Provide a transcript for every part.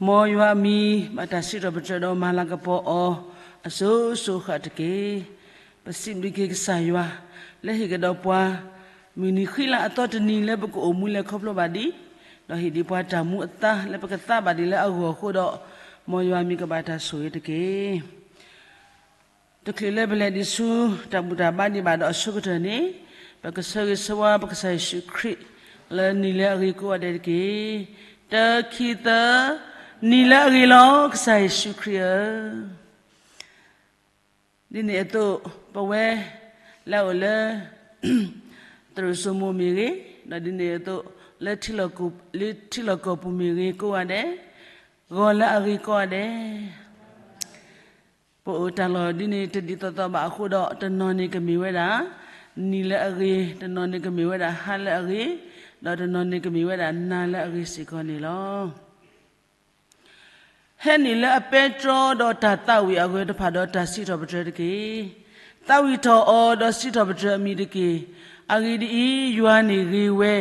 မ်ယွၤအမံၤ ဘၣ်တၢ်စံးထီၣ်ပတြၢၤဒီးမၤလၤကပီၤအီၤ အစိၤစိၤဃၣ်တက့ၢ်. ပစံးဘျုးက့ၤကစၢ်ယွၤ လၢဟ့ၣ်ကဒီးပှၤ မုၢ်နံၤဃံလၤအသီတနံၤလၢပကအိၣ်မူလဲၤခီဖျိဘၣ်ဒံး, ဒီးဟ့ၣ်ဒံးပှၤတၢ်မူအသါလၢပကသါဘၣ်ဒံးလၢအဂီၢ်အဃိဒီး, မ်ယွၤအမံၤကဘၣ်တၢ်ဆိၣ်ဂ့ၤတက့ၢ်. တချုးလၢပလဲၤဒံးဆူ တၢ်ဘူၣ်တၢ်ဘါဒံးဘၣ်ဒီးအဆိကတၢၢ်န့ၣ်, ပကဆၢဂ့ၤဆၢဝါပကစၢ်ယ့ၣ်ၡူးခရံာ် လၢနံၤလၢအဂ့ၤကိးဂၤဒဲးတက့ၢ်. တၢ ခံ သၢ, နံၤလၢအဂ့ၤလီၤ ကစၢ်ယ့ၣ်ၡူးခရံာ်ဧၢ. ဒ်န့ၣ်အသိး ပဝဲလၢအအိၣ်လၢ သရိာ်စိမိၤမ့ၢ်ဂ့ၤ, ဒီးဒ်န့ၣ်အသိး လၢထံလီၢ်ကီၢ်ပူၤမ့ၢ်ဂ့ၤကိးဂၤဒဲး, ဂီၤလၢအဂ့ၤကိးဂၤဒဲး ပအိၣ်တၢ်လီၢ်ဒ်န့ၣ်တဒ်သိးသိးဘၣ်အဃိဒီး, တနီၤန့ၣ်ကမ့ၢ်ဝဲဒၣ် နံၤလၢအဂ့ၤ, တနီၤန့ၣ်ကမ့ၢ်ဝဲဒၣ်ဟါလၢအဂ့ၤ, ဒီးတနီၤန့ၣ်ကမ့ၢ်ဝဲဒၣ်နၤလၢအဂ့ၤစ့ၢ်ကီးန့ၣ်လီၤ. ဟဲနုာ်လၢအပဲတြီဒီးတၢ်သးဝံၣ်အဂၢၢ်တဖၣ်ဒီးတၢ်စံးထီၣ်ပတြၢၤတက့ၢ်. သးဝံၣ်ထီၣ်အီၤဒီးစံးထီၣ်ပတြၢၤအမံၤတက့ၢ်. အဂ့ၢ်ဒ်အံၤ, ယွၤန့ၣ်ဂ့ၤဝဲ,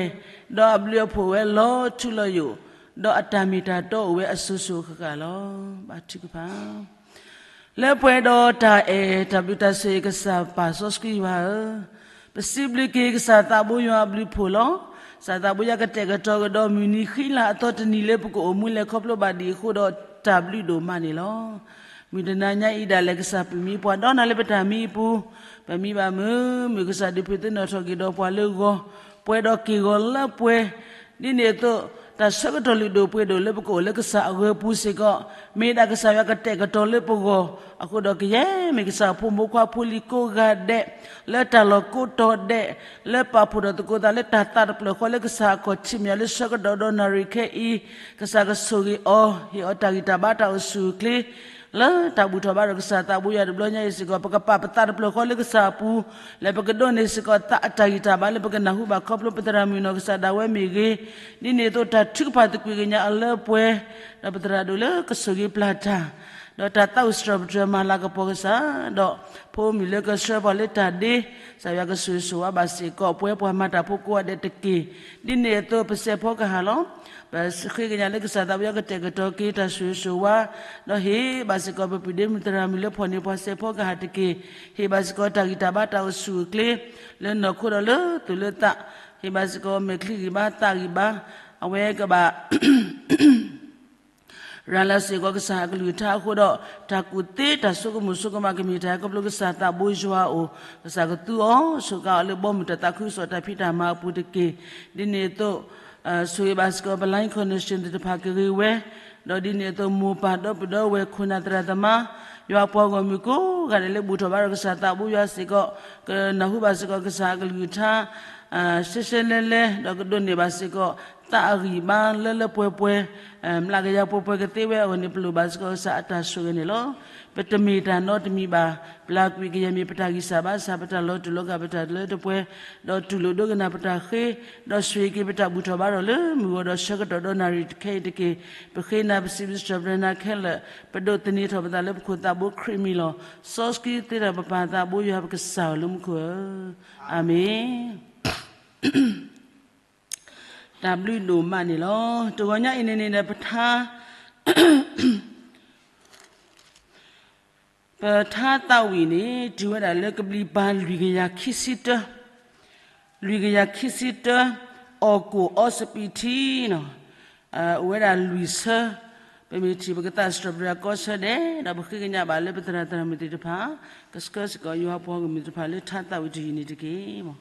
ဒီးအဘျုးအဖှိၣ်ဝဲလီၤထူလီၤယိာ်, ဒီးအတၢ်မ့ၢ်တၢ်တီအိၣ်ဝဲအစိၤစိၤအဃၣ်ဃၣ်လီၤ. ဘါထုကဖၣ် လၢပှဲၤဒီးတၢ်အဲၣ်တၢ်ဘျုးတၢ်ဆိၣ်ဂ့ၤကစၢ်ပၢ်စီဆှံယွၤဧၢ, ပစံးဘျုးက့ၤကစၢ်သးဘိယွၤအဘျုးအဖှိၣ်လီၤ. ကစၢ်သးဘိယွၤကတဲာ်ကတီၤကဒီးမုၢ်နံၤဃံလၤအသီတနံၤလၢပကအိၣ်မူလဲၤခီဖျိဘၣ်ဒံးအဃိဒီးတၢ်ဘျုးဒိၣ်မးန့ၣ်လီၤ. မုၢ်တနၤညါအံၤဒၣ်လဲာ်ကစၢ်ပမံပှၤဒီးနၤလၢပတၢ်မံအပူၤ, ပမံဘၣ်မုာ်မုာ်ကစၢ်ဒုးဖုးသ့ၣ်နီၣ်ထီၣ်က့ၤဒီးပှၤလၢဂီၤ, ပှဲၤဒီးက့ၢ်ဂီၤလၢပှဲၤ ဒ်န့ၣ်အသိး တၢ်ဆၢကတီၢ်လုၢ်ဒိၣ်ပှ့ၤဒိၣ်လၢပကအိၣ်လၢကစၢ်အဂီၤပူၤစ့ၢ်ကီး, မ့ၢ်ဒၣ်ကစၢ်ယွၤကတဲာ်ကတီၤလၢပဂီၢ်, အဃိဒီးကယဲၢ်မ့ၢ်ကစၢ်ဖိမုၣ်ဖိခွါဖိလံၤကိးဂၤဒဲး, လၢတၢ်လီၢ်ကိးတီၤဒဲး, လၢပာ်ဖှိၣ်ထီၣ်သကိးသးလၢတၢ်သးတဖျၢၣ်ဃီလၢကစၢ်အခီၣ်ထံးမ့ၢ်လၢဆၢကတီၢ်ဒီးနၣ်ရံၣ်ခဲအံၤ, ကစၢ်ကဆိၣ်ဂ့ၤအီၤ, ဟ့ၣ်အီၤတၢ်ဂံၢ်တၢ်ဘါတၢ်အိၣ်ဆူၣ်အိၣ်ချ့ လၢတၢ်ဘူၣ်ထီၣ်ဘါထီၣ်ကစၢ်သးဘိယွၤတဘျီညါအံၤစ့ၢ်ကီး, ပကပာ်ပသးတဖျၢၣ်ဃီလၢကစၢ်အပူၤ, လၢပကဒိးန့ၢ်စ့ၢ်ကီးသးအတၢ်ဂံၢ်တၢ်ဘါလၢပကနၢ်ဟူဘၣ်ခီဖျိပသရၣ်မုၣ်နီၢ်ကစၢ်ဒၣ်ဝဲမ့ၢ်ဂ့ၤ, ဒ်န့ၣ်အသိးတၢ်ထုကဖၣ်သကွံာ်ကညးအလၢပှဲၤ, ဒီးပသရၣ်ဒိၣ်လၢကဆိၣ်ဂ့ၤပျၢ်တၢ်, ဒီးတၢ်သးဝံၣ်စံးထီၣ်ပတြၢၤမၤလၤကပီၤကစၢ်, ဒီးဖိမုၣ်လၢကဆှၢပှၤလၢတၢ်ဒ့, ကစၢ်ယွၤကဆိၣ်ဂ့ၤဆိၣ်ဝါဘၣ်စ့ၢ်ကီးပှၤပှၤမၤတၢ်ဖိကိးဂၤဒဲးတက့ၢ်. ဒ်န့ၣ်အသိးပစဲးဖီကဟၣ်လီၤ. ပဃ့ကညးလၢကစၢ်သးဘိယွၤကတဲာ်ကတီၤက့ၤတၢ်ဆိၣ်ဂ့ၤဆိၣ်ဝါ, ဒီးဟ့ၣ်ဘၣ်စ့ၢ်ကီးပပုၢ်ဒ့မုၣ်သရၣ်မုၣ်လၢဖီၣ်န့ၢ်ပှၤစဲးဖီကဟၣ်တက့ၢ်. ဟ့ၣ်ဘၣ်စ့ၢ်ကီးတၢ်ဂံၢ်တၢ်ဘါတၢ်အိၣ်ဆူၣ်အိၣ်ချ့, လၢနီၢ်ခိဒီးလၢသူၣ်လၢသး, ဟ့ၣ်ဘၣ်စ့ၢ်ကီးမဲာ်ချံဂံၢ်ဘါသးဂံၢ်ဘါ, အဝဲကဘၣ် ရၤလီၤစ့ၢ်ကီးကစၢ်အကလုၢ်ကထါအဃိဒီး, တၢ်ကူၣ်သ့တၢ်ဆိကမိၣ်ဆိကမးကမ့ၢ်တၢ်ဟဲခီဖျိကစၢ်သးဘိယွၤအအိၣ်, ကစၢ်ကသူအီၤ, ဆိးကါအီၤလၢဘီမုၢ်တၢ်သးခုကစီၣ်တၢ်ဖံးတၢ်မၤအပူၤတက့ၢ်. ဒ်န့ၣ်အသိး ဆိၣ်ဂ့ၤဘၣ်စ့ၢ်ကီး ပ line connection သ့ၣ်တဖၣ်ကဂ့ၤဝဲ, ဒီးဒ်န့ၣ်အသိးမိၢ်ပၢ်ဒီပုၢ်ဒီဝဲၢ်ခိၣ်နၢ်သရၣ်သမါ, ယွၤပှၤဂီၢ်မုၢ်ကိးဂၤဒဲးလၢဘူၣ်ထီၣ်ဘါထီၣ်ကစၢ်သးဘိယွၤစ့ၢ်ကီး, ကနၢ်ဟူဘၣ်စ့ၢ်ကီးကစၢ်အကလုၢ်ကထါ ရှဲရှဲလဲလဲ, ဒီးကဒိးန့ၢ်ဘၣ်စ့ၢ်ကီး သးအဂံၢ်ဘါလၢလၢပှဲၤပှဲၤ, မျးကယၤပှဲၤပှဲၤကသ့ဝဲအဂီၢ်န့ၣ် ပလိၣ်ဘၣ်စ့ၢ်ကီးကစၢ်အတၢ်ဆိၣ်ဂ့ၤန့ၣ်လီၤ. ပတမ့ၢ်တၢ်နီတမံၤဘၣ်, ပျၢ်ကွံာ်ကယဲၢ်မ့ၢ်ပတၢ်ဂံၢ်စၢ်ဘါစၢ် ပတၢ်လီၤတူာ်လီၤကာ် ပတၢ်လၢတပှဲၤ, ဒီးတူၢ်လိာ်ဒိကနၣ်ပတၢ်ဃ့, ဒီးဆိၣ်ဂ့ၤက့ၤပတၢ်ဘူၣ်ထီၣ်ဘါထီၣ်လၢမုၢ်ဂီၤဒီးဆၢကတီၢ်ဒီးနၣ်ရံၣ်တခဲအံၤတက့ၢ်. ပဃ့နၤပစံးဘျုးစံးထီၣ်ပတြၢၤနၤခဲလၢာ်, ပဒိးသန့ၤထီၣ်ပသးလၢပခိၣ်သးဘိခရံာ်မံၤလီၤ. စီဆှံသ့တၢ်ပပၢ်သးဘိယွၤပကစၢ်ဧၢလၢမူခိၣ်ဧၢ, အၤမ့ၣ်. တၢ်ဘျုးဒိၣ်မးန့ၣ်လီၤ. တဂီၤညါအံၤန့ၣ်န့ၣ်ဒီး ပထါ ပထါသးဝံၣ်န့ၣ် တုၤဝဲဒၣ်လၢကဘျံးပၤလွံၢ်ကယၤခံဆံတၢ, လွံၢ်ကယၤခံဆံတၢ, အီၣ်ကိၣ်အီစပံးထံ, အိၣ်ဝဲဒၣ်လွံၢ်ဆၢ, ပမ့ၢ်ထံၣ်ပကသးစံးထီၣ်ပတြၢၤကိးဆၢဒဲး, ဒီးပဃ့ကညးဘၣ်လၢပသရၣ်သရၣ်မုၣ်သ့ၣ်တဖၣ်, ကဆှၢစ့ၢ်ကီးယွၤပှၤဂီၢ်မုၢ်သ့ၣ်တဖၣ်လၢထါသးဝံၣ်တယုၢ်န့ၣ်တက့ၢ်.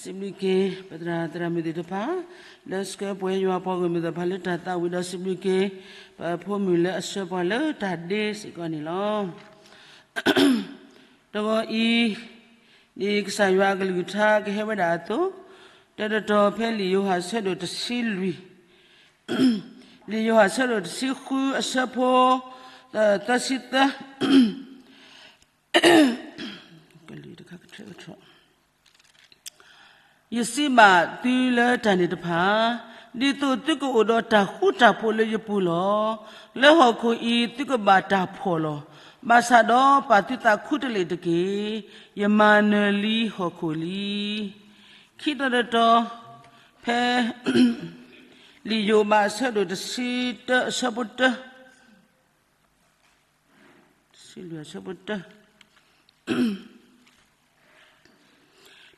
စံးဘျုးက့ၤ ပသရၣ်သရၣ်မုၣ်သ့ၣ်တဖၣ် လၢဆှၢပှဲၤယွၤပှၤဂီၢ်မုၢ်သ့ၣ်တဖၣ်လၢတၢ်သးဝံၣ်ဒီး စံးဘျုးက့ၤ ပဖိမုၣ်လၢအဆှၢပှၤလၢတၢ်ဒ့စ့ၢ်ကီးန့ၣ်လီၤ. တဂီၤအံၤ ဒ်ကစၢ်ယွၤအကလုၢ်ကထါကဟဲဝဲဒၣ်အသိး, တၢတတီၤဖဲလံာ်ယိၤဟၣ်အဆၢဒိၣ်တဆံလွံၢ်, လံာ်ယိၤဟၣ်အဆၢဒိၣ်တဆံဃုအဆၢဖိ သၢဆံသၢ ယစံးဘၣ်သုလၢတၢ်န့ၣ်တဖၣ်, ဒ်သိးသုကအိၣ်ဒီးတၢ်ဃူတၢ်ဖိးလၢယပူၤလီၤ. လၢဟီၣ်ခိၣ်အံၤသုကဘၣ်တၢ်ဖှီၣ်လီၤ. ဘၣ်ဆၣ်ဒီးပာ်သုသးခူတလ့ၢ်တက့ၢ်. ယမၤနၢၤလံဟီၣ်ခိၣ်လံ. ခံတီၤတတီၤ ဖဲ လံာ်ယိၤဘးအဆၢဒိၣ်တဆံတၢအဆၢဖိတၢ တဆံလွံၢ်အဆၢဖိတၢ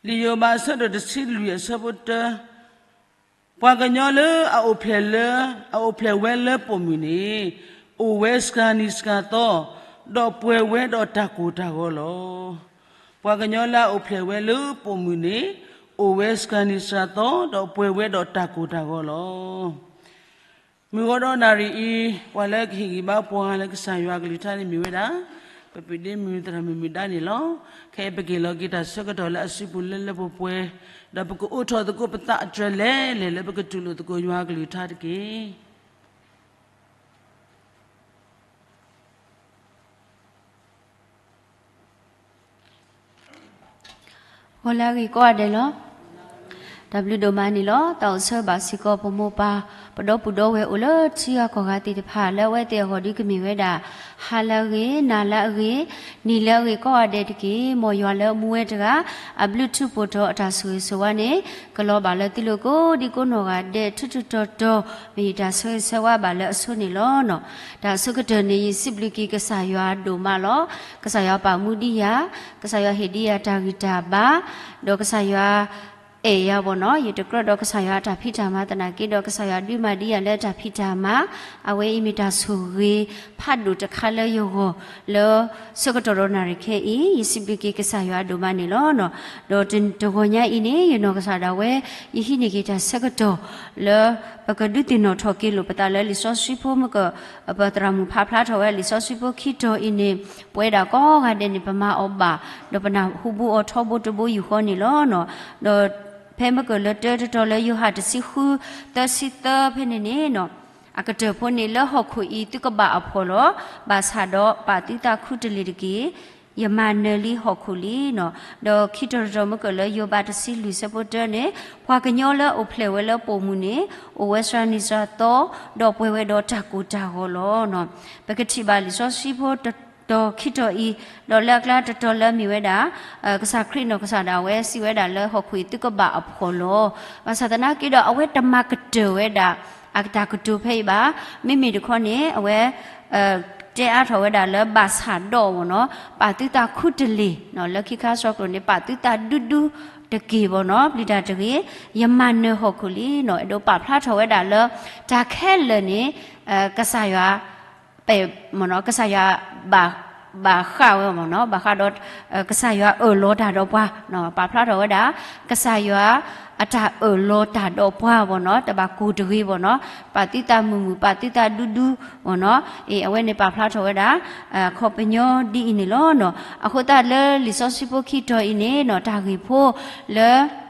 လံာ်ယိၤဘးအဆၢဒိၣ်တဆံလွံၢ်အဆၢဖိတၢ, ပှၤကညီလၢအအိၣ်ဖျဲၣ်လၢ အအိၣ်ဖျဲၣ်ဝဲလၢပိာ်မုၣ်န့ၣ် အိၣ်ဝဲစှၤနံၤစှၤသီ, ဒီးပှဲၤဝဲဒီးတၢ်ကိၢ်တၢ်ဂီၤလီၤ. ပှၤကညီလၢအအိၣ်ဖျဲၣ်ဝဲလၢပိာ်မုၣ်န့ၣ် အိၣ်ဝဲစှၤနံၤစှၤသီ, ဒီးပှဲၤဝဲဒီးတၢ်ကိၢ်တၢ်ဂီၤလီၤ. မုၢ်ဂီၤဒီးနၣ်ရံၣ်အံၤ ပှၤလၢကဟ့ၣ်ဂံၢ်ဘါပှၤလၢကစၢ်ယွၤအကလုၢ်ကထါန့ၣ်မ့ၢ်ဝဲဒၣ် ပပုၢ်ဒ့မုၣ်သရၣ်မုၣ်မုၢ်ဒါန့ၣ်လီၤ. ခဲအံၤပက့ၤလီၤက့ၤတၢ်ဆၢကတီၢ်လၢအစုပူၤလၢလၢပှဲၤပှဲၤ, ဒီးပကအိးထီၣ်သကိးပသးအတြဲၤလဲၣ်လဲၣ်လၢပကတူၢ်လိာ်သကိးယွၤအကလုၢ်ကထါတက့ၢ်. ဂီၤလၢအဂ့ၤကိးဂၤဒဲးလီၤ. တၢ်ဘျုးဒိၣ်မးန့ၣ်လီၤ. တၢ်အိၣ်ဆၢဘၣ်စ့ၢ်ကီးပမိၢ်ပၢ် ပဒီပုၢ်ဒီဝဲၢ်အိၣ်လၢထံဂၤကီၢ်ဂၤသ့ၣ်တဖၣ် လၢအဝဲသ့ၣ်အဂီၢ်ဒုးကမ့ၢ်ဝဲဒၣ် ဟါလၢအဂ့ၤ, နၤလၢအဂ့ၤ, နံၤလၢအဂ့ၤကိးဂၤဒဲးတက့ၢ်. မ်ယွၤလၢအမူဝဲတဂၤ အဘျုးထူးပိာ်ထီၣ်အတၢ်ဆိၣ်ဂ့ၤဆိၣ်ဝါန့ၣ် ကလီၤဘၣ်လၢသုလိၤကိးဒံကိးနီၢ်ဂၤဒဲး ထူးထူးတီၤတီၤ မ့ၢ်ယတၢ်ဆၢဂ့ၤဆၢဝါဘၣ်လၢအဆိန့ၣ်လီၤ. တၢ်အဆိကတၢၢ်န့ၣ် ယစံးဘျုးက့ၤကစၢ်ယွၤဒိၣ်မးလီၤ. ကစၢ်ယွၤပာ်မူဒံးယၤ, ကစၢ်ယွၤဟ့ၣ်ဒံးယၤတၢ်ဂံၢ်တၢ်ဘါ, ဒီးကစၢ်ယွၤအဲၣ်ယၤဘၣ်နီၤ, ယတကြၢးဒီးကစၢ်ယွၤအတၢ်ဖံးတၢ်မၤသနာ်က့ဒီး ကစၢ်ယွၤဒုးမၤဒံးယၤလၢတၢ်ဖံးတၢ်မၤ, အဝဲအံၤမ့ၢ်တၢ်ဆိၣ်ဂ့ၤဖးဒိၣ်တခါလၢယဂီၢ် လၢဆၢကတီၢ်ဒီးနၣ်ရံၣ်ခဲအံၤ ယစံးဘျုးက့ၤကစၢ်ယွၤဒိၣ်မးန့ၣ်လီၤ. ဒီးတဂီၤညါအံၤန့ၣ် ယနီၢ်ကစၢ်ဒၣ်ဝဲ ယဟံးန့ၢ်က့ၤတၢ်ဆၢကတီၢ် လၢပကဒုးသ့ၣ်နီၣ်ထီၣ်က့ၤလိာ်ပသးလၢလံာ်စီဆှံဖိမုၢ်က ပသရၣ်မုၣ်ဖးဖျါထီၣ်ဝဲလံာ်စီဆှံဖိခံတီၤအံၤန့ၣ် ပဝဲဒၣ်ကိးဂၤဒဲးန့ၣ် ပမၤအီၤဘၣ်, ဒီးပနၢ်ဟူဘူးအီၤထီဘိတဘိယူၢ်ဃီန့ၣ်လီၤ. ဒီးဖဲမုၢ်ကၢၢ်လၢတၢတတီၤလၢယိၤဟၣ်တဆံဃု သၢဆံသၢဖဲန့ၣ်န့ၣ် အကတၢၢ်ဖိန့ၣ် လၢဟီၣ်ခိၣ်အံၤသုကဘၣ်အဖှီၣ်လီၤ. ဘၣ်ဆၣ်ဒီးပာ်သုသးခူတလ့ၢ်တက့ၢ်. ယမၤနၢၤလံဟီၣ်ခိၣ်လံနီၤ. ဒီးခံတီၤတတီၤမုၢ်ကၢၢ်လၢယိၤဘးတဆံလွံၢ်ဆၢဖိတၢန့ၣ် ပှၤကညီလၢအအိၣ်ဖျဲၣ်ဝဲလၢပိာ်မုၣ်န့ၣ် အိၣ်ဝဲစှၤနံၤစှၤသီ, ဒီးပှဲၤဝဲဒီးတၢ်ကိၢ်တၢ်ဂီၤလီၤ. ပကထံၣ်ဘၣ်လံာ်စီဆှံဖိတတီၤခံတီၤအံၤ, ဒီးလၢအကျါတတီၤလၢအမ့ၢ်ဝဲဒၣ် ကစၢ်ခရံာ်နီၢ်ကစၢ်ဒၣ်ဝဲစံးဝဲဒၣ်လၢဟီၣ်ခိၣ်အံၤသုကဘၣ်အဖှီၣ်လီၤ. ဘၣ်ဆၣ်သနာ်က့ဒီး အဝဲတမၤကတၢၢ်ဝဲဒၣ် အတၢ်ကတိၤဖဲအံၤဘၣ်. မ့မ့ၢ်တခီန့ၣ် အဝဲ တဲအါထီၣ်ဝဲဒၣ်လၢဘၣ်ဆၣ်ဒီးမ့ၢ်နီၤ, ပာ်သုသးခူတလ့ၢ်နီၤ, လၢခံခါဆၢကတီၢ်န့ၣ် ပာ်သုသးဒူဒူတက့ၢ်မ့ၢ်နီၤ, ပျံၤတၢ်တဂ့ၤ, ယမၤနၢၤဟီၣ်ခိၣ်လံနီၤ, အဲၣ်ဒိးပာ်ဖျါထီၣ်ဝဲဒၣ်လၢ တၢ်ခဲလၢာ်န့ၣ် ကစၢ်ယွၤ ပဲၣ်မ့ၢ်နီၤ, ကစၢ်ယွၤ ဘၣ်ဃးဝဲမ့ၢ်နီၤ, ဘၣ်ဃးဒီး ကစၢ်ယွၤအၢၣ်လီၤတၢ်ဒီးပှၤ, ပာ်ဖျါထီၣ်ဝဲဒၣ် ကစၢ်ယွၤအတၢ်အၢၣ်လီၤတၢ်ဒီးပှၤမ့ၢ်နီၤ, တဘၣ်ကိၢ်တဂ့ၤမ့ၢ်နီၤ, ပာ်သုသးမုာ်မုာ် ပာ်သုသးဒူဒူမ့ၢ်နီၤ, အဝဲန့ၣ်ပာ်ဖျါထီၣ်ဝဲဒၣ် အခီပညီဒ်အံၤန့ၣ်လီၤ. အဃိသတးလၢလံာ်စီဆှံဖိခံတီၤအံၤန့ၣ်နီၤ, တၢ်ဂ့ၢ်ဖိလၢ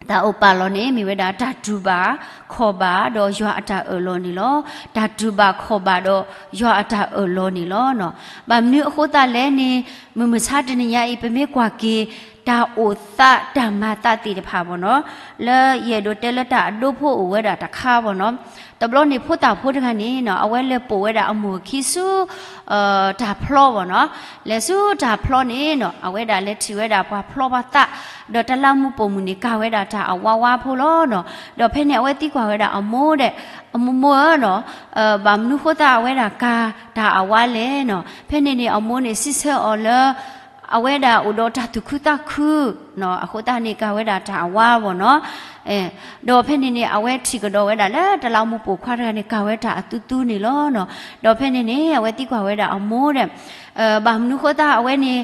တၢ်အိၣ်ပာ်လီၤန့ၣ် မ့ၢ်ဝဲဒၣ်တၢ်တူၢ်ဘၣ်ခီၣ်ဘၣ်ဒီးယွၤအတၢ်အၢၣ်လီၤန့ၣ်လီၤ. တၢ်တူၢ်ဘၣ်ခီၣ်ဘၣ်ဒီးယွၤအတၢ်အၢၣ်လီၤန့ၣ်လီၤ. ဘၣ်မနုၤအဃိသတးလဲၣ်န့ၣ် မုၢ်မဆါတနံၤညါအံၤ ပမ့ၢ်ကွၢ်က့ၤ တၢ်အိၣ်သးတၢ်မၤသးသ့ၣ်တဖၣ်မ့ၢ်နီၤ, လၢယအဲၣ်ဒိးတဲလၢတၢ်အဒိဖိအိၣ်ဝဲဒၣ်တခါမ့ၢ်နီၤ, တဘျီန့ၣ်ဖိသၣ်ဖိတဂၤန့ၣ်နီၤ, အဝဲလဲၤပိာ်ဝဲဒၣ်အမိၢ်အခံဆူ တၢ်ဖျီမ့ၢ်နီၤ, လဲၤဆူတၢ်ဖျီန့ၣ်နီၤ, အဝဲဒၣ်လဲၤထံၣ်ဝဲဒၣ်ပှၤဖျီပှၤသး, ဒီးတလးမူပိာ်မုၣ်န့ၣ် ကၤဝဲဒၣ်တၢ်အဝါဝါဖိလီၤနီၤ. ဒီးဖဲန့ၣ်အဝဲသံကွၢ်ဝဲဒၣ်အမိၢ်ဒဲး, အမိၢ်မိၢ်ဧၢနီၤ, ဘၣ်မနုၤဃိသတးအဝဲဒၣ်ကၤတၢ်အဝါလဲၣ်နီၤ. ဖဲန့ၣ်န့ၣ် အမိၢ်န့ၣ်စံးဆၢအီၤလၢ အဝဲဒၣ်အိၣ်ဒီးတၢ်သူၣ်ခုသးခု, အဃိသတးန့ၣ် ကၤဝဲဒၣ်တၢ်အဝါဘၣ်နီၤ. ဒီးဖဲန့ၣ်န့ၣ် အဝဲထံၣ်ကဒီးဝဲဒၣ်လၢတလးမူးပိာ်ခွါတဂၤန့ၣ် ကၤဝဲတၢ်အသူသူန့ၣ်လီၤ. ဒီးဖဲန့ၣ်န့ၣ် အဝဲသံကွၢ်ဝဲဒၣ်အမိၢ်ဒီး ဘၣ်မနုၤဃိသတးအဝဲန့ၣ်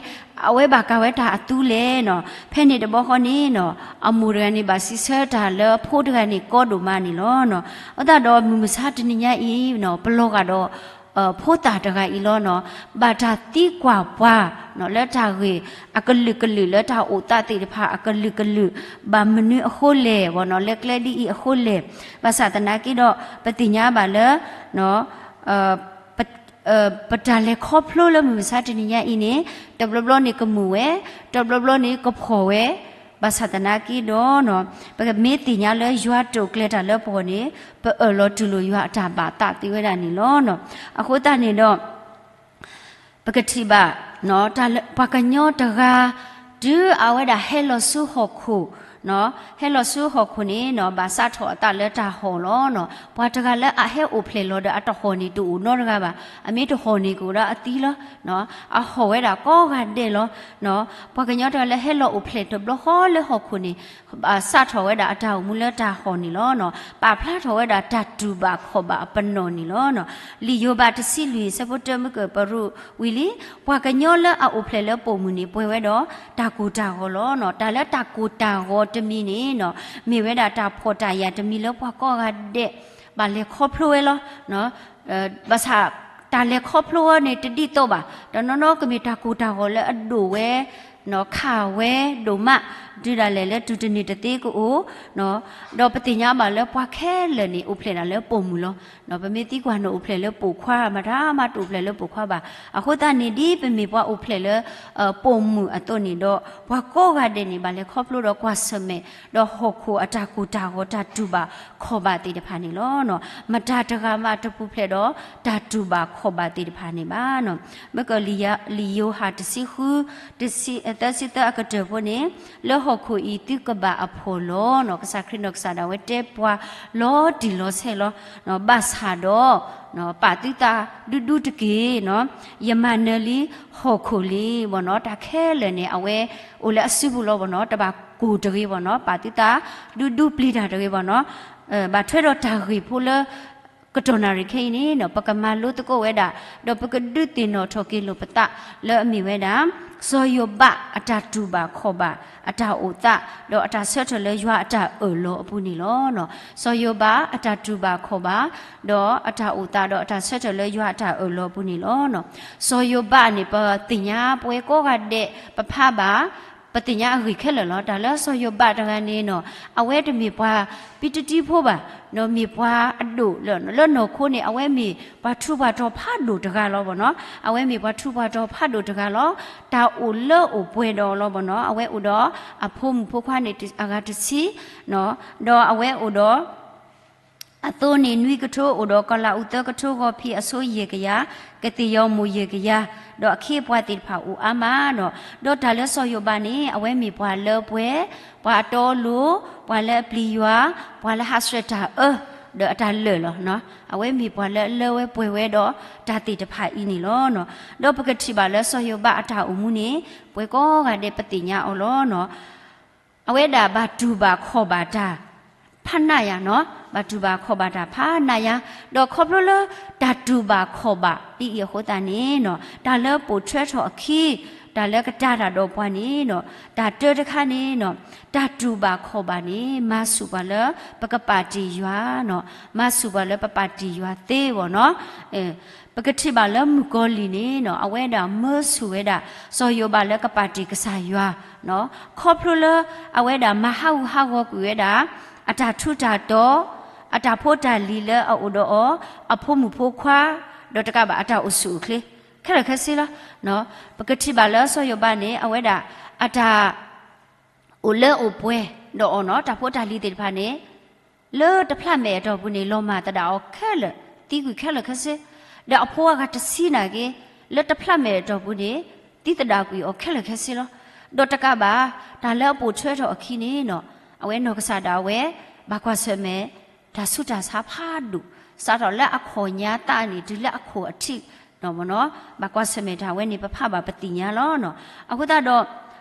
အဝဲဘၣ်ကၤဝဲတၢ်အသူလဲၣ်နီၤ. ဖဲန့ၣ်တဘျီဃီန့ၣ်နီၤ အမိၢ်တဂၤန့ၣ် ဘၣ်စံးဆၢတၢ်လၢအဖိတဂၤန့ၣ် ကီဒိၣ်မးန့ၣ်လီၤ. အဃိသတးဒီးမုၢ်မဆါတနံၤညါအံၤနီၤ ပလီၤဂာ်ဒီး ဖိသၣ်တဂၤအံၤလီၤနီၤ. ဘၣ်တၢ်သံကွၢ်ပှၤ လၢတၢ်ဂ့ၢ်အကလုာ်ကလုာ် လၢတၢ်အိၣ်သးသ့ၣ်တဖၣ်အကလုာ်ကလုာ် ဘၣ်မနုၤအဃိလဲၣ်ဘၣ်နီၤ လၢကျဲဒ်အံၤအဃိလဲၣ်. ဘၣ်ဆၣ်သနာ်က့ဒီး ပသ့ၣ်ညါဘၣ်လၢ ပတၢ်လဲၤခီဖျိလၢမုၢ်မဆါတနံၤညါအံၤန့ၣ် တဘျီဘျီန့ၣ်ကမုာ်ဝဲ, တဘျီဘျီန့ၣ်ကဖှီၣ်ဝဲ, ဘၣ်ဆၣ်သနာ်က့ဒီးနီၤ ပကမ့ၢ်သ့ၣ်ညါလၢယွၤတိာ်ကျဲၤတၢ်လၢပဂီၢ်န့ၣ် ပအၢၣ်လီၤတူၢ်လိာ်ယွၤအတၢ်ဘၣ်သးသ့ဝဲဒၣ်န့ၣ်လီၤ. အဃိသတးန့ၣ်ဒီး ပကထံၣ်ဘၣ် ပှၤကညီတဂၤ တုၤအဝဲဒၣ်ဟဲလီၤဆူဟီၣ်ခိၣ် ဟဲလီၤဆူဟီၣ်ခိၣ်န့ၣ်နီၤ ဘၣ်စးထီၣ်အသးလၢတၢ်ဟီၣ်လီၤနီၤ. ပှၤတဂၤလၢအဟဲအိၣ်ဖျဲၣ်လီၤဒီးအတဟီၣ်န့ၣ် တအိၣ်နီတဂၤဘၣ်. အမ့ၢ်တဟီၣ်န့ၣ်ကအိၣ်ဒီးအသံလီၤ. အဟီၣ်ဝဲဒၣ်ကိးဂၤဒဲးလီၤ. ပှၤကညီတဂၤလၢဟဲလီၤအိၣ်ဖျဲၣ်တဘျီဃီလၢဟီၣ်ခိၣ်န့ၣ် ဘၣ်စးထီၣ်ဝဲဒၣ်အတၢ်အိၣ်မူလၢတၢ်ဟီၣ်န့ၣ်လီၤ. ပာ်ဖျါထီၣ်ဝဲဒၣ်တၢ်တူၢ်ဘၣ်ခီၣ်ဘၣ်အပနီၣ်န့ၣ်လီၤ. လံာ်ယိၤဘးတဆံလွံၢ်ဆၢဖိတၢ မုၢ်ကပရူးဝံၤလံ ပှၤကညီလၢအအိၣ်ဖျဲၣ်လၢပိာ်မုၣ်န့ၣ် ပှဲၤဝဲဒီးတၢ်ကိၢ်တၢ်ဂီၤလီၤ. တၢ်လၢတၢ်ကိၢ်တၢ်ဂီၤတမံၤန့ၣ်နီၤ မ့ၢ်ဝဲဒၣ်တၢ်ဖှီၣ်တၢ်ယာ်တမံၤလၢပှၤကိးဂၤဒဲး ဘၣ်လဲၤခီဖျိဝဲလီၤ. ဘၣ်ဆၣ် တၢ်လဲၤခီဖျိဝဲန့ၣ်တဒ်သိးဘၣ်. တနီၤနီၤကမ့ၢ်တၢ်ကိၢ်တၢ်ဂီၤလၢအဒိၣ်ဝဲ ခးဝဲဒိၣ်မး တုၤဒၣ်လဲာ်လၢတုၤတန့ၢ်တသ့ကအိၣ် ဒီးပသ့ၣ်ညါဘၣ်လၢပှၤခဲလၢာ်န့ၣ် အိၣ်ဖျဲၣ်ဒၣ်လၢပိာ်မုၣ်လီၤ. ပမ့ၢ်သံကွၢ်န့ၣ် အိၣ်ဖျဲၣ်လၢပိာ်ခွါ မတၤမးတအိၣ်ဖျဲၣ်လၢပိာ်ခွါဘၣ်. အဃိသတးန့ၣ် ဒ်ပမ့ၢ်ပှၤအိၣ်ဖျဲၣ်လၢ ပိာ်မုၣ်အသိးန့ၣ်ဒီး ပှၤကိးဂၤဒဲးန့ၣ် ဘၣ်လဲၤခီဖျိဒီးကွၢ်ဆၢၣ်မဲာ် ဒီးဟီၣ်ခိၣ်အတၢ်ကိၢ်တၢ်ဂီၤတၢ်တူၢ်ဘၣ်ခီၣ်ဘၣ်သ့ၣ်တဖၣ်န့ၣ်လီၤ. မတၤတဂၤမးတပူၤဖျဲးဒီးတၢ်တူၢ်ဘၣ်ခီၣ်ဘၣ်သ့ၣ်တဖၣ်န့ၣ်ဘၣ်. မ့ၢ်ကလံာ်ယိၤဟၣ်တဆံဃု တဆံ သၢဆံသၢအကတၢၢ်ဖိန့ၣ် လၢဟီၣ်ခိၣ်အံၤသုကဘၣ်အဖှီၣ်လီၤ. ကစၢ်ခရံာ်နီၢ်ကစၢ်ဒၣ်ဝဲတဲပှၤလီၤတံၢ်လီၤဆဲးလီၤ. ဘၣ်ဆၣ်ဒီး ပာ်သုသးဒူဒူတက့ၢ်. ယမၤနၢၤလံဟီၣ်ခိၣ်လံ ဘၣ်နီၤ. တၢ်ခဲလၢာ်န့ၣ် အဝဲအိၣ်လၢအစုပူၤလီၤဘၣ်နီၤ. တဘၣ်ကိၢ်တဂ့ၤဘၣ်နီၤ. ပာ်သုသးဒူဒူပျံၤတၢ်တဂ့ၤဘၣ်နီၤ. ဘၣ်ထွဲဒီးတၢ်ဂ့ၢ်ဖိလၢ ကတီၢ်နၣ်ရံၣ်ခဲအံၤန့ၣ် ပကမၤလိသကိးဝဲဒၣ် ဒီးပကဒုးသ့ၣ်နီၣ်ထီၣ်က့ၤလိာ်ပသးလၢအမ့ၢ်ဝဲဒၣ် စီၤယိၤဘးအတၢ်တူၢ်ဘၣ်ခီၣ်ဘၣ် အတၢ်အိၣ်သး ဒီးအတၢ်ဆၢထၢၣ်လၢယွၤအတၢ်အၢၣ်လီၤအပူၤန့ၣ်လီၤ. စီၤယိၤဘးအတၢ်တူၢ်ဘၣ်ခီၣ်ဘၣ် ဒီးအတၢ်အိၣ်သး ဒီးအတၢ်ဆၢထၢၣ်လၢယွၤအတၢ်အၢၣ်လီၤအပူၤန့ၣ်လီၤ. စီၤယိၤဘးန့ၣ် ပသ့ၣ်ညါပဝဲကိးဂၤဒဲး ပဖးဘၣ် ပသ့ၣ်ညါအဂ့ၢ်ခဲလၢာ်လီၤ. တၢ်လၢစီၤယိၤဘးတဂၤန့ၣ်နီၤ အဝဲတမ့ၢ်ပှၤပံတတံဖိဘၣ်, မ့ၢ်ပှၤအဒိၣ်လၢ လၢနီၢ်ခိန့ၣ် အဝဲမ့ၢ်ပှၤထူးပှၤတီၤဖးဒိၣ်တဂၤလီၤဘၣ်နီၤ. အဝဲမ့ၢ်ပှၤထူးပှၤတီၤဖးဒိၣ်တဂၤလီၤ. တၢ်အိၣ်လၢအိၣ်ပှဲၤဒီးလီၤဘၣ်နီၤ. အဝဲအိၣ်ဒီးအဖိမုၣ်ဖိခွါန့ၣ် အဂၤတဆံ ဒီးအဝဲအိၣ်ဒီး အသိန့ၣ်နွံကထိ အိၣ်ဒီးကီၤလၤအူသၢကထိ ဂီၤဖံးအဆိယဲၢ်ကယၤ, ကသ့ၣ်ယီၤမိၢ်ယဲၢ်ကယၤ, ဒီးအခ့အပှၤသ့ၣ်တဖၣ်အိၣ်အါမးနီၤ. ဒီးတၢ်လၢစီၤယိၤဘးန့ၣ် အဝဲမ့ၢ်ပှၤလၢပှဲၤ, ပှၤအတီအလိၤ, ပှၤလၢအပျံၤယွၤ, ပှၤလၢဟးဆှဲးတၢ်အၢ, ဒီးအတၢ်လၢာ်လီၤ. အဝဲမ့ၢ်ပှၤလၢအလၢဝဲပှဲၤဝဲဒီးတၢ်သ့ၣ်တဖၣ်အံၤန့ၣ်လီၤ. ဒီးပကထံၣ်ဘၣ်လၢစီၤယိၤဘးအတၢ်အိၣ်မူန့ၣ် ပှဲၤကိးဂၤဒဲးပသ့ၣ်ညါအီၤလီၤ. အဝဲဒၣ်ဘၣ်တူၢ်ဘၣ်ခီၣ်ဘၣ်တၢ်ဖးနးယၤနီၤ, ဘၣ်တူၢ်ဘၣ်ခီၣ်ဘၣ်တၢ်ဖးနးယၤ, ဒီးခီဖျိလၢတၢ်တူၢ်ဘၣ်ခီၣ်ဘၣ်ဒ်အံၤအဃိသတးန့ၣ်နီၤ, တၢ်လၢပိာ်ထွဲထီၣ်အခံ, တၢ်လၢကတၢၢ်တၢ်ဒီးပှၤန့ၣ်နီၤ, တၢ်တၢတခါန့ၣ်နီၤ, တၢ်တူၢ်ဘၣ်ခီၣ်ဘၣ်န့ၣ် မၤဆူၣ်ပှၤလၢပကပာ်တ့ၢ်ယွၤနီၤ, မၤဆူၣ်ပှၤလၢပပာ်တ့ၢ်ယွၤသ့ဘၣ်နီၤ. ပကထံၣ်ဘၣ်လၢမုၣ်ကီၤလံၢ်န့ၣ်နီၤ, အဝဲဒၣ်မၢဆူၣ်ဝဲဒၣ် စီၤယိၤဘးလၢကပာ်တ့ၢ်ကစၢ်ယွၤ, ခီဖျိလၢအဝဲဒၣ်မၤဟးဂူာ်ဟးဂီၤကွံာ်ဝဲဒၣ် အတၢ်ထူးတၢ်တီၤ, အတၢ်ဖိတၢ်လံၤလၢအအိၣ်ဒီးအီၤ, အဖိမုၣ်ဖိခွါ, ဒီးတကးဘၣ်အတၢ်အိၣ်ဆူၣ်အိၣ်ချ့ ခဲလၢာ်ခဲဆ့လီၤ. ပကထံၣ်ဘၣ်လၢစီၤယိၤဘးန့ၣ် အဝဲဒၣ်အတၢ် အိၣ်လၢအိၣ်ပှဲၤဒီးအီၤနီၤ, တၢ်ဖိတၢ်လံၤသ့ၣ်တဖၣ်န့ၣ် လၢတဖျးမဲာ်အတီၢ်ပူၤန့ၣ် လီၤမၢ်သဒၣ်အီၤခဲလၢာ်, သံကွံာ်ခဲလၢာ်ခဲဆ့, ဒီးအဖိအဂၤတဆံနာ်က့ လၢတဖျးမဲာ်အတီၢ်ပူၤန့ၣ် သံသဒၣ်ကွံာ်အီၤခဲလၢာ်ခဲဆ့လီၤ. ဒီးတကးဘၣ် တၢ်လၢအပိာ်ထွဲထီၣ်အခံန့ၣ်နီၤ, အဝဲနီၢ်ကစၢ်ဒၣ်ဝဲ ဘၣ်ကွၢ်ဆၢၣ်မဲာ် တၢ်ဆူးတၢ်ဆါဖးဒိၣ်, စးထီၣ်လၢအခီၣ်ညါသးန့ၣ် တုၤလၢအခိၣ်အထံး နီၢ်မ့ၢ်နီၢ်, ဘၣ်ကွၢ်ဆၢၣ်မဲာ်တၢ်ဝဲန့ၣ် ပဖးဘၣ်ပသ့ၣ်ညါလီၤနီၢ်. အဃိသတးဒီး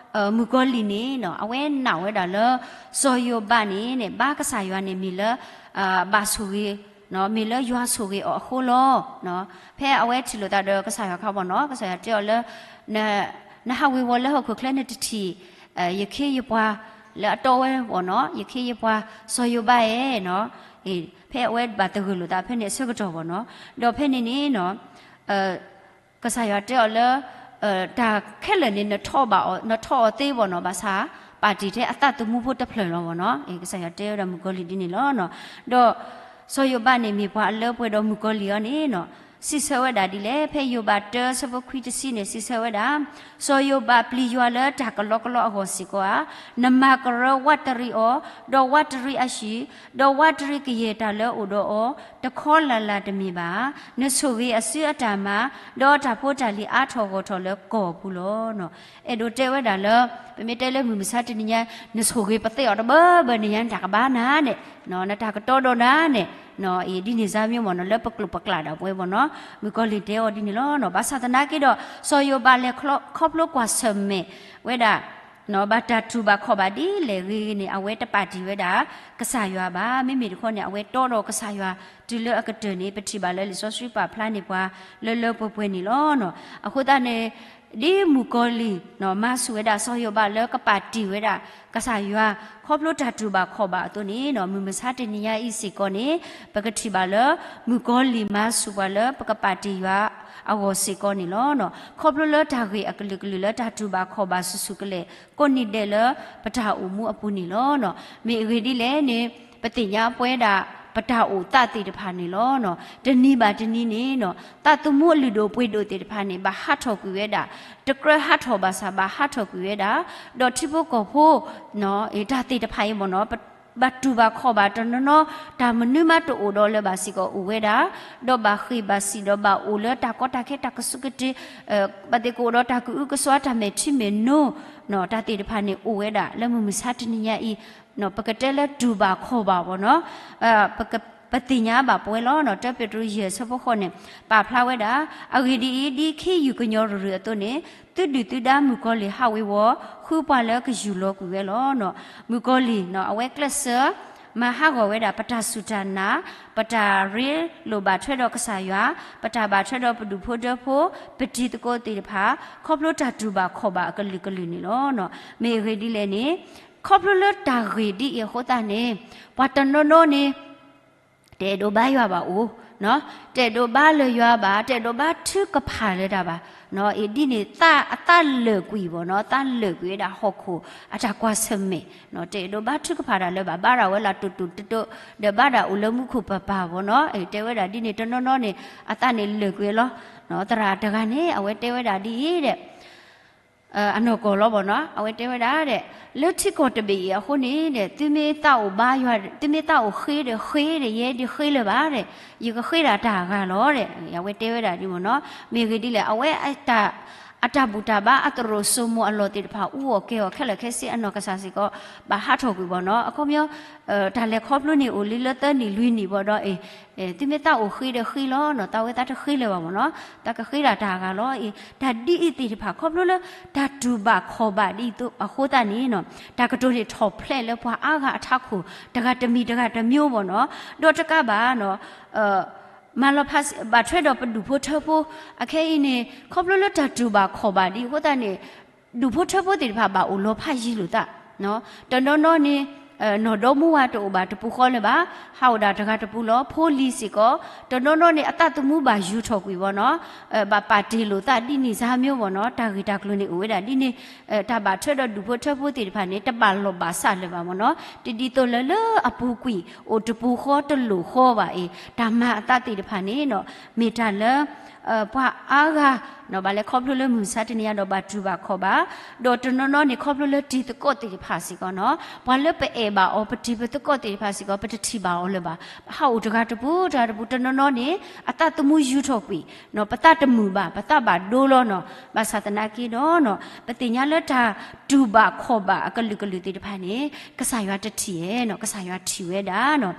မုၣ်ကီၤလံၢ်န့ၣ်နီၢ် အဝဲနာ်ဝဲဒၣ်လၢ စီၤယိၤဘးန့ၣ်န့ၣ် ဘါကစၢ်ယွၤန့ၣ် မ့ၢ်လၢ ဘၣ်ဆိၣ်ဂ့ၤ မ့ၢ်လၢယွၤဆိၣ်ဂ့ၤအီၤအဃိလီၤ. ဖဲအဝဲထံၣ်လိာ်သးဒီးကစၢ်ယွၤခါဘၣ်နီၢ်, ကစၢ်ယွၤတဲအီၤလၢ နဟးဝ့ၤဝီၤလၢဟီၣ်ခိၣ်ချၢနတထံၣ် ယခ့ယပှၤလၢအတီဝဲဘၣ်နီၢ်, ယခ့ယပှၤစီၤယိၤဘးဧၢနီၢ်. ဖဲအဝဲဘၣ်သဂၢၢ်လိာ်သးဖဲန့ၣ်အဆၢကတီၢ်ဘၣ်နီၢ်, ဒီးဖဲန့ၣ်န့ၣ်နီၢ် ကစၢ်ယွၤတဲအီၤလၢ တၢ်ခဲလၢာ်န့ၣ် နထီၣ်အီၤသ့ဘၣ်နီၢ်, ဘၣ်ဆၣ် ပာ်တ့ၢ်ထဲအသးသမူဖိတဖျၢၣ်လီၤဘၣ်နီၢ်. ကစၢ်ယွၤတဲဝဲဒၣ်မုၣ်ကီၤလံၢ်ဒ်န့ၣ်လီၤ. ဒီးစီၤယိၤဘးန့ၣ်မ့ၢ်ပှၤအလၢပှဲၤဒီးမုၣ်ကီၤလံၢ်အံၤန့ၣ်နီၢ် စံးဆၢဝဲဒၣ်ဒ်လဲၣ်, ဖဲယိၤဘးတၢဆၢဖိခွံတဆံန့ၣ် စံးဆၢဝဲဒၣ်, စီၤယိၤဘးပျံၤယွၤလၢတၢ်ကလီကလီအဂီၢ်စ့ၢ်ကီးဧါ, နမၤကရၢဝးတရံးအီၤ, ဒီးဝးတရံးအဟံၣ်, ဒီးဝးတရံးကယဲၢ်တၢ်လၢအအိၣ်ဒီးအီၤ တခီလၢ်လၢ်တမ့ၢ်ဘၣ်. နဆိၣ်ဂ့ၤအစုအတၢ်မၤ, ဒီးတၢ်ဖိတၢ်လံၤအါထီၣ်ဂီၢ်ထီၣ်လၢကီၢ်ပူၤလီၤ. အဲၣ်ဒိးတဲဝဲဒၣ်လၢ ပမ့ၢ်တဲလၢမုၢ်မဆါတနံၤညါ နဆိၣ်ဂ့ၤပသ့အီၤတဘၢဘၢန့ၣ်ညါ နတၢ်ကဘါနၤဒဲး, နတၢ်ကတီဒီးနၤဒဲး, အံၤဒ်န့ၣ်စါမ့ၢ်မ့ၢ်နီၢ် လၢပကျိာ်ပကျးဒၣ်ပဝဲဘၣ်နီၢ်, မုၣ်ကီၤလံၢ်တဲအီၤဒ်န့ၣ်လီၤ. ဘၣ်ဆၣ်သနာ်က့ဒီး စီၤယိၤဘးလဲၤခီဖျိကွၢ်ဆၢၣ်မဲာ်ဝဲဒၣ် ဘၣ်တၢ်တူၢ်ဘၣ်ခီၣ်ဘၣ်ဒ်လဲၣ်ဂ့ၤဂ့ၤန့ၣ် အဝဲတပာ်တ့ၢ်ဝဲဒၣ်ကစၢ်ယွၤဘၣ်. မ့မ့ၢ်တခီန့ၣ် အဝဲတီဒီးကစၢ်ယွၤ တုၤလၢအကတၢၢ်န့ၣ် ပထံၣ်ဘၣ်လၢလံာ်စီဆှံပာ်ဖျါန့ၢ်ပှၤလၢလၢပှဲၤပှဲၤန့ၣ်လီၤ. အဃိသတးန့ၣ် ဒ်မုၣ်ကီၤလံၢ် မၤဆူၣ်ဝဲဒၣ်စီၤယိၤဘးလၢကပာ်တ့ၢ်ဝဲဒၣ်ကစၢ်ယွၤ ခီဖျိတၢ်တူၢ်ဘၣ်ခီၣ်ဘၣ်အသိးန့ၣ် မုၢ်မဆါတနံၤညါအံၤစ့ၢ်ကီးန့ၣ် ပကထံၣ်ဘၣ်လၢ မုၣ်ကီၤလံၢ်မၤဆူၣ်ပှၤလၢပကပာ်တ့ၢ်ယွၤအဂီၢ်စ့ၢ်ကီးန့ၣ်လီၤ. ခီဖျိလၢတၢ်ဂ့ၢ်အကလုာ်ကလုာ်လၢတၢ်တူၢ်ဘၣ်ခီၣ်ဘၣ်ဆူၣ်ဆူၣ်ကလဲာ် ကိးနံၤဒဲးလၢပတၢ်အိၣ်မူအပူၤန့ၣ်လီၤ. မ့ၢ်အဂ့ၢ်ဒ်လဲၣ်န့ၣ် ပသ့ၣ်ညါပဝဲဒၣ် ပတၢ်အိၣ်သးသ့ၣ်တဖၣ်န့ၣ်လီၤ. တနံၤဘၣ်တနံၤန့ၣ် သးသမူအလုၢ်ဒိၣ်ပှ့ၤဒိၣ်သ့ၣ်တဖၣ်န့ၣ် ဘၣ်ဟးထီၣ်ကွံာ်ဝဲဒၣ်, တကြၢးဟးထီၣ်ဘၣ်ဆၣ် ဘၣ်ဟးထီၣ်ကွံာ်ဝဲဒၣ်, ဒီးထံဖိကီၢ်ဖိ တၢ်သ့ၣ်တဖၣ်အံၤမ့ၢ်နီၢ် ဘၣ်တူၢ်ဘၣ်ခီၣ်ဘၣ်တနီၤနီၤ တၢ်မနုၤမးတအိၣ်ဒီးလၢၤဘၣ်စ့ၢ်ကီးအိၣ်ဝဲဒၣ်, ဒီးဘၣ်ဃ့ၢ်ဘၣ်စံၣ်ဒီးဘၣ်အိၣ်လၢတၢ်ကီတၢ်ခဲတၢ်ကဆူးကတ့ၢ်, ဘၣ်သ့ၣ်ကအိၣ်ဒီးတၢ်ကအုကစွါတၢ်မဲာ်ထံမဲာ်နိ တၢ်သ့ၣ်တဖၣ်န့ၣ်အိၣ်ဝဲဒၣ် လၢမုၢ်မဆါတနံၤညါအံၤ ပကတဲလၢတူၢ်ဘၣ်ခီၣ်ဘၣ်ဘၣ်နီၢ်, ပသ့ၣ်ညါဘၣ်ပဝဲလီၤ. တၢပ့းတရူးယဲၢ်ဆၢဖိဃိးန့ၣ် ပာ်ဖျါဝဲဒၣ်, အဂ့ၢ်ဒ်အံၤ, ဒ်ခ့ယုၢ်ကညီၤရူၤရူၤအသိးန့ၣ် သုဒုၣ်သုဒါမုၣ်ကီၤလံၢ်ဟးဝ့ၤဝီၤ ဃုပှၤလၢကယူၢ်လီၤကွံာ်ဝဲလီၤ. မုၣ်ကီၤလံၢ် အဝဲကျဲးစၢး မၤဟးဂီၤဝဲဒၣ် ပတၢ်စူၢ်တၢ်နာ်, ပတၢ်ရ့လိာ်ဘၣ်ထွဲဒီးကစၢ်ယွၤ, ပတၢ်ဘၣ်ထွဲဒီးပဒူၣ်ဖိထၢဖိ, ပတံၤသကိးသ့ၣ်တဖၣ် ခီဖျိတၢ်တူၢ်ဘၣ်ခီၣ်ဘၣ်အကလုာ်ကလုာ်န့ၣ်လီၤ. မ့ၢ်အဂ့ၢ်ဒ်လဲၣ်န့ၣ် ခီဖျိလၢတၢ်ဂ့ၢ်ဒ်အံၤအဃိသတးန့ၣ် ပှၤတနီၤနီၤန့ၣ် တအဲၣ်ဒိးဘါယွၤဘၣ်အိၣ်, တအဲၣ်ဒိးဘါလၢၤယွၤဘၣ်, တအဲၣ်ဒိးဘါထုကဖၣ်လၢၤတၢ်ဘၣ်. အံၤဒ်န့ၣ် အသးလၢာ်ကွံာ်ဘၣ်နီၢ်, သးလၢာ်ကွံာ်ဝဲဒၣ်ဟီၣ်ခိၣ်အတၢ်ကွၢ်ဆၢၣ်မဲာ်, တအဲၣ်ဒိးဘါထုကဖၣ်တၢ်လၢၤဘၣ်, ဘါတၢ်ဝဲလၢတိၢ်တိၢ်တိၢ်တိၢ် ဒီးဘါတၢ်အိၣ်လၢမူခိၣ်ပၢ်ပၢ်ဘၣ်နီၢ်. တဲဝဲဒၣ်ဒ်န့ၣ် တနီၤနီၤန့ၣ် အသးန့ၣ်လၢာ်ကွံာ်လီၤ. သရၣ်တဂၤန့ၣ် အဝဲတဲဝဲဒၣ်ဒ်အံၤဒဲး အနီၢ်ကီၢ်လီၤဘၣ်နီၢ်, အဝဲတဲဝဲဒၣ်ဒဲး လၢထံကီၢ်တဘ့ၣ်အံၤအဃိန့ၣ်ဒဲး သုမ့ၢ်သးအိၣ်ဘါယွၤ, သုမ့ၢ်သးအိၣ်ဃ့ဒီးဃ့ဒီး ယဲဒုးဃ့လၢၤဘၣ်ဒဲး, ယကဃ့ဒၣ်တၢ်အဂၤလီၤဒဲး, အဝဲတဲဝဲဒၣ်ဒ်မ့ၢ်နီၢ်. မ့ၢ်ဂ့ၢ်ဒ်လဲၣ် အဝဲ အတၢ်ဘူၣ်တၢ်ဘါအတရိာ်စိမိၤအလီၢ်သ့ၣ်တဖၣ် အူအီၣ်ကဲအီၣ်ခဲလၢာ်ခဲဆ့ အနီၢ်ကစၢ်စ့ၢ်ကီး ဘၣ်ဟးထီၣ်ကွံာ်ဘၣ်နီၢ်. အခီပညီ တၢ်လဲၤခီဖျိန့ၣ်အိၣ်လံလၢသၢနံၣ်လွံၢ်နံၣ်ဘၣ်ဒီး အ့ၣ် သုမ့ၢ်သးအိၣ်ဃ့ဒီးဃ့လီၤနီၢ်, သးဝဲသးတဃ့လၢၤဘၣ်မ့ၢ်နီၢ်, သးကဃ့ဒၣ်တၢ်အဂၤလီၤ. အ့ၣ် တၢ်ဒ်အံၤသ့ၣ်တဖၣ် ခီဖျိလၢ တၢ်တူၢ်ဘၣ်ခီၣ်ဘၣ်ဒ်အံၤအဃိသတးန့ၣ်နီၢ်, တၢ်ကတိၤန့ၣ်ထီၣ်ဖျဲးလၢပှၤအါဂၤအထးခိၣ် တဂၤတမံၤတဂၤတမံၤဘၣ်နီၢ်, ဒီးတကးဘၣ်နီၢ် မၤလီၤဖး ဘၣ်ထွဲဒီးပဒူၣ်ဖိထၢဖိ အခဲအံၤန့ၣ် ခီဖျိလၢတၢ်တူၢ်ဘၣ်ခီၣ်ဘၣ်ဒ်အဃိသတးန့ၣ် ဒူၣ်ဖိထၢဖိသ့ၣ်တဖၣ်ဘၣ်အိၣ်လီၤဖးယံၤလိာ်သး, တနီၤနီၤန့ၣ် နီၢ်ဒီမါဝၤတအိၣ်ဘၣ်တပူၤဃီလၢၤဘၣ်, ဟးအိၣ်ဒၣ်တဂၤတပူၤလီၤ. ဖိလံၤစ့ၢ်ကီး တနီၤနီၤန့ၣ် အသးသမူဘၣ်ယူၤထီၣ်ကွံာ်ဘၣ်နီၢ်, ဘၣ်ပာ်တ့ၢ်လိာ်သးဒ်န့ၣ်စါမ့ၢ်ဘၣ်နီၢ်, တၢ်ဂ့ၢ်တၢ်ကျိၤန့ၣ်အိၣ်ဝဲဒၣ်ဒ်န့ၣ်, တၢ်ဘၣ်ထွဲဒီးဒူၣ်ဖိထၢဖိသ့ၣ်တဖၣ်န့ၣ် တဘၣ်လီၢ်ဘၣ်စးလၢၤဘၣ်မ့ၢ်နီၢ်, တဒ်သိးလၢလၢအပူၤကွံာ် အိၣ်တပူၤဃီတလိာ်ဃီဘၣ်အံၤ တၢ်မၤအသးသ့ၣ်တဖၣ်န့ၣ်နီၢ် မ့ၢ်တၢ်လၢ ပှၤအါဂၤ ဘၣ်လဲၤခီဖျိလၢမုၢ်မဆါတနံၤညါဒီးဘၣ်တူၢ်ဘၣ်ခီၣ်ဘၣ်, ဒီးတနီၤနီၤန့ၣ် ခီဖျိလၢတံၤသကိးသ့ၣ်တဖၣ်စ့ၢ်ကီးနီၢ်, ပှၤလၢပအဲၣ်ဘၣ်အီၤ ပတံၤပသကိးသ့ၣ်တဖၣ်စ့ၢ်ကီး ပတထံၣ်ဘၣ်အီၤလၢၤဘၣ်, ဟးအိၣ်တဂၤတပူၤ တဂၤတပူၤ တနီၤနီၤန့ၣ် အသးသမူယူၤထီၣ်ကွံာ်နီၢ်, ပသးတမုာ်ဘၣ် ပသးဘၣ်ဒိလီၤနီၢ်, ဘၣ်ဆၣ်သနာ်က့ဒီးနီၢ် ပသ့ၣ်ညါလၢတၢ်တူၢ်ဘၣ်ခီၣ်ဘၣ်အကလုာ်ကလုာ်သ့ၣ်တဖၣ်န့ၣ် ကစၢ်ယွၤတထံၣ်ဧါနီၢ်, ကစၢ်ယွၤထံၣ်ဝဲဒၣ်နီၢ်,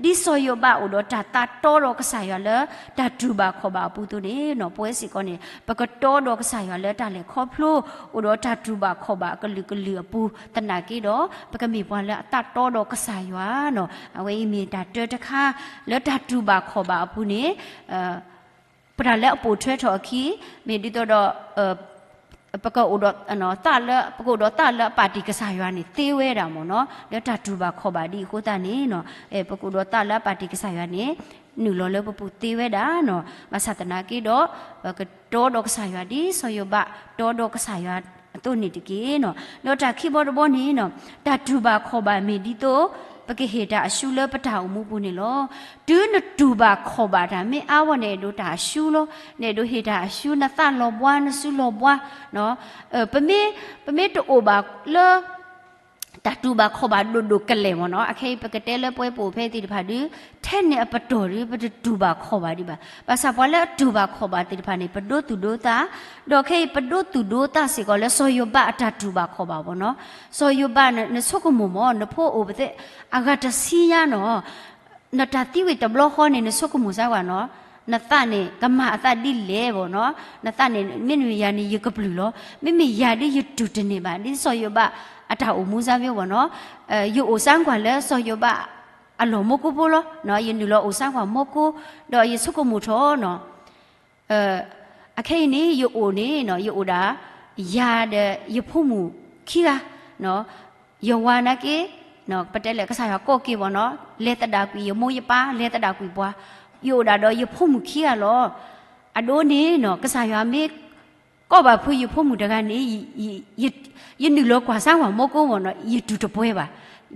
ဒ်စီၤယိၤဘးအိၣ်ဒီးတၢ်သးတီဒီးကစၢ်ယွၤလၢ တၢ်တူၢ်ဘၣ်ခီၣ်ဘၣ် ပူသိန့ၣ်နီၤ ပဝဲစ့ၢ်ကီးန့ၣ် ပကတီဒီးကစၢ်ယွၤလၢတၢ်လဲၤခီဖျိ အိၣ်ဒီးတၢ်တူၢ်ဘၣ်ခီၣ်ဘၣ်အကလုာ်ကလုာ်အပူၤသနာ်က့ဒီး ပကမ့ၢ်ပှၤလၢအသးတီဒီးကစၢ်ယွၤနီၤ. အဝဲအံၤမ့ၢ်တၢ်တၢတခါ လၢတၢ်တူၢ်ဘၣ်ခီၣ်ဘၣ်အပူၤန့ၣ် ပတၢ်လၢအပိာ်ထွဲထီၣ်အခံ မ့ၢ်ဒ်သိးဒီး ပကအိၣ်ဒီး သးလၢ ပကအိၣ်ဒီးသးလၢအပာ်တ့ၢ်ကစၢ်ယွၤန့ၣ် သ့ဝဲဒၣ်မ့ၢ်နီၤ လၢတၢ်တူၢ်ဘၣ်ခီၣ်ဘၣ်ဒ်အဃိသတးန့ၣ်နီၤ ပကအိၣ်ဒီးသးလၢအပာ်တ့ၢ်ကစၢ်ယွၤန့ၣ် နုာ်လီၤလၢပပူၤသ့ဝဲဒၣ်နီၤ. ဘၣ်ဆၣ်သနာ်က့ဒီး ပကတီဒီးကစၢ်ယွၤဒ်စီၤယိၤဘးတီဒီးကစၢ်ယွၤအသိးန့ၣ်တက့ၢ်နီၤ. ဒီးတၢ်ခံဘီတဘီန့ၣ်နီၤ တၢ်တူၢ်ဘၣ်ခီၣ်ဘၣ်မ့ၢ်ဒ်သိး ပကဟ့ၣ်တၢ်အရှုံးလၢပတၢ်အိၣ်မူပူၤန့ၣ်လီၤ. တုၤနတူၢ်ဘၣ်ခီၣ်ဘၣ်တၢ်မ့ၢ်အါဝဲန့ၣ် နအဲၣ်ဒိးတၢ်အရှုံးလီၤ. နအဲၣ်ဒိးဟ့ၣ်တၢ်အရှုံး နသးလီၤဘှါ နစုလီၤဘှါ ပမ့ၢ် ပမ့ၢ်တအိၣ်ဘၣ်လၢ တၢ်တူၢ်ဘၣ်ခီၣ်ဘၣ်ဒိၣ်ဒိၣ်ကလဲာ်မ့ၢ်နီၤ အခဲအံၤပကတဲလၢပဝဲပအိၣ်ဖဲသ့ၣ်တဖၣ်ဒီး ထဲန့ၣ်အပတီၢ်ဒီး ပတတူၢ်ဘၣ်ခီၣ်ဘၣ်ဒံးဘၣ်. ဘၣ်ဆၣ်ပှၤလၢအတူၢ်ဘၣ်ခီၣ်ဘၣ်သ့ၣ်တဖၣ်န့ၣ် ပဒိသူၣ်ဒိသး, ဒီးခဲအံၤပဒိသူၣ်ဒိသးစ့ၢ်ကီးလၢစီၤယိၤဘးအတၢ်တူၢ်ဘၣ်ခီၣ်ဘၣ်မ့ၢ်နီၤ. စီၤယိၤဘးန့ၣ် နဆိကမိၣ်မ့ၢ် နဖိအိၣ်ပသ့ အဂၤတဆံညါနီၤ နတၢ်သံဝံၤတဘျီဃီန့ၣ် နဆိကမိၣ်စၢ်ကွၢ်နီၤ, နသးန့ၣ် ကမၤအသးဒ်လဲၣ်ဘၣ်နီၤ, နသးန့ၣ် မ့မ့ၢ်ယၤန့ၣ် ယကပျုၢ်လီၤ, မ့မ့ၢ်ယၤဒ်ယတူၢ်တန့ၢ်ဘၣ် ဒ်စီၤယိၤဘးအတၢ်အိၣ်မူစၢ်မ့ၢ်ဘၣ်နီၤ, ယအိၣ်စၢ်ကွၢ်လၢစီၤယိၤဘးအလီၢ်မူကိဖိလီၤ, ယနုာ်လီၤအိၣ်စၢ်ကွၢ်မူကိ, ဒီးယဆိကမိၣ်ထီၣ်နီၤ အခဲအံၤန့ၣ် ယအိၣ်န့ၣ် ယအိၣ်ဒၣ် ယၤဒီးယဖိမုၣ်ခံဂၤ, ယဝၤနာ်က့ ပတဲလၢကစၢ်ယွၤကိးက့ၤဘၣ်နီၤ, လဲၤသဒၣ်ကွံာ်ယမိၢ်ယပၢ် လဲၤသဒၣ်ကွံာ်ပှၤ, ယအိၣ်ဒၣ်ဒီးယဖိမုၣ်ခံဂၤလီၤ. အဒိန့ၣ်နီၤ ကစၢ်ယွၤမ့ၢ်ကိးဘၣ်ဖုးယဖိမုၣ်တဂၤန့ၣ် ယနုာ်လီၤကွၢ်စၢ်ကွၢ်မူကိမ့ၢ်နီၤ ယတူၢ်တပှဲၤဘၣ်.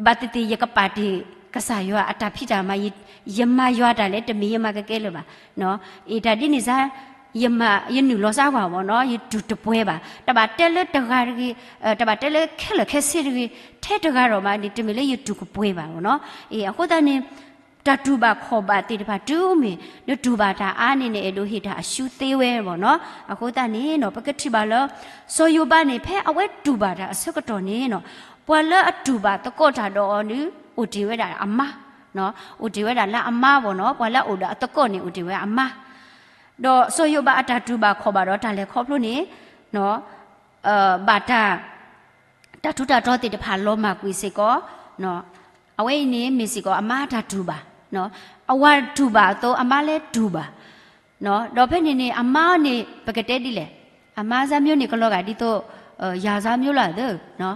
ဘၣ်သ့ၣ်သ့ၣ်ယကပာ်တ့ၢ်ကစၢ်ယွၤအတၢ်ဖံးတၢ်မၤ, ယမၤယွၤတၢ်လဲၣ် တမ့ၢ်ယမၤကကဲလၢၤဘၣ်. အ့ၣ်တၢ်ဒ်န့ၣ်စၢ် ယမၤ ယနုာ်လီၤစၢ်ကွၢ်မ့ၢ်နီၤ ယတူၢ်တပှဲၤဘၣ်. တဘၣ်တဲလၢတဂၤတဂ့ၤ, တဘၣ်တဲလၢခဲလၢာ်ခဲဆ့တဂ့ၤ, ထဲတဂၤဒီးမးန့ၣ် တမ့ၢ်လၢယတူၢ်ကပှဲၤဘၣ်မ့ၢ်နီၤ. အဃိသတးန့ၣ် တၢ်တူၢ်ဘၣ်ခီၣ်ဘၣ်သ့ၣ်တဖၣ်တုၤမ့ၢ် နတူၢ်ဘၣ်တၢ်အါန့ၣ် နအဲၣ်ဒိးဟ့ၣ်တၢ်အရှုံးသ့ဝဲမ့ၢ်နီၤ. အဃိသတးန့ၣ်နီၤ ပကထံၣ်ဘၣ်လၢ စီၤယိၤဘးန့ၣ် ဖဲအဝဲတူၢ်ဘၣ်တၢ်အဆၢကတီၢ်န့ၣ်နီၤ ပှၤလၢအတူၢ်ဘၣ်သကိးတၢ်ဒီးအီၤန့ၣ် အိၣ်တ့ၢ်ဝဲဒၣ်အမါ, အိၣ်တ့ၢ်ဝဲဒၣ်လၢအမါမ့ၢ်နီၤ, ပှၤလၢအအိၣ်ဒီးအသကိးန့ၣ် အိၣ်တ့ၢ်ဝဲအမါ, ဒီးစီၤယိၤဘးအတၢ်တူၢ်ဘၣ်ခီၣ်ဘၣ်ဒီးတၢ်လဲၤခီဖျိန့ၣ် ဘၣ်တၢ် တၢ်ထူးတၢ်တီၤသ့ၣ်တဖၣ်လီၤမၢ်ကွံာ်စ့ၢ်ကီး, အဝဲအံၤန့ၣ်မ့ၢ်စ့ၢ်ကီးအမါတၢ်တူၢ်ဘၣ်, အဝၤတူၢ်ဘၣ်အသိး အမါလဲၤတူၢ်ဘၣ်, ဒီးဖဲန့ၣ်န့ၣ် အမါအီၤန့ၣ် ပကတဲဒ်လဲၣ်, အမါစၢ်မၠိန့ၣ် ကလီၤဂာ်ဒ်သိး ယၤစၢ်မၠိလီၤသၢ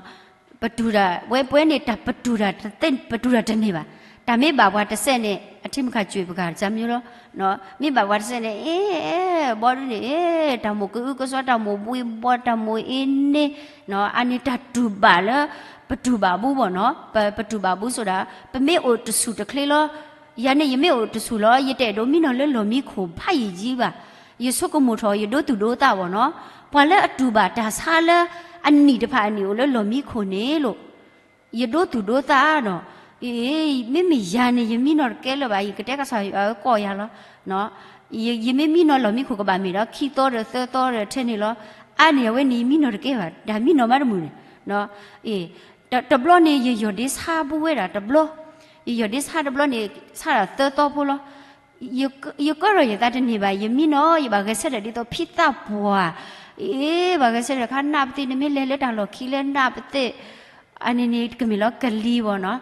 ပတူၢ်တၢ် ဝဲပှဲၤန့ၣ် တၢ်ပတူၢ်တၢ်တသ့ ပတူၢ်တၢ်တန့ၢ်ဘၣ်, တၢ်မ့ၢ်ဘၣ်ပှၤတစဲးန့ၣ် အထံမခၣ်ကွံာ်ပှၤစၢ်မၠိလီၤ, မ့ၢ်ဘၣ်ပှၤတစဲးန့ၣ် အ့ ဘီဒုန့ၣ် အ့ တၢ်မိၣ်ကအုကစွါ တၢ်မိၣ်ဘှံးဘှီ တၢ်မိၣ်အ့န့ၣ်, အန့ၣ်တၢ်တူၢ်ဘၣ်လၢ ပတူၢ်ဘၣ်ဘူးဘၣ်နီၤ, ပ ပတူၢ်ဘၣ်ဘူးဆိဒၣ် ပမ့ၢ်အိၣ်တဆူၣ်တချ့လီၤ, ယၤန့ၣ် ယမ့ၢ်အိၣ်တဆူၣ်လီၤ ယတအဲၣ်ဒိးမံနီၤလၢလီၢ်မံခိၣ်ဖးယံာ်ယံာ်ဘၣ်, ယဆိကမိၣ်ထီၣ် ယဒိသူၣ်ဒိသးဘၣ်နီၤ, ပှၤလၢအတူၢ်ဘၣ်တၢ်ဆါလၢအနံၣ်တဖၣ်အနံၣ်အိၣ်လၢလီၢ်မံခိၣ်န့ၣ်လီၤ ယဒိသူၣ်ဒိသးနီၤ, အ့ မ့မ့ၢ်ယၤန့ၣ် ယမံနီၤတကဲလၢၤဘၣ် ယကတဲကစၢ်ယွၤကိးယၤလီၤ, ယမ့ၢ်မံနီၤလီၢ်မံခိၣ်ကဘၣ်မ့ၢ်ဒီး ခံသီဒီးသၢသီဒီးထဲန့ၣ်လီၤ, အါန့ၣ်အဝဲန့ၣ် ယမံနီၤတကဲဘၣ် တၢ်မံနီၤမးတမုာ်န့ၣ်, အ့ တဘျီန့ၣ် ယယီၢ်ဒ့ဆါဘူးဝဲဒၣ်တဘျီ, ယယီၢ်ဒ့ဆါတဘျီန့ၣ် ဆါဒၣ်သၢသီဖိလီၤ, ယကၢထီၣ်ယသးတန့ၢ်ဘၣ် ယမံနီၤ ယဘၣ်ဂဲၤဆၢထၢၣ်ဒ်သိးဖံသးပှၢ်, အ့ ဘၣ်ဂဲၤဆၢထၢၣ်ခါနးပသ့ၣ် နမ့ၢ်လဲၤလၢတၢ်လီၢ်ခံလၢနးပသ့ၣ်, အန့ၣ်န့ၣ် ကမ့ၢ်လီၤကလံၤဘၣ်နီၤ,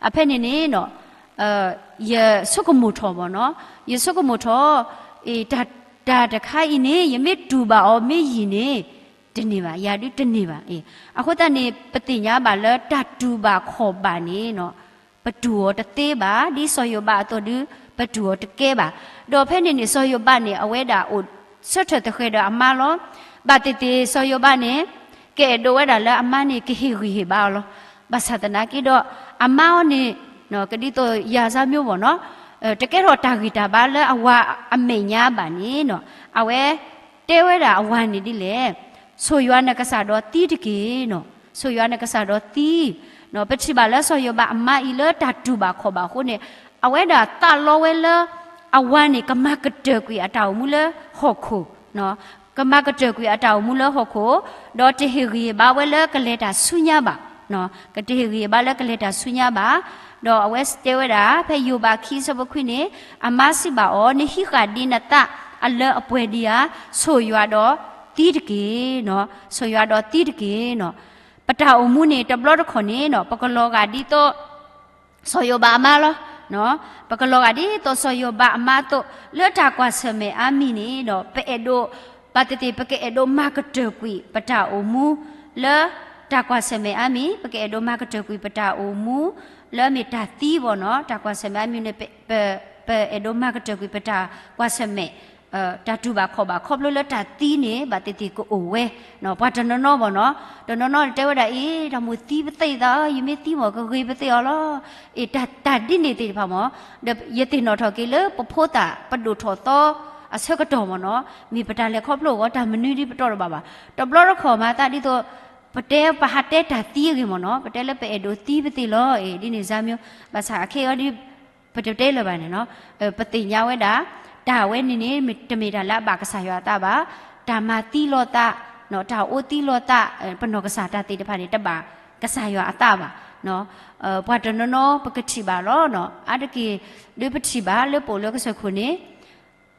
အဖဲန့ၣ်န့ၣ်နီၤ ယဆိကမိၣ်ထီၣ်ဘၣ်နီၤ, ယဆိကမိၣ်ထီၣ် တၢ်တခါအံၤန့ၣ် ယမ့ၢ်တူၢ်ဘၣ်အီၤမ့ၢ်ယံာ်န့ၣ် တန့ၢ်ဘၣ်, ယၤဒုတန့ၢ်ဘၣ်. အဃိသတးန့ၣ် ပသ့ၣ်ညါဘၣ်လၢတၢ်တူၢ်ဘၣ်ခီၣ်ဘၣ်န့ၣ် ပတူၢ်အီၤတသ့ဘၣ်, ဒ်စီၤယိၤဘးအသိးဒု ပတူၢ်အီၤတကဲဘၣ်. ဒီးဖဲန့ၣ်န့ၣ် စီၤယိၤဘးန့ၣ် အဝဲဒၣ်အိၣ်ဆၢထၢၣ်သဃဲးဒီးအမါလီၤ. ဘၣ်သ့ၣ်သ့ၣ် စီၤယိၤဘးန့ၣ် ကအဲၣ်ဒိးဝဲဒၣ်လၢအမါန့ၣ် ကဟ့ၣ်ဂံၢ်ဟ့ၣ်ဘါအီၤလီၤ. ဘၣ်ဆၣ်သနာ်က့ဒီး အမါအီၤန့ၣ် ကဒ်သိးယၤစၢ်မျိၣ်ဘၣ်နီၤ, တကဲထီၣ်တၢ်ဂံၢ်တၢ်ဘါလၢအဝၤအမဲာ်ညါဘၣ်န့ၣ်နီၤ, အဝဲတဲဝဲဒၣ်အဝၤန့ၣ်ဒ်လဲၣ်, ဆိၣ်ယွၤနကစၢ်ဒီးသံတက့ၢ်နီၤ, ဆိၣ်ယွၤနကစၢ်ဒီးသံ. ပထံၣ်ဘၣ်လၢစီၤယိၤဘးအမါအံၤလၢတၢ်တူၢ်ဘၣ်ခီၣ်ဘၣ်အဃိန့ၣ်, အဝဲဒၣ်သးလီဝဲလၢ အဝၤန့ၣ် ကမၤကတၢၢ်ကွံာ်အတၢ်အိၣ်မူလၢဟီၣ်ခိၣ်, ကမၤကတၢၢ်ကွံာ်အတၢ်အိၣ်မူလၢဟီၣ်ခိၣ်, ဒီးတဟ့ၣ်ဂံၢ်ဟ့ၣ်ဘါဝဲလၢကလဲၤတၢ်ဆူညါဘၣ်, ကတဟ့ၣ်ဂံၢ်ဟ့ၣ်ဘါလၢကလဲၤတၢ်ဆူညါဘၣ်. ဒီးအဝဲတဲဝဲဒၣ် ဖဲယိၤဘးခံဆၢဖိခွံန့ၣ်, အမါစံးဘၣ်အီၤ, နဟံးဃာ်ဒံးနသး အလၢအပှဲၤဒံးဧါ, ဆိၣ်ယွၤဒီးသံတက့ၢ်နီၤ, ဆိၣ်ယွၤဒီးသံတက့ၢ်နီၤ. ပတၢ်အိၣ်မူန့ၣ် တဘျီတခီၣ်န့ၣ်နီၤ ပကလီၤဂာ်ဒ်သိး စီၤယိၤဘးအမါလီၤ. ပကလီၤဂာ်ဒ်သိးစီၤယိၤဘးအမါအသိး လၢတၢ်ကွၢ်ဆၢၣ်မဲာ်အါမံၤန့ၣ်ဒီး ပအဲၣ်ဒိး ဘၣ်သ့ၣ်သ့ၣ် ပကအဲၣ်ဒိးမၤကတၢၢ်ကွံာ်ပတၢ်အိၣ်မူ လၢတၢ်ကွၢ်ဆၢၣ်မဲာ်အါမံၤ, ပကအဲၣ်ဒိးမၤကတၢၢ်ကွံာ်ပတၢ်အိၣ်မူ လၢအမ့ၢ်တၢ်သံဘၣ်နီၤ, တၢ်ကွၢ်ဆၢၣ်မဲာ်အါမံၤန့ၣ် ပ ပအဲၣ်ဒိးမၤကတၢၢ်ကွံာ် ပတၢ်ကွၢ်ဆၢၣ်မဲာ် တၢ်တူၢ်ဘၣ်ခီၣ်ဘၣ် ခီဖျိလၢတၢ်သံန့ၣ် ဘၣ်သ့ၣ်သ့ၣ်ကအိၣ်ဝဲ, ပှၤတနီၤနီၤဘၣ်နီၤ, တနီၤနီၤတဲဝဲဒၣ်အံၤ တၢ်မိၣ်သံပသ့ၣ်သး ယမ့ၢ်သံမ့ၢ်ကဂ့ၤပသ့ၣ်အီၤလီၤ. အ့ တၢ်ဒ်န့ၣ်သ့ၣ်တဖၣ်မ့ၢ်, ဒီးယသ့ၣ်နီၣ်ထီၣ်က့ၤလၢပဖိသၣ်ပဒိၣ်ထီၣ်သီအဆၢကတီၢ်မ့ၢ်နီၤ, မ့ၢ်ပတၢ်လဲၤခီဖျိအဂီၢ် တၢ်မနုၤဒ်ပတီၢ်တဘၣ်ဘၣ်. တဘျီတခီၣ်မၤသးဒ်သိး ပတဲပဟးတဲတၢ်သံအဂ့ၢ်မ့ၢ်နီၤ, ပတဲလၢပအဲၣ်ဒိးသံပသ့ၣ်လီၤ, အ့ ဒ်န့ၣ်စၢ်မ့ၢ်, ဘၣ်ဆၣ်အခဲအံၤဒ် ပတတဲလၢၤဘၣ်န့ၣ်နီၤ, ပသ့ၣ်ညါဝဲဒၣ် တၢ်ဝဲန့ၣ်န့ၣ် တမ့ၢ်တၢ်လၢအဘၣ်ကစၢ်ယွၤအသးဘၣ်, တၢ်မၤသံလီၤသး, တၢ်အိၣ်သံလီၤသး, ပနီၢ်ကစၢ်တၢ်သ့ၣ်တဖၣ်န့ၣ် တဘၣ်ကစၢ်ယွၤအသးဘၣ်. ပှၤတနီၤနီၤပကထံၣ်ဘၣ်လီၤ, အါတက့ၢ် ဒ်ပထံၣ်ဘၣ်လၢပအိၣ်လၢကစၢၢ်ခိၣ်န့ၣ်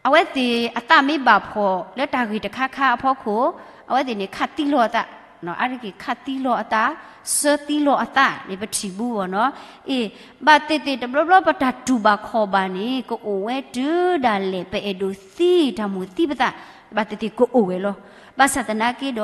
အဝဲသ့ၣ်အသးမ့ၢ်ဘၣ်ဖှီၣ်လၢတၢ်ဂ့ၢ်တခါခါအဖီခိၣ်, အဝဲသ့ၣ်န့ၣ်ခးသံလီၤအသး, အါတက့ၢ်ခးသံလီၤအသး, စၢသံလီၤအသးန့ၣ် ပထံၣ်ဘူးဘၣ်နီၤ. အ့ ဘၣ်သ့ၣ်သ့ၣ်တဘျီဘျီပတၢ်တူၢ်ဘၣ်ခီၣ်ဘၣ်န့ၣ် ကအိၣ်ဝဲတုၤဒၣ်လဲာ် ပအဲၣ်ဒိးသံတၢ်မိၣ်သံပသး, ဘၣ်သ့ၣ်သ့ၣ်ကအိၣ်ဝဲလီၤ. ဘၣ်ဆၣ်သနာ်က့ဒီး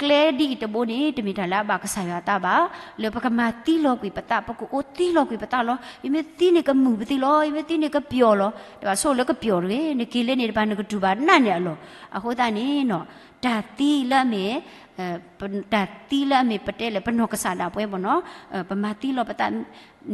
ကျဲဒ်အံၤတဘိန့ၣ် တမ့ၢ်တၢ်လၢအဘၣ်ကစၢ်ယွၤအသးဘၣ်, လၢပကမၤသံလီၤကွံာ်ပသး, ပကအိၣ်သံလီၤကွံာ်ပသးလီၤ. ယမ့ၢ်သံန့ၣ်ကမုာ်ပသ့လီၤ, ယမ့ၢ်သံန့ၣ်ကပျီၢ်လီၤ, တဘၣ်ဆိၣ်လၢကပျီၢ်တဂ့ၤ, နက့ၤလၢန့ၣ်တဖၣ် နကတူၢ်ဘၣ်နးန့ၢ်အလီၢ်. အဃိသတးန့ၣ်နီၤ, တၢ်သံလၢအမ့ၢ် တၢ်သံလၢအမ့ၢ်ပတဲလၢပနီၢ်ကစၢ်ဒၣ်ပှဲၤဘၣ်နီၤ, ပမၤသံလီၤပသးန့ၣ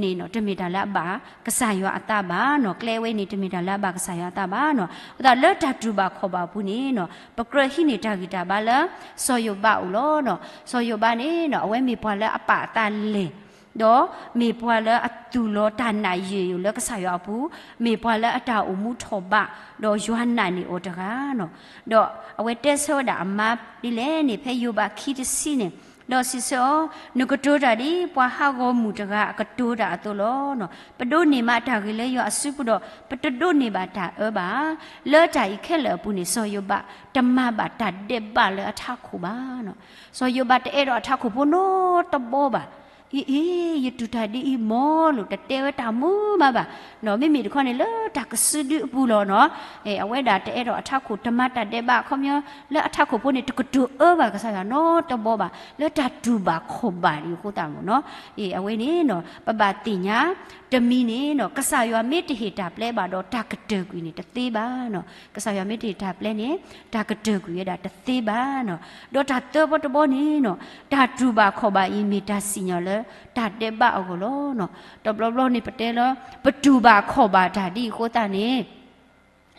်နီၤ တမ့ၢ်တၢ်လၢအဘၣ်ကစၢ်ယွၤအသးဘၣ်နီၤ, ကျဲဝဲန့ၣ် တမ့ၢ်တၢ်လၢအဘၣ်ကစၢ်ယွၤအသးဘၣ်နီၤ. အဃိသတးလၢတၢ်တူၢ်ဘၣ်ခီၣ်ဘၣ်အပူၤန့ၣ်နီၤ ပကြၢးဟံးန့ၢ်တၢ်ဂံၢ်တၢ်ဘါလၢ စီၤယိၤဘးအအိၣ်လီၤနီၤ. စီၤယိၤဘးန့ၣ်နီၤ အဝဲမ့ၢ်ပှၤလၢအပာ်အသးလဲၢ် ဒီးမ့ၢ်ပှၤလၢအသူၣ်လီၤတၢ်နာ်ယံာ်ယိာ်လၢကစၢ်ယွၤအပူၤ, မ့ၢ်ပှၤလၢအတၢ်အိၣ်မူထီၣ်ဘး, ဒီးယွၤနာ်န့ၢ်အီၤတဂၤနီၤ. ဒီးအဝဲတဲဆၢဝဲဒၣ်အမါဒ်လဲၣ်န့ၣ် ဖဲယိၤဘးခံတဆံန့ၣ်, ဒီးစံးဆၢအီၤ, နကတိၤတၢ်ဒ်ပှၤဟးဂီၤမုၢ်တဂၤအကတိၤတၢ်အသိးလီၤ. ပဒိးန့ၢ်မးတၢ်ဂ့ၤလၢယွၤအစုပူၤဒီး ပတဒိးန့ၢ်ဘၣ်တၢ်အၢဘၣ်. လၢတၢ်အံၤခဲလၢာ်အပူၤန့ၣ် စီၤယိၤဘးတမၤဘၣ်တၢ်ဒဲးဘးလၢအထးခိၣ်ဘၣ်နီၤ. စီၤယိၤဘးတအဲၣ်ဒိးအထးခိၣ်ဖိနီတဘီဘၣ်. အ့ အ့ ယတူၢ်တၢ်ဒ်အံၤမီၢ်လိာ် တတဲဝဲတၢ်မူမးဘၣ်နီၤ. မ့မ့ၢ်တခီန့ၣ် လၢတၢ်ကစုဒုအပူၤလီၤနီၤ. အဝဲဒၣ်တအဲၣ်ဒိးအထးခိၣ် တမၤတၢ်ဒဲးဘး အခီပညီ လၢအထးခိၣ်ဖိန့ၣ် တကတိၤအၢဘၣ်ကစၢ်ယွၤနီတဘီဘၣ် လၢတၢ်တူၢ်ဘၣ်ခီၣ်ဘၣ်ဒ်အဃိသတးမ့ၢ်နီၤ. အ့ အဝဲန့ၣ်နီၤ ပဘၣ်သ့ၣ်ညါ တမံၤန့ၣ်နီၤ ကစၢ်ယွၤမ့ၢ်တဟ့ၣ်တၢ်ပျဲဘၣ်ဒီး တၢ်ကတၢၢ်ကွံာ်န့ၣ်တသ့ဘၣ်နီၤ. ကစၢ်ယွၤမ့ၢ်တဟ့ၣ်တၢ်ပျဲန့ၣ် တၢ်ကတၢၢ်ကွံာ်ဝဲဒၣ်တသ့ဘၣ်နီၤ. ဒီးတၢ်သၢဘီတဘီန့ၣ်နီၤ တၢ်တူၢ်ဘၣ်ခီၣ်ဘၣ်အံၤ မ့ၢ်တၢ်စံၣ်ညီၣ်လၢတၢ်ဒဲးဘးအဂီၢ်လီၤ. တဘျီဘျီန့ၣ် ပတဲလၢ ပတူၢ်ဘၣ်ခီၣ်ဘၣ်တၢ်ဒ်အဃိသတးန့ၣ်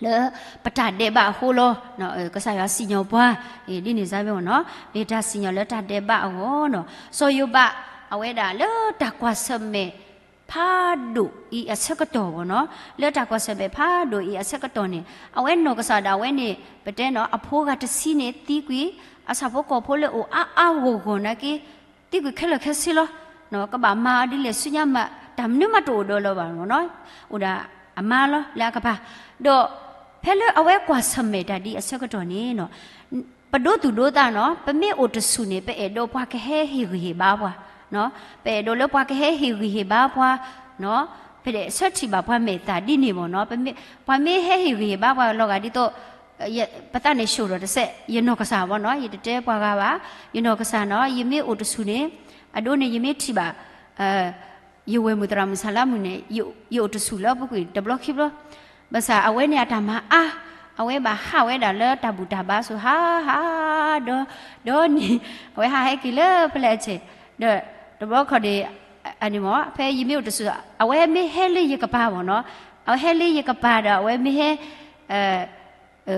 လၢပတၢ်ဒဲးဘးအဃိလီၤ. ကစၢ်ယွၤစံၣ်ညီၣ်ပှၤ ဒ်န့ၣ်စၢ်မ့ၢ်နီၤ မ့ၢ်တၢ်စံၣ်ညီၣ်လၢတၢ်ဒဲးဘးအဂီၢ်နီၤ. စီၤယိၤဘး အဝဲဒၣ်လၢတၢ်ကွၢ်ဆၢၣ်မဲာ်ဖးဒိၣ်အံၤအဆၢကတီၢ်ဘၣ်နီၤ, လၢတၢ်ကွၢ်ဆၢၣ်မဲာ်ဖးဒိၣ်အံၤအဆၢကတီၢ်န့ၣ် အဝဲနီၢ်ကစၢ်ဒၣ်ဝဲန့ၣ် ပတဲနီၤ အဖိဂၤတဆံန့ၣ်သံကွံာ်, အဆၣ်ဖိကီၢ်ဖိလၢအိၣ်အါအါဂီၢ်ဂီၢ်နာ်က့ သံကွံာ်ခဲလၢာ်ခဲဆ့လီၤ. ကဘၣ်မၤဒ်လဲၣ်ဆူညါမး တၢ်မနုၤမးတအိၣ်ဒီးလၢၤဘၣ်နီၤ, အိၣ်ဒၣ်အမါလီၤလၢအကပၤ. ဒီးဖဲလၢအဝဲကွၢ်ဆၢၣ်မဲာ်တၢ်ဒ်အဆၢကတီၢ်န့ၣ်နီၤ ပဒိသူၣ်ဒိသးနီၤ ပမ့ၢ်အိၣ်တဆူၣ်န့ၣ် ပအဲၣ်ဒိးပှၤကဟဲဟ့ၣ်ဂံၢ်ဟ့ၣ်ဘါပှၤ, ပအဲၣ်ဒိးလၢပှၤကဟဲဟ့ၣ်ဂံၢ်ဟ့ၣ်ဘါပှၤ, ပဆၢထံၣ်ဘၣ်ပှၤမဲာ်သၣ်ဒ်န့ၣ်မ့ၢ်နီၤ, ပှၤမ့ၢ်ဟဲဟ့ၣ်ဂံၢ်ဟ့ၣ်ဘါပှၤလီၤဂာ်ဒ်သိး ပသးန့ၣ်ဆှိၣ်ဒီးတစဲး ယနီၢ်ကစၢ်ဘၣ်နီၤ, ယတတဲပှၤဂၤဘၣ်, ယနီၢ်ကစၢ်နီၤ ယမ့ၢ်အိၣ်တဆူၣ်န့ၣ် အဒိန့ၣ် ယမ့ၢ်ထံၣ်ဘၣ် ယဝဲၢ်မုၣ်သရၣ်မုၣ်ဆၣ်လါမုၣ်န့ၣ် ယအိၣ်တဆူၣ်လၢအပူၤကွံာ်တဘျီခံဘျီ, ဘၣ်ဆၣ်အဝဲန့ၣ်အတၢ်မၤအါ, အဝဲဘၣ်ဟးဝဲဒၣ်လၢတၢ်ဘူၣ်တၢ်ဘါဆူဟးဟး ဒီး ဒီးန့ၣ် အဝဲဟးဟဲက့ၤလၢဖဲလဲၣ်အဆဲး, ဒီးတဘျီခီၣ်ဒ့ၣ် အန့ၣ်မ့ၢ် ဖဲယမ့ၢ်အိၣ်တဆူၣ် အဝဲမ့ၢ်ဟဲလၢယကပၤမ့ၢ်နီၤ, အဝဲဟဲလၢယကပၤဒီး အဝဲမ့ၢ်ဟဲ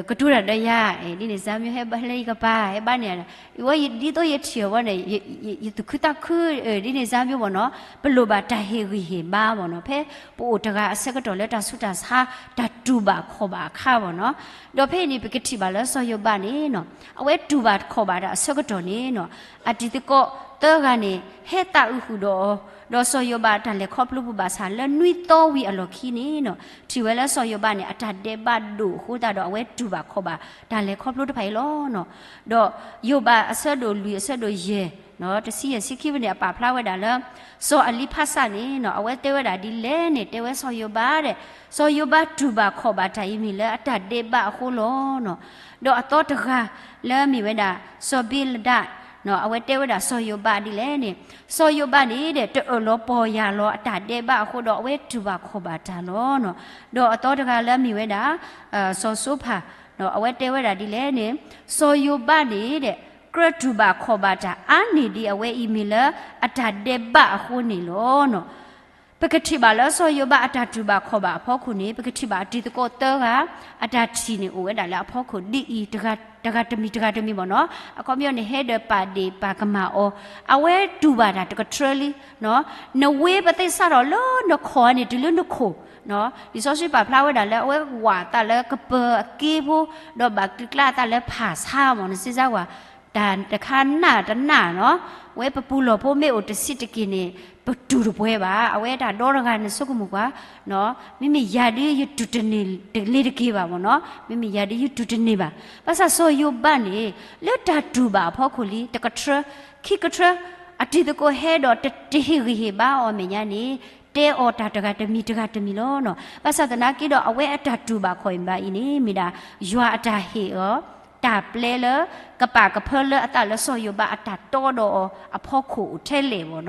ကတိၤတၢ်ဒီးယၤ ဒ်န့ၣ်စၢ်မ့ၢ် ဟဲလၢယကပၤ ဟဲဘါန့ၢ်ယၤ, အဝဲဒ်သိးယထံၣ်အီၤဝဲန့ၣ် ယသူၣ်ခုသးခု ဒ်န့ၣ်စၢ်မ့ၢ်မ့ၢ်နီၤ, ပလိၣ်ဘၣ်တၢ်ဟ့ၣ်ဂံၢ်ဟ့ၣ်ဘါမ့ၢ်နီၤ, ဖဲပအိၣ်တဂၤအဆၢကတီၢ်လၢတၢ်ဆူးတၢ်ဆါ တၢ်တူၢ်ဘၣ်ခီၣ်ဘၣ်အခါမ့ၢ်နီၤ, ဒီးဖဲအံၤန့ၣ် ပကထံၣ်ဘၣ်လၢစီၤယိၤဘးန့ၣ်နီၤ အဝဲတူၢ်ဘၣ်ခီၣ်ဘၣ်တၢ်အဆၢကတီၢ်န့ၣ်နီၤ အတံၤသကိး သၢဂၤန့ၣ် ဟဲသးအုးဃုာ်ဒီးအီၤ, ဒီးစီၤယိၤဘးအတၢ်လဲၤခီဖျိပူၤဘၣ်ဆၣ် လၢနွံသီဝံၤအလီၢ်ခံန့ၣ်နီၤ ထံၣ်ဝဲလၢစီၤယိၤဘးန့ၣ် အတၢ်ဒဲးဘးဒိၣ်အဃိသတးဒီး အဝဲတူၢ်ဘၣ်ခီၣ်ဘၣ်တၢ်လဲၤခီဖျိတဖၣ်အံၤလီၤနီၤ. ဒီးယိၤဘးအဆၢဒိၣ်လွံၢ်အဆၢဒိၣ်ယဲၢ် တဆံယဲၢ်ဆံခံန့ၣ် အပာ်ဖျါဝဲဒၣ်လၢ စီၤအလံဖးစးန့ၣ်နီၤ အဝဲတဲဝဲဒၣ်ဒ်လဲၣ်န့ၣ် တဲဝဲစီၤယိၤဘးဒီး စီၤယိၤဘးတူၢ်ဘၣ်ခီၣ်ဘၣ်တၢ်အံၤမ့ၢ်လၢအတၢ်ဒဲးဘးအဃိလီၤနီၤ. ဒီးအသီတဂၤလၢအမ့ၢ်ဝဲဒၣ် စီၤဘံလဒး အဝဲတဲဝဲဒၣ်စီၤယိၤဘးဒ်လဲၣ်န့ၣ် စီၤယိၤဘးန့ၣ်ဒီး တအၢၣ်လီၤပီၢ်ယၢ်လီၤအတၢ်ဒဲးဘးအဃိဒီး အဝဲတူၢ်ဘၣ်ခီၣ်ဘၣ်တၢ်လီၤနီၤ. ဒီးအသီတဂၤလၢအမ့ၢ်ဝဲဒၣ် စီၤစိဖၣ် အဝဲတဲဝဲဒၣ်ဒ်လဲၣ်န့ၣ် စီၤယိၤဘးန့ၣ်ဒီး ကြၢးတူၢ်ဘၣ်ခီၣ်ဘၣ်တၢ်အါန့ၢ်ဒံးအဝဲအံၤမ့ၢ်လၢအတၢ်ဒဲးဘးအဃိန့ၣ်လီၤနီၤ. ပကထံၣ်ဘၣ်လၢစီၤယိၤဘးအတၢ်တူၢ်ဘၣ်ခီၣ်ဘၣ်အဖီခိၣ်န့ၣ် ပကထံၣ်ဘၣ်အတံၤသကိးသၢဂၤ အတၢ်ထံၣ်န့ၣ်အိၣ်ဝဲဒၣ်လၢအဖီခိၣ်ဒ်အံၤ တဂၤတမံၤတဂၤတမံၤဘၣ်နီၤ. အခီပညီန့ၣ် ဟဲဒီးပာ်ဒ့ၣ်ပာ်ကမၣ်အီၤ အဝဲတူၢ်ဘၣ်တၢ်တကထြၢလံ နဝ့ပသ့ၣ်စးထီၣ်လၢနခီၣ်န့ၣ် တုၤလၢနခိၣ်, လံာ်စီဆှံပာ်ဖျါဝဲဒၣ်လၢအဝဲဝးအသးလၢကပၢၤအက့ဖိ ဒီးဘၣ်က့ၤကျါအသးလၢဖၣ်ဆါမၢ် နစ့စါဝၤ တၢ်တခါနၢ်တနၢ်နီၤ, ဝဲပပူၤလီၢ်ဖိမ့ၢ်အိၣ်တဆံးတက့ၢ်န့ၣ် ပတူၢ်တပှဲၤဘၣ်, အဝဲတၢ်ဒီတဂၤန့ၣ်ဆိကမိၣ်ကွၢ်, မ့မ့ၢ်ယၤဒုးယတူၢ်တန့ၢ်တလ့ၤတက့ၢ်ဘၣ်မၢ်နီၤ, မ့မ့ၢ်ယၤဒုးယတူၢ်တန့ၢ်ဘၣ်. ဘၣ်ဆၣ်စီၤယိၤဘးန့ၣ် လၢတၢ်တူၢ်ဘၣ်အဖီခိၣ်လံ တကထြၢ, ခံကထြၢ, အတံၤသကိးဟဲဒီးတဟ့ၣ်ဂံၢ်ဟ့ၣ်ဘါအီၤအမဲာ်ညါန့ၣ် တဲအီၤတၢ်တဂၤတမံၤတဂၤတမံၤလီၤနီၤ. ဘၣ်ဆၣ်သနာ်က့ဒီး အဝဲအတၢ်တူၢ်ဘၣ်ခီၣ်ဘၣ်အံၤန့ၣ် မ့ၢ်ဒၣ် ယွၤအတၢ်ဟ့ၣ်အီၤ တၢ်ပျဲလၢ ကပာ်ကဖၢလၢအသးလၢစီၤယိၤဘးအတၢ်တီဒီးအီၤအဖီခိၣ်အိၣ်ထဲလဲၣ်မၢ်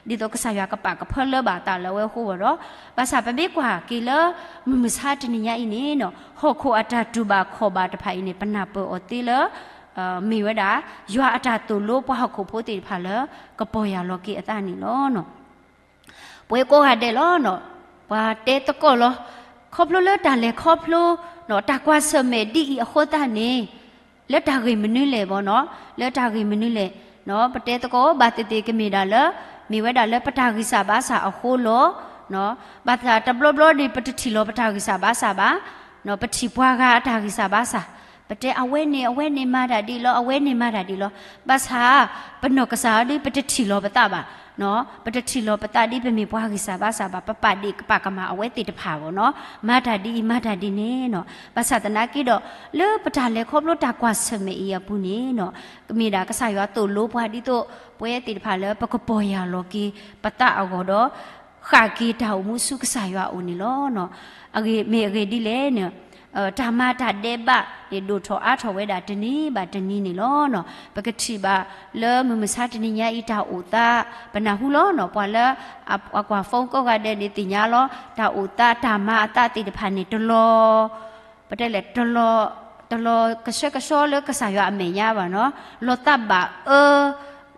နီၤ. ဒ်သိးကစၢ်ယွၤကပာ်ကဖၢလၢဘၣ်အသးလၢအဝဲအဃိမၢ်နီၤ. ဘၣ်ဆၣ်ပမ့ၢ်ကွၢ်က့ၤလၢ မုၢ်မဆါတနံၤညါအံၤန့ၣ်နီၤ ဟီၣ်ခိၣ်အတၢ်တူၢ်ဘၣ်ခီၣ်ဘၣ်တဖၣ်အံၤန့ၣ် ပနၢ်ပၢၢ်အီၤသ့လၢ မ့ၢ်ဝဲဒၣ် ယွၤအတၢ်သိၣ်လိပှၤဟီၣ်ခိၣ်ဖိသ့ၣ်တဖၣ်လၢ ကပီၢ်ယၢ်လီၤက့ၤအသးန့ၣ်လီၤ. ပဝဲကိးဂၤဒဲးလီၤနီၤ, ပှၤတဲသကိးလီၤ, ခီဖျိလၢတၢ်လဲၤခီဖျိ တၢ်ကွၢ်ဆၢၣ်မဲာ်ဒ်အံၤအဃိသတးန့ၣ် လၢတၢ်ဂ့ၢ်မနုၤလဲၣ်မၢ်နီၤ, လၢတၢ်ဂ့ၢ်မနုၤလဲၣ်, ပတဲသကိးဘၣ်သ့ၣ်သ့ၣ်ကမ့ၢ်ဒၣ်လၢ မ့ၢ်ဝဲဒၣ်လၢပတၢ်ဂံၢ်စၢ်ဘါစၢ်အဃိလီၤ. ဘၣ်ဆၣ်တဘျီဘျီန့ၣ် ပတထံၣ်လီၤပတၢ်ဂံၢ်စၢ်ဘါစၢ်ဘၣ်, ပထံၣ်ပှၤဂၤအတၢ်ဂံၢ်စၢ်ဘါစၢ်, ပတဲအဝဲန့ၣ် အဝဲန့ၣ်မၤတၢ်ဒ်လီၤ, အဝဲန့ၣ်မၤတၢ်ဒ်လီၤ. ဘၣ်ဆၣ် ပနီၢ်ကစၢ်ဒ်ပတထံၣ်လီၤပသးဘၣ်, ပတထံၣ်လီၤပသးဒ်ပမ့ၢ်ပှၤဂံၢ်စၢ်ဘါစၢ်ဘၣ်, ပပာ်ဒ့ၣ်ပာ်ကမၣ်အဝဲသ့ၣ်တဖၣ်မၢ်နီၤ, မၤတၢ်ဒ်အံၤ မၤတၢ်ဒ်န့ၣ်နီၤ. ဘၣ်ဆၣ်သနာ်က့ဒီး လၢပတၢ်လဲၤခီဖျိတၢ်ကွၢ်ဆၢၣ်မဲာ်အံၤအပူၤန့ၣ်နီၤ, မ့ၢ်ဒၣ်ကစၢ်ယွၤသိၣ်လိပှၤဒ်သိး ပဝဲသ့ၣ်တဖၣ်လၢပကပီၢ်ယၢ်လီၤက့ၤပသးအဂီၢ်ဒီး ဃၣ်က့ၤတၢ်အိၣ်မူဆူကစၢ်ယွၤအအိၣ်န့ၣ်လီၤ. အဂ့ၢ်မ့ၢ်အဂ့ၢ်ဒ်လဲၣ်န့ၣ် တၢ်မၤတၢ်ဒဲးဘးန့ၣ် ဒိၣ်ထီၣ်အါထီၣ်ဝဲဒၣ်တနံၤဘၣ်တနံၤန့ၣ်လီၤ. ပကထံၣ်ဘၣ်လၢမုၢ်မဆါတနံၤညါအံၤ တၢ်အိၣ်သး ပနၢ်ဟူလီၤနီၤ, ပှၤလၢ အကွၢ် phone ကိးဂၤဒဲးန့ၣ်သ့ၣ်ညါလီၤ, တၢ်အိၣ်သးတၢ်မၤအသးသ့ၣ်တဖၣ်န့ၣ် တလီၤ ပတဲလဲၣ် တလီၤ တလီၤကဆှဲကဆှီလၢကစၢ်ယွၤအမဲာ်ညါဘၣ်နီၤ, လီၤသးဘၣ်အၢ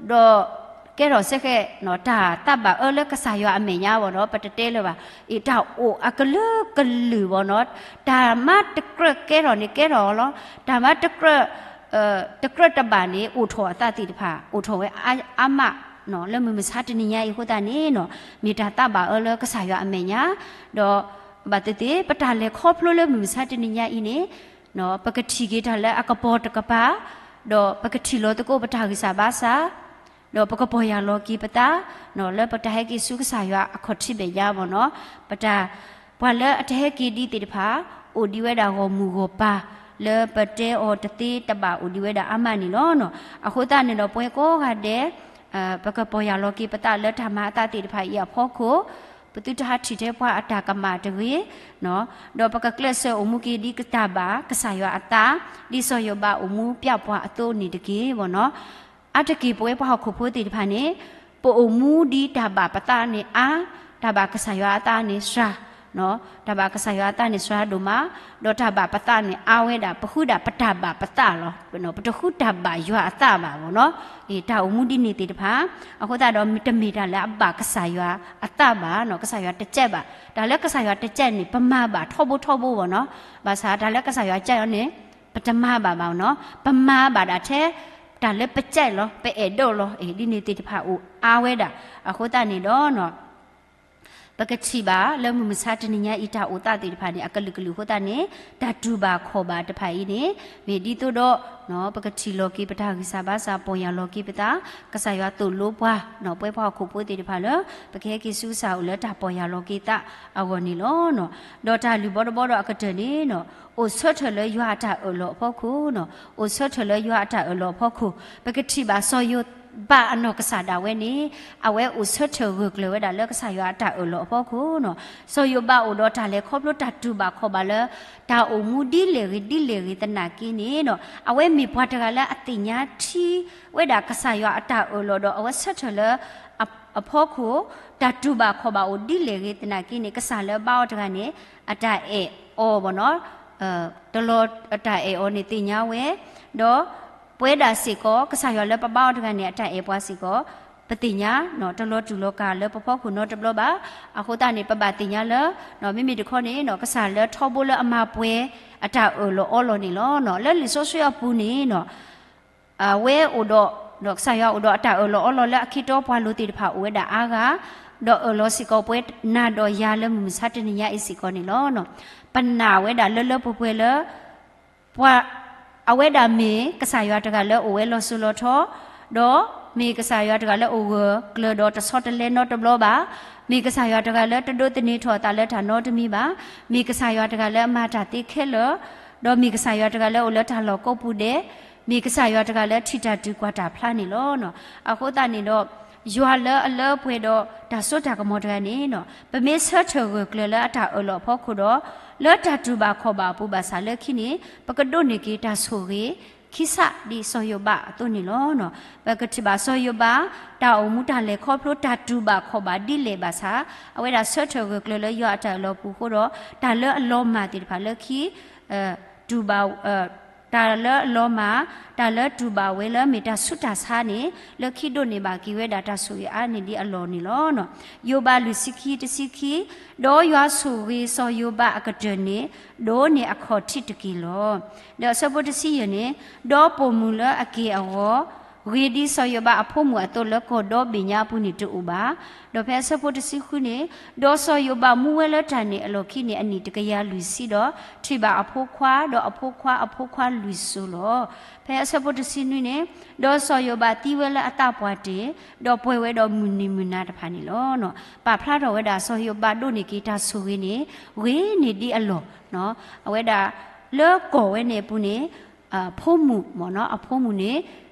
ဒီး ကဲထီၣ်စ့ၢ်ကီး တၢ်သးဘၣ်အၢလၢကစၢ်ယွၤအမဲာ်ညါဘၣ်နီၤ, ပတတဲလၢၤဘၣ်. အ့ၣ် တၢ်အိၣ်အကလုာ်ကလုာ်ဘၣ်နီၤ, တၢ်မၤတကြၢးကဲထီၣ်န့ၣ်ကဲထီၣ်လီၤ, တၢ်မၤတကြၢး တကြၢးတဘၣ်န့ၣ် အိၣ်ထီၣ်အသးသ့ၣ်တဖၣ် အိၣ်ထီၣ်ဝဲအါမး လၢမုၢ်မဆါတနံၤညါအံၤအဃိသတးန့ၣ်နီၤ, မ့ၢ်တၢ်သးဘၣ်အၢလၢကစၢ်ယွၤအမဲာ်ညါ, ဒီး ဘၣ်သ့ၣ်သ့ၣ် ပတၢ်လဲၤခီဖျိလၢမုၢ်မဆါတနံၤညါအံၤန့ၣ် ပကထံၣ်က့ၤတၢ်လၢအကပီၤတကပၤ, ဒီးပကထံၣ်လီၤသကိးပတၢ်ဂံၢ်စၢ်ဘါစၢ်, ဒီးပကပီၢ်ယၢ်လီၤက့ၤပသး လၢပတၢ်ဟဲက့ၤဆူကစၢ်ယွၤအခီၣ်ထံးမဲာ်ညါဘၣ်နီၤ, ပတၢ် ပှၤလၢအတဟဲက့ၤဒံးသ့ၣ်တဖၣ် အိၣ်ဒံးဝဲဒၣ်ဂီၢ်မုၢ်ဂီၢ်ပၤ လၢပတဲအီၤတသ့တဘၣ်အိၣ်ဒံးဝဲဒၣ်အါမးန့ၣ်လီၤ. အဃိသတးန့ၣ်ဒီး ပဝဲကိးဂၤဒဲး ပကပီၢ်ယၢ်လီၤက့ၤပသးလၢတၢ်မၤအသးသ့ၣ်တဖၣ်အံၤအဖီခိၣ်, ပသုတဟးထံၣ်ထဲပှၤအတၢ်ကမၣ်တဂ့ၤ, ဒီးပကကျဲးစၢးအိၣ်မူက့ၤဒ်တၢ်ဘၣ်ကစၢ်ယွၤအသး, ဒ်စီၤယိၤဘးအိၣ်မူပျဲပှၤအသိးန့ၣ်တက့ၢ်မၢ်နီၤ. အါတက့ၢ်ပဝဲပှၤဟီၣ်ခိၣ်ဖိသ့ၣ်တဖၣ်န့ၣ် ပအိၣ်မူဒ်တၢ်ဘၣ်ပသးန့ၣ်အါ, တၢ်ဘၣ်ကစၢ်ယွၤအသးန့ၣ်စှၤ, တၢ်ဘၣ်ကစၢ်ယွၤအသးန့ၣ်စှၤဒိၣ်မး, ဒီးတၢ်ဘၣ်ပသးန့ၣ်အါဝဲဒၣ် ပဃုဒၣ်ပတၢ်ဘၣ်ပသးလီၤ. ပတဃုတၢ်ဘၣ်ယွၤအသးဘၣ်မၢ်နီၤ. တၢ်အိၣ်မူဒ်န့ၣ်သ့ၣ်တဖၣ် အဃိသတးဒီး တမ့ၢ်တၢ်လၢအဘၣ်ကစၢ်ယွၤအသးဘၣ်နီၤ, ကစၢ်ယွၤတကြိုက်ဘၣ်. တၢ်လၢကစၢ်ယွၤတကြိုက်န့ၣ် ပမၤဘၣ်ထီဘိထီဘိမၢ်နီၤ. ဘၣ်ဆၣ်တၢ်လၢကစၢ်ယွၤကြိုက်အီၤန့ၣ် ပတမၤဘၣ်ဘၣ်မၢ်နီၤ, ပမၤဘၣ်ဒၣ်ထဲ တၢ်လၢပကြိုက်လီၤ, ပအဲၣ်ဒိးလီၤ. ဒ်န့ၣ်သ့ၣ်တဖၣ်အိၣ်အါဝဲဒၣ်. အဃိသတးန့ၣ်ဒီး ပကထံၣ်ဘၣ်လၢမုၢ်မဆါတနံၤညါအံၤ တၢ်အိၣ်သးသ့ၣ်တဖၣ်န့ၣ် အကလုာ်ကလုာ်အဃိသတးန့ၣ် တၢ်တူၢ်ဘၣ်ခီၣ်ဘၣ်တဖၣ်အံၤန့ၣ် မ့ၢ်ဒ်သိးဒီး ပကထံၣ်လီၤက့ၤပတၢ်ဂံၢ်စၢ်ဘါစၢ် ပီၢ်ယၢ်လီၤက့ၤပသး, ကစၢ်ယွၤသိၣ်လိပှၤ ပဝဲပှၤဟီၣ်ခိၣ်ဖိသ့ၣ်တဖၣ်လၢ ပကဟဲက့ၤဆူကစၢ်အအိၣ်လၢတၢ်ပီၢ်ယၢ်လီၤက့ၤသးအဂီၢ်န့ၣ်လီၤ. ဒီးတၢ်လုၢ်ဘီတဘီဒီးအကတၢၢ်န့ၣ် အိၣ်ဆၢထၢၣ်လၢယွၤအတၢ်အၢၣ်လီၤအဖီခိၣ်, အိၣ်ဆၢထၢၣ်လၢယွၤအတၢ်အၢၣ်လီၤအဖီခိၣ်, ပကထံၣ်ဘၣ်စီၤယိၤဘးအနီၢ်ကစၢ်ဒၣ်ဝဲန့ၣ် အဝဲအိၣ်ဆၢထၢၣ်ဂၢၢ်ကျၢၤဝဲဒၣ်လၢကစၢ်ယွၤအတၢ်အၢၣ်လီၤအဖီခိၣ်န့ၣ်, စီၤယိၤဘးအိၣ်ဒီးတၢ်လဲၤခီဖျိတၢ်တူၢ်ဘၣ်ခီၣ်ဘၣ်လၢ တၢ်အိၣ်မူဒ်လဲၣ်ဂ့ၤဒ်လဲၣ်ဂ့ၤသနာ်က့န့ၣ် အဝဲမ့ၢ်ပှၤတဂၤလၢအသ့ၣ်ညါထံဝဲဒၣ်ကစၢ်ယွၤအတၢ်အၢၣ်လီၤဒီး အဝဲဆၢထၢၣ်လၢ အဖီခိၣ် တၢ်တူၢ်ဘၣ်ခီၣ်ဘၣ်အိၣ်ဒ်လဲၣ်ဂ့ၤသနာ်က့န့ၣ် ကစၢ်လၢအဘါအီၤတဂၤန့ၣ် အတၢ်အဲၣ်အီၤဘၣ်နီၤ, တလီၤအတၢ်အဲၣ်အီၤန့ၣ်သ့ၣ်ညါဝဲ, ဒီးပဝဲဒၣ်စ့ၢ်ကီး ကစၢ်ယွၤလၢပဘါအီၤတဂၤန့ၣ် အတၢ်အဲၣ်ပှၤစ့ၢ်ကီး ပသ့ၣ်ညါ တလီၤတူာ်လီၤကာ်လၢပဖီခိၣ်နီတဘျီဘၣ်. အဃိသတးန့ၣ် ပဘၣ်သ့ၣ်ညါလၢ မ့မ့ၢ်တခီန့ၣ် ကစၢ်လၢထီဘိလၢအမၤပှဲၤအတၢ်အၢၣ်လီၤအီလီၤန့ၣ်လီၤ. လၢလံာ်စီဆှံအပူၤန့ၣ် အဝဲအိၣ်ဒီး ဒီးကစၢ်ယွၤအိၣ်ဒီးအတၢ်အၢၣ်လီၤအီလီၤလၢအခံတီပှၤလိၤသ့ၣ်တဖၣ်အိၣ်ဝဲဒၣ်အါဂၤ, ဒီးအၢၣ်လီၤစ့ၢ်ကီးပဝဲနၤဒီးယၤလၢမုၢ်မဆါတနံၤညါအံၤစ့ၢ်ကီးန့ၣ်လီၤ. ပနာ်ဝဲဒၣ်လၢလၢပှဲၤပှဲၤလၢ ပှၤ အဝဲဒၣ်မ့ၢ်ကစၢ်ယွၤတဂၤလၢအိၣ်ဝဲလီၤစိၤလီၤထီ, ဒီးမ့ၢ်ကစၢ်ယွၤတဂၤလၢအိၣ်ဂၢၢ်ကျၢၤဒီးတဆီတလဲနီတဘျီဘၣ်, မ့ၢ်ကစၢ်ယွၤတဂၤလၢတဒိးသန့ၤထီၣ်အသးလၢတၢ်နီတမံၤဘၣ်, မ့ၢ်ကစၢ်ယွၤတဂၤလၢအမၤတၢ်သ့ခဲလၢာ်, ဒီးမ့ၢ်ကစၢ်ယွၤတဂၤလၢအိၣ်လၢတၢ်လီၢ်ကိးပူၤဒဲး, မ့ၢ်ကစၢ်ယွၤတဂၤလၢထံၣ်တၢ်တုၤကွၢ်တၢ်ဖျါန့ၣ်လီၤ. အဃိသတးန့ၣ်ဒီး ယွၤလၢအလၢပှဲၤဒီးတၢ်စိတၢ်ကမီၤတဂၤန့ၣ် ပမ့ၢ်ဆၢထၢၣ်ဂၢၢ်ကျၢၤလၢအတၢ်အၢၣ်လီၤအဖီခိၣ်ဒီး လၢတၢ်တူၢ်ဘၣ်ခီၣ်ဘၣ်အပူၤဘၣ်ဆၣ်လၢခံန့ၣ် ပကဒိးန့ၢ်က့ၤတၢ်ဆိၣ်ဂ့ၤ ခံစးဒ်စီၤယိၤဘးအသိးန့ၣ်လီၤ. ပကထံၣ်ဘၣ်စီၤယိၤဘး တၢ်အိၣ်မူတၢ်လဲၤခီဖျိတၢ်တူၢ်ဘၣ်ခီၣ်ဘၣ်ဒ်လဲၣ်ဘၣ်ဆၣ် အဝဲဒၣ်ဆၢထၢၣ်ဂၢၢ်ကျၢၤလၢယွၤအတၢ်အၢၣ်လီၤပူၤအဃိဒီး တၢ်လၢအလီၤမၢ်သ့ၣ်တဖၣ်လၢခံ တူၢ်ဘၣ် တၢ်လၢအလီၤမၢ် တၢ်လၢတူၢ်ဘၣ်ဝဲလၢမ့ၢ်တၢ်ဆူးတၢ်ဆါန့ၣ် လၢခံဒိးန့ၢ်ဘၣ်က့ၤဝဲဒၣ်တၢ်ဆိၣ်ဂ့ၤအါန့ၢ်ဒံးအလီၢ်န့ၣ်လီၤ. ယိၤဘးလွံၢ်ဆံခံတဆံခံ, ဒီးယွၤဆိၣ်ဂ့ၤစီၤယိၤဘးအကတၢၢ်န့ၣ် ဒိးန့ၢ်အခီၣ်ထံးတက့ၢ်လီၤ. ဒီးအဆၢဖိတဆံယဲၢ်န့ၣ်, ဒီးပိာ်မုၣ်လၢအက့ၢ်အဂီၤ ဂ့ၤဒ်စီၤယိၤဘးအဖိမုၣ်အသိးလၢကီၢ်ဒီဘ့ၣ်ညါအပူၤန့ၣ်တအိၣ်ဘၣ်. ဒီးဖဲအဆၢဖိတဆံဃုန့ၣ်, ဒီးစီၤယိၤဘးမူဝဲလၢတၢ်န့ၣ်အလီၢ်ခံန့ၣ် အနံၣ်တကယၤလွံၢ်ဆံဒီး ထံၣ်ဘၣ်အဖိခွါ, ဒီးအဖိခွါအဖိခွါလွံၢ်စိၤလီၤ. ဖဲအဆၢဖိတဆံနွံန့ၣ်, ဒီးစီၤယိၤဘးသံဝဲလၢအသးပှၢ်တ့ၢ်, ဒီးပှဲၤဝဲဒီးမုၢ်နံၤမုၢ်နၤတဖၣ်န့ၣ်လီၤ. ပာ်ဖျါထီၣ်ဝဲဒၣ်စီၤယိၤဘးဒိးန့ၢ်က့ၤတၢ်ဆိၣ်ဂ့ၤန့ၣ် ဂ့ၤန့ၢ်ဒံးအလီၢ်, အဝဲဒၣ်လၢကီၢ်ဝဲန့ၣ်အပူၤန့ၣ် အဖိမုၣ်မ့ၢ်နီၤ, အဖိမုၣ်န့ၣ်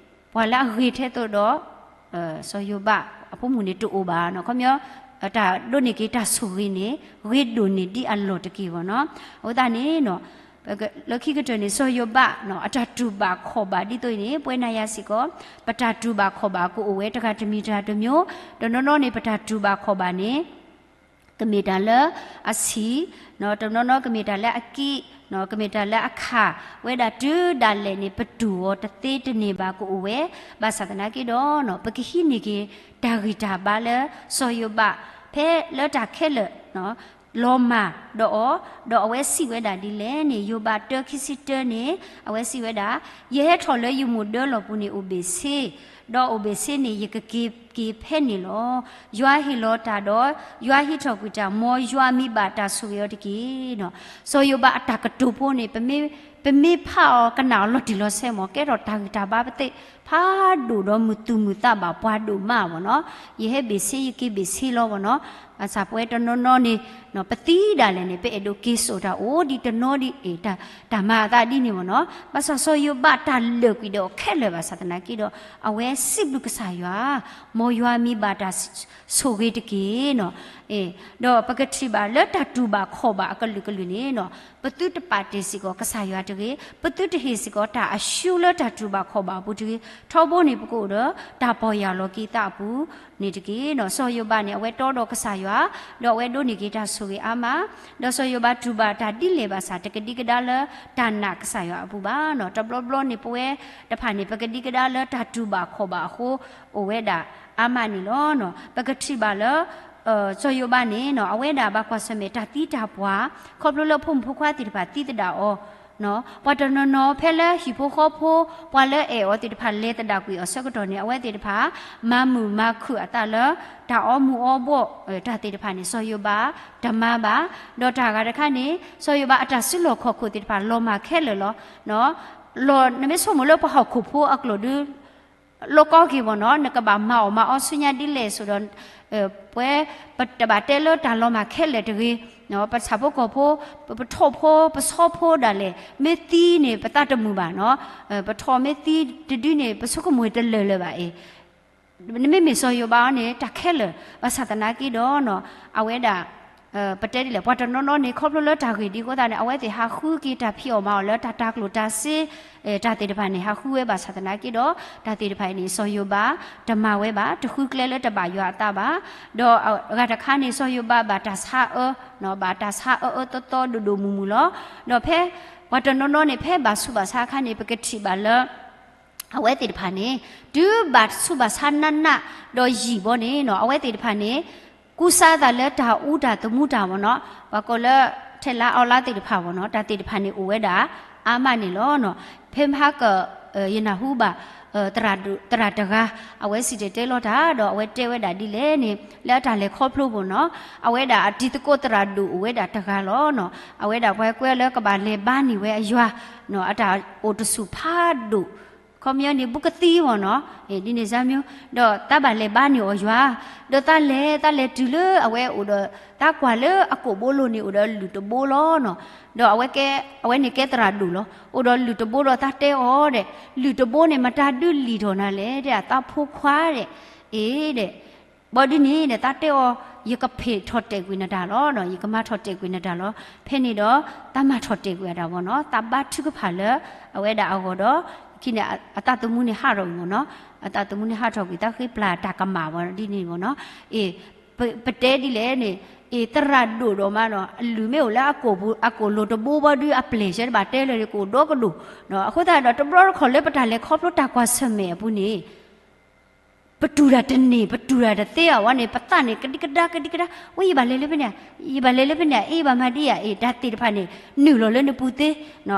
ပှၤလၢအဂ့ၤထဲသိးဒီး စီၤယိၤဘးအဖိမုၣ်န့ၣ်တအိၣ်ဘၣ်နီၤ. ခီပညီ တၢ်ဒိးန့ၢ်က့ၤတၢ်ဆိၣ်ဂ့ၤန့ၣ် ဂ့ၤဒိၣ်န့ၢ်ဒံးအလီၢ်တက့ၢ်ဘၣ်နီၤ. အဃိသတးန့ၣ် လၢခံကတၢၢ်န့ၣ် စီၤယိၤဘး အတၢ်တူၢ်ဘၣ်ခီၣ်ဘၣ်ဒ်သိးအံၤန့ၣ် ပဝဲနၤယၤစ့ၢ်ကီး ပတၢ်တူၢ်ဘၣ်ခီၣ်ဘၣ်ကအိၣ်ဝဲတဂၤတမံၤတဂၤတမံၤ, တနီၤနီၤန့ၣ် ပတၢ်တူၢ်ဘၣ်ခီၣ်ဘၣ်န့ၣ် ကမ့ၢ်တၢ်လၢအဆံး, တနီၤနီၤကမ့ၢ်တၢ်လၢအကံး, ကမ့ၢ်တၢ်လၢအခးဝဲဒၣ်တုၤဒၣ်လဲာ်န့ၣ် ပတူၢ်အီၤတသ့တန့ၢ်ဘၣ်ကအိၣ်ဝဲ, ဘၣ်ဆၣ်သနာ်က့ဒီး ပကဟံးန့ၢ်က့ၤတၢ်ဂံၢ်တၢ်ဘါလၢစီၤယိၤဘး ဖဲလၢတၢ်ခဲလၢာ် လီၤမၢ်ဒီးအီၤ, ဒီးအဝဲစံးဝဲဒၣ်ဒ်လဲၣ်န့ၣ် ယိၤဘးတၢခံဆံတၢန့ၣ် အဝဲစံးဝဲဒၣ်, ယဟဲထီၣ်လၢယမိၢ်ဒၢလီၢ်ပူၤန့ၣ်အိၣ်ဘ့ၣ်ဆ့, ဒီးအိၣ်ဘ့ၣ်ဆ့န့ၣ် ယကက့ၤက့ၤဖဲန့ၣ်လီၤ. ယွၤဟ့ၣ်လီၤတၢ်ဒီး ယွၤဟံးထီၣ်ကွံာ်တၢ် မ်ယွၤမံဘၣ်တၢ်ဆိၣ်ဂ့ၤအီၤတက့ၢ်. စီၤယိၤဘးအတၢ်ကတိၤဖိန့ၣ် ပမ့ၢ်ဖးအီၤကနၣ်အီၤလီၤတံၢ်လီၤဆဲးမ့ၢ် ကဲထီၣ်တၢ်ဂံၢ်တၢ်ဘါပသ့ၣ် ဖးဒိၣ်ဒီးမုာ်သူၣ်မုာ်သးဘၣ်ပှၤဒိၣ်မးဘၣ်နီၤ. ယဟဲဘ့ၣ်ဆ့ယက့ၤဘ့ၣ်ဆ့လီၤဘၣ်နီၤ. ဘၣ်ဆၣ်ပဝဲတနီၤနီၤန့ၣ် ပသံဒၣ်လဲာ်န့ၣ် ပအဲၣ်ဒိးက့ၤစိာ်တၢ်အိၣ်ဒံးတနီၤဒံး တၢ်မၤအသးဒ်န့ၣ်ဘၣ်နီၤ. ဘၣ်ဆၣ်စီၤယိၤဘးတၢ်လၢာ်ကွံာ်ဒီးအီၤခဲလၢာ်ဘၣ်ဆၣ်သနာ်က့ဒီး အဝဲစံးဘျုးကစၢ်ယွၤ, မ်ယွၤမံဘၣ်တၢ်ဆိၣ်ဂ့ၤတက့ၢ်နီၤ. ဒီးပကထံၣ်ဘၣ်လၢတၢ်တူၢ်ဘၣ်ခီၣ်ဘၣ်အကလုာ်ကလုာ်န့ၣ်နီၤ ပသုတပာ်တ့ၢ်စ့ၢ်ကီးကစၢ်ယွၤတဂ့ၤ, ပသုတဟ့ၣ်စ့ၢ်ကီးတၢ်အရှုံးလၢတၢ်တူၢ်ဘၣ်ခီၣ်ဘၣ်အပူၤတဂ့ၤ, ထီဘိန့ၣ်ပကအိၣ်ဒီးတၢ်ပီၢ်ယၢ်လီၤက့ၤသးအပူၤန့ၣ်တက့ၢ်နီၤ. စီၤယိၤဘးန့ၣ် အဝဲတီဒီးကစၢ်ယွၤ, ဒီးအဝဲဒိးန့ၢ်က့ၤတၢ်ဆိၣ်ဂ့ၤအါမး, ဒီးစီၤယိၤဘးတူၢ်ဘၣ်တၢ်ဒ်လဲၣ်ဘၣ်ဆၣ် တကဒံကဒါလၢတၢ်နာ်ကစၢ်ယွၤအပူၤဘၣ်နီၤ. တဘျီဘျီန့ၣ် ပဝဲတဖၣ်န့ၣ် ပကဒံကဒါလၢတၢ်တူၢ်ဘၣ်ခီၣ်ဘၣ်အဃိ အိၣ်ဝဲဒၣ်အါမးန့ၣ်လီၤ. ပကထံၣ်ဘၣ်လၢ စီၤယိၤဘးန့ၣ်နီၤ အဝဲဒၣ်ဘၣ်ကွၢ်ဆၢၣ်မဲာ်တၢ်သံတၢ်ပှၢ် ခီဖျိလၢဖိမုၣ်ဖိခွါသ့ၣ်တဖၣ်သံသဒၣ်အီၤ ပှၤတနီၤနီၤဖဲလၢဟံၣ်ဖိဃီဖိ ပှၤလၢအဲၣ်အီၤသ့ၣ်တဖၣ်လဲၤသဒၣ်ကွံာ်အီၤဆၢကတီၢ်န့ၣ် အဝဲသ့ၣ်တဖၣ် မၤမုာ်မၤခုၣ်အသးလၢ တၢ်အီမူၤအီဘှီၣ် တၢ်သ့ၣ်တဖၣ်န့ၣ် စီၤယိၤဘးတမၤဘၣ်. ဒီးတၢ်ဂၤတခါန့ၣ် စီၤယိၤဘးအတၢ်စုလီၢ်ခီၣ်ခိၣ်သ့ၣ်တဖၣ် လီၤမၢ်ခဲလၢာ်လီၤ. လီၤ နမ့ၢ်ဆိကမိၣ်လၢပှၤဟီၣ်ခိၣ်ဖိအကျိာ်ဒု လီၤကီက့ၤဘၣ်နီၤ, နကဘၣ်မၤအီၣ်မၤအီဆူညါဒ်လဲၣ်ဆိးဒီး ပဝဲ ပတဘၣ်တဲလၢတၢ်လီၤမၢ်ခဲလၢာ်တဂ့ၤ, ပဆၣ်ဖိကီၢ်ဖိ ပထိၣ်ဖိ ပဆီဖိဒၣ်လဲာ် မ့ၢ်သံန့ၣ် ပသးတမုာ်ဘၣ်နီၤ, ပထိၣ်မ့ၢ်သံတဒုန့ၣ် ပဆိကမိၣ်တလၢာ်လၢၤဘၣ်အံၤ နမ့မ့ၢ်စီၤယိၤဘးအီၤန့ၣ် တၢ်ခဲလၢာ် ဘၣ်ဆၣ်သနာ်က့ဒီးနီၤ အဝဲဒၣ် ပတဲဒ်လဲၣ် ပှၤတနီၤနီၤန့ၣ် ခီဖျိလၢတၢ်ဂ့ၢ်ဒ်အဃိသတးန့ၣ် အဝဲသ့ၣ်ဟးဃုက့ၤတၢ်ဖံးအီၣ်မၤအီၣ်လၢတၢ်တၤကျိၣ်တၤစ့ တၢ်သ့ၣ်တဖၣ်န့ၣ် ဟးဃုဝဲဘၣ်ဆၣ်သနာ်က့ဒီး တၢ်သ့ၣ်တဖၣ်အံၤန့ၣ် စီၤယိၤဘး တမၤဝဲဘၣ် တဃုကျဲလၢတဘၣ်ယွၤအသးဘၣ်. ဒီးအဂၤတခါန့ၣ် စီၤယိၤဘးဘၣ်တၢ်ဆါအၢ ဘၣ်တၢ်ဆါအၢအၢသီသီဒိၣ်ဒိၣ်မုၢ်မုၢ်လီၤ. ဒီးဖဲ ပှၤတနီၤနီၤန့ၣ် ဖဲဘၣ်ဆူးဘၣ်ဆါအခါန့ၣ် ပကထံၣ်ဘၣ်လၢ အဝဲသ့ၣ်တဖၣ်န့ၣ် တုၤဘၣ်ဆူးဘၣ်ဆါနးနး ဒီးယံာ်ဘီန့ၣ်နီၤ အဝဲသ့ၣ်တဖၣ်န့ၣ် ကူစါသးလၢတၢ်အူတၢ်သမူတၢ်ဘီနီၤ ပှၤကိးလၢ ထဲလါအီလါသ့ၣ်တဖၣ်ဘီနီၤ တၢ်သ့ၣ်တဖၣ်န့ၣ်အိၣ်ဝဲဒၣ် အါမးန့ၣ်လီၤ. ဖဲမဟါက ယနၢ်ဟူဘၣ် သရၣ်တဂၤ အဝဲစံၣ်တဲၤတဲလီၤတၢ် ဒီးအဝဲတဲဝဲဒၣ်ဒ်လဲၣ်န့ၣ် လၢအတၢ်လဲၤခီဖျိဘီနီၤ အဝဲဒၣ်အတံၤသကိးသရၣ်ဒိၣ်အိၣ်ဝဲဒၣ်တဂၤလီၤ. အဝဲဒၣ်ပှၤကွဲးလၢကဘၣ်လဲၤဘါန့ၢ်ဝဲအယွၤ အတၢ်အိၣ်တဆူၣ်ဖးဒိၣ် ခီပညီန့ၣ် ဘူးကသံဘီနီၤ ဒ်န့ၣ်စၢ်မၠိ ဒီးသးဘၣ်လဲၤဘါန့ၢ်အီၤယွၤ ဒီးသးလဲၤ သးလဲၤတုၤလၢအဝဲအိၣ်ဒီး သးကွၢ်လၢအကိာ်ဘိလိၤန့ၣ် အိၣ်ဒီးလုၢ်တဘိလီၤနီၤ. ဒီးအဝဲကဲ အဝဲန့ၣ်ကဲသရၣ်ဒိၣ်လီၤ အိၣ်ဒီးလုၢ်တဘိဒီးသးတဲအီၤဒီး လုၢ်တဘိန့ၣ် မတၤဒုးလံၣ်ထီၣ်နၤလဲၣ် တဲအသးဖိခွါဒီး အ့ဒီး ဘီဒုန့ၣ်ဒီး သးတဲအီၤ ယကဖ့ၣ်ထီၣ်တဲာ်ကွံာ်နတၢ်လီၤ ယကမၤထီၣ်တဲာ်ကွံာ်နတၢ်လီၤ. ဖဲန့ၣ်ဒီး သးမၤထီၣ်တဲာ်ကွံာ်အတၢ်ဘီနီၤ သးဘါထုကဖၣ်လၢ အဝဲဒၣ်အဂီၢ်ဒီး ခံန့ၣ် အသးသမူန့ၣ်ဟးထီၣ်ကွံာ်ဘီနီၤ အသးသမူန့ၣ်ဟးထီၣ်ကွံာ် သးဃ့ပျၢ်တၢ်ကမၣ်ဘီဒ်န့ၣ်ဘီနီၤ အ့ ပတဲဒ်လဲၣ်န့ၣ် အ့ သရၣ်ဒိၣ်ဒိၣ်မးနီၤ အလုၢ်မ့ၢ်အိၣ်လၢအကိာ်ပူၤ အကိာ်လိၤတဘိဘီဒုး အပျဲၢ်ဆၢတဘၣ်တဲလၢၤ ကအိၣ်ဒီကဒိၣ်. အဃိသတးဒီး တဘျီတခီၣ်လၢပတၢ်လဲၤခီဖျိတၢ်ကွၢ်ဆၢၣ်မဲာ်အပူၤန့ၣ် ပတူၢ်တၢ်တန့ၢ် ပတူၢ်တၢ်တသ့အဝဲန့ၣ် ပသးန့ၣ် ကဒံကဒါ ကဒံကဒါ ဝဲယဘၣ်လဲၤလၢဖဲန့ၣ် ယဘၣ်လဲၤလၢဖဲန့ၣ် အ့ ဘၣ်မၤဒ်ယၤ အ့ တၢ်သ့ၣ်တဖၣ်န့ၣ် နုာ်လီၤလၢနပူၤသ့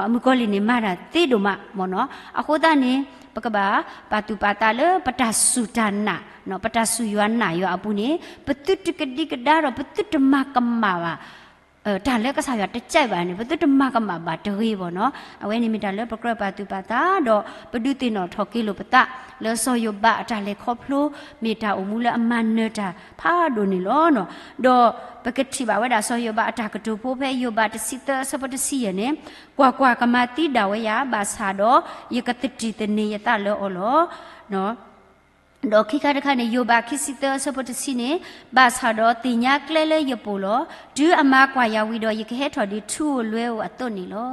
အမုၣ်ကီၤလံၢ်န့ၣ် မၤတၢ်သ့ဒိၣ်မးမ့ၢ်နီၤ. အဃိသတးန့ၣ် ပကဘၣ်ပာ်သူၣ်ပာ်သးလၢပတၢ်စူၢ်တၢ်နာ် ပတၢ်စူၢ်ယွၤနာ်ယွၤအပူၤန့ၣ် ပသုတကဒံကဒါဒီး ပသုတမၤကမၣ်ဘၣ် တၢ်လၢကစၢ်ယွၤတကြိုက်ဘၣ်န့ၣ် ပသုတမၤကမၣ်ဘၣ်တဂ့ၤဘီနီၤ. အဝဲန့ၣ်မ့ၢ်တၢ်လၢပကြၢးပာ်သူၣ်ပာ်သး ဒီးပဒုးသ့ၣ်နီၣ်ထီၣ်က့ၤလိာ်ပသး လၢစီၤယိၤဘးအတၢ်လဲၤခီဖျိ မ့ၢ်တၢ်အိၣ်မူလၢအမၤနၢၤတၢ်ဖးဒိၣ်န့ၣ်လီၤ. ဒီးပကထံၣ်ဘၣ်ဝဲဒၣ်စီၤယိၤဘးအတၢ်ကတိၤဖိဖဲယိၤဘးတဆံသၢအဆၢဖိတဆံယဲၢ်န့ၣ်, ကွၢ်ကွၢ်, ကမၤသံဒၣ်ဝဲယၤ, ဘၣ်ဆၣ်ဒီးယကသတံၢ်သန့ၤယသးလၢအီၤလီၤ. ဒီးခံခါတခါန့ၣ် ယိၤဘးခံဆံသၢအဆၢဖိတဆံန့ၣ်, ဘၣ်ဆၣ်ဒီးသ့ၣ်ညါကျဲလၢယပူၤလီၤ. တုၤအမၤကွၢ်ယၤဝံၤဒီး ယကဟဲထီၣ်ဒ်ထူဧိၤလွဲဧိၤအသိးန့ၣ်လီၤ.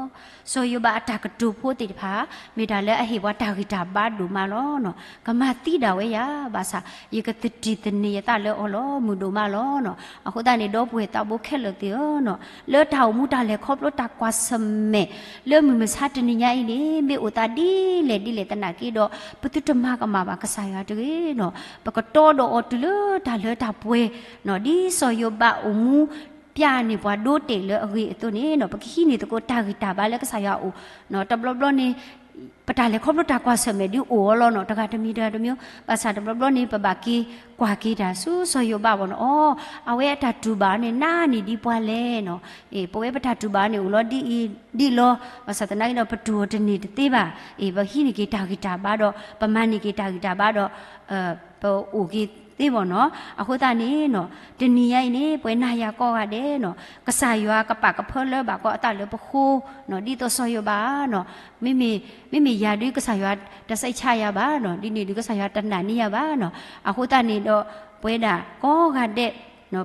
စီၤယိၤဘးအတၢ်ကတိၤဖိသ့ၣ်တဖၣ် မ့ၢ်တၢ်လၢအဟ့ၣ်ပှၤတၢ်ဂံၢ်တၢ်ဘါဒိၣ်မးလီၤ. ကမၤသံဒၣ်ဝဲယၤ, ဘၣ်ဆၣ်ယကသတံၢ်သန့ၤယသးလၢအီၤလီၤ. မုာ်ဒိၣ်မးလီၤ. အဃိသတးန့ၣ် ဒီပုၢ်ဝဲၢ်သးဘိခဲလၢာ်သ့ၣ်ဧၢ, လၢတၢ်အိၣ်မူတၢ်လဲၤခီဖျိတၢ်ကွၢ်ဆၢၣ်မဲာ် လၢမုၢ်မဆါတနံၤညါအံၤန့ၣ် မ့ၢ်အိၣ်သးဒ်လဲၣ်ဒ်လဲၣ်သနာ်က့ဒီး ပသုတမၤကမၣ်ဘၣ်ကစၢ်ယွၤတဂ့ၤနီၤ. ပကတီဒီးအီၤတုၤလၢတၢ်လၢတၢ်ပှဲၤနီၤ, ဒ်စီၤယိၤဘးအိၣ်မူ ပျးန့ၢ်ပှၤဒိတဲာ်လၢအဂ့ၤအသိးန့ၣ်နီၤ, ပကဟံးန့ၢ်သကိးတၢ်ဂံၢ်တၢ်ဘါလၢကစၢ်ယွၤအအိၣ်နီၤ. တဘျီဘျီန့ၣ် ပတၢ်လဲၤခီဖျိတၢ်ကွၢ်ဆၢၣ်မဲာ်ဒုးအိၣ်အီၤလီၤနီၤ, တဂၤတမံၤတဂၤတမံၤ, ဘၣ်ဆၣ်တဘျီဘျီန့ၣ် ပဘၣ်က့ၤကွၢ်က့ၤတၢ်ဆူစီၤယိၤဘးဘၣ်နီၤ. အိ အဝဲအတၢ်တူၢ်ဘၣ်န့ၣ် နးန့ၢ်ဒ်ပှၤလဲၣ်နီၤ. အ့ ပဝဲပတၢ်တူၢ်ဘၣ်န့ၣ် အိၣ်လီၤဒ်အံၤဒ်လီၤ. ဘၣ်ဆၣ်သနာ်က့ဒီး ပတူၢ်အီၤတန့ၢ်တသ့ဘၣ်. အ့ ပဟံးန့ၢ်က့ၤတၢ်ဂံၢ်တၢ်ဘါဒီး ပမၤန့ၢ်က့ၤတၢ်ဂံၢ်တၢ်ဘါဒီး ပအိၣ်က့ၤသ့ဘၣ်နီၤ. အဃိသတးန့ၣ်နီၤ, တနံၤညါအံၤန့ၣ် ပဝဲနၤယၤကိးဂၤဒဲးနီၤ, ကစၢ်ယွၤကပာ်ကဖၢလၢဘၣ်ကီးအသးလၢပဃိနီၤ, ဒ်သိးစီၤယိၤဘးနီၤ. မ့မ့ၢ် မ့မ့ၢ်ယၤဒုး ကစၢ်ယွၤတစံးဆါယၤဘၣ်နီၤ, ဒ်န့ၣ်ဒုး ကစၢ်ယွၤတနာ်န့ၢ်ယၤဘၣ်နီၤ. အဃိသတးန့ၣ်ဒီး ပဝဲဒၣ်ကိးဂၤဒဲး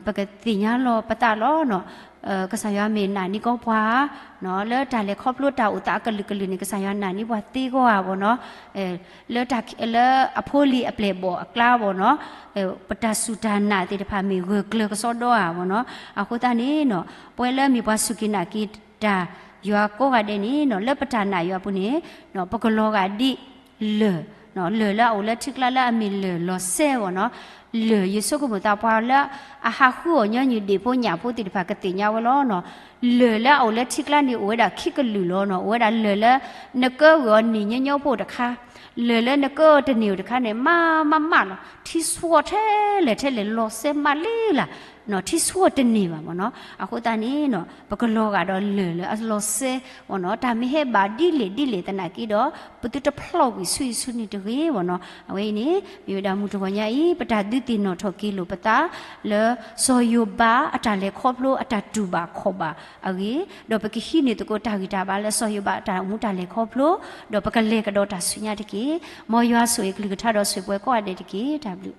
ပကသ့ၣ်ညါလီၤပသးလီၤနီၤ. ကစၢ်ယွၤမ့ၢ်နာ်န့ၢ်ကီးပှၤ လၢတၢ်လဲၤခီဖျိတၢ်အိၣ်သးအကလုာ်ကလုာ်န့ၣ် ကစၢ်ယွၤနာ်န့ၢ်ပှၤသ့ကီးဧါဘၣ်နီၤ. လၢတၢ် လၢအဖိလံၤအပျဲၢ်ဘီၣ်အကျါဘၣ်နီၤ, ပတၢ်စူၢ်တၢ်နာ်သ့ၣ်တဖၣ်မ့ၢ်ဂၢၢ်ကျၢၤကစီဒီဧါဘၣ်နီၤ. အဃိသတးန့ၣ်နီၤ, ပဝဲလၢမ့ၢ်ပှၤစူၢ်က့ၤနာ်က့ၤတၢ်ယွၤကိးဂၤဒဲးန့ၣ်နီၤ, လၢပတၢ်နာ်ယွၤအပူၤန့ၣ် ပကလီၤဂာ်ဒ်လၢၢ်, လၢၢ်လၢအအိၣ်လၢထံကျါလၢအမ့ၢ်လၢၢ်လီၤစဲဘၣ်နီၤ. လၢၢ်ယဆိကမိၣ်သးပှၤလၢအဟးဃုအီၤညီနုၢ်ဒံၣ်ဖိညၣ်ဖိသ့ၣ်တဖၣ်ကသ့ၣ်ညါဝဲလီၤနီၤ. လၢၢ်လၢအအိၣ်လၢထံကျါန့ၣ်အိၣ်ဝဲဒၣ်ခံကလုာ်လီၤနီၤ. အိၣ်ဝဲဒၣ်လၢၢ်လၢ နကၢအီၤနံၣ်ညီညီဖိတခါ, လၢၢ်လၢနကၢအီၤတန့ၢ်တခါန့ၣ် မးမးမးလီၤ. ထံဆှီထဲလဲၣ်ထဲလဲၣ် လီၤစဲမးလံလၢ် ထံဆှီတန့ၢ်ဘၣ်မ့ၢ်နီၤ. အဃိသတးန့ၣ်နီၤ ပကလီၤဂာ်ဒီးလၢၢ်လၢအလီၤစဲမ့ၢ်နီၤ. တၢ်မ့ၢ်ဟဲဘၣ်ဒ်လဲၣ်ဒ်လဲၣ်သနာ်က့ဒီး ပသုတဖျီၣ်ကွံာ်ဆူယဆူန့ၣ်တဂ့ၤမ့ၢ်နီၤ. အဝဲအံၤန့ၣ် မ့ၢ်ဝဲဒၣ်မုၢ်တဂီၤညါအံၤ ပတၢ်ဒုးသ့ၣ်နီၣ်ထီၣ်က့ၤလိာ်ပသး လၢစီၤယိၤဘးအတၢ်လဲၤခီဖျိအတၢ်တူၢ်ဘၣ်ခီၣ်ဘၣ်အဂ့ၢ်, ဒီးပကဟံးန့ၢ်သကိးတၢ်ဂံၢ်တၢ်ဘါလၢစီၤယိၤဘးအတၢ်အိၣ်မူတၢ်လဲၤခီဖျိ, ဒီးပကလဲၤကဒီးတၢ်ဆူညါတက့ၢ်. မ်ယွၤဆိၣ်ဂ့ၤကလုၢ်ကထါဒီးဆိၣ်ဂ့ၤပှၤကိးဂၤဒဲးတက့ၢ်. တၢ်ဘျုး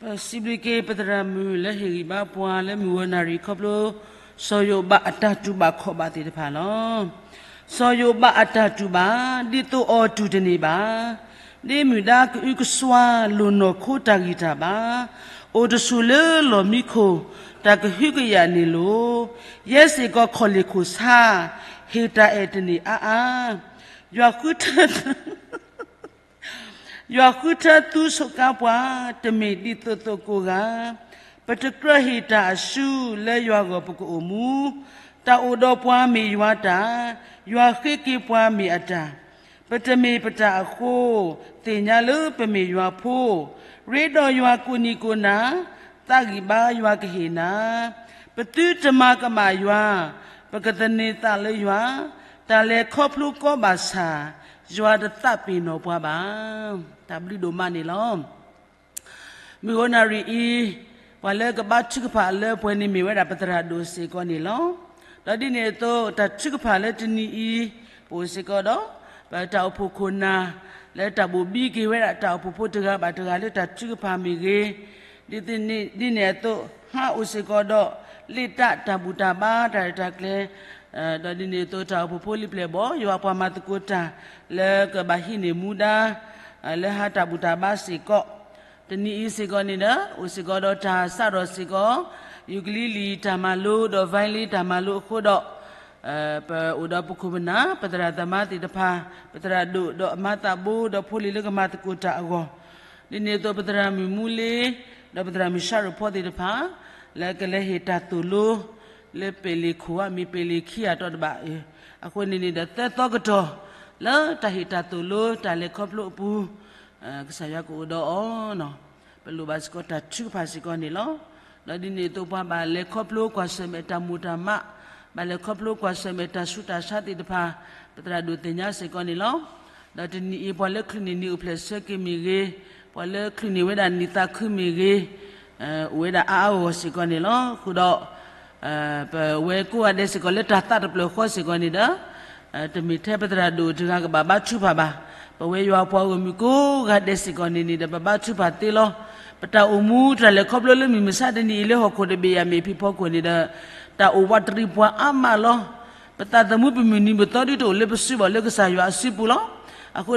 ပစံးဘျုးက့ၤပသရၣ်မုၣ်လၢဟ့ၣ်ဂံၢ်ဘါပှၤလၢမုၢ်ဂီၤနၣ်ရံၣ်ခီဖျိ စီၤယိၤဘးအတၢ်တူၢ်ဘၣ်ခီၣ်ဘၣ်သ့ၣ်တဖၣ်လီၤ. စီၤယိၤဘးအတၢ်တူၢ်ဘၣ် ဒ်သိးအီၤတူၢ်တန့ၢ်ဘၣ်, ဒ်မုၢ်ဒါကအုကစွါ လိၣ်နီၢ်ခိတၢ်ဂံၢ်တၢ်ဘါ, အိၣ်တဆူၣ်လၢလီၢ်မံခိၣ် တၢ်ကဟုကယာ်န့ၣ်လီၤ. ယဲစ့ၢ်ကီးခီၣ်လ့ၣ်ခိၣ်ဆါ ဟ့ၣ်တၢ်အဲၣ်တန့ၢ်အါအါ, ယွၤဃုထၢ ယွၤဃုထၢသူဆိးကါပှၤ တမ့ၢ်ဒ်သိးသိးကိးဂၤ, ပတကြၢးဟ့ၣ်တၢ်အစုလၢယွၤဂီၢ်ပကအိၣ်မူ, တၢ်အိၣ်ဒီးပှၤမ့ၢ်ယွၤတၢ်, ယွၤဃ့က့ၤပှၤမ့ၢ်အတၢ်, ပတမ့ၢ်ပတၢ်အဃိ, သ့ၣ်ညါလၢပမ့ၢ်ယွၤဖိ, ရ့ဒီးယွၤကိးနံၤကိးနၤ, သးဂံၢ်ဘါယွၤကဟ့ၣ်နၤ, ပသုတမၤကမၣ်ယွၤ, ပကသန့ၤသးလၢယွၤ, တၢ်လဲၤခီဖျိကီဘၣ်ဆၣ်, ယွၤတသးပ့ၤနီၣ်ပှၤဘၣ်. တၢ်ဘျုးဒိၣ်မးန့ၣ်လီၤ. မုၢ်ဂီၤနၣ်ရံၣ်အံၤ, ပှၤလၢကဘါထုကဖၣ်လၢပှဲၤန့ၣ်မ့ၢ်ဝဲဒၣ်ပသရၣ်ဒိၣ်စ့ၢ်ကီးန့ၣ်လီၤ. ဒီးဒ်န့ၣ်အသိး တၢ်ထုကဖၣ်လၢတနံၤအံၤ, ပအိၣ်စ့ၢ်ကီးဒီး ပတၢ်အိၣ်ဖှိၣ်ခိၣ်နၢ် လၢတၢ်ဘိၣ်ဘံက့ၤဝဲဒၣ်တၢ်အိၣ်ဖှိၣ်ဖိတဂၤဘၣ်တဂၤလၢတၢ်ထုကဖၣ်မ့ၢ်ဂ့ၤ, ဒ်န့ၣ်အသိး ဟးအိၣ်စ့ၢ်ကီးဒီး လ့ၣ်တၢ်တၢ်ဘူၣ်တၢ်ဘါတၢ်ရဲၣ်တၢ်ကျဲၤ, ဒီးဒ်န့ၣ်အသိးတၢ်အိၣ်ဖှိၣ်ဖိလံၤပျဲၢ်ဘီၣ် ယွၤပှၤမၤသကိးတၢ် လၢကဘၣ်ဟံးန့ၢ်မူဒါ လၢဟးတၢ်ဘူၣ်တၢ်ဘါစ့ၢ်ကီး, တနံၤအံၤစ့ၢ်ကီးန့ၣ်ဒီး အိၣ်စ့ၢ်ကီးဒီးတၢ်စးထီၣ်စ့ၢ်ကီး ယူကလံလံာ်တၢ်မၤလိ ဒီး violin တၢ်မၤလိအဃိဒီး ပအိၣ်ဒီးပခိၣ်ပနၢ် ပသရၣ်သမါသ့ၣ်တဖၣ် ပသရၣ်ဒိၣ်ဒီးအမါသးဘိ ဒီးဖိလံၤလၢကမၤသကိးတၢ်အဂီၢ်, ဒ်န့ၣ်အသိးပသရၣ်မုၣ်မူလ့ ဒီးပသရၣ်မုၣ်ဆါရိၣ်ဖီသ့ၣ်တဖၣ် လၢကလဲၤဟ့ၣ်တၢ်သိၣ်လိ လၢပဲာ်လ့ၣ်ခိၣ်ဧါ မ့ၢ်ပဲာ်လ့ၣ်ခံဂၤတီတဘၣ်, အဃိန့ၣ်န့ၣ်ဒီးသၢသီကတီၢ် လၢတၢ်ဟ့ၣ်တၢ်သိၣ်လိတၢ်လဲၤခီဖျိအပူၤ ကစၢ်ယွၤကအိၣ်ဒီးအီၤ, ပလိၣ်ဘၣ်စ့ၢ်ကီးတၢ်ထုကဖၣ်စ့ၢ်ကီးန့ၣ်လီၤ. ဒီးဒ်န့ၣ်အသိးပှၤဘၣ်လဲၤခီဖျိကွၢ်ဆၢၣ်မဲာ်တၢ်မိၢ်တၢ်မး, ဘၣ်လဲၤခီဖျိကွၢ်ဆၢၣ်မဲာ်တၢ်ဆူးတၢ်ဆါသ့ၣ်တဖၣ် ပသရၣ်ဒိၣ်သ့ၣ်ညါစ့ၢ်ကီးန့ၣ်လီၤ. ဒီးတနံၤအံၤပှၤလၢချုးန့ၢ်နံၣ်အိၣ်ဖျဲၣ်ဆၢက့ၤမ့ၢ်ဂ့ၤ, ပှၤလၢချုးန့ၢ်ဝဲဒၣ်နံၣ်သးခုမ့ၢ်ဂ့ၤ, အိၣ်ဝဲဒၣ်အါအါဂီၢ်ဂီၢ်စ့ၢ်ကီးန့ၣ်လီၤ. အဃိဒီး ပဝဲကိးဂၤဒဲးစ့ၢ်ကီးလၢတၢ်သးတဖျၢၣ်ဃီစ့ၢ်ကီးန့ၣ်ဒီး တမ့ၢ်ထဲပသရၣ်ဒိၣ်တဂၤကဘၣ်ဘါထုကဖၣ်ဘၣ်. ပဝဲယွၤပှၤဂီၢ်မုၢ်ကိးဂၤဒဲးစ့ၢ်ကီးန့ၣ်န့ၣ်ဒီး ပဘါထုကဖၣ်သ့လီၤ. ပတၢ်အိၣ်မူတၢ်လဲၤခီဖျိလၢမုၢ်မဆါတနံၤအံၤလၢဟီၣ်ခိၣ်တဘ့ၣ်ယၤမ့ၢ်ဖံးဖီခိၣ်န့ၣ်ဒီး တၢ်အိၣ်ဝးတရံးပှၤအါမးလီၤ. ပသးသမူပမုၢ်နံၤပသီဒ်တအိၣ်လၢပစုဘၣ်လၢကစၢ်ယွၤအစုပူၤလီၤ. အဃိ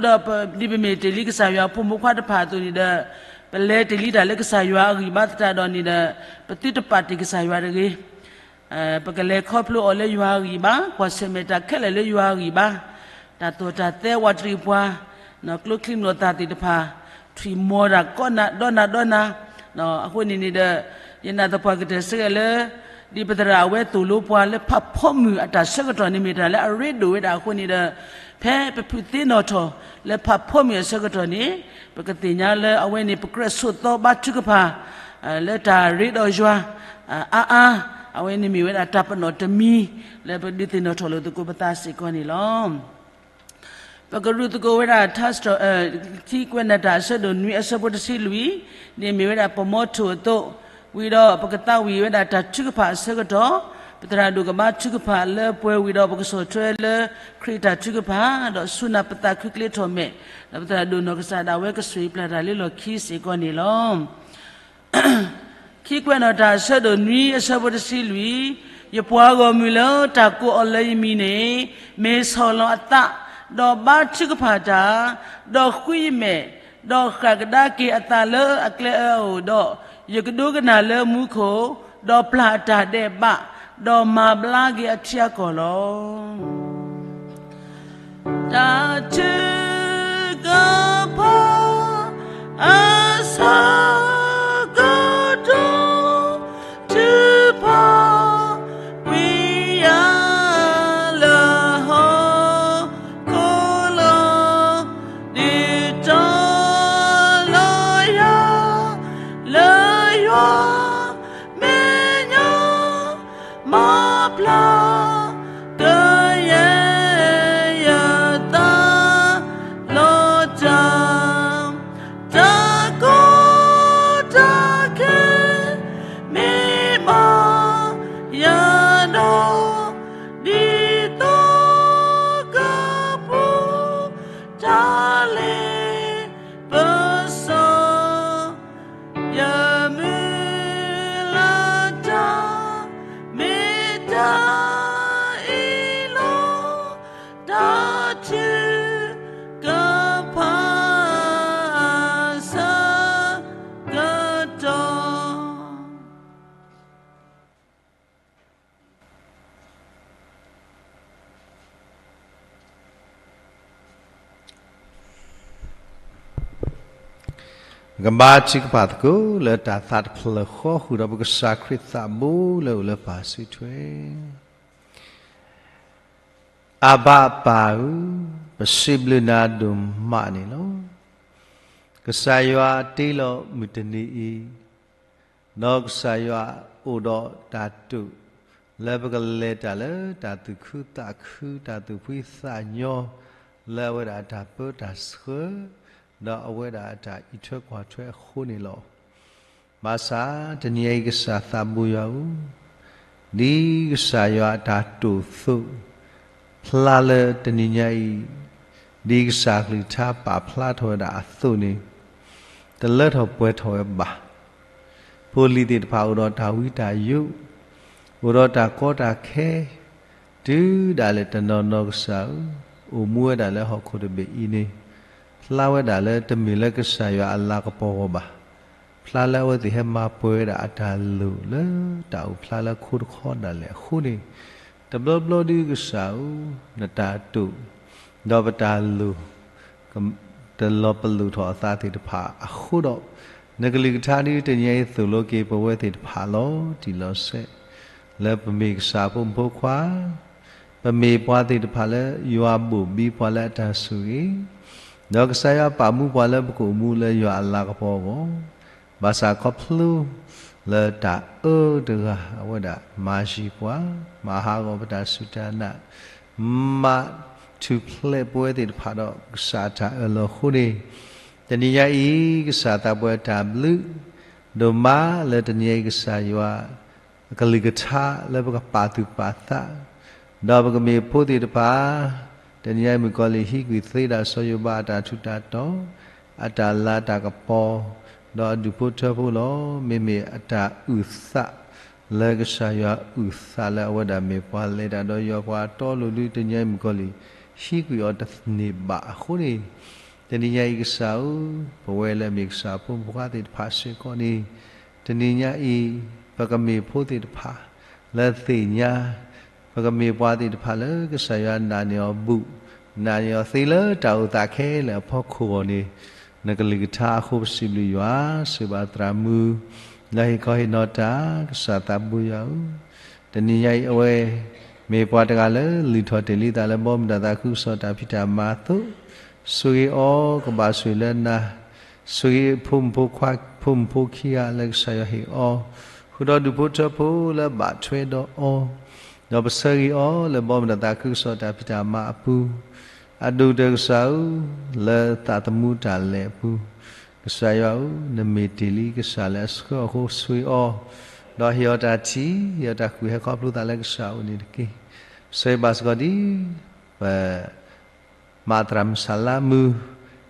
ဒီး ဒ်ပမ့ၢ်တ့ၢ်လံကစၢ်ယွၤဖိမုၣ်ခွါတဖၣ်အသိးန့ၣ်ဒီး ပလဲၤတ့ၢ်လံတၢ်လၢကစၢ်ယွၤအဂံၢ်ဘါသတးဒီးန့ၣ်ဒီး ပသုတပာ်တ့ၢ်ကစၢ်ယွၤတဂ့ၤ. ပကလဲၤခီဖျိအီၤလၢယွၤအဂံၢ်ဘါ, ကွၢ်ဆၢၣ်မဲာ်တၢ်ခဲလၢာ်လၢယွၤအဂံၢ်ဘါ, တၢ်သိၣ်တၢ်သဲဝးတရံးပှၤ, ကျိချံမျိာ်သၣ်သ့ၣ်တဖၣ်, ထွံၣ်မီၤတၢ်ကိးနၤဒီးနၤဒီးနၤ, အဃိန့ၣ်န့ၣ်ဒီး ယနာ်သပှၢ်ကတၢၢ်စ့ၢ်ကီးလၢ ဒ်ပသရၣ်အဝဲသိၣ်လိပှၤလၢဖးဖီမုၢ်အတၢ်ဆၢကတီၢ်န့ၣ် မ့ၢ်တၢ်လၢအရ့ဒိၣ်ဝဲဒၣ်အဃိန့ၣ်ဒီး ဖဲပဖုးသ့ၣ်နီၣ်ထီၣ်လၢဖးဖီမုၢ်အဆၢကတီၢ်န့ၣ် ပကသ့ၣ်ညါလၢအဝဲန့ၣ် ပကြၢးဆိးသီဘါထုကဖၣ် လၢတၢ်ရ့ဒီးယွၤ အါအါ, အဝဲန့ၣ်မ့ၢ်ဝဲဒၣ်တၢ်ပနီၣ်တမံၤ လၢပဒုးသ့ၣ်နီၣ်ထီၣ်လိာ်သကိးပသးစ့ၢ်ကီးန့ၣ်လီၤ. ပကရူၢ်သကိးဝဲဒၣ် ထါစတြၢၤ ခံကွဲးနီၣ်တၢ်အဆၢဒိၣ်နွံအဆၢဖိတဆံလွံၢ်န့ၣ် မ့ၢ်ဝဲဒၣ်ပမီထိၣ်အသိး, ဝံၤဒီးပကသးဝံၣ်ဝဲဒၣ်တၢ်ထုကဖၣ်အဆၢကတီၢ်, ပသရၣ်ဒိၣ်ကဘါထုကဖၣ်လၢပှဲၤဝံၤဒီးပကဆီၣ်ထွဲလၢခရံာ်တၢ်ထုကဖၣ်, ဒီးဆူနၢ်ပသးခုကျ့ထီၣ်မဲာ်, ဒီးပသရၣ်ဒိၣ်နီၢ်ကစၢ်ဒၣ်ဝဲကဆိၣ်ဂ့ၤပျၢ်တၢ်လၢလီၢ်ခံစ့ၢ်ကီးန့ၣ်လီၤ. ခံကွဲးနီၣ်တၢ်အဆၢဒိၣ်နွံအဆၢဖိတဆံလွံၢ်, ယပှၤဂီၢ်မုၢ်လၢတၢ်ကိးအီၤလၢယမံၤန့ၣ်, မ့ၢ်ဆီၣ်လီၤအသး, ဒီးဘါထုကဖၣ်တၢ်, ဒီးဃုယမဲာ်, ဒီးဃၣ်ကဒါက့ၤအသးလၢအကျဲအၢအအိၣ်ဒီး, ယကဒိကနၣ်လၢမူခိၣ်, ဒီးပျၢ်အတၢ်ဒဲးဘး, ဒီးမၤဘျါက့ၤအထံအကီၢ်လီၤ. ထုကဖၣ်အဆၢကတီၢ်, ထုကဖၣ်ကွံာ်ယၤလၢဟီၣ်ခိၣ်လီၤ. ဒ်သိးလီၤယၤ လၢယွၤမဲာ်ညါ မၤပျၢ် ကယဲၢ်ယသးလီၤတၢ်, တၢ်ကီတၢ်ခဲ မ့ၢ်ဘၣ်ယၤဒီး, ဒ်သိးကပူၤ တၢ်လ့ပစီ ယမုၢ်လၢ်တၢ် မ့ၢ်တၢ်အံၤလီၤ. တၢ်ထုကဖၣ်အဆၢကတီၢ် ပကဘါထုကဖၣ်သကိးလၢတၢ်သးတဖျၢၣ်ဃီ ဃုာ်ဒီးပကစၢ်ခရံာ်သးဘိလၢအိၣ်လၢပၢ်စုထွဲ. အဘၤပၢ်ဧၢ, ပစံးဘျုးနၤဒိၣ်မးန့ၣ်လီၤ. ကစၢ်ယွၤတ့လီၤမုၢ်တနံၤအံၤ, ဒီးကစၢ်ယွၤအိၣ်ဒီးတၢ်တိာ် လၢပကလဲၤတၢ်လၢတၢ်သူၣ်ခုသးခု တၢ်သူၣ်ဖှံသးညီ လၢအဝဲဒၣ်အတၢ်ပၢတၢ်ဆှၢ ဒီးအဝဲဒၣ်အတၢ်အံးထွဲကွၢ်ထွဲအဃိန့ၣ်လီၤ. ဘၣ်ဆၣ်တနံၤအံၤကစၢ်သးဘိယွၤဧၢ, ဒ်ကစၢ်ယွၤအတၢ်တိာ်အသိး, ဖျါလၢတနံၤညါအံၤ ဒ်ကစၢ်ကလုၢ်ကထါပာ်ဖျါထီၣ်ဝဲဒၣ်အသိးန့ၣ် တလၢထီၣ်ပှဲၤထီၣ်ဝဲဘၣ်. ဖိလံၤသ့ၣ်တဖၣ်အိၣ်ဒီးတၢ်ဝံတၢ်ယိး, အိၣ်ဒီးတၢ်ကီတၢ်ခဲ, တုၤဒၣ်လဲာ်တနီၤနီၤကစၢ်ဧၢ, အိၣ်မူဝဲဒၣ်လၢဟီၣ်ခိၣ်တဘ့ၣ်အံၤန့ၣ် ဖျါဝဲဒၣ်လၢတမ့ၢ်လၢကစၢ်ယွၤအလၤကပီၤအဂီၢ်ဘၣ်. ဖျါလၢအဝဲသ့ၣ်ဟဲမၤပှဲၤဝဲဒၣ်အတၢ်လိၣ်လၢတၢ်အိၣ်ဖျါလၢခိတခီဒၣ်လဲာ်အဃိန့ၣ်, တဘျီဘျီဒုကစၢ်ဧၢ, နတၢ်တိာ်, ဒီးပတၢ်လိၣ် တလီၤပလိာ်ထီၣ်အသးသ့ၣ်တဖၣ်အဃိဒီး, နကလုၢ်ကထါဒုတနံၤအံၤသိၣ်လိက့ၤပဝဲသ့ၣ်တဖၣ်လီၤတံၢ်လီၤဆဲး, လၢပမ့ၢ်ကစၢ်ဖိမုၣ်ဖိခွါ, ပမ့ၢ်ပှၤသ့ၣ်တဖၣ်လၢယွၤဘိၣ်ဘံပှၤလၢအတၢ်ဆိၣ်ဂ့ၤ, ဒီးကစၢ်ယွၤပာ်မူပှၤလၢပကအိၣ်မူလၢယွၤအလၤကပီၤအဂီၢ်, ဘၣ်ဆၣ်ခီဖျိလၢတၢ်အၢတဂၤအဝဲဒၣ်မၤယံၤပှၤ, မၤဟးဂီၤပတၢ်စူၢ်တၢ်နာ်, မၤထူၣ်ဖျဲးပဝဲသ့ၣ်တဖၣ်ဒီးကစၢ်အတၢ်အၢၣ်လီၤအဃိန့ၣ်, တနံၤညါအံၤ ကစၢ်သးပှၢ်တၢ်ဘျုးဒိၣ်မးလၢတနံၤညါအံၤ ကစၢ်ယွၤအကလုၢ်ကထါလၢပကပာ်သူၣ်ပာ်သး, ဒီးပကမ့ၢ်ဖိသ့ၣ်တဖၣ်, တနံၤညါအံၤမုၣ်ကီၤလံၢ်ဟံးကွံာ်သ့ဒၣ်စီၤယိၤဘးအတၢ်ထူးတၢ်တီၤ, အတၢ်လၤတၢ်ကပီၤ, ဒီးအဒူၣ်ဖိထၢဖိလီၤ. မ့မ့ၢ်အတၢ်အုၣ်သး လၢကစၢ်ယွၤအုၣ်သးလၢအဝဲဒၣ်မ့ၢ်ပှၤလဲၤတၢ်ဒီးယွၤပှၤတီလိၤဒု တနံၤညါအံၤမုၣ်ကီၤလံၢ် ဟံးကွံာ်အီၤတန့ၢ်ဘၣ်အဃိန့ၣ်, တနံၤညါအံၤကစၢ်ဧၢ, ပဝဲလၢအမ့ၢ်ကစၢ်အဖိမုၣ်ဖိခွါသ့ၣ်တဖၣ်စ့ၢ်ကီးန့ၣ်, တနံၤညါအံၤ ပကမ့ၢ်ဖိသ့ၣ်တဖၣ် လၢသ့ၣ်ညါ, ပကမ့ၢ်ပှၤသ့ၣ်တဖၣ်လၢကစၢ်ယွၤနာ်န့ၢ်အီၤဘူး, နာ်န့ၢ်အီၤသ့လၢတၢ်အိၣ်သးခဲလၢာ်အဖီခိၣ်အဂီၢ်န့ၣ်, နကလုၢ်ကထါအဃိပစံးဘျုးယွၤ, စံးဘၣ်သရၣ်မုၣ် လၢဟ့ၣ်ခီဟ့ၣ်နီၤတၢ်, ကစၢ်သးဘိယွၤဧၢ, တနံၤညါအံၤအဝဲ မ့ၢ်ပှၤတဂၤလၢလုၢ်ထီၣ်တ့ၢ်လံသးလၢဘီမုၢ်တၢ်သးခုကစီၣ်တၢ်ဖံးတၢ်မၤအသိး, ဆိၣ်ဂ့ၤအီၤကဘၣ်ဆိၣ်ဂ့ၤလၢနၤ, ဆိၣ်ဂ့ၤဖိမုၣ်ဖိခွါ ဖိမုၣ်ဖိခံဂၤလၢကစၢ်ယွၤဟ့ၣ်အီၤ, ဃုာ်ဒီးဒူၣ်ဖိထၢဖိလၢဘၣ်ထွဲဒီးအီၤ, ဒီးပဆၢဂ့ၤအီၤလၢဘီမုၢ်တၢ်သးခုကစီၣ်တၢ်ဖံးတၢ်မၤအပူၤ, အဒိၣ်ကတၢၢ်ကစၢ်ဧၢ, လၢသးသမူတၢ်လဲၤအပူၤ, ကစၢ်ယွၤဧၢ, နမ့ၢ်တ့ၢ်လံကစၢ်လၢအဆှၢအဃိဆိၣ်ဂ့ၤအီၤ, ဒီးဟ့ၣ်အီၤတၢ်ထံၣ်, ဟ့ၣ်အီၤတၢ်ဃုာ်ဟဲခီဖျိသးလၢကစၢ်အအိၣ်န့ၣ်တက့ၢ်. ဆၢဂ့ၤဘၣ်စ့ၢ်ကီးဒ် ပ မၤသရၣ်မုၣ်ဆၣ်လါမုၣ်,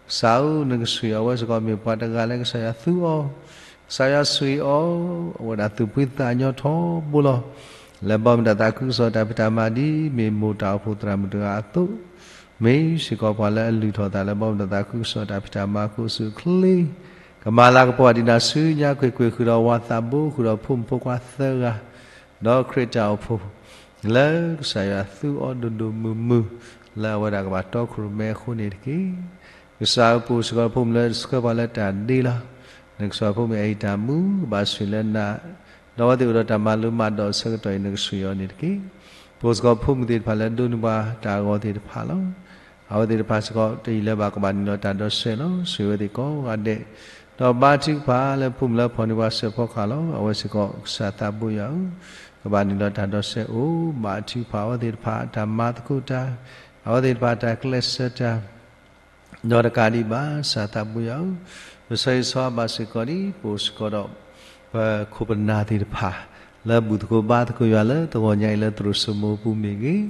ကစၢ်ဧၢ, နကဆိၣ်ဂ့ၤအဝဲစ့ၢ်ကီးမ့ၢ်ပှၤတဂၤလၢကစၢ်ယွၤသူအီၤ, ကစၢ်ယွၤဆိၣ်ဂ့ၤအီၤ, အဝဲဒၣ်သူၣ်ဖှံသးညီထီဘိလီၤ. လၢဘီမုၢ်တၢ်သးခုကစီၣ်တၢ်ဖံးတၢ်မၤဒ်မ့ၢ်မိၢ်တၢ်အိၣ်ဖှိၣ်သရၣ်မုၣ်တဂၤအသိး, မ့ၢ်စ့ၢ်ကီးပှၤလၢအလုၢ်ထီၣ်သးလၢဘီမုၢ်တၢ်သးခုကစီၣ်တၢ်ဖံးတၢ်မၤအခိၣ်အစုအချ့, ကမၤလၤကပီၤဒံးနၤဆူညါကွ့ၢ်ကွ့ၢ်ဃုာ်ဒီးဝၤသးဘိ ဃုာ်ဒီးဖိမုၣ်ဖိခွါသၢဂၤ, ဒီးခရံာ်တၢ်အိၣ်ဖှိၣ် လၢကစၢ်ယွၤသူအီၤဒိၣ်ဒိၣ်မုၢ်မုၢ်, လၢအဝဲဒၣ်ကဘၣ်တီခိၣ်ရိၣ်မဲအဃိန့ၣ်တက့ၢ်. ကစၢ်ဧၢ, ပိာ်စ့ၢ်ကီးဖိမုၣ်လၢဆှၢပှၤလၢတၢ်ဒ့လီၤ. နကစၢ်ဖိမုၣ်အဲၣ်တၢ်မူ ကဘၣ်ဆှၢလၢနၤ, ဒီးအဝဲသ့ၣ်အိၣ်ဒီးတၢ်မၤလိမၤဒိးအဆၢကတီၢ်အံၤ နကဆှၢအီၤန့ၣ်တက့ၢ်. ပိာ်စ့ၢ်ကီးဖိမုၣ်သ့ၣ်တဖၣ်လၢဒိးန့ၢ်ပှၤတၢ်အဂီၢ်သ့ၣ်တဖၣ်လီၤ. အဝဲသ့ၣ်တဖၣ်စ့ၢ်ကီး တယံာ်လၢဘၣ်ကဘၣ်နုာ်လီၤတၢ်ဒီးစဲးလီၤ. ဆှၢဝဲသ့ၣ်ကိးဂၤဒဲး, ဒီးဘါထုကဖၣ်လၢဖိမုၣ်လၢဖီၣ်န့ၢ်ပှၤစဲးဖီကဟၣ်လီၤ. အဝဲစ့ၢ်ကီး ကစၢ်သးဘိယွၤဧၢ, ကဘၣ်နုာ်လီၤတၢ်ဒီးစဲးအိၣ်, ဘါထုကဖၣ်အဝဲသ့ၣ်တဖၣ် တၢ်မၤသကိးတၢ်, အဝဲသ့ၣ်တဖၣ်တၢ်ကျဲးစၢးတၢ် ဒီးတကးဒံးဘၣ် ကစၢ်သးဘိယွၤဧၢ, ပဆၢဂ့ၤဆၢဝါဘၣ်စ့ၢ်ကီးဒ် ပိာ်စ့ၢ်ကီးဒီး ပခိၣ်ပနၢ်သ့ၣ်တဖၣ် လၢဘူၣ်သကိးဘါသကိးယွၤလၢတဂီၤညါအံၤ လၢသရိာ်စိမိၤပူၤမ့ၢ်ဂ့ၤ,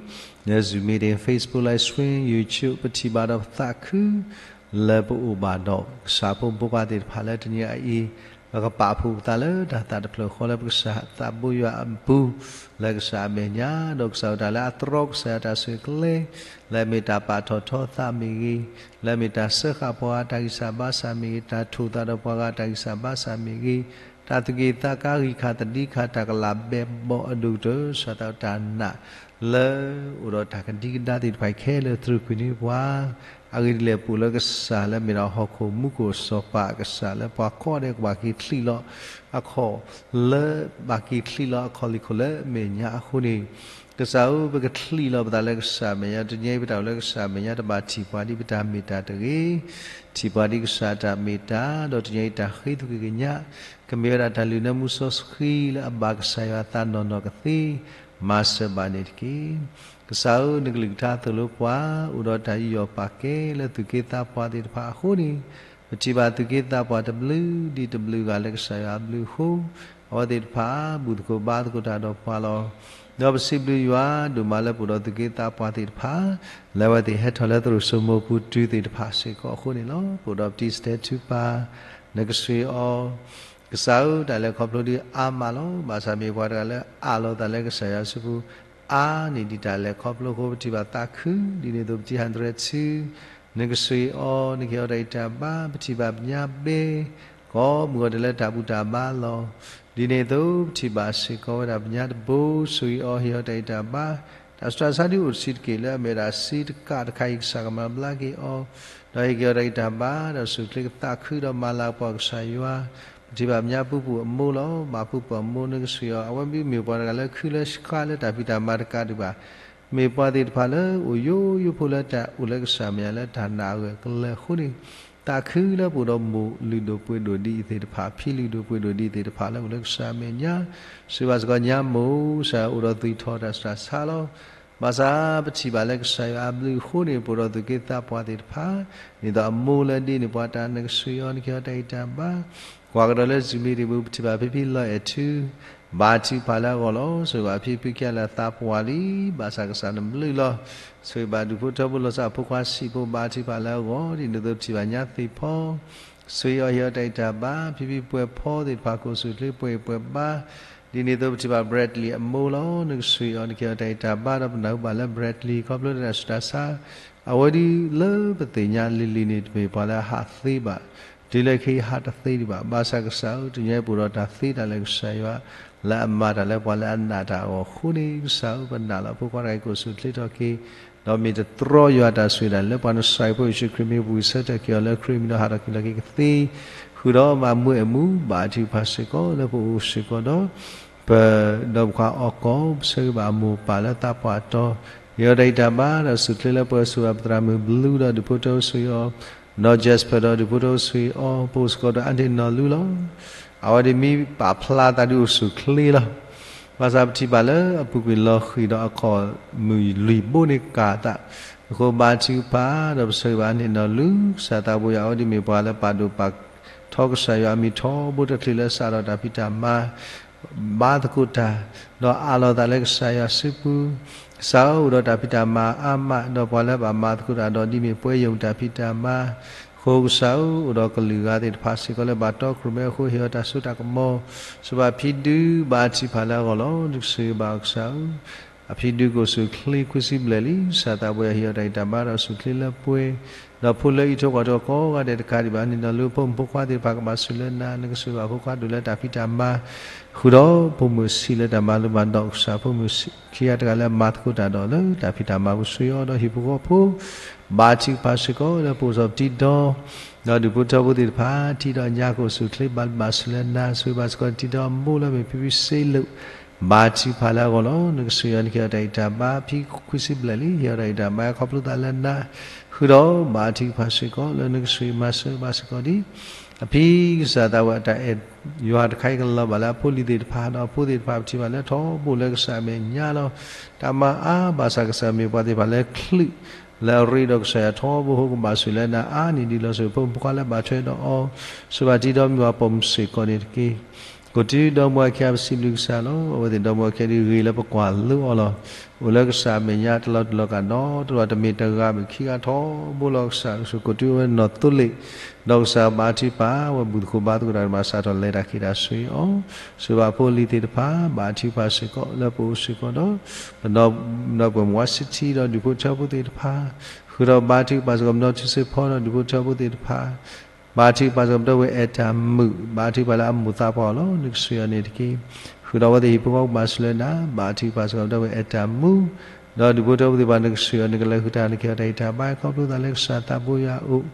လၢ Zoom meeting, Facebook Live Stream, YouTube ပထံၣ်ဘၣ်ဒီးပသးခု လၢပအိၣ်ဘၣ်ဒီး ကစၢ်ဖိမုၣ်ဖိခွါသ့ၣ်တဖၣ်လၢတနံၤအံၤ ပကပာ်ဖှိၣ်ပသးလၢတၢ်သးတဖျၢၣ်ဃီလၢပကစၢ်သးဘိယွၤအပူၤ လၢကစၢ်အမဲာ်ညါ, ဒီးကစၢ်အိၣ်တၢ်လၢအသရီကစၢ်ယွၤတၢ်ဆဲးကျဲး လၢအမ့ၢ်တၢ်ပာ်ထီၣ်ထီသးမ့ၢ်ဂ့ၤ, လၢအမ့ၢ်တၢ်စၢဃာ်ပှၤဂၤတၢ်ဂံၢ်စၢ်ဘါစၢ်မ့ၢ်ဂ့ၤ, တၢ်ထိၣ်သးဒီးပှၤဂၤတၢ်ဂံၢ်စၢ်ဘါစၢ်မ့ၢ်ဂ့ၤ, တၢ်သူၣ်က့ၣ်သးကါဂံၢ်ခါသဒံခါ တၢ်ကလးဘဲဘီအဒိၣ်ကတၢၢ် ကစၢ်သးတၢ်နာ် လၢအိၣ်ဒီးတၢ်ကဒံကဒါသ့ၣ်တဖၣ်ခဲလၢာ် သရူးကွံာ်န့ၢ်ပှၤ အဂ့ၢ်ဒ်လဲၣ်ပအိၣ်လၢကစၢ်လၢအမ့ၢ်ဒၣ်ဟီၣ်ခိၣ်မူခိၣ်စီၤပၤအကစၢ်လၢပှၤကိးဂၤဒဲးကဘၣ်က့ၤချံးလီၤအခီၣ် လၢဘၣ်က့ၤချံးလီၤအခီၣ်လံၢ်ခိၣ်လၢအမဲာ်ညါအဃိန့ၣ်, ကစၢ်ဧၢ ပကချံးလီၤပသးလၢကစၢ်အမဲာ်ညါ, တနံၤအံၤပတၢ်အိၣ်လၢကစၢ်အမဲာ်ညါ တဘၣ်ထံၣ်ပှၤဒ်ပတၢ်မ့ၢ်တၢ်တဂ့ၤ, ထံၣ်ပှၤဒ်ကစၢ်အတၢ်မ့ၢ်တၢ်, ဒီးတနံၤအံၤတၢ်ဃ့သကွံာ်ကညး ကမ့ၢ်ဝဲဒၣ်တၢ်လုၢ်နၢမူစီဆှံလၢအဘၣ်ကစၢ်ယွၤအသးနီၢ်နီၢ်ကသ့, မၤစၢၤဘၣ်န့ၣ်တက့ၢ်. ကစၢ်ဧၢ, နကလုၢ်ကထါသိၣ်လိပှၤ အိၣ်ဒီးတၢ်ယူးယီၣ်ပာ်ကဲလၢသူၣ်က့သးပှၢ်သ့ၣ်တဖၣ်အဃိန့ၣ်, ပထံၣ်ဘၣ်သူၣ်က့သးပှၢ်တဘျုးဒ်တဘျုးဂၤလၢကစၢ်ယွၤအဘျုးအဃိ, အဝဲသ့ၣ်တဖၣ် ဘူၣ်သကိးဘါသကိးတၢ်ဒီးပှၤလီၤ. ဒီးပစံးဘျုးယွၤဒိၣ်မးလၢပအိၣ်ဒီးသူၣ်က့သးပှၢ်သ့ၣ်တဖၣ် လၢအဝဲသ့ၣ်ဟဲထီၣ်လၢသရိာ်စိမိၤပူၤတုၤသ့ၣ်တဖၣ်စ့ၢ်ကီးအဃိန့ၣ်လီၤ. ပအိၣ်ဒီးပတံၤစတဲထုကဖၣ် နကဆှၢအီၤ ကစၢ်ဧၢ, တၢ်လဲၤခီဖျိဒ်အါမးလီၤ. ဘၣ်ဆၣ်မ့ၢ်ပှၤတဂၤလၢအးလီၤသးလၢကစၢ်ယွၤစုပူၤ အါန့ၢ်ဒံးတၢ်လဲၤခီဖျိအဃိ ပထံၣ်ဘၣ်သးခု, ဒ်န့ၣ်အသိးပတံၤဟးတရဲထူ နကဆှၢအီၤ, နကဟ့ၣ်အီၤတၢ်ဂံၢ်တၢ်ဘါ, ပထံၣ်ဘၣ်ပညါဘဲ ကိးမုၢ်ဂီၤဒဲးလၢတၢ်ဘူၣ်တၢ်ဘါလီၤ. ဒ်န့ၣ်အသိးပထံၣ်ဘၣ်စ့ၢ်ကီးဝဲဒၣ်ပညါတဘိ, ဆှၢအီၤ ဟ့ၣ်အီၤတၢ်ဂံၢ်တၢ်ဘါ, တၢ်ဆူးတၢ်ဆါဒုးအိၣ်တဆံးတက့ၢ် လၢအမ့ၢ်ဝဲဒၣ်ဆံးတကးတခါအံၤ ကစၢ်ကမၤဘျါက့ၤအီၤ, ဒီးဟ့ၣ်က့ၤအီၤတၢ်ဂံၢ်တၢ်ဘါ, ဒီးဆူၣ်ချ့ကသးခုဒီးမၤလၤကပီၤကစၢ်ယွၤ, ပထံၣ်ဘၣ်ပညါပူပူၣ်အမိၢ်လီၤ. မၤပူပူၣ်အမိၢ် နကဆှၢအီၤ, အဝဲမ့ၢ်မ့ၢ်ပှၤတဂၤလၢခုလၢဃါလၢတၢ်ဖံးတၢ်မၤတကးဒံးဘၣ် မ့ၢ်ပှၤသ့ၣ်တဖၣ်လၢအိၣ်ယိယိဖိလၢတၢ်အိၣ်လၢကစၢ်မဲာ်ညါလၢတၢ်နာ်အဂၢၢ်အကျၢၤအဃိန့ၣ်, သးခုလၢပအိၣ်ဒီးမိၢ်လုၢ်ဒိၣ်ပှ့ၤဒိၣ်ဒ်အံၤသ့ၣ်တဖၣ်, ဖံလုၢ်ဒိၣ်ပှ့ၤဒိၣ်ဒ်အံၤသ့ၣ်တဖၣ်လၢအိၣ်လၢကစၢ်မဲာ်ညါ, စံးဘၣ်စ့ၢ်ကီးညါမိၢ်, ကစၢ်အိၣ်ဒီးသွံၣ်ထီၣ်တၢ်ဆူးတၢ်ဆါလီၤ. ဘၣ်ဆၣ်ပထံၣ်ဘၣ်လၢကစၢ်ယွၤအဘျုးအဃိန့ၣ် ပအိၣ်ဒီးသူၣ်က့သးပှၢ်သ့ၣ်တဖၣ်, ဒ်သိးအမိၢ်လၢဒ့န့ၢ်ပှၤတၢ် နကဆှၢအီၤ နကဟ့ၣ်အီၤတၢ်ဂံၢ်တၢ်ဘါ, ကွၢ်ကဒီးလၢ Zoom meeting ပူၤ ပထံၣ်ဘၣ်ဖံဖံလီၤအဲၣ်ထူ ဘါထုကဖၣ်လၢအဂီၢ်လီၤ. ဆိၣ်ဂ့ၤဘၣ်ဖံဖုခံဂၤလၢအသးပှၢ်လံ, ဘၣ်ဆၣ်ကစၢ်နဘျုးလီၤ. ဆိၣ်ဂ့ၤဘၣ်ဒူၣ်ဖိထၢဖိလီၤဆီအဖိခွါဆံးဖိ ဘါထုကဖၣ်လၢအဂီၢ်, ဒ်န့ၣ်အသိးပထံၣ်ဘၣ်ညါသ့ၣ်ဖီ, ဆိၣ်ဂ့ၤအီၤ ဟ့ၣ်အီၤတၢ်ဂံၢ်တၢ်ဘါ, ဖံဖံပှဲၤဖီသ့ၣ်တဖၣ် ကိးဆူၣ်ချ့ပှဲၤအံၤပှဲၤဘါ, ဒ်န့ၣ်အသိးပထံၣ်ဘၣ် Bradley အမိၢ်လီၤ. နကဆိၣ်ဂ့ၤအီၤ နကဟ့ၣ်အီၤတၢ်ဂံၢ်တၢ်ဘါ ဒီးပနၢ်ဟူဘၣ်လၢ Bradley ခီဖျိလၢတၢ်ဆူးတၢ်ဆါ အဝဲဒၣ်လၢပသ့ၣ်ညါလံၤလံၤန့ၣ် တမ့ၢ်ပှၤလၢအဟးသ့ဘၣ်, တုၤလၢခဲအံၤဟးတသ့ဒံးဘၣ်. ဘၣ်ဆၣ်ကစၢ်ဧၢ, တနံၤအံၤပအိၣ်ဒီးတၢ်သ့တၢ်လၢကစၢ်ယွၤ, လၢအမၤတၢ်လၢပှၤလၢအနာ်တၢ်အဂီၢ်အဃိန့ၣ်, ကစၢ်ဧၢ, ပနာ်လီၤအဖိခွါတဂၤအံၤ ကိးဆူၣ်ချ့ထီၣ်က့ၤ, ဒီးမ့ၢ်တတြီယွၤတၢ်ဆိၣ်ဂ့ၤဒၣ်လၢပှၤနစၢ်အံၤဖိယ့ၣ်ၡူးခရံာ်မံၤ ပဝံၢ်ဆၢထၢၣ်က့ၤအီၤလၢခရံာ်မံၤဒီးဟးထီၣ်က့ၤလီၤက့ၤကသ့, ဃုာ်ဒီးမၤမူအဲၣ်မူ ဘါထုကဖၣ်စ့ၢ်ကီး လၢပအိၣ်စ့ၢ်ကီးဒီး ပဒီပုၢ်ဝဲၢ်အီၣ်ကီၢ် ပဆၢဂ့ၤဘၣ်အမိၢ်အပၢ်လၢသးပှၢ်တီၤ, ဟ့ၣ်အီၤတၢ်ဂံၢ်တၢ်ဘါ ဒီးဆူၣ်ချ့လၢပှဲၤဆူၣ်ဘၣ်ပသရၣ်မုၣ်ဘျုးဒီးဒူၣ်ဖိထၢဖိဆိၣ်ဂ့ၤအီၤ, ဒီး Jasper ဒီးဒူၣ်ဖိထၢဖိဆိၣ်ဂ့ၤအီၤ, ပအိၣ်စ့ၢ်ကီးဒီးအါန့ၢ်နီၢ်လူလီၤ. အဝဲဒၣ်မ့ၢ်ပာ်ဖျါသးဒုးအိၣ်ဆူၣ်ချ့လီၤ. ဘၣ်ဆၣ်ပထံၣ်ဘၣ်လၢအပူၤကွံာ်လီၤဃံၤဒီးအခီၣ်မုၢ်လွံၢ်ဘိန့ၣ်ကၢ်သး, အဃိဘါထုကဖၣ် ဒီးပဆၢဂ့ၤဘၣ်အါန့ၢ်နီၢ်လူ, ကစၢ်သးဘိယွၤ အဝဲဒၣ်မ့ၢ်ပှၤလၢပာ်ဒိၣ်ပာ်ထီကစၢ်ယွၤအမံၤထီဘိတချုးလၢအစးထီၣ်တၢ်ဖံးတၢ်မၤ ဘါသကိးတၢ်, ဒီးအးလီၤသးလၢကစၢ်ယွၤစုပူၤ, ကစၢ်ဧၢ အိၣ်ဒီးတၢ်ဖံးတၢ်မၤအါမး, ဒီးပှၤလၢဘၣ်မၤသကိးတၢ်ဒီးဒ်မ့ၢ်ပှဲၤယိာ်တၢ်ဖံးတၢ်မၤ, အဃိကစၢ်ဧၢ အိၣ်ဒီးကလုာ်ဂၤသ့ၣ်တဖၣ်စ့ၢ်ကီးလၢဘၣ်တီခိၣ်ရိၣ်မဲအဃိ ဟ့ၣ်အီၤတၢ်စိတၢ်ကမီၤ, ဆိၣ်ဘၣ်ဖံဒုးဘါထုကဖၣ်လၢအဂီၢ်လီၤ. နကဆိၣ်ဂ့ၤဘၣ်အီၤကစၢ်ဧၢ အဖံဒုးကအိၣ်ဆူၣ်ချ့ခွံဆံဘျဲၣ်လံ, ကစၢ်သးဘိယွၤဟ့ၣ်အီၤတၢ်ဂံၢ်တၢ်ဘါဒီးအိၣ်ဆူၣ်ချ့လၢပှဲၤ, ဒီးဖိလၢအံးထွဲကွၢ်ထွဲကိးဂၤဒဲးတကးဒံးဘၣ်န့ၣ်ဒီး လၢဖိမုၣ်ဖိခွါသ့ၣ်တဖၣ်ကဘၣ်ဆိၣ်လၢနၤ, နကဆိၣ်ဘၣ်ဖိခွါဒိၣ်လၢတၢ်ဖံးတၢ်မၤ, ဃုာ်ဒီးဖိမုၣ်ဆံးလၢတၢ်မၤလိမၤဒိး, ကစၢ်ဖိမုၣ်ခံဂၤတဂၤလၢအမၤသကိးတၢ်ဒီးလၢတၢ်ဖံးတၢ်မၤပူၤ ဆိၣ်ဂ့ၤအီၤဒီးဟံၣ်ဖိဃီဖိ, ဘါထုကဖၣ်စ့ၢ်ကီးလၢပအိၣ်စီၤပတံဒီ ဒီးဒူၣ်ဖိထၢဖိသ့ၣ်တဖၣ် ထံဒီးညါကအိၣ်ဆူၣ်ချ့ ဘၣ်ဘျုးဘၣ်ဆိၣ်လၢနၤ, ဆိၣ်ဂ့ၤဘၣ်စ့ၢ်ကီးတံဒီမိၢ်လၢမ့ၢ်ဖံဖံစ့လိာ်, ဘါထုကဖၣ်လၢအဂီၢ်လီၤ. နကဆိၣ်ဂ့ၤအီၤ နကဟ့ၣ်အီၤတၢ်ဂံၢ်တၢ်ဘါ, ဖံခွံဆံဘျဲၣ်လံ, ဟ့ၣ်အီၤတၢ်ဂံၢ်တၢ်ဘါ ခီဖျိသးလၢနၤ, ဃုာ်ဒီးဘါထုကဖၣ်စ့ၢ်ကီးလၢနကဆိၣ်ဂ့ၤမၤစၢၤဘၣ်စ့ၢ်ကီးဒ် အဖံကစၢ်သးဘိယွၤတခါအံၤကလီၤဘၣ်လၢအဖိလံၤသ့ၣ်တဖၣ်, ဒီးအဖိသ့ၣ်တဖၣ်ပထံၣ်ဘၣ်လၢထီဘိလၢကစၢ်အမဲာ်ညါလီၤ. တၢ်မၤအါဘၣ်ဆၣ်ကစၢ်မ့ၢ်ပှၤသ့ၣ်တဖၣ်လၢချုး လၢအရ့ဒီးကစၢ်ယွၤထီဘိအဃိ ကဘၣ်ဆိၣ်လၢနၤအါန့ၢ်ဒ်လီၤ. ဆိၣ်ဂ့ၤဖိမုၣ်ဖိခွါလၢဘၣ်ထွဲဒီးအီၤ, ဆိၣ်ဂ့ၤဘၣ်တံဒီမိၢ်အပိာ်မုၣ်စ့ၢ်ကီးန့ၣ်တက့ၢ်. ကိးတုၤဒီမါဝၤခံဂၤ ပစံးဘျုးကစၢ်လီၤ. အဝဲသ့ၣ်ဒီမိၢ်ဝၤခံဂၤဒုးဂ့ၤလၢပကွၢ်လိအီၤလီၤ. အိၣ်လၢကစၢ်အမဲာ်ညါတလီၤတူာ်လီၤကာ်နီတဘျီ, တမ့ၢ်တဂၤမ့ၢ်ခံဂၤထီဘိလီၤ. ကစၢ်ဆိၣ်ဂ့ၤကိးတုၤအဝဲနီၢ်သိလ့ၣ်, ဒီးကစၢ်ဘါထုကဖၣ်ဝဲ ဘူၣ်သကိးဘါသကိးတၢ်ဒီး ဘၣ်စးထီၣ်လဲၤတၢ်က့ၤတၢ်ဆိၣ်ဂ့ၤအီၤ, ဆိၣ်ဂ့ၤဘၣ်ဖိလံၤသ့ၣ်တဖၣ်, ဘါထုကဖၣ်စ့ၢ်ကီးလၢပအိၣ်စ့ၢ်ကီးဒီး ပနီၢ်ပှဲၤမုၣ်ဝါဆံထံဒီးဒူၣ်ဖိထၢဖိသ့ၣ်တဖၣ်, ဃုာ်ဒီးဘါထုကဖၣ်စ့ၢ်ကီး ပနီၢ်ထူစ့ဖီဒီးဒူၣ်ဖိထၢဖိသ့ၣ်တဖၣ်, ဘါထုကဖၣ်စ့ၢ်ကီးပတၢ်ဝဲၢ်အဲၣ်တၢ်မုာ်, ဘါထုကဖၣ်လၢအမိၢ်သးပှၢ်အီၤလီၤ. နကဆိၣ်ဂ့ၤအီၤန့ၣ်တက့ၢ်. ဃုာ်ဒီးအဝဲသ့ၣ်ဟံၣ်ဖိဃီဖိကဘၣ်ဆိၣ်လၢနၤ, ဘါထုကဖၣ်စ့ၢ်ကီးပတၢ်ဝဲၢ်အဲၣ်တၢ်မုာ်, ဒီးဒူၣ်ဖိထၢဖိသ့ၣ်တဖၣ် နကဆိၣ်ဂ့ၤအီၤ နကလဲၤဃုာ်တၢ် နကဟ့ၣ်အီၤတၢ်ဂံၢ်တၢ်ဘါ ခီဖျိသးလၢကစၢ်သးဘိယွၤအအိၣ်,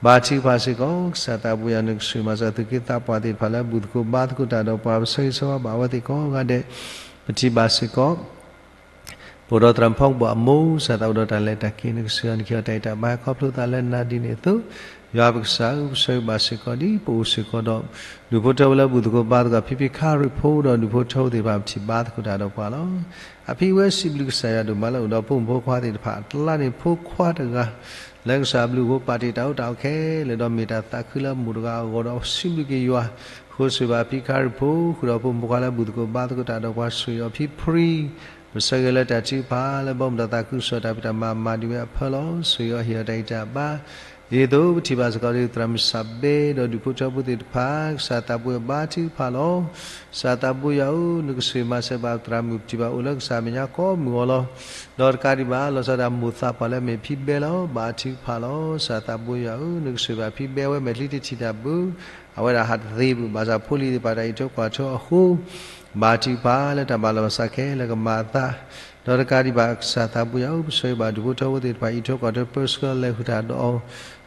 ဘါထုကဖၣ်စ့ၢ်ကီး ကစၢ်သးဘိယွၤ နကဆိၣ်ဂ့ၤမၤစၢၤသူၣ်က့သးပှၢ်သ့ၣ်တဖၣ်လၢဘူၣ်သကိးဘါသကိးတၢ်ဒီးပှၤ ပဆၢဂ့ၤဆၢဝါဘၣ်အဝဲသ့ၣ်ကိးဂၤဒဲး, ပထံၣ်ဘၣ်စ့ၢ်ကီး ပအိၣ်ဒီးသရၣ်မုၣ်ဖီကဘီၣ်အမိၢ် ကစၢ်သးအိၣ်ဒီးတၢ်လဲၤတၢ်က့ၤ နကဆိၣ်ဂ့ၤအီၤ နကဟ့ၣ်အီၤတၢ်ဂံၢ်တၢ်ဘါ ခီဖျိသးလၢနၤဒ်န့ၣ်အသိး, ယွၤပကစၢ်ဧၢ, ပဆၢဂ့ၤဘၣ်စ့ၢ်ကီးဒ်ပအိၣ်စ့ၢ်ကီးဒီး ဒူၣ်ဖိထၢဖိလၢဘူၣ်သကိးဘါသကိး ဖံဖံခါရံၣ်ဖိဒီးဒူၣ်ဖိထၢဖိသ့ၣ်တဖၣ် ပထံၣ်ဘါသကိးတၢ်ဒီးပှၤလီၤ. အဖံဝဲစံးဘျုးကစၢ်ယွၤဒိၣ်မးလၢအိၣ်ဒီးဖိမုၣ်ဖိခွါသ့ၣ်တဖၣ်အကျါန့ၣ် ဖိခွါတဂၤ လၢကစၢ်အဘျုးအဃိ ပာ်တ့ၢ်တၢ်အိၣ်တၢ်အီခဲလၢာ်ဒီး မ့ၢ်တၢ်သးခုလၢအမိၢ်တဂၤအဂီၢ်ဒီး စံးဘျုးက့ၤယွၤ, ဃိဆိၣ်ဂ့ၤဘၣ်ဖံခါရံၣ်ဖိ ဃုာ်ဒီးဖိမုၣ်ဖိခွါလၢဘူၣ်သကိးဘါသကိးတၢ်ဒီးပှၤ ဆိၣ်ဂ့ၤအီၤဖံဖရံ ပဆၢဂ့ၤလၢတၢ်ထုကဖၣ်လၢဘီမုၢ်ဒီးသးခုကစီၣ်တၢ်ဖံးတၢ်မၤမၤဒံးဝဲအဖၢလီၤ. ဆိၣ်ဂ့ၤအီၤဟ့ၣ်အီၤတၢ်ဂံၢ်တၢ်ဘါ, ဒ်သိးပထံၣ်ဘၣ်စ့ၢ်ကီးဒီးသရၣ်မုၣ်စၢ်ဘဲဒီးဒူၣ်ဖိထၢဖိသ့ၣ်တဖၣ် ကစၢ်သးဘိယွၤဘါထုကဖၣ်လီၤ. ကစၢ်သးဘိယွၤဧၢ, နကဆိၣ်ဂ့ၤမၤစၢၤဘၣ်သရၣ်မုၣ် ပထံၣ်ဘၣ်အိၣ်လၢကစၢ်အမဲာ်ညါကိးမုၢ်အီၤလီၤ. ဒီးတကးဒံးဘၣ် လီၤဆီဒၣ်မိၢ်သးပှၢ်လၢအမ့ၢ်ဖံဘဲလီၤ. ဘါထုကဖၣ်လီၤ. ကစၢ်သးဘိယွၤဧၢ, နကဆိၣ်ဂ့ၤဘၣ်ဖံဘဲ အဝဲမဲာ်ချံတထံၣ်တၢ်ဘၣ် အဝဲဒၣ်ဟးတသ့ဘၣ်, ဘၣ်ဆၣ်ဖိလံၤသ့ၣ်တဖၣ်တၢ်အံးထွဲကွၢ်ထွဲအဃိ, ဘါထုကဖၣ်လၢတၢ်ဘၣ်လီၤဘၣ်စးခဲလၢာ်ကမၤအသး, ဒီးတကးဒံးဘၣ် ကစၢ်သးဘိယွၤဧၢ, ပဆၢဂ့ၤဘၣ်ဒူၣ်ဖိထၢဖိသ့ၣ်တဖၣ် အံးထွဲကွၢ်ထွဲ personal လဲၤဃုာ်တၢ်ဒီးအီၤ,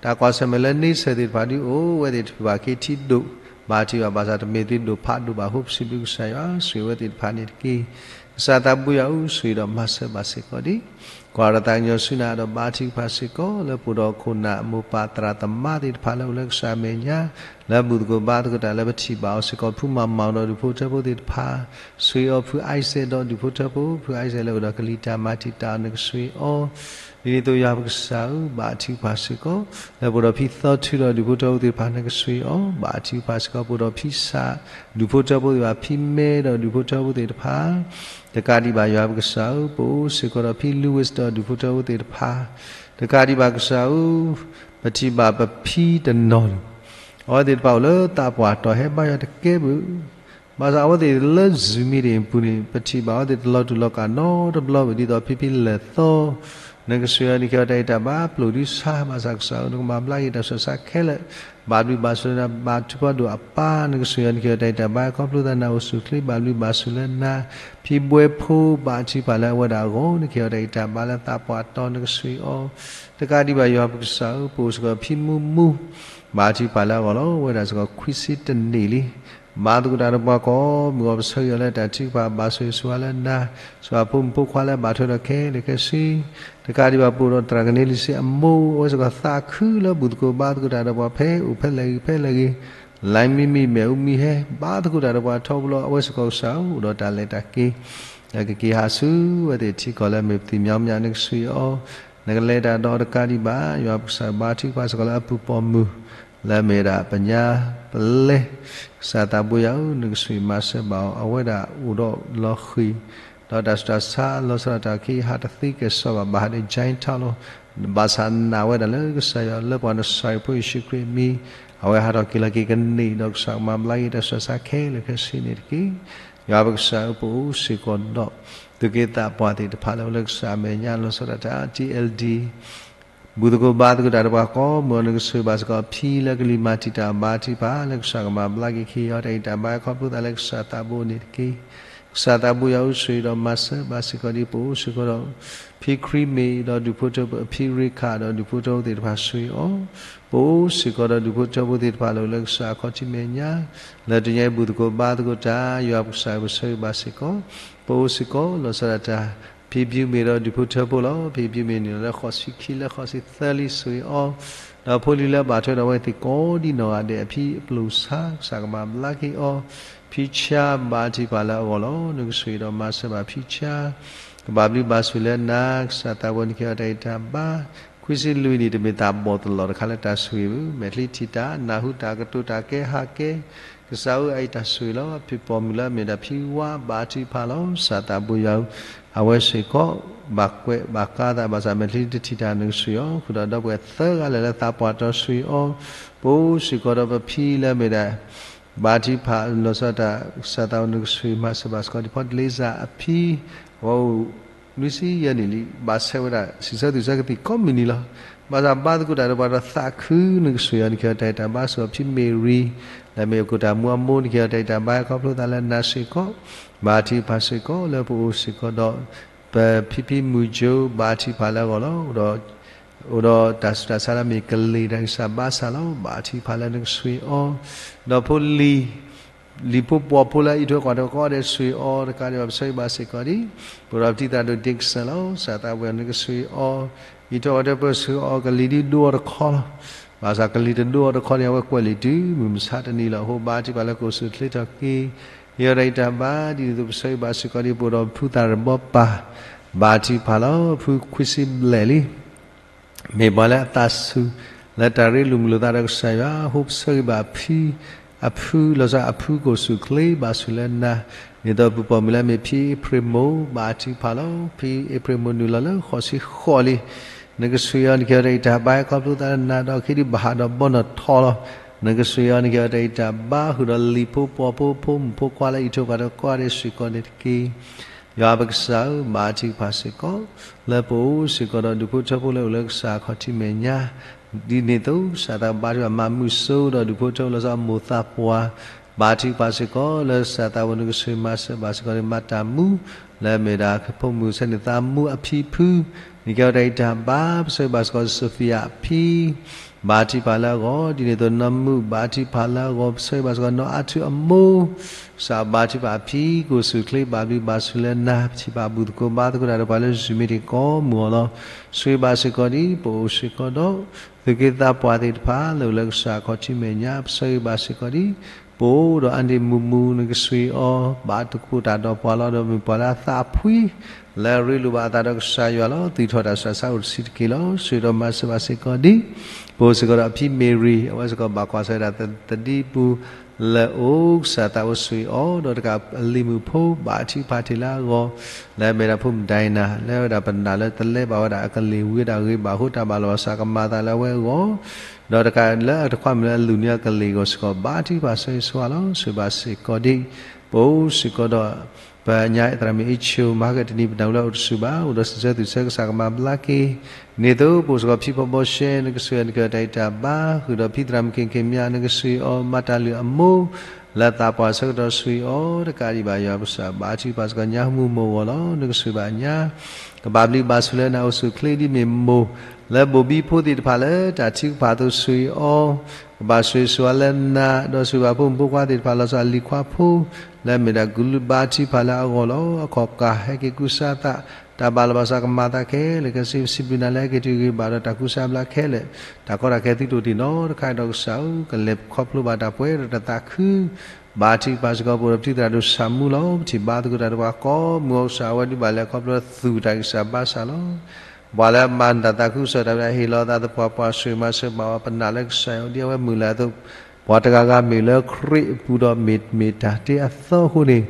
တၢ်ကွၢ်ဆၢၣ်မဲာ်လၢန့ဆၢၣ်သ့ၣ်တဖၣ်ဒုးအိၣ်ဝဲသ့ၣ်တဖၣ်ဘၣ်က့ၤထံဒိၣ်, ဘါထုကဖၣ်ဘၣ်ဆၣ်တမ့ၢ်သုဒိၣ်ဖးဒိၣ်ဘၣ်အဃိ ပစံးဘျုးကစၢ်ယွၤ ဆိၣ်ဂ့ၤဝဲသ့ၣ်တဖၣ်န့ၣ်တက့ၢ်. ကစၢ်သးဘိယွၤဧၢ, ဆိၣ်ဂ့ၤဒီးမၤစၢၤဘၣ်စ့ၢ်ကီးဒံး ကွၢ်ဒီးသးကညီၤဆူနၤဒီးဘါထုကဖၣ်စ့ၢ်ကီး လၢပအိၣ်ဒီးခိၣ်နၢ်မိၢ်ပၢ်သရၣ်သမါသ့ၣ်တဖၣ်လၢအိၣ်လၢကစၢ်အမဲာ်ညါ, လၢဘူၣ်သကိးဘါသကိးတၢ်လၢပထံၣ်ဘၣ်အီၤစ့ၢ်ကီး ဖုမၤမီၤဒီးဒူၣ်ဖိထၢဖိသ့ၣ်တဖၣ်, ဆိၣ်ဂ့ၤအီၤဖုအါစဲးဒီးဒူၣ်ဖိထၢဖိ, ဖုအါစဲးလၢအိၣ်ဒီးကလံၤတၢ်မၤတံာ်တာ်အီၤ နကဆိၣ်ဂ့ၤအီၤ, ဒ်န့ၣ်အသိးယွၤပကစၢ်ဧၢ, ဘါထုကဖၣ်စ့ၢ်ကီး လၢပအိၣ်ဒီးဖံသီထုဒီးဒူၣ်ဖိထၢဖိသ့ၣ်တဖၣ် နကဆိၣ်ဂ့ၤအီၤ, ဘါထုကဖၣ်စ့ၢ်ကီး ပအိၣ်ဒီးဖံဆး ဒူၣ်ဖိထၢဖိသ့ၣ်တဖၣ် ဖံမဲဒီးဒူၣ်ဖိထၢဖိသ့ၣ်တဖၣ် တကးဒံးဘၣ်ယွၤပကစၢ်ဧၢ, ပအိၣ်စ့ၢ်ကီးဒီးဖံ Louis ဒီးဒူၣ်ဖိထၢဖိသ့ၣ်တဖၣ်, တကးဒံးဘၣ်ကစၢ်ဧၢ, ပထံၣ်ဘၣ်ပဖံတနီၤန့ၣ်, အဝဲသ့ၣ်တဖၣ်အိၣ်လၢသးပှၢ်တီၤဟဲဘါယွၤတကဲဘၣ်, ဘၣ်ဆၣ်အဝဲသ့ၣ်လၢ Zoom meeting အပူၤန့ၣ် ပထံၣ်ဘၣ်အဝဲသ့ၣ်တလီၤတူာ်လီၤကာ်နီတဘျီဘၣ် ဒ်သိးဖံဖံလဲၤသီ နကဆိၣ်ဂ့ၤအီၤ နကဟ့ၣ်အီၤတၢ်ဂံၢ်တၢ်ဘါ ပျိာ်ဒုးဆါ, ဘၣ်ဆၣ်ကစၢ်ဧၢ နကမၤဘျါက့ၤတၢ်ဆူးတၢ်ဆါခဲလၢာ်, ဘၣ်ဘျုးဘၣ်ဆိၣ်လၢနၤ ဘါထုကဖၣ်ဒိၣ်အပၢ် နကဆိၣ်ဂ့ၤအီၤ နကဟ့ၣ်အီၤတၢ်ဂံၢ်တၢ်ဘါ ခီဖျိသးနၤအိၣ်ဆူၣ်ချ့ ဘၣ်ဘျုးဘၣ်ဆိၣ်လၢနၤ, ဖံဘှဲဖိ ဘါထုကဖၣ်လၢအဝဲဒၣ်အဂီၢ် နကဟ့ၣ်အီၤတၢ်ဂံၢ်တၢ်ဘါလၢသးပှၢ်တီၤ နကဆိၣ်ဂ့ၤအီၤ, တကးဒံးဘၣ်ယွၤပကစၢ်ဧၢ, ပအိၣ်စ့ၢ်ကီးဖံမူမူ ဘါထုကဖၣ်လၢအဂီၢ်လီၤ, အဝဲဒၣ်စ့ၢ်ကီးခွံဆံတနံၣ်လံ ဘါသကိးတၢ်ဒီးပှၤကိးမုၢ်အီၤ ပဆၢဂ့ၤအီၤလၢတၢ်ထုကဖၣ် ဘၣ်ဆိၣ်ဂ့ၤဆိၣ်ဝါလၢနၤ, ဆိၣ်ဂ့ၤအဖိမုၣ်ဖိခွါလၢဘၣ်ထွဲဒီးခဲလၢာ်ခဲဆ့, တကးဒံးဘၣ်ပအိၣ်ဒီးသရၣ်ကန့လံစ့အမိၢ် အဝဲစ့ၢ်ကီးသးခုလၢဘူၣ်သကိးဘါသကိးတၢ်ဒီးပှၤဖဲအိၣ်ဖဲလဲၣ်ဂ့ၤဖဲလဲၣ်ဂ့ၤ, လၢမံမံမဲာ်အူမံဟဲ ဘါသကိးတၢ်ဒီးပှၤထီဘိလီၤ, အဝဲစ့ၢ်ကီးကစၢ်ဧၢ အိၣ်ဒီးတၢ်လဲၤတၢ်က့ၤ လၢကက့ၤဟးဆူအဝဲသ့ၣ်ထံကီၢ်လၢအမ့ၢ်ပသံၣ်မညီမညီ နကဆိၣ်ဂ့ၤအီၤ, နကလဲၤတၢ်ဒီးတကးဒံးဘၣ် ယွၤပကစၢ်ဘါထုကဖၣ်စ့ၢ်ကီးလၢအပုၢ်ပိာ်မုၣ် လၢအမ့ၢ်ဝဲဒၣ်ပညါပလဲ ကစၢ်သးဘိယွၤဧၢ, နကဆိၣ်ဂ့ၤမၤစၢၤဘၣ်အီၤ, အဝဲဒၣ်အိၣ်ဒီးလီၤဃံၤ ဒီးတၢ်ဆူးတၢ်ဆါလီၤဆီဒၣ်တၢ်ခံဟးတသ့ကဲၣ်ဆိးဘၣ် ဘၣ်ဟးဒီး Gentile လီၤ, ဘၣ်ဆၣ်နာ်ဝဲဒၣ်လၢကစၢ်ယွၤလၢပှၤနစၤရ့းဖိယ့ၣ်ၡူးခရံာ်အမံၤ အဝဲဟးထီၣ်က့ၤလီၤက့ၤကန့ၢ်ဒီးကစၢ်ကမၤဘျါက့ၤတၢ်ဆူးတၢ်ဆါခဲလၢာ်ခဲဆ့န့ၣ်တက့ၢ်. ယွၤပကစၢ်ဧၢ, ပအိၣ်စ့ၢ်ကီးဒီး သူၣ်က့သးပှၢ်သ့ၣ်တဖၣ်လၢအိၣ်လၢကစၢ်အမဲာ်ညါ လီၤဆီဒၣ်တၢ် T L D ဘူၣ်သကိးဘါသကိးတၢ်ဒီးပှၤကိးမုၢ်နံၤ နကဆိၣ်ဂ့ၤဘၣ်စ့ၢ်ကီး ဖံလၢကလံၤမၤတံာ်တာ်ဘါထုကဖၣ်လၢကစၢ်ကမၤဘျါက့ၤက့ၤအီၤ တၢ်ဂံၢ်တၢ်ဘါ ခီဖျိသးလၢကစၢ်သးဘိန့ၣ်တက့ၢ်. ကစၢ်သးဘိယွၤအိၣ်ဆိၣ်ဂ့ၤဒီးမၤစၢၤဘၣ်စ့ၢ်ကီးဒ် ပအိၣ်စ့ၢ်ကီးဒီး ဖံခရံာ်မ့ၢ်ဒီးဒူၣ်ဖိထၢဖိ အဖံရ့ခၣ်ဒီးဒူၣ်ဖိထၢဖိသ့ၣ်တဖၣ်ဆိၣ်ဂ့ၤအီၤ, ပအိၣ်စ့ၢ်ကီးဒီးဒူၣ်ဖိထၢဖိသ့ၣ်တဖၣ်လၢအိၣ်လၢကစၢ်အခီၣ်ထံးမဲာ်ညါ လၢတနံၤအံၤဘူၣ်သကိးဘါသကိးတၢ် ယွၤပကစၢ်ပဆၢဂ့ၤဘၣ်စ့ၢ်ကီး, ပအိၣ်စ့ၢ်ကီးလီၤဆီဒၣ်တၢ် ဖံဘျုးမ့ၢ်ဒီးဒူၣ်ဖိထၢဖိလီၤ. ဖံဘျုးမ့ၢ်နုာ်လီၤလၢဃိးဆံခံလၢဃိးဆံသၢလံ ဆိၣ်ဂ့ၤအီၤ, ဒီးဖိလံၤလၢဘၣ်ထွဲဒီးအဝဲသ့ၣ်ကိးဒ်နီၢ်ဂၤဒဲး အဖံအပျိၢ်ဆါ ကစၢ်ကမၤဘျါက့ၤအီၤ, ဖံဆါဘါထုကဖၣ်လၢအဂီၢ်လီၤ. နကဆိၣ်ဂ့ၤဒီးမၤစၢၤဘၣ်ဖံဆါ ကဘၣ်ဘျုးဘၣ်ဆိၣ်လၢနၤ ကစၢ်သးဘိန့ၣ်က့ၤအီၤတၢ်ဂံၢ်တၢ်ဘါ, ခွံဆံလွံၢ်နံၣ် တမ့ၢ်တၢ်ဘီၣ်တလီၢ်တခါလၢတၢ်ဆိၣ်ဂ့ၤဘၣ်, မဲာ်ချံထံၣ်တၢ် နၢ်ဟူတၢ်ကတိၤတၢ်ကဲဟးကဲ ကစၢ်ဧၢ အအံၤတၢ်ဆိၣ်ဂ့ၤလီၤ. ဖံပိာ်မုၣ်လၢအမ့ၢ်ဒၣ်ဖံဝါ ဘါထုကဖၣ်လီၤ. ကစၢ်သးဘိယွၤဧၢ, အဝဲစ့ၢ်ကီး ဘၣ်ကွဲးဘၣ်ကါသးဘၣ်ဆၣ် မဲာ်ချံတထံၣ်တၢ် နကဆိၣ်ဂ့ၤအီၤ, ဃုာ်ဒီးဒီပုၢ်ဝဲၢ်သၢဂၤလၢာ်လၢသးပှၢ်တ့ၢ် ဆိၣ်ဂ့ၤအီၤ, ပအိၣ်စ့ၢ်ကီးဒီးပဖံလၢအမ့ၢ်ဒၣ် ဘါထုကဖၣ်လီၤဆီဒၣ်တၢ် ကစၢ်သးဘိ နကဆိၣ်ဂ့ၤမၤစၢၤဘၣ်စ့ၢ်ကီးဒ် ဖီတလ့စၢ်အဖံ, အဝဲအိၣ် နွံဆံယဲၢ်နံၣ်လံ, ဘၣ်ဆၢဝဲဒၣ် စံးဆၢသူၣ်ဆၢကသံၣ်ကိးမုၢ်နံၤလီၤ. ဘၣ်ဆၣ်ဘါသကိးတၢ်ဒီးပှၤဒီးသးခု နကဆိၣ်ဂ့ၤအီၤ နက့ၤအီၤတၢ်ဂံၢ်တၢ်ဘါ ဆိၣ်ဂ့ၤအီၤဖံမ့ၢ်ရံ, လၢအမ့ၢ်အကိၣ်တၢ်မူအမိၢ် နက့ၤအီၤတၢ်ဂံၢ်တၢ်ဘါ ခီဖျိသးလၢနၤစ့ၢ်ကီး, ဘါထုကဖၣ်စ့ၢ်ကီးလၢပအိၣ်စ့ၢ်ကီးဒီး ပဖံဖံမုၢ်ကၠိ ဘါထုကဖၣ်လၢအဂီၢ်လီၤ. အိၣ်ဒီး အိၣ်ဒီးတၢ်ဆူးတၢ်ဆါလၢအမ့ၢ်ကလံၤတၢ်ဂံၢ်စၢ်ဘါစၢ်လီၤ. ဘါထုကဖၣ်လၢနကဆိၣ်ဂ့ၤအီၤ, ဒီးဖိလံၤ လံၤဖိပှီၤဖိလၢအအံးထွဲကွၢ်ထွဲကိးဂၤဒဲး ဆိၣ်ဂ့ၤအီၤတကးဒံးဘၣ် ပဆၢဂ့ၤဘၣ်စ့ၢ်ကီးဒ် ပအိၣ်ဒီးပတံၤသရၣ်ဒိၣ် Dixon လီၤ. ကစၢ်သးဘိ နကဆိၣ်ဂ့ၤအီၤ, အံးထွဲကွၢ်ထွဲပၢဆှၢအီၤ ကလံၤဒ်ဒိအီၤတခီလီၤ. ဘၣ်ဆၣ်ကလံၤတဒိအီၤတခီန့ၣ် အဝဲကွဲးလံာ်တုၤမုၢ်မဆါတနံၤလီၤ. အဃိဘါထုကဖၣ်လၢကအိၣ်ဆူၣ်အိၣ်ချ့ထီၣ်က့ၤ က့ၤအီၤတၢ်ဂံၢ်တၢ်ဘါ ဒ်န့ၣ်အသိး ပဆၢဂ့ၤဘၣ်စ့ၢ်ကီးဒ် ပအိၣ်ဒီးပဖုသၣ်ရဘီပၢ် ဘါထုကဖၣ်လီၤ. ဖုခွံဆံဘျဲၣ်လံ မ့ၢ်ပှၤလၢအသးဆူၣ် လၢတၢ်ရ့လိာ်မုာ်လိာ်သးဒီးကစၢ်ယွၤ အဃိပဆၢဂ့ၤဘၣ်ဖံ အဖု လီၤဆီအဖုကအိၣ်ဆူၣ်အိၣ်ချ့ဘၣ်ဆူၣ်လၢနၤ, ဒ်သိးပဖံပိာ်မုၣ်လၢအမ့ၢ်ဖံအ့ဖြ့ၣ်မိၢ် ဘါထုကဖၣ်လီၤ. ဖံအ့ဖြ့ၣ်မိၢ်နုာ်လီၤလၢဃိးဆံဃိးလံ နကဆိၣ်ဂ့ၤအီၤ နက့ၤအီၤတၢ်ဂံၢ်တၢ်ဘါ ခီဖျိသးလၢနၤဒီး ခဲဒံးဘၣ်ဟးဒီးဘီနီၢ်ထီလီၤ. နကဆိၣ်ဂ့ၤအီၤ နက့ၤအီၤတၢ်ဂံၢ်တၢ်ဘါ ဃုာ်ဒီးလံၤဖိပှီၤဖိ ဖိမုၣ်ဖိခွါလၢအအံးထွဲကွၢ်ထွဲကိးဂၤဒဲးစ့ၢ်ကီးန့ၣ်တက့ၢ်. ယွၤပကစၢ်ဧၢ, ဘါထုကဖၣ်စ့ၢ်ကီး လၢပအိၣ်စ့ၢ်ကီးဒီးဒူၣ်ဖိထၢဖိလၢအိၣ်လၢကစၢ်အခီၣ်ထံးမဲာ်ညါ, ဒ်န့ၣ်အသိး ကစၢ်သးဘါထုကဖၣ်မၤမုာ်စိဒီးဒူၣ်ဖိထၢဖိလၢစီၤအမိၢ်သးပှၢ်, ဘါထုကဖၣ်စ့ၢ်ကီး လၢကစၢ်သးဘိ နကဆိၣ်ဂ့ၤမၤစၢၤဘၣ်စ့ၢ်ကီးန့ၣ် မၤတၢ်မူ လၢအမ့ၢ်ဒၣ်ဖိမုၣ်ဆဲန့ၣ်သးမူအဖံဖု, နက့ၤအီၤတၢ်ဂံၢ်တၢ်ဘါ ပဆၢဂ့ၤဘၣ်စ့ၢ်ကီး Sophia အဖံ ဘါထုကဖၣ်လၢအဂီၢ်, ဒ်န့ၣ်အသိး နီၢ်မုၣ် ဘါထုကဖၣ်လၢအဂီၢ်, ပဆၢဂ့ၤဘၣ်စ့ၢ်ကီး နီၢ်အါထူအမိၢ်, ကစၢ်ဘါထုကဖၣ်အဖံ ကအိၣ်ဆူၣ်အိၣ်ချ့ ဘၣ်ဘျုးဘၣ်ဆိၣ်လၢနၤ, ပထံၣ်ဘၣ်ဘူၣ်သကိးဘါသကိးတၢ်ဒီးပှၤလၢ Zoom မ့ၢ်တ့ၢ်ကိးမုၢ်အီၤလီၤ. ဆိၣ်ဂ့ၤဘၣ်စ့ၢ်ကီးဒ် ပအိၣ်စ့ၢ်ကီးဒီး သူၣ်က့သးပှၢ်သ့ၣ်တဖၣ်လၢအိၣ်လၢကစၢ်အခီၣ်ထံးမဲာ်ညါ, ပဆၢဂ့ၤဘၣ်စ့ၢ်ကီးဒ် ပအိၣ်ဒီးအါန့ၢ်မုာ်မုာ် နကဆိၣ်ဂ့ၤအီၤ, ဘၣ်တကပူၤတၢ်ဒီးပှၤလီၤ, ဒီးမ့ၢ်ပှၤလၢအသးဖှံ လၢအရ့လိာ်ဘၣ်အသးဒီးကစၢ်ယွၤလီၤ. သုးထီၣ်တၢ်ဆူးတၢ်ဆါအိၣ်တဆံးတက့ၢ်လီၤ. ဆိၣ်ဂ့ၤဒီးမၤစၢၤဘၣ်စ့ၢ်ကီးဒ် ပအိၣ်စ့ၢ်ကီးဒီးအဖံမ့ၢ်ရံ, အဝဲစ့ၢ်ကီးဘၣ်ကွၢ်ဆၢဝဲဒၣ်သဒံပူၤ လၢအိၣ် ကစၢ်သးဘိဆိၣ်ဂ့ၤအီၤ, ဒီးတကးအလံၤမုၣ်ဖိ ဘါထုကဖၣ်တ့ၢ်လၢအဂီၢ်, လၢအမ့ၢ်ဒၣ်ဖိမုၣ်ဒိၣ်နၤ လၢအဝဲဒၣ်ပနာ်လၢတလဲဘၣ်ဝဲဒၣ်အကလ့ၢ်ဝံၤဒၣ်ဂ့ၤဘၣ်အဃိ တၢ်ဘၣ်လီၤဘၣ်စးကမၤသးလၢအဝဲအဂီၢ်, ဒီးတကးလၢအတခွါမုၣ်လၢအလူၤန့ၢ်အကလ့ၢ်အဂီၢ်စ့ၢ်ကီး ဘါထုကဖၣ်ဆၢဂ့ၤဆၢဝါလီၤ. ဆိၣ်ဂ့ၤဘၣ်စ့ၢ်ကီးဒ် ပအိၣ်စ့ၢ်ကီးဒီး ပညါသရၣ်မုၣ်အ့ၣ်ဆိ မၤကတနံၤပနၢ်ဟူလၢအိၣ်တဆူၣ်ဘၣ်, အိၣ်ဒီးစံးဆၢသူၣ်ဆၢ ကစၢ်ကမၤဘျါက့ၤ, န့ၣ်သိး ပအိၣ်စ့ၢ်ကီးဖံဖီဘီရှဲ နကဆိၣ်ဂ့ၤအီၤ နက့ၤအီၤတၢ်ဂံၢ်တၢ်ဘါ, ဃုာ်ဒီးဖံသရၣ်မုၣ်ခ့ခ့မး နကဆိၣ်ဂ့ၤအီၤ မၤတၢ်လုၢ်အမိၢ် လၢသးပှၢ်ဆၢကတီၢ် ဆိၣ်ဂ့ၤအီၤ တကးဒံးဘၣ် ယွၤပကစၢ်ဘါထုကဖၣ်စ့ၢ်ကီး ညါမုၢ်မိၢ်ဂီၢ်လီၤ. နကဆိၣ်ဂ့ၤဘၣ်ညါ ကဘၣ်ဘျုးဘၣ်ဆိၣ်လၢနၤ အိၣ်ဆူၣ်အိၣ်ချ့ဒ်မ့ၢ်မိၢ် လၢဘိၣ်ဘံဖိသ့ၣ်တဖၣ်လၢတၢ်ထုကဖၣ်အသိး ဆိၣ်ဂ့ၤအီၤ, ကဘၣ်ဆိၣ်ဂ့ၤဆိၣ်ဝါလၢနၤ, ဒီးဆိၣ်ဂ့ၤဘၣ်ဖိမုၣ်ဖိခွါသ့ၣ်တဖၣ် လီၤဆီအလံၤခွါဖိ လၢအမ့ၢ်ဒၣ်ကလုာ်ဘါထုကဖၣ်လၢအဂီၢ်လီၤ. အခီၣ်ကၢ် ဟဲက့ၤကူစါသး, တၢ်ဘၣ်လီၤဘၣ်စးကမၤသးခဲလၢာ်ခဲဆ့ ပစံးဘျုးနၤလၢဟဲက့ၤတုၤဂ့ၤဘၣ်ဒီးတၢ်ကူစါဘျါခဲလၢာ်, တၢ်ကီတၢ်ခဲသုတအိၣ်တ့ၢ်နီတခါဒီးကစၢ်ဧၢ, ကလဲၤခီဖျိဘၣ်တၢ်ပှဲၤဒီးတၢ်သးခု ဘါထုကဖၣ်စ့ၢ်ကီး ပအိၣ်ဒီးပတံၤသရၣ်ဒိၣ်ဆၣ်မူလီၤ. ပထံၣ်ဘါသကိးတၢ်ဒီးပှၤကိးမုၢ်အီၤ ကစၢ် အဝဲဒုးဘၣ်လဲၤခီဖျိသူၣ်တၢ်ဂံၢ်စၢ်ဘါစၢ်လီၤ. ပှၤလၢအမၤတၢ်သးခုကစီၣ်တၢ်ဝဲဒၣ် ဟ့ၣ်လီၤသးသပှၢ်ပှၢ် ဆိၣ်ဂ့ၤမၤစၢၤဘၣ်အီၤ ပနာ်လၢကစၢ်ယွၤ ဒ်အဝဲမုၢ်လၢ်အသိး, ပှၤတဂၤဂၤမ့ၢ်လၢခရံာ်အပူၤဒီးမ့ၢ်မ့ၢ်တၢ်တ့အသီအဃိန့ၣ်,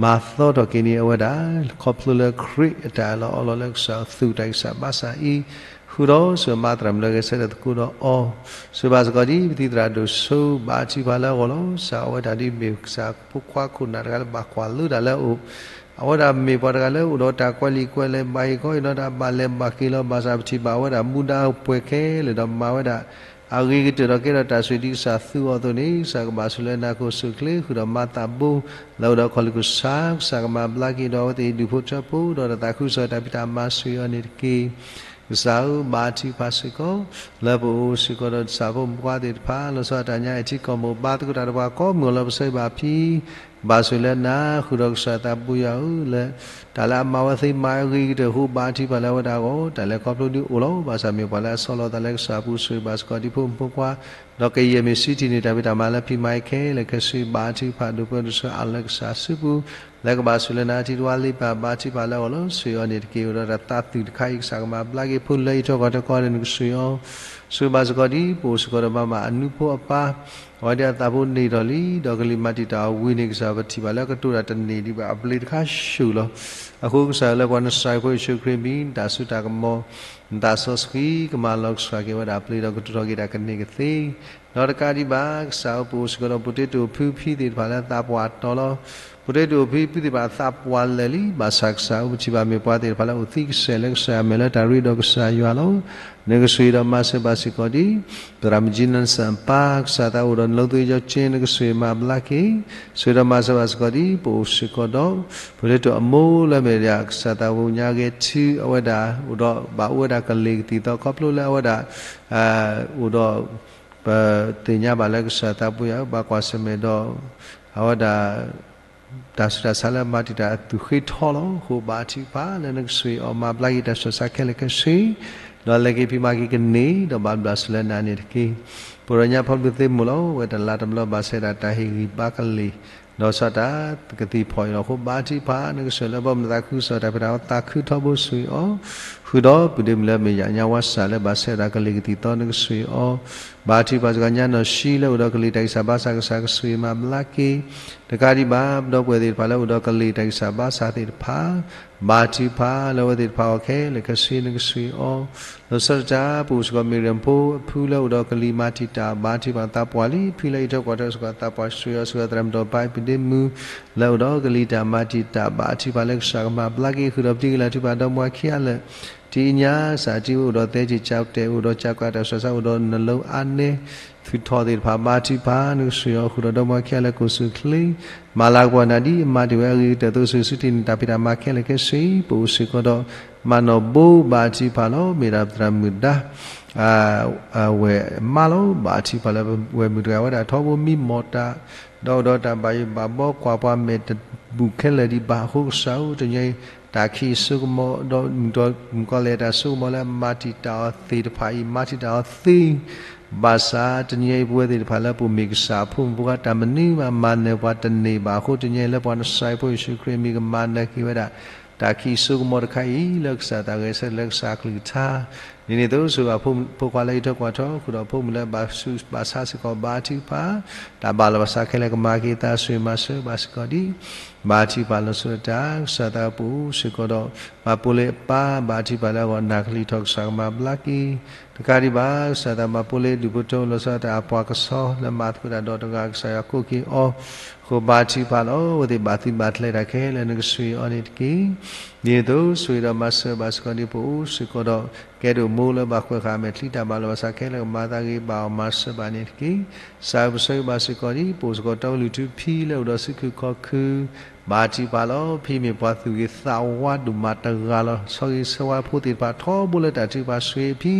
မၤသီထီၣ်က့ၤန့ၢ်အဝဲဒၣ် ခီဖျိလၢခရံာ်အတၢ်အၢၣ်လီၤအီလီၤလၢကစၢ် သူၣ်တၢ်ဂံၢ်စၢ်ဘါစၢ်အံၤ, ဃုာ်ဒီးဆိၣ်ဂ့ၤမၤသရၣ်မုၣ်လၢအဂဲၤဆၢထၢၣ်သကိးဒီးအီၤ, ဆိၣ်ဂ့ၤဘၣ်စ့ၢ်ကီးဒ်ပတံၤသရၣ်ဒိၣ်စိ ဘါထုကဖၣ်လၢအဂီၢ်လီၤ. ကစၢ်အဝဲဒၣ်ဒ်မ့ၢ်ကစၢ်ဖိခွါခိၣ်နၢ်တဂၤလၢဘၣ်ကွၢ်လၢတၢ်လၢအအိၣ်, အဝဲဒၣ်မ့ၢ်ပှၤတဂၤလၢအိၣ်ဒီးတၢ်ကွဲးလံာ်ကွဲးလဲၢ် ဘၣ်ဟ့ၣ်ခီဟ့ၣ်နီၤတၢ်ဘၣ်လဲၤဘၣ်က့ၤလီၤ. ဘၣ်ဆၣ်ပထံၣ်ဘၣ်အဝဲဒၣ်မူဒါပှဲၤခဲလၢာ်ဒီးမၤဝဲဒၣ် အဂ့ၤကတၢၢ်ဒီးကဲထီၣ်တၢ်ဆိၣ်ဂ့ၤဒ်ကစၢ်သူအီၤအသိးန့ၣ် ကစၢ်ကဘၣ်ဆိၣ်ဂ့ၤလၢနၤ ကအိၣ်ဆူၣ်အိၣ်ချ့ ဃုာ်ဒီးမၤသးဘိ လၢအိၣ်ဒီးခီၣ်လ့ၢ်ကစၢ်, ကစၢ်ကမၤဘျါက့ၤဒီးအဝဲသ့ၣ်ဒူၣ်ဖိထၢဖိ ဒီးတၢ်သးခုကစီၣ်တၢ်ဖံးတၢ်မၤဆိၣ်ဂ့ၤအီၤန့ၣ်တက့ၢ်. ကစၢ်ဧၢ, ဘါထုကဖၣ်စ့ၢ်ကီး လၢပအိၣ်စ့ၢ်ကီးဒီးကစၢ်ဖိမုၣ်ဖိခွါသ့ၣ်တဖၣ် လီၤဆီဒၣ်တၢ်ညါ အဲၣ်ထံကီၢ်မုၢ် ဘါသကိးတၢ်ဒီးပှၤကိးမုၢ်ဂီၤလၢပဆၢဘၣ်ဖံး ကဘၣ်ဆိၣ်ဂ့ၤလၢနၤ ဃုာ်ဒီးကစၢ်သးဘိယွၤဧၢ လၢ တၢ်လၢအမၤဝဲသ့မၤအဂ့ၤကတၢၢ်အဃိ ဘါထုကဖၣ်လၢအဝဲဒၣ်အဂီၢ်, တၢ်လဲၤခီဖျိဒုးအိၣ်လီၤ. ဘၣ်ဆၣ်မ့ၢ်ပှၤလၢအဆီၣ်လီၤသးလၢကစၢ်အပူၤ ဆိၣ်ဂ့ၤဘၣ်စ့ၢ်ကီးဒ်ဖိမုၣ်ဖိခွါ, ဒီးကယဲၢ်မ့ၢ်ဆံးထံၣ်န့ၢ် တၢ်ဖံးတၢ်မၤလၢဖံးမၤအီၤခဲလၢာ်ခဲဆ့ ဘါထုကဖၣ်ဒိၣ်ပၢဒိၣ်ဆၢအါလၢကစၢ်စုပူၤ, လၢကဘၣ်ဆိၣ်ဂ့ၤလၢနၤ ထံတဝါလ့ပၢ် ဘါထုကဖၣ်လၢအဂီၢ်လီၤ. ဆိၣ်ဂ့ၤအီၤန့ၣ်တက့ၢ်. အိၣ်ဒီးတၢ်သးသုၣ်တခါအံၤ ကစၢ်ကမၤဘျါက့ၤ ဖိလၢအံးထီၣ်ကွၢ်ထီၣ်ကီးန့ၣ် နကဆိၣ်ဂ့ၤအီၤ ဆိၣ်ဂ့ၤဘၣ်စ့ၢ်ကီးဒ် ပအိၣ်စ့ၢ်ကီးဒီးမၤမးအနူဖိအပၢ်, အဝဲဒၣ်အသးဖိန့ၢ်ထီၣ်လံ, ဒီးကလံၤမၤတံာ်တာ်အီၤဝံၤန့ၣ် ကစၢ်ပထံၣ်ဘၣ်လၢကတိၤတၢ်တန့ၢ်ဒံးဘၣ် အဘျ့တခါဆူၣ်လီၤ. အဃိကစၢ်လၢပှၤနစၢ်ဖိယ့ၣ်ၡူးခရံာ်မံၤ နတၢ်စိတၢ်ကမီၤ နသးစီဆှံ ကမၤလီၤကဆှၣ်က့ၤဝဲဒၣ်အဘျ့ဒီးကတိၤထီၣ်က့ၤတၢ်ကန့ၢ်ကသ့ ဒီးတကးဒံးဘၣ် ကစၢ်ဧၢ ပအိၣ်စ့ၢ်ကီးဒီး ဖိတ့တိာ်ဖုဖံသ့ၣ်တဖၣ်လၢသးပှၢ်တီလီၤ. ဖိတ့တိာ်ဖုဖံသ့ၣ်တဖၣ်သးပှၢ်လၢာ်လံ, ဘၣ်ဆၣ်ကစၢ်ဧၢ ပထံၣ်ဘၣ်မ့ၢ်ပှၤသ့ၣ်တဖၣ်လၢအိၣ်သံကစဲာ်လၢကစၢ် အမဲာ်လၢတၢ်ရ့ဒီးကစၢ်ယွၤလီၤ. နကဆိၣ်ဂ့ၤဒီးမၤစၢၤဘၣ်စ့ၢ်ကီးဒ် သရၣ်မုၣ်ကၠံနၣ်စၣ်အပၢ် ကစၢ်သးအိၣ်ဒီးနလိသ့ယီကၠ့ နကဆိၣ်ဂ့ၤမၤဘျါက့ၤ, ဆိၣ်ဂ့ၤဒီးမၤစၢၤဘၣ်စ့ၢ်ကီးဒ် ပအိၣ်စ့ၢ်ကီးဒီး ဖိတ့တိာ်အမိၢ်လၢအမ့ၢ်ဒၣ် ကစၢ်သးပူၤညါဂဲၤထံ အဝဲဒၣ်အိၣ်ဒီး ဘၣ်အိၣ်ဝဲဒၣ်ကလ့ၢ်ကသံၣ်သီ ခီဖျိလၢအဝဲဒၣ် အိၣ်ဒီး ပသ့ၣ်ညါဘၣ်လၢကစၢ်သးပူၤယၤ ဘၣ်ကွၢ်ဆၢၣ်မဲာ်ဒီး အဝဲဒၣ် တၢ်ဆူးတၢ်ဆါလၢမၤတံာ်တာ်အသူၣ်ဃ့ထီလီၤ. အဃိဘါထုကဖၣ်လၢနကဆိၣ်ဂ့ၤအီၤ မၤဘျါက့ၤတၢ်ဆူးတၢ်ဆါခဲလၢာ်ခဲဆ့ ဒီးလဲၤက့ၤဖံးမၤက့ၤကန့ၢ် ဒီးဘၣ်ဘျုးဘၣ်ဆိၣ်လၢနၤန့ၣ်တက့ၢ်. ပှၤကညီဖိပသ့ၣ်မုၢ်လီၤ ဝဲတလါတဘျီဘၣ်ဆၣ်ဒၣ်တၢ်ဟ့ၣ်ဂံၢ်ဘါကလ့ၢ် ဒီးဆီၣ်တၢ်ကသံၣ်ဖီၣ်အံၤလီၤ. အဃိဘါထုကဖၣ် နကဆိၣ်ဂ့ၤလၢပှၤမုၢ်သးခုကစီၣ်တၢ်ဖံးတၢ်မၤ သးခုထီဘိဆိၣ်ဂ့ၤအီၤ ဃုာ်ဒီးပုၢ်ဒ့မုၣ်လၢအမ့ၢ်ယညါဝါစၢ်လၢဘၣ်ဆၣ်ဒၣ်ကလ့ၢ်ကသံၣ်သီ နကဆိၣ်ဂ့ၤအီၤ ဘါထုကဖၣ်စ့ၢ်ကီးညါနီၢ်ဆံလၢအိၣ်ဒီးကလံၤတၢ်ဂံၢ်စၢ်ဘါစၢ် ကစၢ်ကဆိၣ်ဂ့ၤမၤဘျါက့ၤ တကးဒံးဘၣ် ပဒီပုၢ်ဝဲၢ်သ့ၣ်တဖၣ်လၢအိၣ်ဒီးကလံၤတၢ်ဂံၢ်စၢ်ဘါစၢ်သ့ၣ်တဖၣ် ဘါထုကဖၣ်လၢအဝဲသ့ၣ်တဖၣ်အဂီၢ်ခဲလၢာ်ခဲဆ့ နကဆိၣ်ဂ့ၤအီၤ လီၤဆီဒၣ်တၢ် ပအိၣ်စ့ၢ်ကီးမ့ၢ်ရၢၢ်ဖိအဖုလၢအိၣ်ဒီးကလံၤမၤတံာ်တာ် ဘါထုကဖၣ်သးပှၢ်လံ ဖံလၢအံးထီၣ်ကွၢ်ထီၣ်စ့ၢ်ကီးသးပှၢ် ဆိၣ်ဂ့ၤအီၤ ဆိၣ်ဂ့ၤသရၣ်မုၣ်ဒီးပၢ်အံၤ ပုၢ်ဒ့မုၣ် လၢအိၣ်ဒီးကလံၤတၢ်မၤတံာ်တာ် ဘါထုကဖၣ်လၢကစၢ်ကမၤဘျါက့ၤ ဃုာ်ဒီးပတံၤကလၢၤထုကဖၣ်ဒီမါဝၤခံဂၤလၢာ် တံၢ်ညါစၢ်တံၢ်အိၣ်ဒီးသဲက့ၤကၠးတဲာ် အိၣ်ဒီးကၠးကွၢ်တၢ်ဆူးတၢ်ဆါ အိၣ်ဒီးနလိအါနဲ သုးထီၣ်သ့ၣ်တဖၣ် ဘါထုကဖၣ် နကဆိၣ်ဂ့ၤအီၤ ဃုာ်ဒီးဒီမါဝၤခံဂၤလၢာ် ကအိၣ်ဆူၣ်အိၣ်ချ့ မၤလၤကပီၤနၤဒ်အမၤတ့ၢ်ဝဲအဂ့ၤကတၢၢ် သိးဆိၣ်ဂ့ၤဆူတ့ၢ်န့ၢ်တၢ်ဖံးတၢ်မၤခဲလၢာ်ခဲဆ့ ပအိၣ်စ့ၢ်ကီးဒီး မၤနီၣ်ဘိ ဘါထုကဖၣ်လီၤ. မ့ၢ်ဒၣ်ပသရၣ်မုၣ်ဒါ အဝဲၢ်မါလီၤ. ဘါထုကဖၣ်လၢပဝဲၢ်မုၣ်တဂၤဝဲဒၣ်ထီဘိမံမီၢ်တၢ် ဒီးအိၣ်ဒီးတၢ်ဘၣ်ယိၣ်ဘၣ်ဘီ ကွၢ်ပှၤမဲာ်တဘူၣ်ခဲလၢာ်ဒံးဘၣ် အဃိကစၢ်ဧၢ တနံၤအံၤ တၢ်ခံးစိကမီၤ ဒီးမုၣ်ကီၤလံၢ်အတၢ်စိကမီၤလၢအမၤတံာ်တာ်အီၤသ့ၣ်တဖၣ်အံၤ မၤတံာ်တာ်အီၤသ့ ဘၣ်ဆၣ်တနံၤအံၤ ပဝဲသ့ၣ်တဖၣ်လၢပအိၣ်မ့ၢ်ကစၢ်အဖိမုၣ်ဖိခွါ တၢ်မနုၤမးမၤနၢၤပှၤတန့ၢ်ဘၣ်အဃိ တနံၤအံၤလၢပှၤနစၢ်ဖိယ့ၣ်ၡူးခရံာ်အမံၤ ကမၤနၢၤက့ၤဝဲဒၣ် တၢ်ခံးစိကမီၤတခါအံၤ လၢကစၢ်တၢ်ဂဲၤဆၢထၢၣ်လၢကစၢ်အကလုၢ်ကထါ ဒ်န့ၣ်အသိး ဆိၣ်ဂ့ၤအဖိခွါလၢအံးထီၣ်ကွၢ်ထီၣ် ဃုာ်ဒီးဖိမုၣ်လၢဘၣ်ဆူးဘၣ်ဆါစ့ၢ်ကီး ဘါထုကဖၣ် တၢ်ဘၣ်လီၤဘၣ်စးခဲလၢာ် ကမၤက့ၤသးဆိၣ်ဂ့ၤမၤစၢၤဘၣ်စ့ၢ်ကီးဒ် ဘါထုကဖၣ်လီၤဆီဒၣ်တၢ် ကစၢ်သးပူၤစ့ၢ်ကီးဒီး မၤပိာ်လ့အပၢ် ဘါထုကဖၣ်လၢအဂီၢ် နၢ်ကလံၤထီၣ် ကစၢ်ကမၤဘျါက့ၤ တကးဒံးဘၣ် ကစၢ်သးမၤပိာ်လ့ဒူၣ်ဖိထၢဖိ လီၤဆီဒၣ်တၢ်အပှၤကဆီလၢမၤသကိးတၢ်ဒီးတဂၤ ကစၢ်ယွၤကိးက့ၤအီၤ အဃိဘါထုကဖၣ်လီၤ. အဝဲသ့ၣ်ဘၣ်သုးဘၣ်ကျဲၤတၢ်ခဲလၢာ် နကဆိၣ်ဂ့ၤအီၤန့ၣ်တက့ၢ်. ဒ်န့ၣ်အသိး ဆိၣ်ဂ့ၤဒီးမၤစၢၤဘၣ်စ့ၢ်ကီးဒ်ပအိၣ်စ့ၢ်ကီးဒီး ကဲဒိၣ်မိၢ်လၢဘၣ်ကွဲးဃာ်အမဲာ်ချံ တၢ်ဘၣ်လီၤဘၣ်စးခဲလၢာ် ကမၤသးဂ့ၤဘၣ်အီၤ မၤစၢၤဘၣ်န့ၣ်တက့ၢ်. ကစၢ်ဧၢ ပဆၢဂ့ၤဘၣ်စ့ၢ်ကီးဒ် ပအိၣ်စ့ၢ်ကီးတီကလုာ်ထူဖံလၢအိၣ်ဒီးစုခူၣ်ခီၣ်ခုၣ် ဘါထုကဖၣ်လီၤ. ဖံမ့ၢ်ပှၤသူၣ်ဂ့ၤသးဝါဒိၣ်မးတဂၤလီၤ. ဆၢဂ့ၤဆၢဝါဖိသ့ၣ်တဖၣ်ထီဘိလၢတၢ်ထုကဖၣ်ဆိၣ်ဂ့ၤဖံ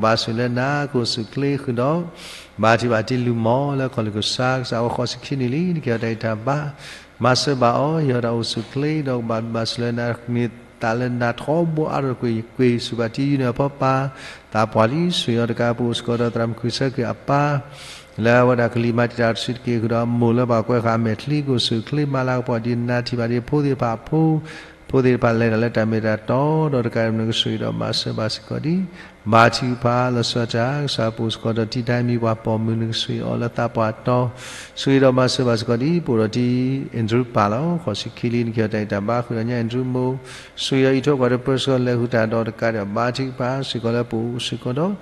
ကဘၣ်ဆိၣ်လၢနၤ ကအိၣ်ဆူၣ်အိၣ်ချ့ဃုာ်ဒီး ဘါထုကဖၣ်တ့လူမီၢ်လၢခီၣ်လ့ၢ်ကစၢ် ကစၢ်အဝဲဃိးဆံခံနံၣ်လံ နကဟ့ၣ်အီၤတၢ်ဂံၢ်တၢ်ဘါ မၤစၢၤဘၣ်အီၤ ဟ့ၣ်အီၤတၢ်အိၣ်ဆူၣ်အိၣ်ချ့ ဒီးကဘၣ်ဘျုးဘၣ်ဆိၣ်လၢနၤ မ့ၢ်တၢ်လၢနၤထီဘိအါထီၣ်တကွ့ၢ် ကွ့ၢ်ဆူၣ်ဘၣ်တံၢ်ယုၢ်န့ၣ်အဖီပၢ် သးပှၢ်လံ ဆိၣ်ဂ့ၤအီၤတကး ပအိၣ်စ့ၢ်ကီးဒီးသရၣ်မုၣ်ခုၣ်ဆၢခုၣ်အပၢ် လၢအဝဲဒၣ်ကလံၤမၤတံာ်တာ်တစုတက့ၢ် ဃုာ်ဒီးအမိၢ်လၢဘၣ်ကွဲးဃာ်အမဲာ်ချံ ကအိၣ်ဆူၣ်အိၣ်ချ့ မၤလၤကပီၤဒ်နၤထံၣ်ဘၣ်ဒ် ဖိသ့ၣ်တဖၣ်အဖိ ဖိသ့ၣ်တဖၣ်လဲၤတၢ်လၢတၢ်မ့ၢ်တၢ်တီ ဒီးတကးဒံးဘၣ် နကဆိၣ်ဂ့ၤဒီးမၤစၢၤဘၣ်စ့ၢ်ကီးဒ် ဘါထုကဖၣ်လီၤဆီဒၣ်တၢ် ကစၢ်ပအိၣ်စ့ၢ်ကီးဒီးတံၤတၢ်အံၤမံၤပှၤပိာ်မုၣ် နကဆိၣ်ဂ့ၤအီၤလၢသးပှၢ်တီ ဆိၣ်ဂ့ၤဒီးမၤစၢၤဘၣ်စ့ၢ်ကီးဒ်ပအိၣ်ဒီးတံၤ Andrew ပၢ်လီၤ. ဃိးဆံခံလံ နကဟ့ၣ်အီၤတၢ်အံၤတၢ်ဘါ ဃုာ်ဒီးညါ Andrew မိၢ် ဆိၣ်ဂ့ၤအီၤအံးထွဲကွၢ်ထွဲပၢဆှၢလၢာ်ဃုာ်တၢ်ဒီးတကးဒံး ဘါထုကဖၣ်စ့ၢ်ကီးလၢပအိၣ်စ့ၢ်ကီးဒီး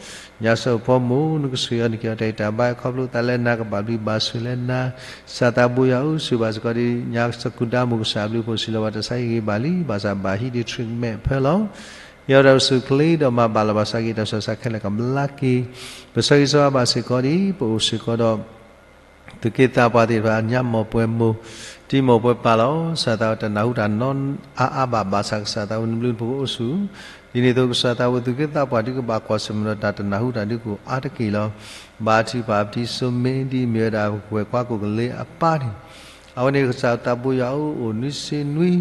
ညါစၢဖီမိၢ် နကဆိၣ်ဂ့ၤအီၤ နကဟ့ၣ်အီၤတၢ်အံးတၢ်ဘါ ခီဖျိသးလၢနၤကဘၣ်ဘျုးဘၣ်ဆိၣ်လၢနၤ ကစၢ်သးဘိယွၤအိၣ်ဆိၣ်ဂ့ၤဘၣ်စ့ၢ်ကီးဒ် ညါစကူဒါမိၢ် ကစၢ်အဘျုးအဖှိၣ်စံးလီၤဘၣ်တၢ်ဆါဟံၣ်ဂ့ၤဘၣ်လံ ဘၣ်ဆၣ်ဘၣ်ဟံးဒံး treatment ဖဲလီၤ ဟ့ၣ်အီၤတၢ်အိၣ်ဆူၣ်အိၣ်ချ့ ဒီးမၤဘၣ်လီၤဘၣ်ဆၣ်က့ၤတၢ်ဆူးတၢ်ဆါခဲလၢာ်ကဘျါက့ၤ ပဆၢဂ့ၤဆၢဝါဘၣ်စ့ၢ်ကီးဒ် ပအိၣ်စ့ၢ်ကီးဒီး သူၣ်က့သးပှၢ်သ့ၣ်တဖၣ် ညါမိၢ်ပှဲၤမိၢ် တံၤမိၢ်ပှဲၤပၢ်လီၤ. ကစၢ်သးဝဲတနၢ်ဟူတၢ်နီအါအါဘၣ် ဘၣ်ဆၣ်ကစၢ်သးဝဲနဘျုးနဖှိၣ်ကအိၣ်ဆူၣ် ဒ်န့ၣ်အသိး ကစၢ်သးဝဲသူၣ်က့သးပှၢ်ဒုးကဘၣ်ကွၢ်ဆၢၣ်မဲာ်ဒီးတၢ်တနၢ်ဟူတၢ်ဒုးကအိၣ်အါတက့ၢ်လီၤ. ဘါထုကဖၣ်ပတံၤစိမ့ၢ် ဒ်အမ့ၢ်ဝဲဒၣ်ဝဲၢ်ကွါကိၣ်ကလ့အပၢ်န့ၣ် အဝဲန့ၣ်ကစၢ်သးဘိယွၤအိၣ်အိၣ်နွံဆံနွံ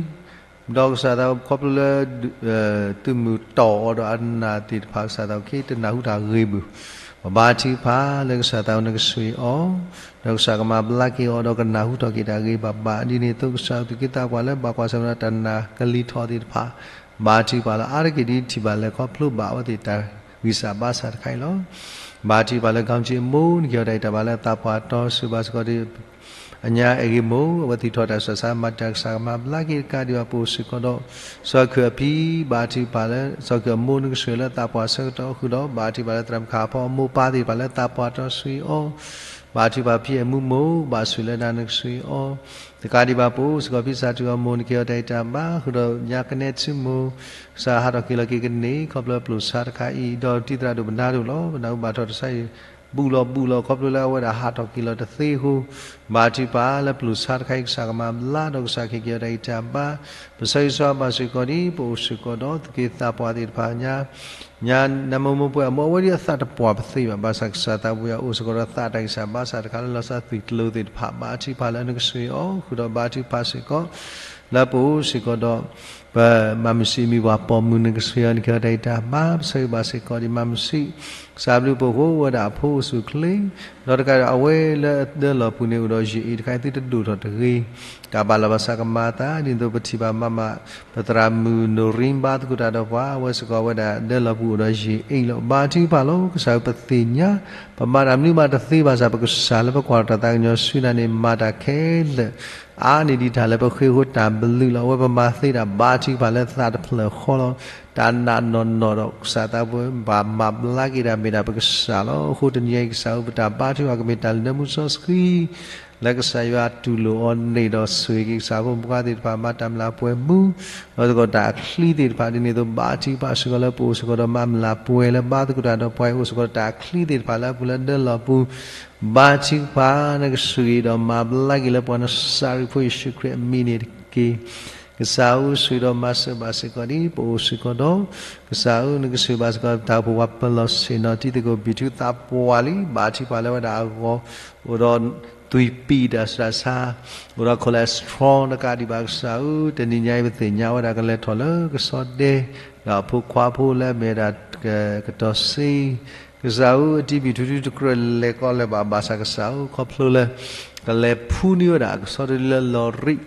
ဒီးကစၢ်သးဝဲခီဖျိလၢ သုးမုၢ်တီၢ်အီၤဒီးအနၢ်သ့ၣ်တဖၣ် ကစၢ်သးဝဲကဟ့ၣ်တနၢ်ဟူတၢ်ဂ့ၤဘၣ် ပဘါထုကဖၣ်လၢကစၢ်သးဝဲနကဆိၣ်ဂ့ၤအီၤ ဒီးကစၢ်ကမၤဘျါက့ၤအီၤဒီးကနၢ်ဟူထီၣ်က့ၤတၢ်ဂ့ၤဘၣ်ဘၣ် ဒ်န့ၣ်အသိး ကစၢ်သူၣ်က့သးပှၢ်လၢဘၣ်ကွၢ်ဆၢၣ်မဲာ်ဒီးတၢ်နာ်ကလံၤထီၣ်သ့ၣ်တဖၣ် ဘါထုကဖၣ်လၢအါတက့ၢ်ဒ်ထံၣ်ဘၣ်လၢခီဖျိဘၣ်အဝဲသ့ၣ်တၢ်ဂံၢ်စၢ်ဘါစၢ်တခါအံၤလီၤ. ဘါထုကဖၣ်လၢ ခီၣ်ကၠံအမိၢ် နကဟ့ၣ်အီၤတၢ်အံးတၢ်ဘါလၢသးပှၢ်တီ ဆိၣ်ဂ့ၤဘၣ်စ့ၢ်ကီးဒ် အညါအဲၣ်ဂ့ၤမိၢ် အဝဲသ့ၣ်ထီၣ်တၢ်ဆူးတၢ်ဆါ မၤတၢ်ကစၢ်ကမၤဘျါက့ၤတကးဒံးဘၣ် ပအိၣ်စ့ၢ်ကီးဒီး စီၤခုၣ်အဖံ ဘါထုကဖၣ်လၢ စီၤခုၣ်အမိၢ် နကဆိၣ်ဂ့ၤလၢသးပှၢ်ဆၢကတီၢ် ဃုာ်ဒီး ဘါထုကဖၣ်လၢသရၣ်မုၣ်ခါဖီအမိၢ်ပၢ်သ့ၣ်တဖၣ်လၢသးပှၢ်တီ ဆိၣ်ဂ့ၤအီၤ ဘါထုကဖၣ်ဖံအဲၣ်မူမိၢ် ဘၣ်ဆိၣ်လၢနၤ နကဆိၣ်ဂ့ၤအီၤ တကးဒံးဘၣ် ပအိၣ်စ့ၢ်ကီးဖံစၢ်ထုအမိၢ် နကဟ့ၣ်အီၤတၢ်အံးတၢ်ဘါ ဃုာ်ဒီးညါကနဲထူမိၢ် ကစၢ်ဟးထီၣ်က့ၤလီၤက့ၤကန့ၢ် ခီဖျိပျိာ်ဆါတခါအံၤ ဒီးတံၤသရၣ်ဒိၣ်ပနၢ်ဒိၣ်လီၤ. ပနၢ်ဟူဘၣ်ထီၣ်တၢ်ဆါအံၤ ဘူးလီၤဘူးလီၤ ခီဖျိလၢအဝဲဒၣ်ဟးထီၣ်က့ၤလီၤတသ့အဃိ ဘါထုကဖၣ်လၢပျိာ်ဆါတခါအံၤ ကစၢ်ကမၤဘျါဒီးကစၢ်ကဟ့ၣ်က့ၤအီၤတၢ်အံးတၢ်ဘါ ပဆၢဂ့ၤဆၢဝါဘၣ်စ့ၢ်ကီးဒ် ပအိၣ်စ့ၢ်ကီးဒီး သူၣ်က့သးပှၢ်သ့ၣ်တဖၣ်ညါ ညါနမိၢ်မိၢ်ပှဲၤအမိၢ် အဝဲဒ်အသးတပှၢ်ပသ့ဘၣ် ဘၣ်ဆၣ်ကစၢ်သးဘိယွၤအိၣ်စ့ၢ်ကီးဒီးသးတၢ်ဂံၢ်စၢ်ဘါစၢ်တခါလၢလီၤဆီသုးကျိၤသ့ၣ်တဖၣ် ဘါထုကဖၣ်လၢနကဆိၣ်ဂ့ၤအီၤ ဃုာ်ဒီးဘါထုကဖၣ်စ့ၢ်ကီး လၢပအိၣ်စ့ၢ်ကီးဒီး ပမၤမုၢ်ဆံးမံၤပှၤပိာ်မုၣ် နကဆိၣ်ဂ့ၤအီၤ နကဟ့ၣ်အီၤတၢ်အံးတၢ်ဘါ ပဆၢဂ့ၤဘၣ်စ့ၢ်ကီးဒ်မၤမုၢ်ဆံး ကစၢ်ဘျုးဖှိၣ်အဃိ ဝဲဒၣ်အဖိအိၣ်ဆူၣ်အိၣ်ချ့ ဒီးတကးဒံးအဝဲလၢဒၢလီၢ်ပူၤန့ၣ်အိၣ်ဒီးယံာ်အ့ၣ်တခါအံၤ သုတဒိၣ်ထီၣ်တဂ့ၤ တၢ်ဘၣ်လီၤဘၣ်ဆၣ်ကမၤအသး ဒ်သိးပထံၣ်ဘၣ်မၤမး ပသရၣ်မုၣ်နိၣ်ရံဘါသကိးတၢ်ဒီးပှၤ အဝဲစ့ၢ်ကီးဝဲဒၣ်ဒၢလီၢ်ပူၤအိၣ်ဒီးယံာ်အ့ၣ်လီၤ ဘါထုကဖၣ်လီၤ ကစၢ်ဧၢ ပသ့ၣ်ညါ ပမၤတၢ်မနုၤမးတသ့ဘၣ်ဆၣ် ပကစၢ်လၢပကွၢ်တၢ်သးကညီၤဆူနၤန့ၣ် မၤတၢ်ခဲလၢာ် အါန့ၢ်ဒံးတၢ်လၢပဃ့ဃိတၢ်ဘျုးလီၤ အဝဲပမၤသ့တၢ်ဘါထုကဖၣ်လၢသးတဖျၢၣ်ဃီလီၤ တၢ်နာ်နီၢ်နီၢ်ဒီးကစၢ်သးဘိယွၤ ဘၣ်မၤဘျါက့ၤတၢ်မ့ၢ်ဒၣ်ပကစၢ်လီၤ အဃိတနံၤအံၤကစၢ်ဧၢ ပတၢ်ဘါထုကဖၣ်ကမ့ၢ်တၢ်လၢမူစီဆှံ လၢကစၢ်ယွၤတူၢ်လိာ်အီၤန့ၣ်ဒီးဆိၣ်ဂ့ၤက့ၤကစၢ်ဖိမုၣ်ဖိခွါသ့ၣ်တဖၣ် မၤတၢ်မျၢ်ပှဲၤမူ ဒီးသကိးတၢ်အချံသ့ၣ်တဖၣ် ဒ်န့ၣ်အသိး ဘါထုကဖၣ်စ့ၢ်ကီးလၢပအိၣ်စ့ၢ်ကီးဒီး မၤမျၢ်ပှဲၤလၢဘါသကိးတၢ်ဒီးပှၤအံၤ အိၣ်စ့ၢ်ကီးဒီးတၢ်အချံသ့ၣ်တဖၣ်လၢအပူၤလၢဒၢလီၢ်ပူၤ ဘါထုကဖၣ် နကဆိၣ်ဂ့ၤဒီးမၤဘျါက့ၤလၢပှၤနစၤရံဖိယ့ၣ်ၡူးခရံာ်အမံၤန့ၣ်တက့ၢ်. ကစၢ်ဧၢ ဆိၣ်ဂ့ၤဒီးမၤစၢၤဘၣ်စ့ၢ်ကီးဒ်ပအိၣ်စ့ၢ်ကီးဒီး ကစၢ်ဧၢ နကဆိၣ်ဂ့ၤဘၣ်စ့ၢ်ကီး တၢ်အိၣ်ဖှိၣ်ပှၤပၢၤလီၢ်ဆ့ၣ်နီၤ တံၤသကိးဘံၣ်ထူသးပှၢ်လံ ဘါထုကဖၣ်လၢဝဲဒၣ်အဂီၢ် အိၣ်ဒီးသွံၣ်ပံၣ်တၢ်ဆူးတၢ်ဆါ အိၣ်ဒီး cholesterol တကးဒံးဘၣ်ကစၢ်ဧၢ တနံၤညါအံၤပသ့ၣ်ညါဝဲဒၣ်ကလဲၤထီၣ်လၢကဆီဒဲ ဒီးအဖိခွါဖိလၢအမ့ၢ်ဝဲဒၣ် ကတီၤစ့ ကစၢ်ဧၢ အတံၤဘံၣ်ထူတကြၢးလဲၤကီးလဲၤဘၣ် ဘၣ်ဆၣ်ကစၢ်ဧၢ ခီဖျိလၢ ကလဲၤဖှူန့ၢ်ဝဲဒၣ်ကဆီတဒုလၢလီၤရံၣ်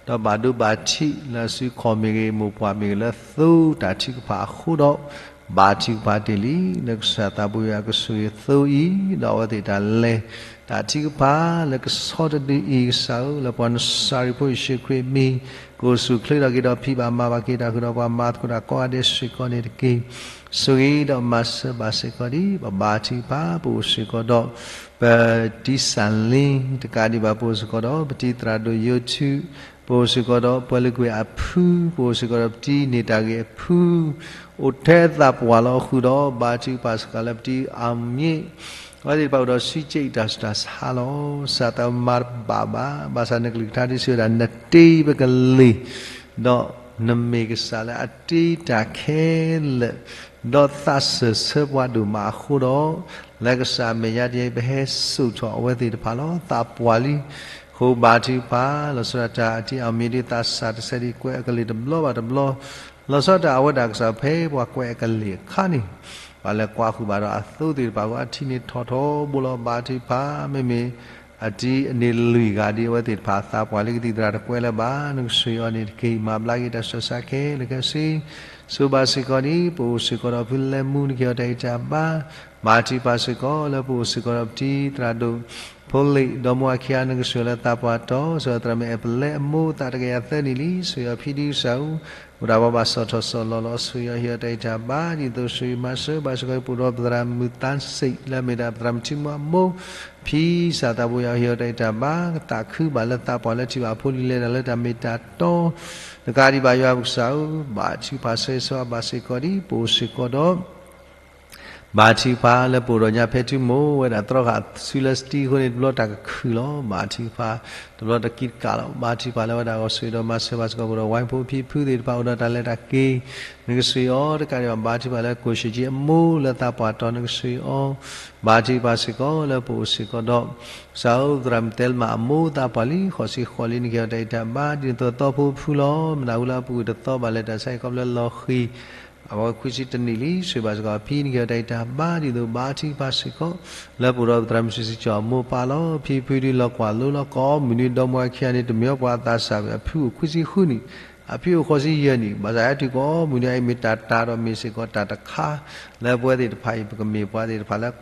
ဒီးဘၣ်ဒိဘၣ်ထံးလၢအစုခီၣ်မ့ၢ်ဂ့ၤ မိၢ်ပှၢ်မ့ၢ်ဂ့ၤလၢသိတၢ်ထုကဖၣ်အဃိဒီး ဘါထုကဖၣ်တ့ၢ်လံ လၢကစၢ်သးဘိယွၤကဆိၣ်ဂ့ၤသိအံၤ ဒီးအဝဲသ့ၣ်တၢ်လဲၤ တၢ်ထုကဖၣ်လၢကဆီတဒုအံၤ ကစၢ်ဧၢ လၢပှၤနစၤရံဖိယ့ၣ်ၡူးခရံာ်အမံၤ ကအိၣ်ဆူၣ်အိၣ်ချ့ထီၣ်က့ၤဒီးဖံးဘၣ်မၤဘၣ်က့ၤတၢ်ဃုာ်ဒီးပှၤမၤသကိးတၢ်ကိးဂၤဒဲးစ့ၢ်ကီးန့ၣ်တက့ၢ်. ဆိၣ်ဂ့ၤဒီးမၤစၢၤဘၣ်စ့ၢ်ကီးဒ် ပဘါထုကဖၣ် ပအိၣ်စ့ၢ်ကီးဒီး ပတံၤစၣ်လ့ တကးဒံးဘၣ် ပအိၣ်စ့ၢ်ကီးဒီး ပတံၤသရၣ်ဒိၣ်ယိၤထူး ပအိၣ်စ့ၢ်ကီးဒီးပှၤလုၢ်ကွံာ်အဖု ပအိၣ်စ့ၢ်ကီးဒီးပတံၤန့ၢ်တၢ်ဂ့ၤအဖု အိၣ်ထဲသးပှၢ်လီၤဃုာ်ဒီး ဘါထုကဖၣ်စ့ၢ်ကီးလၢပတံၤအီၣ်မံၤ အဝဲသ့ၣ်တဖၣ်အိၣ်ဒီးဆံးကဲးတၢ်ဆူးတၢ်ဆါလီၤ. ကစၢ်သးမၤတဘၣ်ဘၣ် ဘၣ်ဆၣ်နကလုၢ်ကထါဒ်စံးဝဲဒၣ် နတ့ပကလ့ၢ် ဒီးနမ့ၢ်ကစၢ်လၢအတ့တၢ်ခဲလၢာ် ဒီးသးစၢၢ်ဆၢပှၤဒိၣ်မးအဃိဒီး လၢကစၢ်အမဲာ်ညါတယံၤ ပဟဲစိာ်ထီၣ်အဝဲသ့ၣ်တဖၣ်လီၤ. သးပှၢ်လံ ဃိဘါထုကဖၣ် လီၤဆီဒၣ်တၢ်အတံၤအီၣ်မံၤဒ်သးစၢ်တဆဲးဒ် ကွဲးအကလ့ၢ်တဘျီဘၣ်တဘျီ လီၤဆီဒၣ်တၢ်အဝဲဒၣ်ကစၢ်ဖဲပှၤကွဲးအကလ့ၢ်အခါန့ၣ် ပှၤလဲၤကွၢ်ဃုာ်ဘၣ်ဒီးအသိသ့ၣ်တဖၣ်အဂီၢ် အထံန့ၣ်ထီၣ်ထီဘိလီၤ. ဘါထုကဖၣ် မ့မ့ၢ် အတံၤအန့ၣ်လွံၢ်ဂၤဒ်အဝဲသ့ၣ်တဖၣ်သးပှၢ်လၢကသံၣ်သရၣ်တကွဲးလၢၤဘၣ် နကဆှၢအီၤန့ၣ်တက့ၢ်. မၤဘျါက့ၤတၢ်ဆူးတၢ်ဆါခဲလၢာ်ခဲဆ့ ဆိဘၣ်စ့ၢ်ကီးန့ၣ် ပအိၣ်စ့ၢ်ကီးဒီးဖုလဲမူနကဟ့ၣ်အီၤတၢ်ဂံၢ်တၢ်ဘါ ဘၣ်ထံဖးစ့ၢ်ကီးလၢပအိၣ်စ့ၢ်ကီးဒီးပတံၤသရၣ်ဒိၣ် ဖိလ့ၣ် ဒီမါဝၤခံဂၤ နကဆှၢအီၤလၢသးပှၢ်တီၤ ဆှၢအီၤသရၣ်မုၣ်အဲၣ်ပလဲအမိၢ်သးတကယၤသၢနံၣ်လံ ဆှၢအီၤဖံဒုကစၢ်အူ အိၣ်ဒၣ်ပှၤဘၣ်စီၣ်ထီၣ်စီၣ်လီၤလီၤ ဆှၢအီၤဟ့ၣ်အီၤတၢ်ဂံၢ်တၢ်ဘါ ဒ်သိးဆှၢမၤစၢၤဘၣ်စ့ၢ်ကီး ပအိၣ်ဒီးပသရၣ်မုၣ်သးစ့ၣ် လၢအမ့ၢ်ဒၣ်ပသရၣ်မုၣ်ထံမူအမိၢ် ဖံသးသးဘိယၤ ဟ့ၣ်အီၤတၢ်ဂံၢ်တၢ်ဘါ သးခုဘၣ်လၢသးပှၢ်လၢထံၣ်ဘၣ်အဖိလံၤလဲၤတၢ်လၢတၢ်မ့ၢ်တၢ်တီ တကးဒံးဘၣ်ယွၤပကစၢ်ဧၢ ဘၣ်ထံဖးဆၢဂ့ၤဆၢဝါဘၣ်စ့ၢ်ကီးဒ် ပအိၣ်စ့ၢ်ကီးဒီး ဘၣ်ထံဖးလၢပအိၣ်ဒီးညါဖဲထံမိၢ်ဝဲဒၣ်သြီဃာ်စုလၢစတံအဃိန့ၣ် တဘျီတၢ်ကခုၣ်လီၤ ဘၣ်ထံဖး တဘျီတၢ်ကံးတကးလီၤ ဘၣ်ထံဖးလၢဝဲဒၣ်အဂီၢ် ဆှၢဒီးမၤစၢၤဘၣ်စ့ၢ်ကီး ပအိၣ်ဒီးဝဲဖိဖံဖုသ့ၣ်တဖၣ် အိၣ်ဒီးတၢ်လဲၤတၢ်က့ၤ နကဆှၢအီၤတကးဒံးဘၣ် ဘၣ်ထံဖးလၢကိၣ်ရှ့ကၠံအမိၢ်လၢသးပှၢ်တီၤ နကဆှၢအီၤ ဘၣ်ထံဖးစ့ၢ်ကီးလၢပအိၣ်စ့ၢ်ကီးဒီး ကစၢ်ဧၢ သရၣ်မုၣ်တဲလမးအမိၢ်သးပှၢ်လံ ဃိးဆံဃိးလံ နကဟ့ၣ်အီၤတၢ်ဂံၢ်တၢ်ဘါ ဒ်သိးသီဖိဖုလီၤ မနုၤဃိလၢအပူၤကွံာ်တသီဘၣ်လဲၤတၢ်ဆါဟံၣ်ခီဖျိလီၤဃံၤ အဝဲခွံဆံတနံၣ်လံ ဆှၢဘၣ်စ့ၢ်ကီးဖံ နကဟ့ၣ်အီၤတၢ်ဂံၢ်တၢ်ဘါ ဒ်သိးဘၣ်ထံဖးစ့ၢ်ကီး လၢပအိၣ်ဒီးပသရၣ်မုၣ်စံၣ်စံၣ်ကၠီအမိၢ်ပၢ်လီၤ ဖံဖုဒုလီၤကွၢ်လိလီၤ ကိးမုၢ်နံၤဒီမါဝၤခံဂၤန့ၣ် တမ့ၢ်ပှၤအသးစၢ်ဘၣ် အဖုအိၣ်ခွံဆံဃုနံၣ် အဖံအိၣ်ဃိးဆံယဲၢ်နံၣ် ဘၣ်ဆၣ်ဟဲတုၤကိးမုၢ်နံၤအံၤမ့ၢ်တၢ်တၢ်ဒီးမ့ၢ်စ့ၢ်ကီးတၢ်တခါ လၢပဝဲသ့ၣ်တဖၣ်အံၤ ပကမ့ၢ်ပှၤသ့ၣ်တဖၣ်လၢ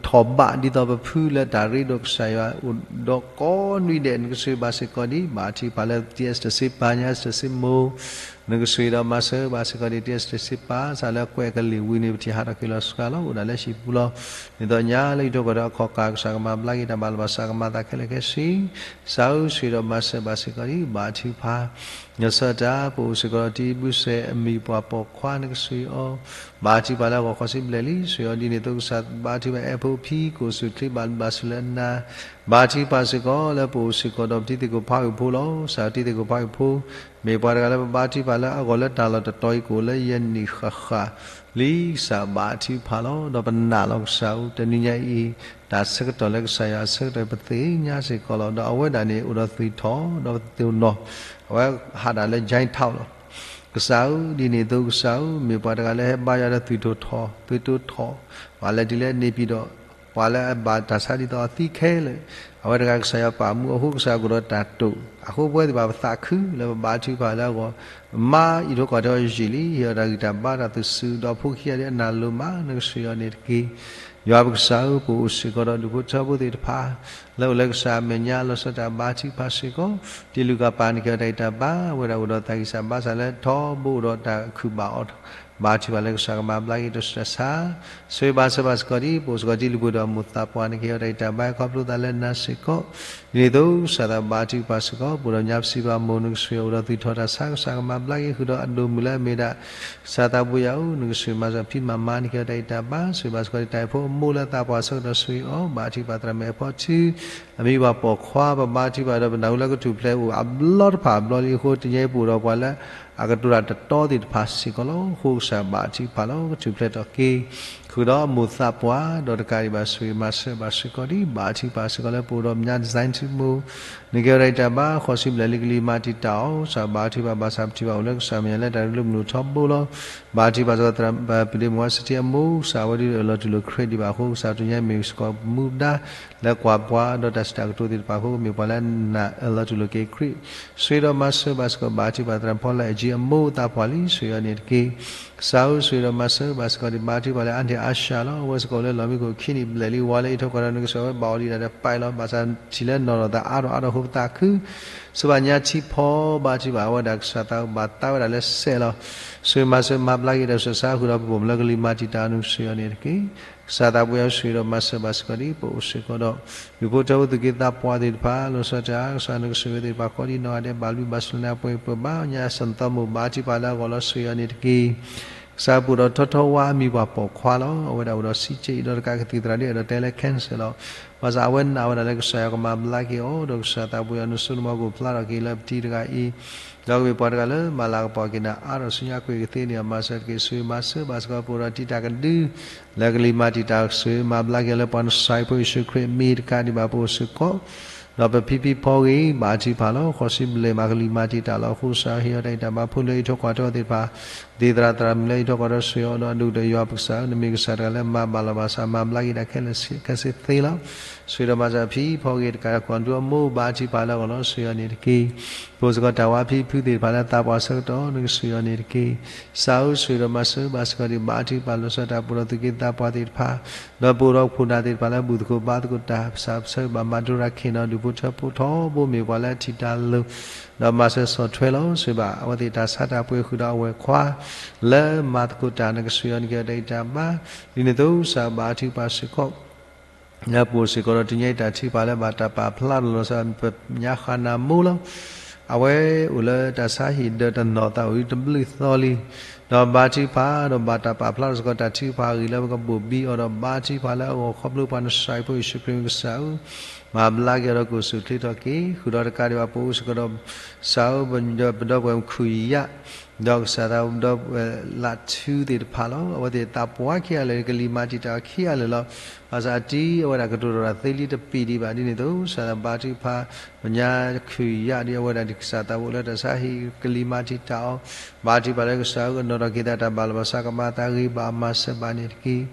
ထီၣ်ဘးဒ်သိးပဖုလၢတၢ်ရ့ဒီးကစၢ်ယွၤအိၣ်ဒီးကိးနွံဒဲး နကဆှၢဘၣ်စ့ၢ်ကီးဒ် ဘၣ်ထံဖးလၢ တံအစတၢၢ်စ့ပၢ် ညါစတၢၢ်စ့မိၢ် နကဆှၢဒီးမၤစၢၤဘၣ်စ့ၢ်ကီးဒ် တံအစတၢၢ်စ့ပၢ် စးလၢကွဲးကလံၤဝံၤန့ၣ် ပထံၣ်ဟးထီၣ်က့ၤလီၤစှၤလီၤ အိၣ်ဒၣ်လၢဟံၣ်ပူၤလီၤ. ဒ်သိးညါလၢယိၤကီၢ်ဒီးအခီၣ်ကၢ် ကစၢ်ကမၤဘျါက့ၤတၢ်ဘၣ်လီၤဘၣ်စး ကမၤသးခဲလၢာ်ခဲဆ့ ကစၢ်ဧၢ ဆှၢဒီးမၤစၢၤဘၣ်စ့ၢ်ကီးဒ် ဘၣ်ထံဖး လီၤဆီဒၣ်တၢ် ပအိၣ်စ့ၢ်ကီးဒီးတံဘုစဲးအမံၤပှၢ်ပိာ်ခွါ နကဆှၢအီၤ ဘၣ်ထံဖးလၢအဂီၢ်ဃိးဆံဘျဲၣ်လံ ဆှၢအီၤဒ်န့ၣ်အသိးကစၢ် ဘၣ်ထံဖးအဲၣ်ဖိဖံ ကိၣ်စူၣ်ချ့ဘၣ်ဘျုးဘၣ်ဆိၣ်လၢအနၤ ဘၣ်ထံဖးစ့ၢ်ကီးလၢပအိၣ်စ့ၢ်ကီးဒီးပတံၤသကိးဖးဂုာ်ဖိလီၤ. ကစၢ်တံၤသကိးဖးဂုာ်ဖိ မ့ၢ်ပှၤတဂၤလၢပဘၣ်ထံဖးလၢအဂီၢ်လၢတၢ်လီၢ်တတီၤအံၤကအိၣ်လၢယဲၢ်နံၣ်ဃၣ်ဃၣ်လံ ကစၢ်ဘၣ်ထံဖးလီၤ. ဒီးပနာ်လီၤကစၢ်ဧၢ တနံၤညါအံၤ တၢ်ဆၢကတီၢ်လၢကစၢ်ယွၤအဆၢကတီၢ်ပသ့ၣ်ညါစ့ၢ်ကီးလီၤ. ဒီးအဝဲဒၣ်န့ၣ်အိၣ်ဒီးသွံၣ်ထီၣ် ဒီးပသ့ၣ်နီၣ် အဝဲဟးဒၣ်လၢ Gentile လီၤ. ကစၢ်ဧၢ ဒ်န့ၣ်အသိးကစၢ်ဧၢ မ့ၢ်ပှၤတဂၤလၢဟဲဘါယွၤဒီးသွံၣ်ထီၣ်ထီၣ် သွံၣ်ထီၣ်ထီၣ် ပှၤလဲၤတုၤလၢန့ၣ်ပၠံၣ်ဒီး ပှၤလၢအဘၣ်တၢ်ဆါဒ်သိးအသံခဲလၢာ် အဝဲတဂၤကစၢ်ယွၤပာ်မူအဃိ ကစၢ်ယွၤကအိၣ်ဒီးတၢ်တိာ် အဃိပဝဲသ့ၣ်တဖၣ်ပသးခုလၢပဘၣ်ထံဖးလၢအဂီၢ် မၤအံးထိကွၢ်ထွဲအီၤယံာ်လံ ဟ့ၣ်အီၤတၢ်ဂံၢ်တၢ်ဘါတၢ်သူၣ်စူၤ ဒီးဖိခံဂၤဒ်အနၢ်လိၤမး နကဆှၢအီၤန့ၣ်တက့ၢ်. ယွၤပကစၢ်ဧၢ ပအိၣ်စ့ၢ်ကီးဒီးဒူၣ်ဖိထၢဖိသ့ၣ်တဖၣ် လၢအိၣ်လၢကစၢ်အမဲာ်ညါ လီၤဆီဒၣ်တၢ်ဘၣ်ထံဖးစ့ၢ်ကီး တံလူၤကၣ်ပၢ် နကဟ့ၣ်အီၤတၢ်ဂံၢ်တၢ်ဘါ အဝဲဒၣ်အိၣ်ဒီးတၢ်ဂံၢ်စၢ်ဘါစၢ်လၢထီဘိအိၣ်ဒီးတၢ်ခုၣ်ဘၣ်အီၤ ဘၣ်ထံဖးလၢကစၢ်ကမၤဘျါက့ၤတၢ်ဆူးတၢ်ဆါ ဆိၣ်ဂ့ၤဘၣ်စၢၤဘၣ်စ့ၢ်ကီးဒ် ပအိၣ်စ့ၢ်ကီးတံၤလုၢ်ဖိဒီးအမိၢ်သးပှၢ် နကဟ့ၣ်အီၤတၢ်ဂံၢ်တၢ်ဘါအခီဖျိသးလၢနၤစ့ၢ်ကီး ဒ်န့ၣ်အသိးကစၢ်သးဘၣ်ထံဖးစ့ၢ်ကီး ပအိၣ်ဒီးညါပစံးပှၤမိၢ် နကဆှၢအီၤအိၣ်ဒီးသွံၣ်ထီၣ်တၢ်ဆါ ကစၢ်ကမၤဘျါက့ၤဃုာ်ဒီးအဒိၣ်မုၢ်လၢအမ့ၢ်ဒၣ် ကစၢ်သးဘိယွၤဧၢ နကဆှၢမၤစၢၤဖံမၤမါ နကဟ့ၣ်အီၤတၢ်ဂံၢ်တၢ်ဘါ ဆိၣ်ဂ့ၤဘၣ်စ့ၢ်ကီးဒ်တၢ်အဲၣ်ဖိအမိၢ်လၢသးပှၢ်ဆၢကတီၢ် ဆိၣ်ဂ့ၤအီၤ ဘၣ်ထံဖးသရၣ်မုၣ်အဲၣ်ဖီထူ အမံၤဘၣ်ပိာ်ခွါ ပဘါထုကဖၣ်ဒီးပနၢ်ဟူလၢကထူၣ်ဖျဲးအိၣ်အဘျီတဖၣ်အဘျီလံအဃိ တနံၤအံၤပအိၣ်ဒီးပှၤလၢအကတိၤတၢ်တတီသ့ၣ်တဖၣ်စ့ၢ်ကီးလီၤ. အဃိကစၢ်ဘၣ်ထုကဖၣ်လီၤ ကထူၣ်ဖျဲးထီၣ်က့ၤ ဃုာ်ဒီးအမိၢ်သးပှၢ် ဒီးတကးဒံးဘၣ်ဆိၣ်ဂ့ၤမၤစၢၤဘၣ်စ့ၢ်ကီးဒ် ဘၣ်ထုကဖၣ်စ့ၢ်ကီးလၢပအိၣ်ဒီးမညါ design ထူမိၢ် နကဟ့ၣ်အီၤတၢ်ဂံၢ်တၢ်ဘါ ဃိးဆံဘျဲၣ်လံကလံၤမၤတံာ်တာ်အီၤ ကစၢ်ဘၣ်ထုကဖၣ်ဘၣ်ဆၣ်ပထံၣ်ဘၣ်အိၣ်လၢကစၢ်မဲာ်ညါလၢတၢ်ရ့လိာ်မုာ်လိာ်ထီဘိလီၤ. ဘၣ်ထုကဖၣ်စ့ၢ်ကီး ပဒ့မုၣ်ဝါစတံအမိၢ် ကစၢ်ဝဲဒၣ်အၢၣ်လီၤတူၢ်လိာ်ခရံာ်ဒံးဘၣ်အဃိ ကစၢ်တနံၤညါမ့ၢ်စ့ၢ်ကီးမူဒါ လၢကွၢ်ပှၤဒီးတၢ်စံးတၢ်ကတိၤသ့ၣ်တဖၣ်အဃိ မ့ၢ်ပှၤလၢနၢ်အၢၣ်လီၤတူၢ်လိာ်က့ၤခရံာ် ဆိၣ်ဂ့ၤဒီးမၤစၢၤဘၣ်စ့ၢ်ကီး ဘၣ်ထုကဖၣ်သရၣ်ဖီလၢအကၠံအမိၢ်သးပှၢ်လံ ဆိၣ်ဂ့ၤအီၤန့ၣ်တက့ၢ်. ကစၢ်ဧၢ ဆိၣ်ဂ့ၤဒီးမၤစၢၤဘၣ်စ့ၢ်ကီးဒ် ဘၣ်ထုကဖၣ်လၢအါန့ၢ်အါဆှးလီၤ. အဝဲစ့ၢ်ကီးအိၣ်လၢလီၢ်မံခိၣ်ခံနံၣ်ဘျဲၣ်လံ ဝါလၢအံးထွဲကွၢ်ထွဲ နကဆှၢအဝဲဘၣ်အီၤဒံးဒၣ်ဒီးပာ်လီၤ. ဘၣ်ဆၣ်ထံၣ်လၢနီၢ်နီၢ်သးအါထီၣ်အါထီၣ်အဃိပသးခု ဆိၣ်ဘၣ်ညါထံဖီ ဘၣ်ထုကဖၣ်အဝဲဒၣ်ကစၢ်သးဘၣ်သးဝဲဒၣ်လၢစဲးလီၤ. ဆိၣ်ဂ့ၤမၤစၢၤမၤဘျါက့ၤဒီးဆှၢဆါ ဃုာ်ဒီးပပိာ်မုၣ်လၢကလံၤမၤတံာ်တာ်အီၤ နကဆိၣ်ဂ့ၤအီၤန့ၣ်တက့ၢ်. ကစၢ်သးပှၢ်ယွၤဆိၣ်ဂ့ၤဒီးမၤစၢၤဘၣ်စ့ၢ်ကီးဒ် ပအိၣ်စ့ၢ်ကီးဒီး ဒူၣ်ဖိထၢဖိသူၣ်က့သးပှၢ်သ့ၣ်တဖၣ် လီၤဆီဒၣ်တၢ် ကစၢ်နကဆိၣ်ဂ့ၤသ့ၣ်တဖၣ်ကိးဒ်နီၢ်ဂၤဒဲး ဘၣ်ဘျုးဘၣ်ဆိၣ်လၢနၤပှဲၤပှဲၤဘၣ် ညါစၢ်နသီမိၢ် ဘၣ်ထုကဖၣ်လၢအဂီၢ်လီၤ ဆိၣ်ဂ့ၤအီၤန့ၣ်တက့ၢ်. ကစၢ်ပအိၣ်ဒီးထီထီဝါအမံၤပှၢ်ပိာ်ခွါလီၤ. အဝဲဒၣ်အိၣ်ဒီးစံးကဲအံၤဒီးတကးကသံၣ်သရၣ်ဒ်အဲၣ်ဒိးတဲလၢ cancer လီၤ. ဘၣ်ဆၣ်အဝဲနာ်ဝဲဒၣ်လၢကစၢ်ယွၤကမၤဘျါက့ၤအီၤ ဒီးကစၢ်သးပှၢ်ယွၤနစိနမီၤကအိၣ်ဖျါထီၣ်က့ၤလၢပတံၤတဂၤအံၤ ဒီးကမ့ၢ်ပှၤတဂၤလၢမၤလၤကပီၤက့ၤနၤအါထီၣ်ဆူညါကွံာ်ကသ့န့ၣ် မၤစၢၤတက့ၢ်. ဆိၣ်ဂ့ၤမၤစၢၤဘၣ်စ့ၢ်ကီးပအိၣ်ဒီးတံၤတၢ်ကဒု လၢကလံၤမၤတံာ်တာ် ဆိၣ်ဂ့ၤမၤဘျါက့ၤလၢပှၤနစၢ်ဖိယ့ၣ်ၡူးခရံာ်အမံၤတကးဒံးဘၣ် ပအိၣ်စ့ၢ်ကီး ဒီးပဖံဖံဖီဂ့ၤ ဘၣ်ထုကဖၣ်လီၤ. ဃိးဆံဘျဲၣ်မးကလံၤမၤတံာ်တာ်လီၤ. အဃိကစၢ်ဟ့ၣ်အီၤတၢ်ဂံၢ်တၢ်ဘါ ဖိလၢအံးထွဲကွၢ်ထွဲအီၤသ့ၣ်တဖၣ် သ့သရၣ်သရၣ်မုၣ်လၢအံးထွဲကွၢ်ထွဲဆိၣ်ဂ့ၤအီၤဒီး အဒိၣ်ကတၢၢ်ယွၤပကစၢ်ဧၢ, နမ့ၢ်ကစၢ်တဂၤလၢမၤဘၣ်လီၤဘၣ်စး မၤဘျါက့ၤတၢ်ခဲလၢာ်ခဲဆ့သ့လီၤ. ဆိၣ်ဂ့ၤဒီးမၤစၢၤဖံဖီဂ့ၤတကး ကွၢ်ဒူအမိၢ် ဘါထုကဖၣ်လၢအဂီၢ်လီၤ ဆိၣ်ဂ့ၤအီၤန့ၣ်တက့ၢ်. ပအိၣ်စ့ၢ်ကီးတၢ်ဝါဖံဖုသ့ၣ်တဖၣ်လၢသးပှၢ်ဆၢကတီၢ် နကဆိၣ်ဂ့ၤအီၤန့ၣ်တက့ၢ်. ကစၢ်ဧၢ ဆိၣ်ဂ့ၤဒီးမၤစၢၤဘၣ်စ့ၢ်ကီးဒံး ဘါထုကဖၣ်လီၤဆီဒၣ်တၢ် ပအိၣ်ဒီးသူၣ်က့သးပှၢ်သ့ၣ်တဖၣ် ဒီးပအိၣ်ဒီးခိၣ်နၢ်သ့ၣ်တဖၣ်လၢအဘူၣ်သကိးဘါသကိးတၢ် ပစံးဆၢဘၣ်မၤဒိရၤခ့ၣ်နီၤ ဒူၣ်ဖိထၢဖိထီဘိမ့ၢ်ပှၤလၢအထံၣ်တၢ်လိၤ ဒီးမၤစၢၤဆီၣ်ထွဲလီၤ. ဆိၣ်ဂ့ၤဘၣ်အဝဲသ့ၣ်တၢ်ဆါတၢ်ပှ့ၤဃုာ်ဒီးအဝဲၣ်ခွါ လၢမၤသကိးတၢ် နကဆိၣ်ဂ့ၤအီၤန့ၣ်က့ၤအီၤတၢ်ဂံၢ်တၢ်ဘါ ဒ်န့ၣ်အသိးကစၢ်ဘါထုကဖၣ်စ့ၢ်ကီး လၢပအိၣ်စ့ၢ်ကီးဒီးတနံၤအံၤ တၢ်ထုကဖၣ်လၢဘၣ်တၢ်ပာ်ဖျါထီၣ်လီၤဆီ ပညါဃးနၤမိၢ်လီၤ. အဝဲအိၣ်လၢတၢ်ဆါဟံၣ်ဒၢးတနီၤသးအိၣ်တဘျုးသီလံ. ဒီးဘါထုကဖၣ်ဒီးဘၣ်တၢ်ပာ်ဖျါထီၣ်စ့ၢ်ကီးတၢ်ထုကဖၣ်အဂ့ၢ်လၢပကဘိၣ်ဘံအီၤဒီး ဘါထုကဖၣ်လၢအဂီၢ်ခီဖျိပှၤနစၢ်ဖိယ့ၣ်ၡူးခရံာ်ကစၢ်ဧၢ မၤဘျါက့ၤအီၤဒီးကအိၣ်ဆူၣ်အိၣ်ချ့ထီၣ်က့ၤ ဃုာ်ဒီးတကးဒံးဘၣ် ပအိၣ်စ့ၢ်ကီးဒီး ကစၢ်ဧၢ ပဒီပုၢ်ဝဲၢ်မုၣ်ခူၣ်ယၣ် ဒီးကစၢ်သးဒီပုၢ်ဝဲၢ်လးထူသ့ၣ်တဖၣ်လီၤ. အဝဲသ့ၣ်သးပှၢ်ခံဂၤလၢာ် ကလံၤမၤတံာ်တာ်ခံဂၤလၢာ်လီၤ. ဘၣ်ဆၣ်အတံၤအဝဲဒၣ်ကတိၤတၢ်သ့လံတပံာ်ဒံးဘၣ် ဒ်န့ၣ်အသိး ကစၢ်သးဘါထုကဖၣ် ပညါခူၣ်ယၣ်ဒ်အဝဲဒၣ် ကစၢ်သးဘိလၢတၢ်ဆါဟံၣ်ကလံၤမၤတံာ်တာ်အီၤ ဘါထုကဖၣ်လၢကစၢ်ဧၢ ကနီၤထီၣ်က့ၤသးတၢ်ဘၣ်လီၤဘၣ်စး ကမၤသးဂ့ၤဘၣ်မၤစၢၤဘၣ်န့ၣ်တက့ၢ်.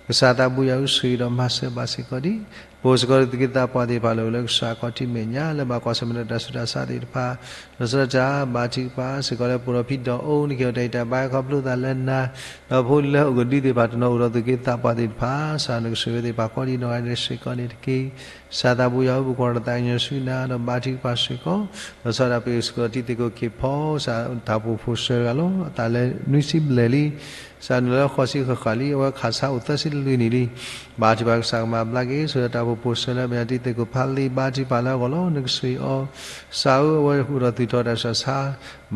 ကစၢ်သးဘိယွၤဧၢ ဆိၣ်ဂ့ၤဒီးမၤစၢၤဘၣ်စ့ၢ်ကီးဒံး ပအိၣ်စ့ၢ်ကီးဒီးသူၣ်က့သးပှၢ်သ့ၣ်တဖၣ်လၢအိၣ်လၢကစၢ်ခီၣ်ထံးမဲာ်ညါ လၢဘၣ်ကွၢ်ဆၢၣ်မဲာ်ဒီးတၢ်ဆူးတၢ်ဆါသ့ၣ်တဖၣ် လီၤဆီဒၣ်တၢ် ဘါထုကဖၣ်စ့ၢ်ကီးလၢပအိၣ်ဒီးဖံဒီးအိၣ် နက့ၤအီၤတၢ်ဂံၢ်တၢ်ဘါခီဖျိသးလၢနၤ ဒီးဖိလၢအအိၣ်ကဒုသ့ၣ်တဖၣ် တနီၤအိၣ်ဒီးသူၣ်က့သးပှၢ်သ့ၣ်တဖၣ် ကစၢ်နကဆိၣ်ဂ့ၤဝဲသ့ၣ်တဖၣ်ကိးဒံးနီၢ်ဂၤဒဲးစ့ၢ်ကီးန့ၣ်တက့ၢ်. ကစၢ်သးဘိယွၤဧၢ ပကွၢ်တၢ်သးကညီၤဆူနၤ ဒီးဘါထုကဖၣ်စ့ၢ်ကီး လီၤဆီဒၣ်တၢ် ပအိၣ်စ့ၢ်ကီးတံၤသကိးခ့ၣ်ဖီ ကစၢ်တၢ်အိၣ်ဖှိၣ်ဖိစၢတဂၤလီၤ. အသးလၢနွံဆံဘျဲၣ်လံ ကစၢ်နုာ်လီၤလၢဃိးဆံဃၣ်ဃၣ်လံ အဝဲခးဆါအိၣ်သၢဆံလွံၢ်နံၣ်လံ. ဘါထုကဖၣ်ကစၢ်ကမၤဘျါက့ၤ ဆိၣ်ဂ့ၤတၢ်အိၣ်ဖှိၣ်ဖိစၢလၢအမဲာ်ညါတံၤသကိးဖးလံ ဘါထုကဖၣ်လၢအဂီၢ်လီၤ နကဆိၣ်ဂ့ၤအီၤ ကစၢ်ဧၢ အဝဲအိၣ်ဒီးသူၣ်ထီၣ်တၢ်ဆူးတၢ်ဆါ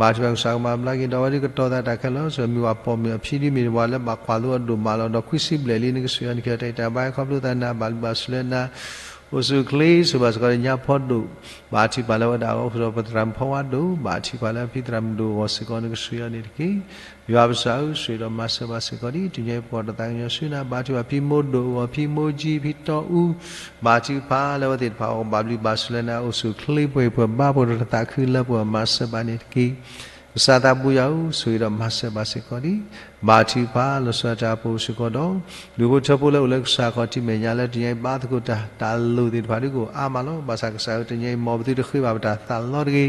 ဘါထုကဖၣ်ကစၢ်ကမၤဘျါက့ၤ ဒီးအဝဲဒၣ်ကတီၤသးတၢ်ခဲလၢာ် ဆိၣ်ဂ့ၤမုၢ်ဝၤပိာ်မုၣ်အဖံဒ်မ့ၢ်တဝၤလၢဘၣ်ကွၢ်လိအဒိၣ်မးလီၤ ဒီးခွံဆံဘျဲၣ်လံ နကဆိၣ်ဂ့ၤအီၤ နက့ၤအီၤတၢ်ဂံၢ်တၢ်ဘါခီဖျိသးနၤ ဘၣ်လုၢ်ဘၣ်စူၤလၢနၤ အိၣ်ဆူၣ်အိၣ်ချ့ ဆိၣ်ဂ့ၤဘၣ်စ့ၢ်ကီးလၢညါဖီဒိၣ် ဘါထုကဖၣ်လၢအဝဲဒၣ်အဂီၢ် ဃုာ်ဒီးပသရၣ်မုၣ်ဖီဝါဒိၣ် ဘါထုကဖၣ်လၢဖံသရၣ်မုၣ်ဒိၣ်အဂီၢ်စ့ၢ်ကီး နကဆိၣ်ဂ့ၤအီၤန့ၣ်တက့ၢ်. ယွၤပကစၢ်ဧၢ ဆိၣ်ဂ့ၤဒီးမၤစၢၤဘၣ်စ့ၢ်ကီးဒံး တနံၤအံၤပကွၢ်တၢ်သးကညီၤဆူနၤ ဘါထုကဖၣ်ဖံမိၢ်ဒိၣ်အဂီၢ် ဖံမိၢ်ကၠံ ဖံတီအူ ဘါထုကဖၣ်လၢအဝဲသ့ၣ်တဖၣ်အဂီၢ် ဘၣ်ဘျုးဘၣ်ဆိၣ်လၢနၤ အိၣ်ဆူၣ်အိၣ်ချ့ပှဲၤပှဲၤ ဘါပှဲၤဒီးတၢ်သးခုလၢပှဲၤ မၤစၢၤဘၣ်န့ၣ်တက့ၢ်. ကစၢ်သးဘိယွၤဧၢ ဆိၣ်ဂ့ၤဒီးမၤစၢၤဘၣ်စ့ၢ်ကီးဒံး ဘါထုကဖၣ်လီၤဆီဒၣ်တၢ် ပအိၣ်စ့ၢ်ကီးဒီး ဒူၣ်ဖိထၢဖိလၢအိၣ်လၢကစၢ်ခီၣ်ထံးမဲာ်ညါလၢတနံၤအံၤဘါသကိးတၢ် တၢ်လိၣ်သ့ၣ်တဖၣ်ဒ်ကအိၣ်အါမးလီၤ. ဘၣ်ဆၣ်ကစၢ်ဧၢ တနံၤအံၤ မ်ပသုတဃ့ဘၣ်ပတၢ်သးလီတဂ့ၤ.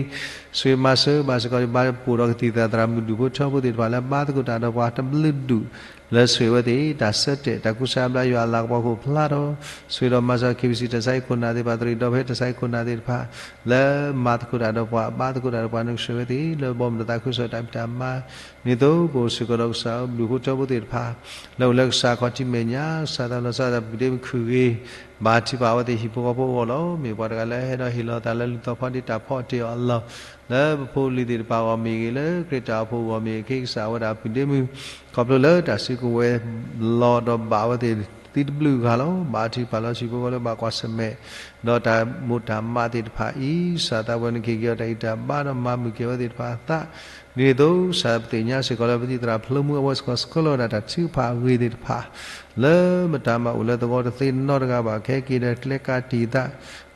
ဆိၣ်ဂ့ၤမၤစၢၤဘၣ်စ့ၢ်ကီးဒံး ဘါပအိၣ်ဒီးကသံၣ်သရၣ်သရၣ်မုၣ်ဒူၣ်ဖိထၢဖိသ့ၣ်တဖၣ်လၢဘါသကိးတၢ်ဒီးပှၤတဘျုးဒူၣ် လၢဆိၣ်ဂ့ၤဝဲသ့ၣ် တၢ်ဆၢတဲာ် တၢ်ကူစါဘျါယွၤအလၤကပီၤကအိၣ်ဖျါထီၣ် ဆိၣ်ဂ့ၤဒီးမၤစၢၤ KBC တၢ်ဆါဟံၣ်ခိၣ်နၢ်သ့ၣ်တဖၣ် သရံၣ်ဒီဖဲတၢ်ဆါဟံၣ်ခိၣ်နၢ်သ့ၣ်တဖၣ် လၢမၤသကိးတၢ်ဒီးပှၤ ဘါသကိးတၢ်ဒီးပှၤ နကဆိၣ်ဂ့ၤဝဲသ့ၣ် လၢဘီမုၢ်တၢ်သးခုကစီၣ်တၢ်ဖံးတၢ်မၤ ဒ်သိးပအိၣ်စ့ၢ်ကီးဒီးကစၢ်ဧၢ ဒူၣ်ဖိထၢဖိသ့ၣ်တဖၣ် လၢအိၣ်လၢကစၢ်ခီၣ်ထံးမဲာ်ညါ ကစၢ်သးလီၤဆီဒၣ်တၢ် ပုၢ်ဒ့မုၣ်ခုၣ်ဂ့ၤ ဘါထုကဖၣ်အဝဲသ့ၣ်ဟံၣ်ဖိဃီဖိအဂီၢ်လီၤ. မ့ၢ်ပှၤတဂၤလၢဟဲဒီးဟ့ၣ်လီၤသးလၢလူၤသီဖီဒ့တၢ်ဖီအီၣ်တ့ၢ်အီၣ်အလီၢ် လၢပဖိပလံၤသ့ၣ်တဖၣ်အဂီၢ်မ့ၢ်ဂ့ၤ လၢခရံာ်တၢ်အိၣ်ဖှိၣ်အဂီၢ်မ့ၢ်ဂ့ၤ ကစၢ်ဝဲဒၣ်ပုၢ်ဒ့မုၣ် ခီဖျိလၢတၢ်စုကဝဲၤလီၤဒီးဘၣ်အဝဲသ့ၣ်သံတဘျုးဂၤလီၤ. ဘါထုကဖၣ်လၢဟံၣ်ဖိဃီဖိလၢဘၣ်ကွၢ်ဆၢၣ်မဲာ် ဒီးတၢ်မိၣ်တၢ်မးသ့ၣ်တဖၣ်အံၤ ကစၢ်သးဝဲနက့ၤက့ၤအီၤတၢ်ဂံၢ်တၢ်ဘါဒီးမၤမုာ်က့ၤဝဲသ့ၣ်တဖၣ်အသး ဒ်န့ၣ်အသိး ကစၢ်ပသ့ၣ်ညါစ့ၢ်ကီးလၢပသံၣ်သရၣ်ဖျိမုၢ်အဝဲစ့ၢ်ကီးဆှၢလီၤဝဲဒၣ်တၢ်ထုကဖၣ်အဂ့ၢ်သ့ၣ်တဖၣ် လၢမတၤမၤအိၣ်လၢသဝီတသ့နီတဂၤဘၣ် ကဟဲက့ၤဒီးကျဲကးတံာ်သး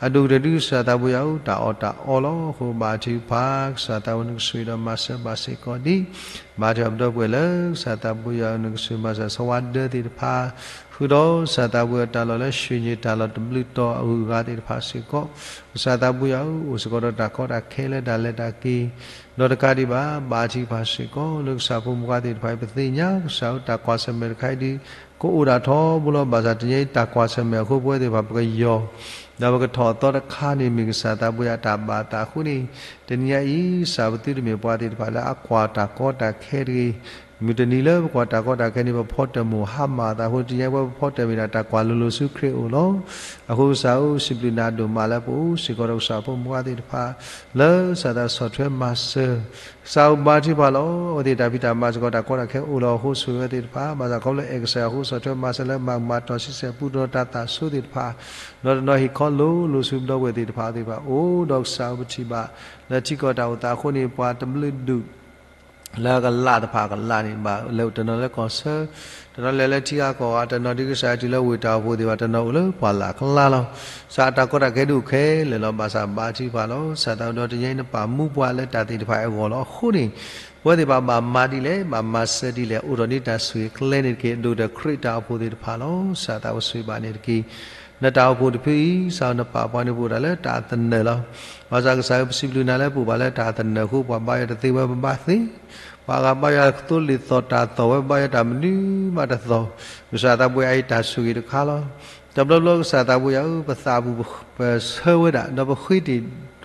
အဒိၣ်ကတၢၢ်ဒုးကစၢ်သးဘိယွၤဧၢ တၢ်အီၣ်တၢ်အီလီၤ. အဃိဘါထုကဖၣ် ကစၢ်သးဝဲနကဆိၣ်ဂ့ၤဒီးမၤစၢၤဘၣ်စ့ၢ်ကီးဒံး ဘါထုကဖၣ်ပဒီပုၢ်ဝဲၢ်လၢ ကစၢ်သးဘိယွၤဧၢ နကဆိၣ်ဂ့ၤမၤစၢၤဆၢဝါဒၢသ့ၣ်တဖၣ် ဃုာ်ဒီးကစၢ်သးဘိယွၤတၢ်လီၢ်လၢ ဆှံၣ်ညါတၢ်လီၢ်တဘျုးတီၤအဂုၤအဂၤသ့ၣ်တဖၣ်စ့ၢ်ကီး ကစၢ်သးဘိယွၤဧၢ အိၣ်စ့ၢ်ကီးဒီးတၢ်ကီတၢ်ခဲလၢတၢ်လဲၤတၢ်က့ၤ ဒီးတကးဒံးဘၣ် ဘါထုကဖၣ်စ့ၢ်ကီး လၢကစၢ်ဖိမုၣ်ဖိသ့ၣ်တဖၣ်အံၤ ပသ့ၣ်ညါ ကစၢ်ဧၢ တၢ်ကွၢ်ဆၢၣ်မဲာ်တခါအံၤဒုး ကအိၣ်ဒၣ်ထီဘိလီၤ. ဘၣ်ဆၣ်တနံၤအံၤတၢ်ကွၢ်ဆၢၣ်မဲာ်အဃိ ပဝဲသ့ၣ်တဖၣ်ပကယီၤ ဒီးပကထီၣ်အသီတခါန့ၣ် မ့ၢ်ကစၢ်သးဘိယွၤတၢ်ဘၣ်အသးအဃိန့ၣ် တနံၤအံၤ ကစၢ်ပသုတမ့ၢ်ပှၤသ့ၣ်တဖၣ်လၢအကွၢ်တၢ်ကီတၢ်ခဲတဂ့ၤ မုၢ်တနံၤလၢပကွၢ်တၢ်ကီတၢ်ခဲန့ၣ် ပဖီတၢၣ်မိၣ်ဟါမၢ်အသးအဃိ တနံၤအံၤ ပဝဲပဖီတၢၣ်မ့ၢ်ဒၣ်တၢ်ကွၢ်လိၤလိၤဆူခရံာ်အအိၣ်လီၤ. အဃိကစၢ်ဧၢ စံးဘျုးနၤဒိၣ်မးလၢပအိၣ်စ့ၢ်ကီးဒီးကစၢ်ဖိမုၣ်ဖိသ့ၣ်တဖၣ် လၢကစၢ်သးဆီၣ်ထွဲမၤစၢၤ ကစၢ်ဧၢ ဘါထုကဖၣ်လီၤ. အဝဲသ့ၣ်တၢ်ဖံးတၢ်မၤစ့ၢ်ကီး တၢ်ကီတၢ်ခဲအိၣ်လီၤအဃိ ဆိၣ်ဂ့ၤဝဲသ့ၣ်တဖၣ် ဘၣ်ဆၣ်ခီဖျိအဲၣ်ကစၢ်ယွၤအဃိ ဆီၣ်ထွဲမၤစၢၤလၢမၤမၤတီၢ်ဆံဆဲၣ်ပူထီၣ်တၢ်သးဆိသ့ၣ်တဖၣ် ဒီးတနီၤဟ့ၣ်ခီလိၤလိၤဆူပဒီပုၢ်ဝဲၢ်သ့ၣ်တဖၣ်သ့ၣ်တဖၣ် အိၣ်ဒီးကစၢ်ဧၢ ပထံၣ်ဘၣ် လၢထံကီၢ်တၢ်အိၣ်သးအဃိန့ၣ် ပှၤတဘျုးဒူၣ် လၢအကလးတဖၣ်အကလးန့ၣ် ဘၣ်လဲၤအိၣ်တနီၤလၢကီၢ်ဆၢ, တနီၤလဲၤလၢထံဂၤကီၢ်ဂၤ, တနီၤဒ်ကစၢ်တုၤလၢဝ့ၢ်တၢ်အိၣ်ဖှိၣ်သ့ၣ်တဖၣ်, တနီၤအိၣ်လၢပှၢ်လၢ်အကျါလီၤ. ကစၢ်အတၢ်ကီတၢ်ခဲဒိၣ်ခဲလၢာ်လီၤ. ဘၣ်ဆၣ်ဘါထုကဖၣ်လီၤ. ကစၢ်သးဝဲဒီးတနံၤအံၤ နပာ်မူပှၤလၢတၢ်သ့ၣ်တဖၣ်အဂီၢ်လီၤ. အဃိန့ၣ် ပဝဲသ့ၣ်တဖၣ်ဘၣ်မၤဒ်လဲၣ်, ဘၣ်မၤစၢၤဒ်လဲၣ်, အိၣ်ထီၣ်န့ၢ်တၢ်ဆိၣ်ဂ့ၤကျဲန့ၣ်တက့ၢ်. ဒိၣ်ဒီးခရံာ်တၢ်အိၣ်ဖှိၣ်သ့ၣ်တဖၣ်လီၤ. ကစၢ်သးဝဲဆိၣ်ဂ့ၤဘၣ်န့ၣ်တက့ၢ်. နတၢ်အိၣ်ဖှိၣ်တဖုအံၤ ကစၢ်နပာ်ပှၤန့ၣ် ပအိၣ်ဒၣ်လၢတၢ်သနၢၣ်လီၤ. ဘၣ်ဆၣ်ကစၢ်ဧၢ ပစံးဘျုးနၤလၢပအိၣ်ဘၣ်လၢတၢ်သနၢၣ်အဃိ ပှၤဘါယွၤတသ့ဝဲ ပဘါသ့, ပှၤဂၤဘါယွၤသိလ့ၣ်သီၣ်တၢ်သီၣ်ဝဲ ပဘါယွၤတၢ်မနုၤမးတသီၣ်. ကစၢ်သးဘိယွၤအံၤတၢ်ဆိၣ်ဂ့ၤတခါလီၤ. တဘျီဘျီကစၢ်သးဘိယွၤဧၢ ပသးပူၤ ပဆၢဝဲဒၣ် ဒီးပဃ့တ့ၢ်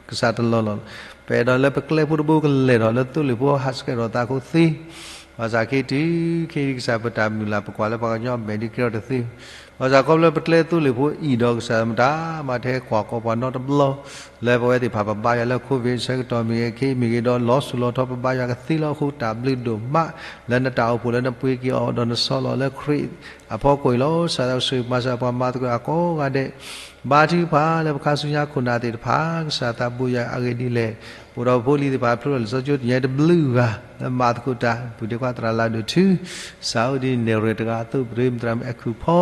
ကစၢ်တလီၢ်လီၢ်, ပအဲၣ်ဒိးလၢပကျဲဖိတဘိကလဲၤထီၣ်လၢသိလ့ၣ်ဖိဟးဆှဲးထီၣ်သးခိၣ်သ့, ဘၣ်ဆၣ်ခဲအံၤတုၤခဲအံၤ ကစၢ်ပတၢ်မုၢ်လၢ် ပကွၢ်လၢပှၤကညီအမဲာ်ဒ်ကဲထီၣ်တသ့. ဘၣ်ဆၣ်ခီဖျိပကျဲသိလ့ၣ်ဖိအံၤဒီး ကစၢ်မတၤမၤတဟဲကွၢ်ကီပှၤနီတဘျီ, လၢပဝဲသ့ၣ်တဖၣ်ပဘါယွၤလၢ COVID ဆၢကတီၢ်မ့ၢ်ဂ့ၤ ခဲအံၤမ့ၢ်ဂ့ၤဒီး လီၤစိၤလီၤထီပဘါယွၤကသ့လီၤ. အဃိတၢ်ဘျုးဒိၣ်မး လၢနတၢ်အိၣ်ဖှိၣ်လၢနပှ့ၤက့ၤအီၤ ဒီးနဆီလီၤလၢခရံာ်အဖီခိၣ်အံၤလီၤ. ကစၢ်သးဆိၣ်ဂ့ၤမၤစၢၤပှၤမၤသကိးအကိးဂၤဒဲး, ဘါထုကဖၣ်လၢပခါဆူညါခိၣ်နၢ်သ့ၣ်တဖၣ်, ကစၢ်သးဘိယွၤအဂ့ၢ်ဒ်လဲၣ်, ပအိၣ်ဒီးဖိလံၤသ့ၣ်တဖၣ် ဖျိထီၣ်လံာ်စီဆှံကၠိတနံၤအံၤတဘျုးဂၤ လၢမၤသကိးတၢ် ပုၢ်ဒ့ခွါသရၣ်လၢ်ဒိၣ်ထူ ကစၢ်ဧၢ ဒ်န့ၣ်ရဲၣ်တဂၤအသိး ပဒိၣ်မုၢ်သရၣ်မုၣ်အဲၣ်ခိၣ်ဖီ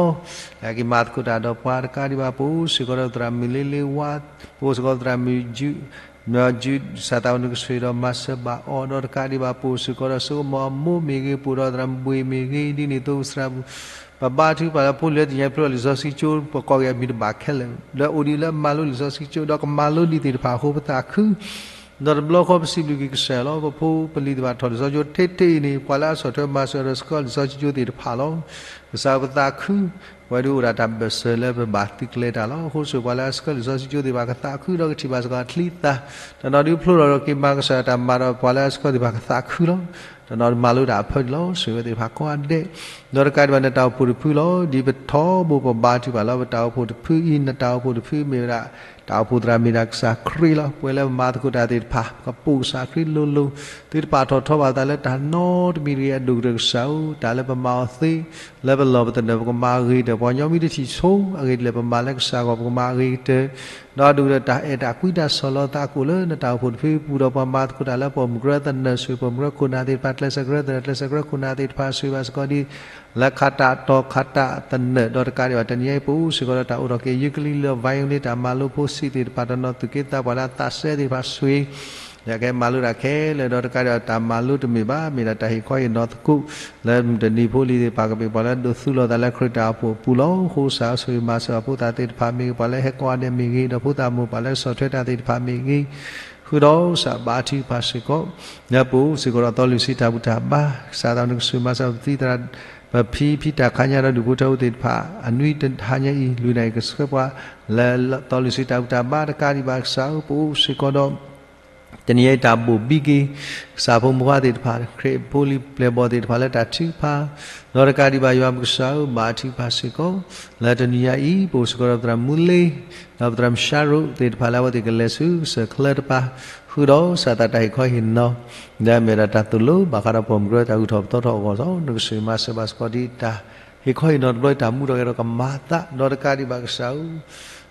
လၢက့ၤမၤသကိးတၢ်ဒီးပှၤတကးဒံးဘၣ် ပအိၣ်စ့ၢ်ကီးဒီးသရၣ်မုၣ်လ့လ့ဝါ, ပအိၣ်စ့ၢ်ကီးသရၣ်မုၣ် ကစၢ်သးဝဲနကဆိၣ်ဂ့ၤဒီးမၤစၢၤဘၣ်အီၤ ဒီးတကးဒံးဘၣ် ပအိၣ်စ့ၢ်ကီးဒီးစိကမီၤအမိၢ်မ့ၢ်ဂ့ၤ ပအိၣ်ဒီးသရၣ်မုၣ်ဘှ့ၣ်မ့ၢ်ဂ့ၤ ဒ်န့ၣ်အသိးသရၣ် ပဘါထုကဖၣ်လၢဖိလံၤလၢတနံၤအံၤဖျိထီၣ်လံာ်စီဆှံကၠိ ပကိးက့ၤအမံၤတဘၣ်ခဲလၢာ် လၢအိၣ်ဒံးလၢမၤလိလံာ်စီဆှံကၠိ ဒီးကမၤလိဒံးသ့ၣ်တဖၣ်အဃိ ပသးခု ဒီးတဘျီဃီပစံးဘျုးက့ၤကစၢ်ယွၤလီၤ. ပဖိပလံၤသ့ၣ်တဖၣ်ထီၣ်လံာ်စီဆှံကၠိ ထဲထဲအံၤန့ၣ် ပှၤလၢအဆီၣ်ထွဲမၤစၢၤဒီးဆှၢလံာ်စီဆှံကၠိသ့ၣ်တဖၣ်လီၤ. ကစၢ်ပသးခု ပဝဲဒၣ်အိၣ်ဒၣ်တၢ်ဘၢၣ်စၢၤလၢပဘၣ်သုးကျဲၤတၢ်လီၤ. အဃိဆိၣ်ပှၤလၢအဆှၢလံာ်စီဆှံကၠိသ့ၣ်တဖၣ်ကသးခုဒီးကထံၣ်ဘၣ်စ့ၢ်ကီးအချံအသၣ်, တနီၤဒုးဖျိထီၣ်ဒီးက့ၤမၤကစၢ်တၢ်မၤဒီးပှၤလၢအဆှၢကၠိသ့ၣ်တဖၣ်ကသးခုလီၤ. တနီၤဒုးမၤလိတၢ်အဖၢဒံးလီၤ. ဆိၣ်ဂ့ၤဝဲသ့ၣ်တဖၣ်ကိးဂၤဒဲး, ဒီးတကးဒံးဘၣ်နတၢ်အိၣ်ဖှိၣ်တဖုလီၤ. ဒ်ပထီဘိပဘါထုကဖၣ်လီၤ ပတၢ်အိၣ်ဖှိၣ်တဖုအံၤ နတၢ်အိၣ်ဖှိၣ်တဖုမ့ၢ်ဝဲဒၣ် တၢ်အိၣ်ဖှိၣ်သရၣ်မ့ၢ်ဒၣ်ကစၢ်ခရံာ်လီၤ. ပဝဲလၢပမၤသကိးတၢ်သ့ၣ်တဖၣ် ပကပိာ်ကစၢ်ခရံာ်လိၤလိၤ, သုတပာ်ထီၣ်ထီဘၣ်သးလၢတၢ်နီတမံၤတဂ့ၤ အဒိၣ်ကတၢၢ်ကစၢ်ဧၢ, တၢ်လၢပမၤအီၤသ့ လၢပလီၢ်ပသနၢၣ် ပကမၤအဂ့ၤကတၢၢ်, ပှၤကညီမ့ၢ်တထံၣ်ဆိ အဂ့ၢ်ဒ်လဲၣ် ပမၤလၢကစၢ်အဂီၢ် ပကမၤအဂ့ၤကတၢၢ်, ဒီးအဒိၣ်ကတၢၢ်တၢ်အဲၣ်တၢ်ကွံတၢ်ဆီၣ်လီၤသးကအိၣ်လၢနတၢ်အိၣ်ဖှိၣ်တဖုအပူၤ ဒီးပှၤမၤသကိးတၢ်လၢပိာ်မုၣ်ကရၢသနၢၣ် ဆိၣ်ဂ့ၤပိာ်မုၣ်ကရၢခိၣ်နၢ်သ့ၣ်တဖၣ် ကျဲးစၢးကရၢသနၢၣ် ကျဲးစၢးကရၢခိၣ်နၢ်သ့ၣ်တဖၣ် ဆိၣ်ဂ့ၤဘၣ်စ့ၢ်ကီးဒ် လၢခးတၢ်တီၤခးတၢ်သနၢၣ် ဒီးတကးဒံးဘၣ်တနံၤအံၤ ပအိၣ်စ့ၢ်ကီးဒီးတၢ်အိးထီၣ်က့ၤ ယူကလံ လၢ violin တၢ်မၤလိဖိဆံးသ့ၣ်တဖၣ် တနီၤသူၣ်က့သးပှၢ်လၢအသးစဲသ့ၣ်တဖၣ် ဆိၣ်ဂ့ၤ လၢကဟဲမၤလိတၢ်ခဲလၢာ် ဒီးတကးဒံးဘၣ်တၢ်မၤလိတမ့ၢ်ဘၣ် မ့ၢ်ဒၣ်တၢ်ဟ့ၣ်ခီဟ့ၣ်နီၤသကိး လၢမုၢ်တနံၤဖိလံၤသ့ၣ်တဖၣ် ကမ့ၢ်ပှၤလၢဒိးသူလီၤသးလၢခရံာ်တၢ်အိၣ်ဖှိၣ်အပူၤလီၤ. အဃိကစၢ်ဆိၣ်ဂ့ၤမၤစၢၤအဖိသၣ်သ့ၣ်တဖၣ်မ့ၢ်ဂ့ၤ ပှၤလၢဟဲကိးဂၤဒဲးမ့ၢ်ဂ့ၤ ဒီးဖိသၣ်မိၢ်ပၢ်လၢကဆီၣ်ထွဲတၢ်သ့ၣ်တဖၣ်မ့ၢ်ဂ့ၤ ဃုာ်ဒီးကစၢ်ဘါထုကဖၣ်စ့ၢ်ကီး လၢပအိၣ်စ့ၢ်ကီးဒီးသီလွံၢ်ဆံတၢ်ဘူၣ်တၢ်ဘါ ကစၢ်သးနကဆိၣ်ဂ့ၤမၤစၢၤပသံသရၣ် ပဖံဖံတၢ်ခါညါဒီးဒူၣ်ဖိထၢဖိသ့ၣ်တဖၣ် အနွံတဟါညါအံၤ လွံၢ်နၣ်ရံၣ်ကဆှဲပှၤ လၢသီလွံၢ်ဆံတၢ်ဘူၣ်တၢ်ဘါတကးဒံးဘၣ်ကစၢ်ဧၢ ပအိၣ်စ့ၢ်ကီးဒီး တနံၤအံၤတၢ်ဘိၣ်ဘံက့ၤ ကစၢ်ဖိမုၣ်ဖိသ့ၣ်တဖၣ် ခရံာ်ဖိလံၤပျဲၢ်ဘီၣ်သ့ၣ်တဖၣ်လၢတၢ်ထုကဖၣ် ဒီးတကးဒံးဘၣ်ယွၤပကစၢ်ဧၢ ဘါထုကဖၣ်စ့ၢ်ကီး လၢတနံၤညါအံၤ ပအိၣ်စ့ၢ်ကီးဒီးပသရၣ်မူလ့ ဒီးပသရၣ်မုၣ်ရှါရိၣ်သ့ၣ်တဖၣ်လၢအဝဲသ့ၣ်ကလဲၤဆူကစၢၢ်ချၢတပၤ ဃုာ်ဒီးကစၢ်သးတၢ်ဟ့ၣ်ခီဟ့ၣ်နီၤ လၢအမ့ၢ်ဒၣ်တၢ်သိၣ်လိဘၣ်ဃးဒီးပိာ်မုၣ်ကရၢတၢ်ဂုၤထီၣ်ပသီထီၣ်အဂီၢ်လီၤ. နကဆိၣ်ဂ့ၤမၤစၢၤဘၣ်စ့ၢ်ကီးဒ်တၢ်ဟ့ၣ်ခီဟ့ၣ်နီၤတဘျီအံၤ တၢ်မူထီၣ်ဂဲၤထီၣ်ကမၤအသး ဒီးတကးဒံးဘၣ်ကစၢ်ဧၢ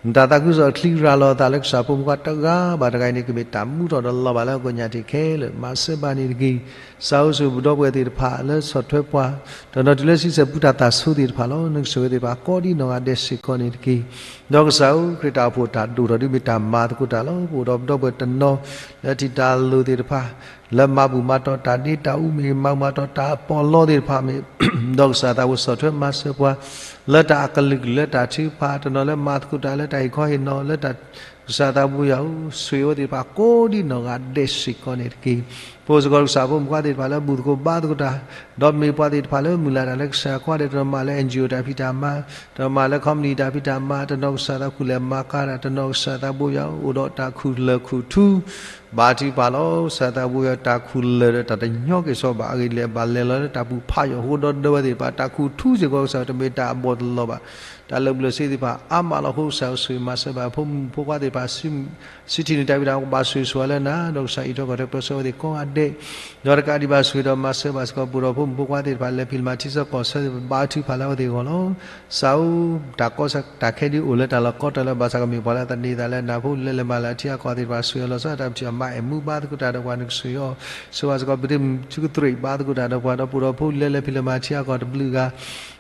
နတၢ်သးခုကစီၣ်ချံရၤလီၤအသးလၢကစၢ်ဖိမုၣ်ဖိတဂၤဘၣ်တဂၤအံၤန့ၣ် ကမ့ၢ်တၢ်မူထီၣ်ဒီးလီၤဘၣ်လၢအကိးညါတ့ၢ်ခဲလၢာ် မၤစၢၤဘၣ်န့ၣ်တက့ၢ်. ကစၢ်ဧၢ ဆိၣ်ဂ့ၤပဒီပုၢ်ဝဲၢ်သ့ၣ်တဖၣ်လၢဆီၣ်ထွဲပှၤ တနီၤတုၤလၢဆံဆဲၣ်ပူၤတၢ်သးဆိသ့ၣ်တဖၣ်လီၤ. နကဆိၣ်ဂ့ၤသ့ၣ်တဖၣ်ကိးဒ်နီၢ်ဂၤဒဲးစ့ၢ်ကီးန့ၣ်တက့ၢ်. ဒီးကစၢ်ဧၢ ခရံာ်တၢ်အိၣ်ဖှိၣ်တၢ်ဒိၣ်ထီၣ်ဒ်မ့ၢ်တၢ်မၤသကိးတၢ်လီၤ. ပအိၣ်ဒီးပဒီပုၢ်ဝဲၢ်တနီၤ လၢထံၣ်တၢ်လိၣ်သ့ၣ်တဖၣ် လၢမၤဘူၣ်မၤတီၢ်တၢ်ဒ့တၢ်အူမ့ၢ်ဂ့ၤ မၤဘူၣ်မၤတီၢ်တၢ်ပီးလီသ့ၣ်တဖၣ်မ့ၢ် ဒီးကစၢ်သးဖိဆီၣ်ထွဲမၤစၢၤပှၤ လၢတၢ်အကလုာ်ကလုာ်လၢတၢ်ထုကဖၣ် တနီၤလၢမၤသကိးတၢ်လၢတၢ်ဟ့ၣ်ခီဟ့ၣ်နီၤလၢတၢ် ကစၢ်သးဘိယွၤဧၢ ဆိၣ်ဂ့ၤဝဲသ့ၣ်တဖၣ်ကိးဒ်နီၢ်ဂၤဒဲးစ့ၢ်ကီးန့ၣ်တက့ၢ်. ပအိၣ်စ့ၢ်ကီးကစၢ်ဖိမုၣ်ဖိသ့ၣ်တဖၣ်လၢဘူၣ်သကိးဘါသကိးတၢ် ဒီးမ့ၢ်ပှၤသ့ၣ်တဖၣ်လၢမုၢ်လၢ်တၢ်လၢကစၢ်ယွၤကိးဂၤဒဲး တနီၤမၤလၢ NGO တၢ်ဖံးတၢ်မၤ တနီၤမၤလၢ company တၢ်ဖံးတၢ်မၤ တနီၤကစၢ်သးခူၣ်လဲၤမၤကၤတၢ် တနီၤကစၢ်သးဘိယွၤအိၣ်ဒီးတၢ်ခူၣ်လၢၢ်ခူၣ်ထူ ဘါထုကဖၣ်လီၤ. ကစၢ်သးဘိယွၤတၢ်ခူၣ်လၢၢ်ဒီးတၢ်တညီက့ၤစီဘၣ်အဂ့ၢ်ဒ်လဲၣ် ဘၣ်လဲၤလီၤလၢတၢ်ပူၤဖးယိာ်အဃိဒီး ဒီပုၢ်ဝဲၢ်သ့ၣ်တဖၣ် တၢ်ခူၣ်ထူစ့ၢ်ကီးကစၢ်တမ့ၢ်တၢ်အဘီၣ်တလီၤဘၣ် တၢ်လၢာ်ဘူၣ်လၢာ်စ့သ့ၣ်တဖၣ်အါမးလီၤ. အဃိကစၢ်ဧၢ ဆိၣ်ဂ့ၤမၤစၢၤဘၣ်ဖိမုၣ်ဖိခွါသ့ၣ်တဖၣ်, စံးထံၣ်န့ၢ်တၢ်ဖံးတၢ်မၤ ကဘၣ်ဆိၣ်ဂ့ၤဆိၣ်ဝါလၢနၤ, ဒီးကစၢ်အံးထွဲကွၢ်ထွဲပၢဆှၢဝဲသ့ၣ်ကိးဂၤဒဲး, ဒီးတကးဒံးဘၣ် ဆိၣ်ဂ့ၤဒီးမၤစၢၤဘၣ်စ့ၢ်ကီး ပအိၣ်ဒီးဖိမုၣ်ဖိခွါသ့ၣ်တဖၣ် လဲၤဖံးလဲၤမၤထံဆၢကီၢ်ဆၢသ့ၣ်တဖၣ် ဘါထုကဖၣ်လၢအဝဲသ့ၣ်အဂီၢ်လီၤ. ကစၢ်ဧၢ, တၢ်ကီတၢ်ခဲဒ်အိၣ်လၢတၢ်လီၢ်ကိးတီၤလၢ ဘၣ်ဆၣ်ကမ့ၢ်ပှၤလၢသန့ၤသးလၢနၢ်ဖိ လၢလဲၤမၤလၢအထံအကီၢ်သ့ၣ်တဖၣ် ဆိၣ်ဂ့ၤအီၤလီၤဆီ တၢ်ပထံၣ်အီၤမၤအဲၣ်မူဘါသကိးတၢ်ဒီးပှၤ နကဆိၣ်ဂ့ၤအီၤ, ဆိၣ်ဂ့ၤဘၣ်စ့ၢ်ကီး ပတံၤမုၣ်ထူကတြ့ၣ် ဘါသကိးတၢ်ဒီးပှၤ ဒီးပအိၣ်ဒီးဖိလၢလဲၤဖံးလဲၤမၤထံအကီၢ်တဘျုးဂၤ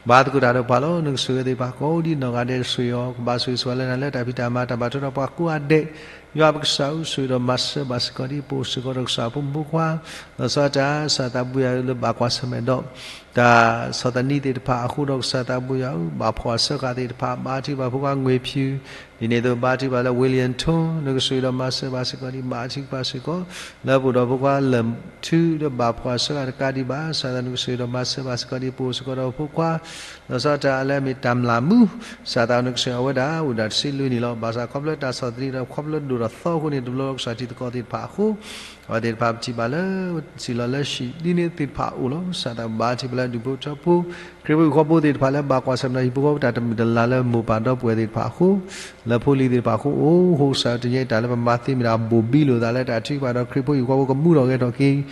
ဘါသကိးတၢ်ဒီးပှၤလီၤ. နကဆိၣ်ဂ့ၤသ့ၣ်တဖၣ်ကိးဒ်နီၢ်ဂၤဒဲး ဆိၣ်ဂ့ၤအီၤ ကဘၣ်ဆိၣ်ဂ့ၤဆိၣ်ဝါလၢနၤလၢတၢ်ဖံးတၢ်မၤ တၢ်ဘၣ်ထွဲဒီးပှၤကိးဂၤဒဲး, ယွၤပကစၢ်ဧၢ ဆိၣ်ဂ့ၤဒီးမၤစၢၤဘၣ်စ့ၢ်ကီး ဒ်ပအိၣ်စ့ၢ်ကီးဒီးကစၢ်ဖိမုၣ်ဖိခွါ, လီၤဆီတၢ် ကစၢ်သးဘိယွၤဧၢ လၢဘၣ်ကွၢ်ဆၢၣ်မဲာ်ဒီး တၢ်ဆီၣ်သနံးသ့ၣ်တဖၣ်အဃိဒီး ကစၢ်သးဘိယွၤဧၢ ဘၣ်ဖှီၣ်အစၢဃာ်သ့ၣ်တဖၣ် ဘါထုကဖၣ်ဖိခွါငွေဖြူ, ဒ်န့ၣ်အသိးဘါထုကဖၣ်လၢ William Tone နကဆိၣ်ဂ့ၤဒီးမၤစၢၤဘၣ်စ့ၢ်ကီး ဒ်ဘါထုကဖၣ်စ့ၢ်ကီး လၢပအိၣ်ဒီးဖိခွါလၢာ်ထူဒီးဘၣ်ဖှီၣ်အစၢဃာ်တကးဒံးဘၣ် ကစၢ်သး နကဆိၣ်ဂ့ၤဒီးမၤစၢၤဘၣ်စ့ၢ်ကီး ဒ်ပအိၣ်စ့ၢ်ကီးဒီးဖိခွါ, လီၤဆီတၢ်လၢအမ့ၢ်တၢ်မျၢ်မူ, ကစၢ်သး နကဆိၣ်ဂ့ၤအဝဲဒၣ် အိၣ်ဒၣ်တဆံလွံၢ်နံၣ်လီၤ. ဘၣ်ဆၣ်ခီဖျိတၢ်ဆီၣ်သနံးဒီး ခီဖျိဒိၣ်ထီၣ်သီအဃိန့ၣ် တဘျီလၢကစၢ်ထံသကိးသ့ၣ်တဖၣ်အဃိ အဝဲသ့ၣ်တဖၣ်ပထံၣ်ဘၣ်လၢ စံၣ်လီၤလၢဟံၣ်ဒ်န့ၣ်သ့ၣ်တဖၣ်အိၣ်လီၤ. ကစၢ်သးဘါထုကဖၣ်လၢဒူၣ်ဖိထၢဖိ, ခရံာ်ဖိဟံၣ်ဖိဃီဖိသ့ၣ်တဖၣ်လၢဘၣ်ကွၢ်ဆၢၣ်မဲာ်ဒီးဟံၣ်ဖိဃီဖိတၢ်တမုာ်တလၤလၢမိၢ်ပၢ်ဒီပုၢ်ဝဲၢ်သ့ၣ်တဖၣ်အဃိ, လၢဖိလံၤသ့ၣ်တဖၣ်အဃိ အိၣ်ဃိကစၢ်ဧၢ တနံၤအံၤတၢ်လၢပမၤသ့မ့ၢ်ဒၣ်ဘိၣ်ဘံလိာ်သးလၢတၢ်ထုကဖၣ်ဒီးခရံာ်ဖိဟံၣ်ဖိဃီဖိကမူထီၣ်ဂဲၤထီၣ်က့ၤ, ဒီးတၢ်အိၣ်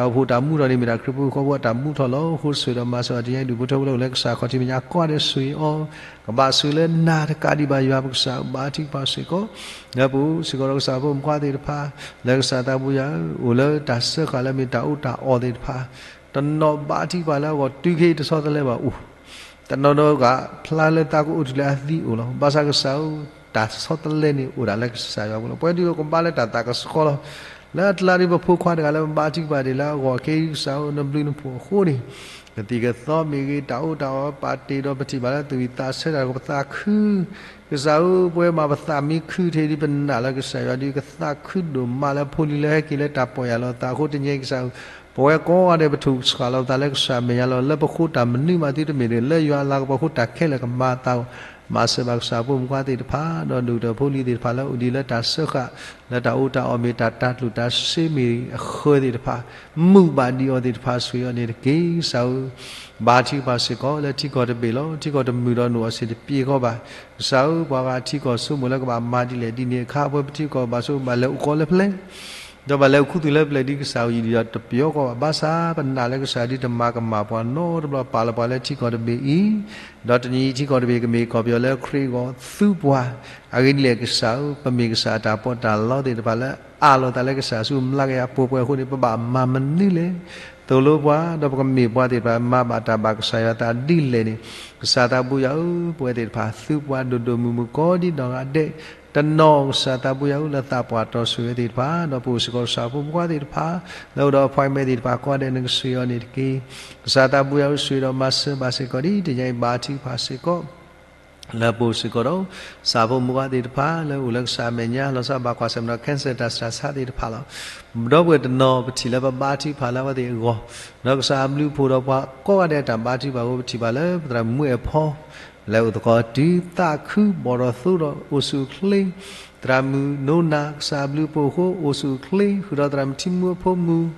ဖှိၣ်တၢ်မူထီၣ်န့ၣ်မ့ၢ်ဒၣ်ခရံာ်ဖိဟံၣ်ဖိဃီဖိအတၢ်မူထီၣ်လီၤ. အဃိဆိၣ်ဂ့ၤဒီးမၤစၢၤအီၤ တနံၤအံၤဒူၣ်ဖိထၢဖိလၢအိၣ်လၢကစၢ်ခီၣ်ထံးမဲာ်ညါကိးဂၤဒဲး ဆိၣ်ဂ့ၤအီၤ ကဘၣ်ဆိၣ်ဂ့ၤလၢနၤတကးဒံးဘၣ် ယွၤပကစၢ်ဧၢ ဘါထုကဖၣ်စ့ၢ်ကီး, လၢပအိၣ်စ့ၢ်ကီးဒီးကစၢ်ဖိမုၣ်ဖိခွါသ့ၣ်တဖၣ်, လၢကစၢ်သးဘိယွၤဧၢ အိၣ်လၢတၢ်စၢဃာ်လၢမ့ၢ်တၢ်အူတၢ်အီၣ်သ့ၣ်တဖၣ်, တနီၤဘါထုကဖၣ်လၢအဂီၢ်တုၤခဲအံၤတဆီတလဲဘၣ်အိၣ်, တနီၤဒီးကဖျါလၢသးကအိၣ်တုၤလၢအသံအိၣ်လီၤ. ဘၣ်ဆၣ်ကစၢ်ဧၢ တၢ်ဆီတလဲန့ၣ်အိၣ်ဒၣ်လၢကစၢ်ယွၤအပူၤလီၤ. ပဝဲဒၣ်ကဘါလၢတၢ်သးကဆှီလီၤ. လၢအကျါဒ်ပဖိခွါတဂၤလၢပဘါထုကဖၣ်ဒံးလၢအဂီၢ်ခဲအံၤ ကစၢ်ဧၢ နဘျုးနဖှိၣ်အဃိန့ၣ် ကသံၣ်ကသီမ့ၢ်ဂ့ၤ တၢ်အူတၢ်အီၣ်ပာ်တ့ၢ်ဒီး ပထံၣ်ဘၣ်လၢသူၣ်ဝံၣ်သးဆၢတၢ်ဒီး ပသးခု, ကစၢ်ဧၢ ပဝဲမ့ၢ်ပသးမ့ၢ်ခုထဲဒ်ပနာ်လၢကစၢ်ယွၤဒ်ကသးခုဒိၣ်မးလၢဖိလံၤလၢဟဲက့ၤလၢတၢ်ပီၢ်ယၢ်လီၤသးအဃိ တနံၤအံၤကစၢ်ဧၢ ပဝဲကိးဂၤဒဲးပထူၣ်ဖျဲးလီၤပသးလၢကစၢ်မဲာ်ညါလီၤ. လၢပဃိတၢ်မနုၤမးသုတမ့ၢ်တဂ့ၤ လၢယွၤအလၤကပီၤအဃိတၢ်ခဲလၢာ်ကမၤအသးအိၣ်, မၤစၢၤဘၣ်ကစၢ်ဖိမုၣ်ဖိခွါသ့ၣ်တဖၣ် ဒီးဒိၣ်ကတၢၢ်ဖိလံၤသ့ၣ်တဖၣ်လၢအိၣ်ဒံးလၢတၢ်စၢဃာ် လၢတၢ်အူတၢ်အီၣ်မ့ၢ်တၢ်တၤကျိၣ်တၤစ့မ့ၢ်အဃၢၤသ့ၣ်တဖၣ် မုာ်ဘၣ်ဒံးအီၤသ့ၣ်တဖၣ် ဆိၣ်ဂ့ၤအီၤန့ၣ်တက့ၢ်. ကစၢ်ဧၢ ဘါထုကဖၣ်စ့ၢ်ကီးလၢထံကီၢ်တဘ့ၣ်လီၤ. ထံကီၢ်တမုာ်ဒီးနအိၣ်အဆ့ၣ်တပျ့ၤဃီဘၣ်. ကစၢ်ဧၢ ပှၤဂၤထံကီၢ်ဆိကမိၣ်လၢကဘၣ်မၤဒ်လဲၣ်ဒ်န့ၣ်အခါ ပဝဲပထံကီၢ်ဘၣ်ဆိဘၣ်လဲၤအိၣ်ကီးလၢပျဲၢ် ဒီးဘၣ်လဲၤအိၣ်ခူသူၣ်လၢပျဲၢ်ဒ်ကစၢ်ဧၢ ယံာ်ဒီးတပျီဃီဘၣ်. ဘၣ်ဆၣ်ပနာ်လၢကစၢ်ဒ်တမၤကမၣ်ပှၤနီတဘျီ ပာ်လီၤပှၤလၢထံကီၢ်တဘ့ၣ်အံၤ, ဒီးတနံၤအံၤထံကီၢ်တဘ့ၣ်ကမ့ၢ်ကီၢ်ပယီၤလၢခရံာ်အဂီၢ်သူပှၤ, အဂ့ၢ်ဒ်လဲၣ်ကစၢ်ဧၢ ပမ့ၢ်ကစၢ်အတၢ်ပီးတၢ်လီသ့ၣ်တဖၣ်လၢအးလီၤသးလၢကစၢ်ဆူမျးကယၤပှဲၤပှဲၤအဃိန့ၣ် ပဘၣ်မၤမနုၤလဲၣ်. သိၣ်လိပှၤ ဒီးပကမ့ၢ်ပှၤသ့ၣ်တဖၣ်မၤဘၣ်တၢ်ဘၣ်ကစၢ်ယွၤသးဒ်လဲၣ်န့ၣ်, ကစၢ်သးဘိယွၤဧၢ ပဝဲသ့ၣ်တဖၣ် သုပှၤဒိၣ်ဒိၣ်မုၢ်မုၢ်ကိးဒ်နီၢ်ဂၤဒဲး, တနီၤကစၢ်သးဘိယွၤဧၢ လၢသးပှၢ်တီဆှၢဝဲသ့ၣ်တဖၣ်, ဒီးပအိၣ်စ့ၢ်ကီးကစၢ်ဖိမုၣ်ဖိခွါသ့ၣ်တဖၣ်, လၢအိၣ်ဒီး appointment သ့ၣ်တဖၣ်ကိးဂၤဒဲး နကဆိၣ်ဂ့ၤအီၤန့ၣ်တက့ၢ်. ကစၢ်သးဘိယွၤဧၢ ဆိၣ်ဂ့ၤဒီးမၤစၢၤဘၣ်စ့ၢ်ကီး ဒ်တနံၤအံၤဘါထုကဖၣ်စ့ၢ်ကီး လၢပအိၣ်စ့ၢ်ကီးဒီး ကစၢ်ဖိမုၣ်ဖိခွါသ့ၣ်တဖၣ် လၢအိၣ်လၢကစၢ်အမဲာ်ညါ လီၤဆီဘၣ်ကွၢ်ဆၢၣ်မဲာ်ဒီး cancer တၢ်ဆူးတၢ်ဆါသ့ၣ်တဖၣ်လီၤ. ဒီပုၢ်ဝဲၢ်တနီၤပထံၣ်လၢပဘါထုကဖၣ်လၢအဝဲသ့ၣ်အဂီၢ်, ဒီးကစၢ်အဘျုးအဖှိၣ်ဒီးပှၤကိးဂၤဒဲးအတၢ်ဘါထုကဖၣ်အဃိ ပထံၣ်ဘၣ်လၢပသရၣ်မုၣ်မူအဲၣ်ဖီ လဲၤအိၣ်သကိးတုၤသးခုဘီၣ်ဒီးသိဒီးအိၣ်ဆူၣ်အိၣ်ချ့, သရၣ်မုၣ်နိနၤ ကစၢ်အဘျုးအဖှိၣ်အဃိ အိၣ်ဆူၣ်အိၣ်ချ့ ဃုာ်ဒီးသရၣ်မုၣ်ထံမူအဖိမုၣ်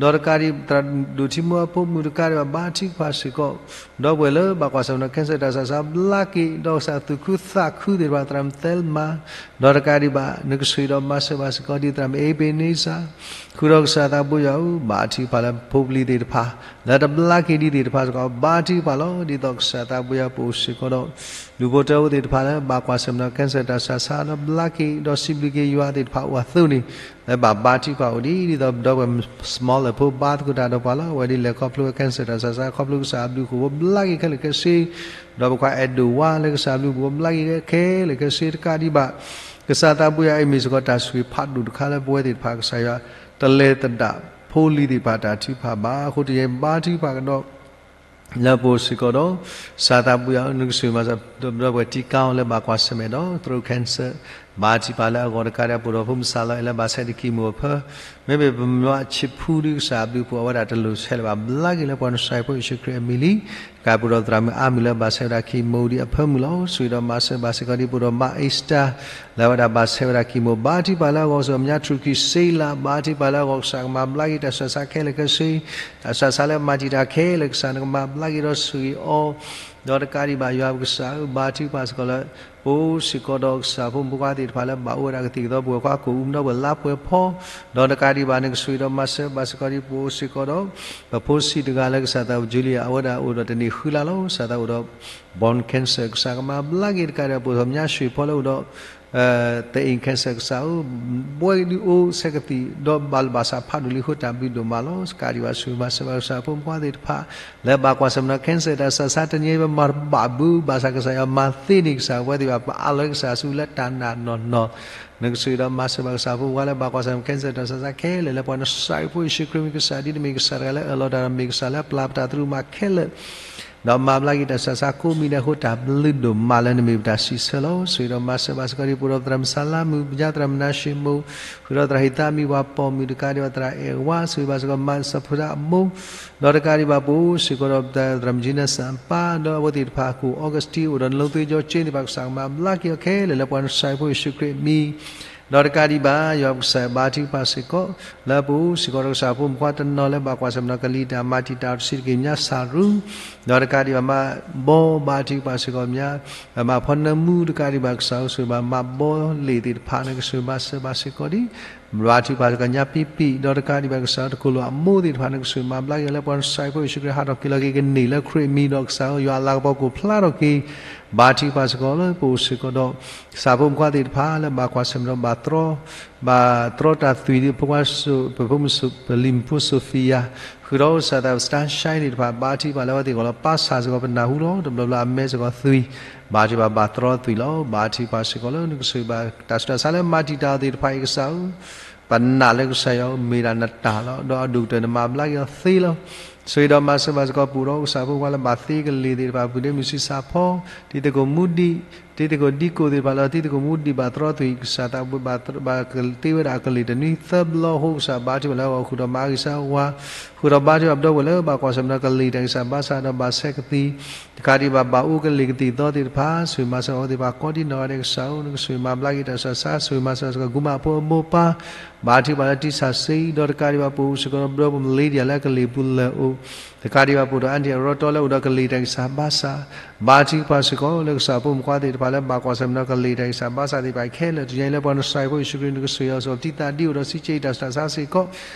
ဒီးတကးဒံး သရၣ်ဒိၣ်ထံမူအဖိမုၣ်တကးဒံးဘၣ် ဘါထုကဖၣ်စ့ၢ်ကီး, ဒီပုၢ်ဝဲၢ်လၢဘၣ်ကွၢ်ဆၢၣ်မဲာ်ဒီး cancer တၢ်ဆူးတၢ်ဆါဘျါက့ၤ ဒီးကစၢ်သူၣ်ခုသးခုသ့ၣ်တဖၣ် သရၣ်မုၣ်သဲလမၤ, ဒီးတကးဒံးဘၣ် နကဆိၣ်ဂ့ၤဒီးမၤစၢၤဘၣ်စ့ၢ်ကီး ဒ်သရၣ်မုၣ် Ebenezer ဃုာ်ဒီးကစၢ်သးဘိယွၤဧၢ ဘါထုကဖၣ်လၢဖိပလံၤသ့ၣ်တဖၣ် လၢတဘျါက့ၤဒံးသ့ၣ်တဖၣ်စ့ၢ်ကီး ဘါထုကဖၣ်လီၤ. ဒ်သိးကစၢ်သးဘိယွၤပအိၣ်စ့ၢ်ကီးဒီး ဒူၣ်ဖိထၢဖိသ့ၣ်တဖၣ်လၢဘၣ်ကွၢ်ဆၢၣ်မဲာ်ဒီး cancer တၢ်ဆူးတၢ်ဆါ ဒီးဘျါက့ၤ ဒီးစံးဘျုးက့ၤယွၤသ့ၣ်တဖၣ်အိၣ်အသိးန့ၣ် လၢဘၣ်ဘါထုကဖၣ်အိၣ်ဒံး ဒ်သိးဒီပုၢ်ဝဲၢ် small လၢဖိဘါသကိးတၢ်ဒီးပှၤလီၤ. အဝဲဒ်လဲၣ်ခီဖျိဝဲ cancer တၢ်ဆူးတၢ်ဆါ ခီဖျိကစၢ်အဘျုးအဖှိၣ်ဘျါက့ၤခဲလၢာ်ခဲဆ့, ဒီးပခွါအဲၣ်ဒိၣ်ဝါလၢကစၢ်အဘျုးအဖှိၣ်ဘျါက့ၤခဲလၢာ်ခဲဆ့တကးဒံးဘၣ် ကစၢ်သးဘိယွၤအံၤမ့ၢ်စ့ၢ်ကီးတၢ်ဆိၣ်ဂ့ၤဖးဒိၣ်တခါလၢပဝဲသ့ၣ်တဖၣ်ကစၢ်ယွၤ တလဲၤသဒၣ်ဖိလံၤသ့ၣ်တဖၣ်တၢ်ထုကဖၣ်ဘၣ်. အဃိတနံၤအံၤဘါထုကဖၣ်ကဒီး လၢပအိၣ်စ့ၢ်ကီးဒီး ကစၢ်သးဘိယွၤ နကဆိၣ်ဂ့ၤမၤစၢၤ ဒီပုၢ်ဝဲၢ်တံကါအီၤလၢဘၣ်ကွၢ်ဆၢၣ်မဲာ်ဒီး throat cancer ဘါထုကဖၣ်လၢအဂီၢ်တကးဒံး ပအိၣ်ဒီးဖိမုၣ်စၢ်လီၤအဲၣ်လၢဘၣ်ဆဲးတၢ်ကံးမူအဖၢ မ့မ့ၢ်ပမ့ၢ်ဆံးဖုဒ်ကစၢ်အဘျုးအဖှိၣ် အဝဲဒၣ်တလိၣ်ဆဲးလၢၤဘၣ် ဘျါက့ၤလၢပှၤနစၢ်ဖိယ့ၣ်ၡူးခရံာ်အမံၤလံ. တကးဒံးပအိၣ်ဒီးသရၣ်မုၣ်အါမုၢ်လၢဘၣ်ဆဲးဝဲဒၣ်ကံးမူဒ်အဖၢမုၢ်လီၤ. ဆိၣ်ဂ့ၤဒီးမၤစၢၤဘၣ်စ့ၢ်ကီးဒ်ပအိၣ်ဒီးမါအ့စတၢ လၢအဝဲဒၣ်ဘၣ်ဆဲးဝဲဒၣ်ကံးမူ ဘါထုကဖၣ်လၢအဂီၢ် စီၤမဲာ်ညါထရူးခံစ့လး ဘါထုကဖၣ်လၢအဂီၢ် ကစၢ်ကမၤဘျါက့ၤတၢ်ဆူးတၢ်ဆါခဲလၢာ်ခဲဆ့, တၢ်ဆူးတၢ်ဆါလၢမၤတံာ်တာ်ခဲလၢာ် ကစၢ်နကမၤဘျါက့ၤဒီးဆိၣ်ဂ့ၤအီၤ ဒီးတကးဒံးဘၣ်ယွၤပကစၢ်ဧၢ, ဘါထုကဖၣ်စ့ၢ်ကီးလၢ ပအိၣ်စ့ၢ်ကီးဒီးကစၢ်ဖိမုၣ်ဖိခွါသ့ၣ်တဖၣ်လၢဘၣ်အိၣ်ဝဲဒၣ်ကသံၣ်ကသီ ပဝဲၤခွါကိာ် အူမဒီပှဲၤလါပှဲၤဖီ, ဒီးတကးဒံးဘၣ်နကဆိၣ်ဂ့ၤဒီးမၤစၢၤဘၣ်စ့ၢ်ကီးဒ်ပအိၣ်စ့ၢ်ကီးဒီး ပဖိဆံးတဂၤလၢကစၢ်သး Julia အဝဲဒၣ်အိၣ်ဒီးတနံၣ်ဃုလါလီၤ. ကစၢ်သးအိၣ်ဒီး bone cancer ကစၢ်ကမၤဘျါက့ၤတကးဒံးဘၣ် ပိာ်ထီၣ်မၠါရွှ့ၣ်ဖီလၢအိၣ်ဒီး သအ့ၣ် cancer ကစၢ်ဧၢ, ဘှဲဒုးအိၣ်ဆဲးကသံၣ် ဒီးဘၣ်လၢဘၣ်ဆၣ်ဖးဒိၣ်လံအဃိတၢ်ဘျုးဒိၣ်မးလီၤ. တကးဒံးဘၣ်ဆိၣ်ဂ့ၤမၤစၢၤဘၣ်ကစၢ်ဖိမုၣ်ဖိခွါသ့ၣ်တဖၣ် လၢဘၣ်ကွၢ်ဆၢၣ်မဲာ်ဒီး cancer တၢ်ဆးဆါတနံၤအံၤ ပမၤတဘၣ်ဘၣ် ဘၣ်ဆၣ်ကစၢ်ယွၤမၤသ့န့ၢ်ကစၢ်ပဝဲသ့ၣ်ဘၣ် ပအးလီၤကစၢ်ဆူလၢတၢ်နာ်နီၢ်နီၢ်, နကဆိၣ်ဂ့ၤဒီးမၤစၢၤဘၣ်ကစၢ်ဖိမုၣ်ဖိခွါလၢဘၣ်ကွၢ်ဆၢၣ်မဲာ် cancer တၢ်ဆးဆါခဲလၢာ် လၢပှၤနစၢ်ဖိယ့ၣ်ၡူးခရံာ်မ့ၢ်ကစၢ် ဒ်နမ့ၢ်ကစၢ်တဂၤလၢအၢၣ်လီၤတၢ်ဒီးမ့ၢ်ကစၢ်လၢအပျၢ်ပတၢ်သရူးမၤခဲလၢာ် ဒီးမၤဘျါက့ၤတၢ်ဆးဆါကိးမံၤဒဲးအဃိ တၢ်ဘျုးဒိၣ်မးလၢနမ့ၢ်ပတၢ်စံးဆၢလီၤ. ဆိၣ်ဂ့ၤဒီးမၤစၢၤဘၣ်စ့ၢ်ကီးဒ် ပအိၣ်ဒီးသရၣ်မုၣ်စါလါမုၣ် ပညါသရၣ်မုၣ်နါၡ့မိၣ် ဃုာ်ဒီးသရၣ်ဟ့ၣ်သးမံၤ ပှၤပိာ်မုၣ်တကးဒံးဘၣ် သရၣ်အဲၣ်ဝါ ဆိၣ်ဂ့ၤဘၣ်စ့ၢ်ကီး မၤစၢၤဖိဒၣ်အမိၢ် ဒီးတကးဒံးဘၣ်ပအိၣ်စ့ၢ်ကီးဒီး သရၣ်မုၣ်ကၠံနၢ်စၣ်ပၢ် ဒီးအဝဲသ့ၣ်တဖၣ် ကိၣ် Augustine အိၣ်ဒီးနလိသ့ကၠီကၠ့သ့ၣ်တဖၣ် ကစၢ်ကမၤဘျါက့ၤအီၤခဲလၢာ် လၢပှၤနစၢ်ဖိယ့ၣ်ၡူးခရံာ်အမံၤ ဒီးတကးဒံးဘၣ် ယွၤပကစၢ်ဘါထုကဖၣ်စ့ၢ်ကီး လၢပအိၣ်စ့ၢ်ကီးဒီးကစၢ်ဖိမုၣ်ဖိခွါတနီၤလၢဘၣ်ကွၢ်ဆၢၣ်မဲာ်ဒီးကလံၤတၢ်မၤတံာ်တာ်တဆံးတက့ၢ် မၠါစၢ်ရူ ဒီးတကးဒံးဘၣ်မၤဘီ ဘါထုကဖၣ်စ့ၢ်ကီးမၠါ မၤဖီနၢမူတကးဒံးဘၣ်ကစၢ်ဧၢ ဆိၣ်ဂ့ၤဘၣ်မၤဘီလ့ၣ်သ့ၣ်တဖၣ် နကဆိၣ်ဂ့ၤမၤစၢၤဘၣ်စ့ၢ်ကီးဒ် ဘါထုကဖၣ်စ့ၢ်ကီး ညါပံပံၣ် ဒီးတကးဒံးဘၣ်ကစၢ်တကိၣ်လိာ်အမိၢ်သ့ၣ်တဖၣ် နကဆိၣ်ဂ့ၤမၤဘျါက့ၤအီၤလၢပှၤနစၢ်ဖိယ့ၣ်ၡူးခရံာ် ဟးထီၣ်က့ၤလီၤက့ၤကန့ၢ်လၢခရံာ်အမံၤဒီးကစၢ်ဧၢ ယွၤအလၤကပီၤကအိၣ်ဖျါထီၣ်က့ၤ ဘါထုကဖၣ်စ့ၢ်ကီးလၢပအိၣ်စ့ၢ်ကီးဒီး ကစၢ်ဖိမုၣ်ဖိခွါသ့ၣ်တဖၣ်လၢဘၣ်ကွၢ်ဆၢၣ်မဲာ်ဒီးဘၣ်တြီ ဘၣ်တြီတၢ်သွံၣ်ဒ်ဖိခွါ ပဖိမုၣ် ပလံၤမုၣ်ဖိ Sophia ဃုာ်ဒီးကစၢ်သး sunshine သ့ၣ်တဖၣ် ဘါထုကဖၣ်လၢအဝဲသ့ၣ်ဂီၢ်လီၤ ပၢ်ဆၣ်စ့ၢ်ကီးပနၢ်ဟူလီၤ တဘျီဘျီအမဲစ့ၢ်ကီးသွံၣ် ဘါထုကဖၣ်ဘၣ်တြီသွံၣ်လီၤ ဘါထုကဖၣ်စ့ၢ်ကီးလၢနကဆိၣ်ဂ့ၤဘၣ် တၢ်ဆူးတၢ်ဆါလၢမၤတံာ်တာ်အီၤသ့ၣ်တဖၣ်အံၤကစၢ်ဧၢ ပနာ်လၢကစၢ်ယွၤမ့ၢ်ဒၣ်နတၢ်လီၤ ဒီးအဒိၣ်ကတၢၢ်နမၤဘျါက့ၤအီၤသ့လီၤ ဆိၣ်ဂ့ၤဒီးမၤစၢၤဘၣ်စ့ၢ်ကီး ပအိၣ်ဒီးကစၢ်ဖိမုၣ်ဖိခွါလၢဘၣ်သ့ကလံၤသ့ၣ်တဖၣ် ပုၢ်ဒ့မုၣ်ဆံးစၢ်ဖီ တံၤသကိးမူဒံး တံၤသကိးဒံကိၢ်သ့ၣ်တဖၣ်လၢတံၤသကိးမူဒံးဘၣ်တြီသွံၣ် ကစၢ်သးဘၣ် ဘၣ်ကသ့ဝဲဒၣ်အကလံၤတနွံသၢဘျီအဃိ ကစၢ်ဘါထုကဖၣ်လၢအဂီၢ် ဃုာ်ဒီးမၤအဂံၢ်စၢ်ဝါ ဃုာ်ဒီးဘါထုကဖၣ်ပဒီပုၢ်ဝဲၢ်လၢဘၣ်ကွၢ်ဆၢၣ်မဲာ်ဒီးကလံၤတၢ်ဂံၢ်စၢ်ဘါစၢ်ဒီးဘၣ်ဆဲးကသံၣ် တကးဒံးဘၣ် ဘၣ်အိၣ်ကလံၤကသံၣ်သီသ့ၣ်တဖၣ် ဆိၣ်ဂ့ၤမၤစၢၤအဝဲသ့ၣ်တဖၣ်ကိးဒ်နီၢ်ဂၤဒဲးကစၢ်ဧၢ နကဆိၣ်ဂ့ၤမၤဘျါက့ၤတၢ်ဆူးတၢ်ဆါ ဆိၣ်ဂ့ၤမၤစၢၤစ့ၢ်ကီး ကူမါဖိအမိၢ်ပၢ် ဘါထုကဖၣ်လၢတံၢ်စၢ်စ့ ဒီးတကးဒံးဘၣ် ပအိၣ်စ့ၢ်ကီးဒီးပဒီပုၢ်ဝဲၢ် Lydia လၢကလံၤပူၤလၢာ်အိၣ် တကးဒံးဘၣ် ပအိၣ်ဒီးအါန့ၢ်အရီတီလၢအိၣ်ဒီးကလံၤတၢ်ဂံၢ်စၢ်ဘါစၢ် ဘါထုကဖၣ်စ့ၢ်ကီးလၢကစၢ်ဖိမုၣ်ဖိခွါသ့ၣ်တဖၣ်လၢဘၣ်ကွၢ်ဆၢၣ်မဲာ်ဒီးကလံၤတၢ်ဂံၢ်စၢ်ဘါစၢ်သ့ၣ်တဖၣ်ခဲလၢာ် တနံၤအံၤလၢပှၤနစၢ်ဖိယ့ၣ်ၡူးခရံာ် နကဆိၣ်ဂ့ၤအီၤစ့ၢ်ကီး ပတံၤသကိးဒ်အိၣ်ဒီးစံးကဲအံၤတၢ်ဆူးတၢ်ဆါစ့ၢ်ကီး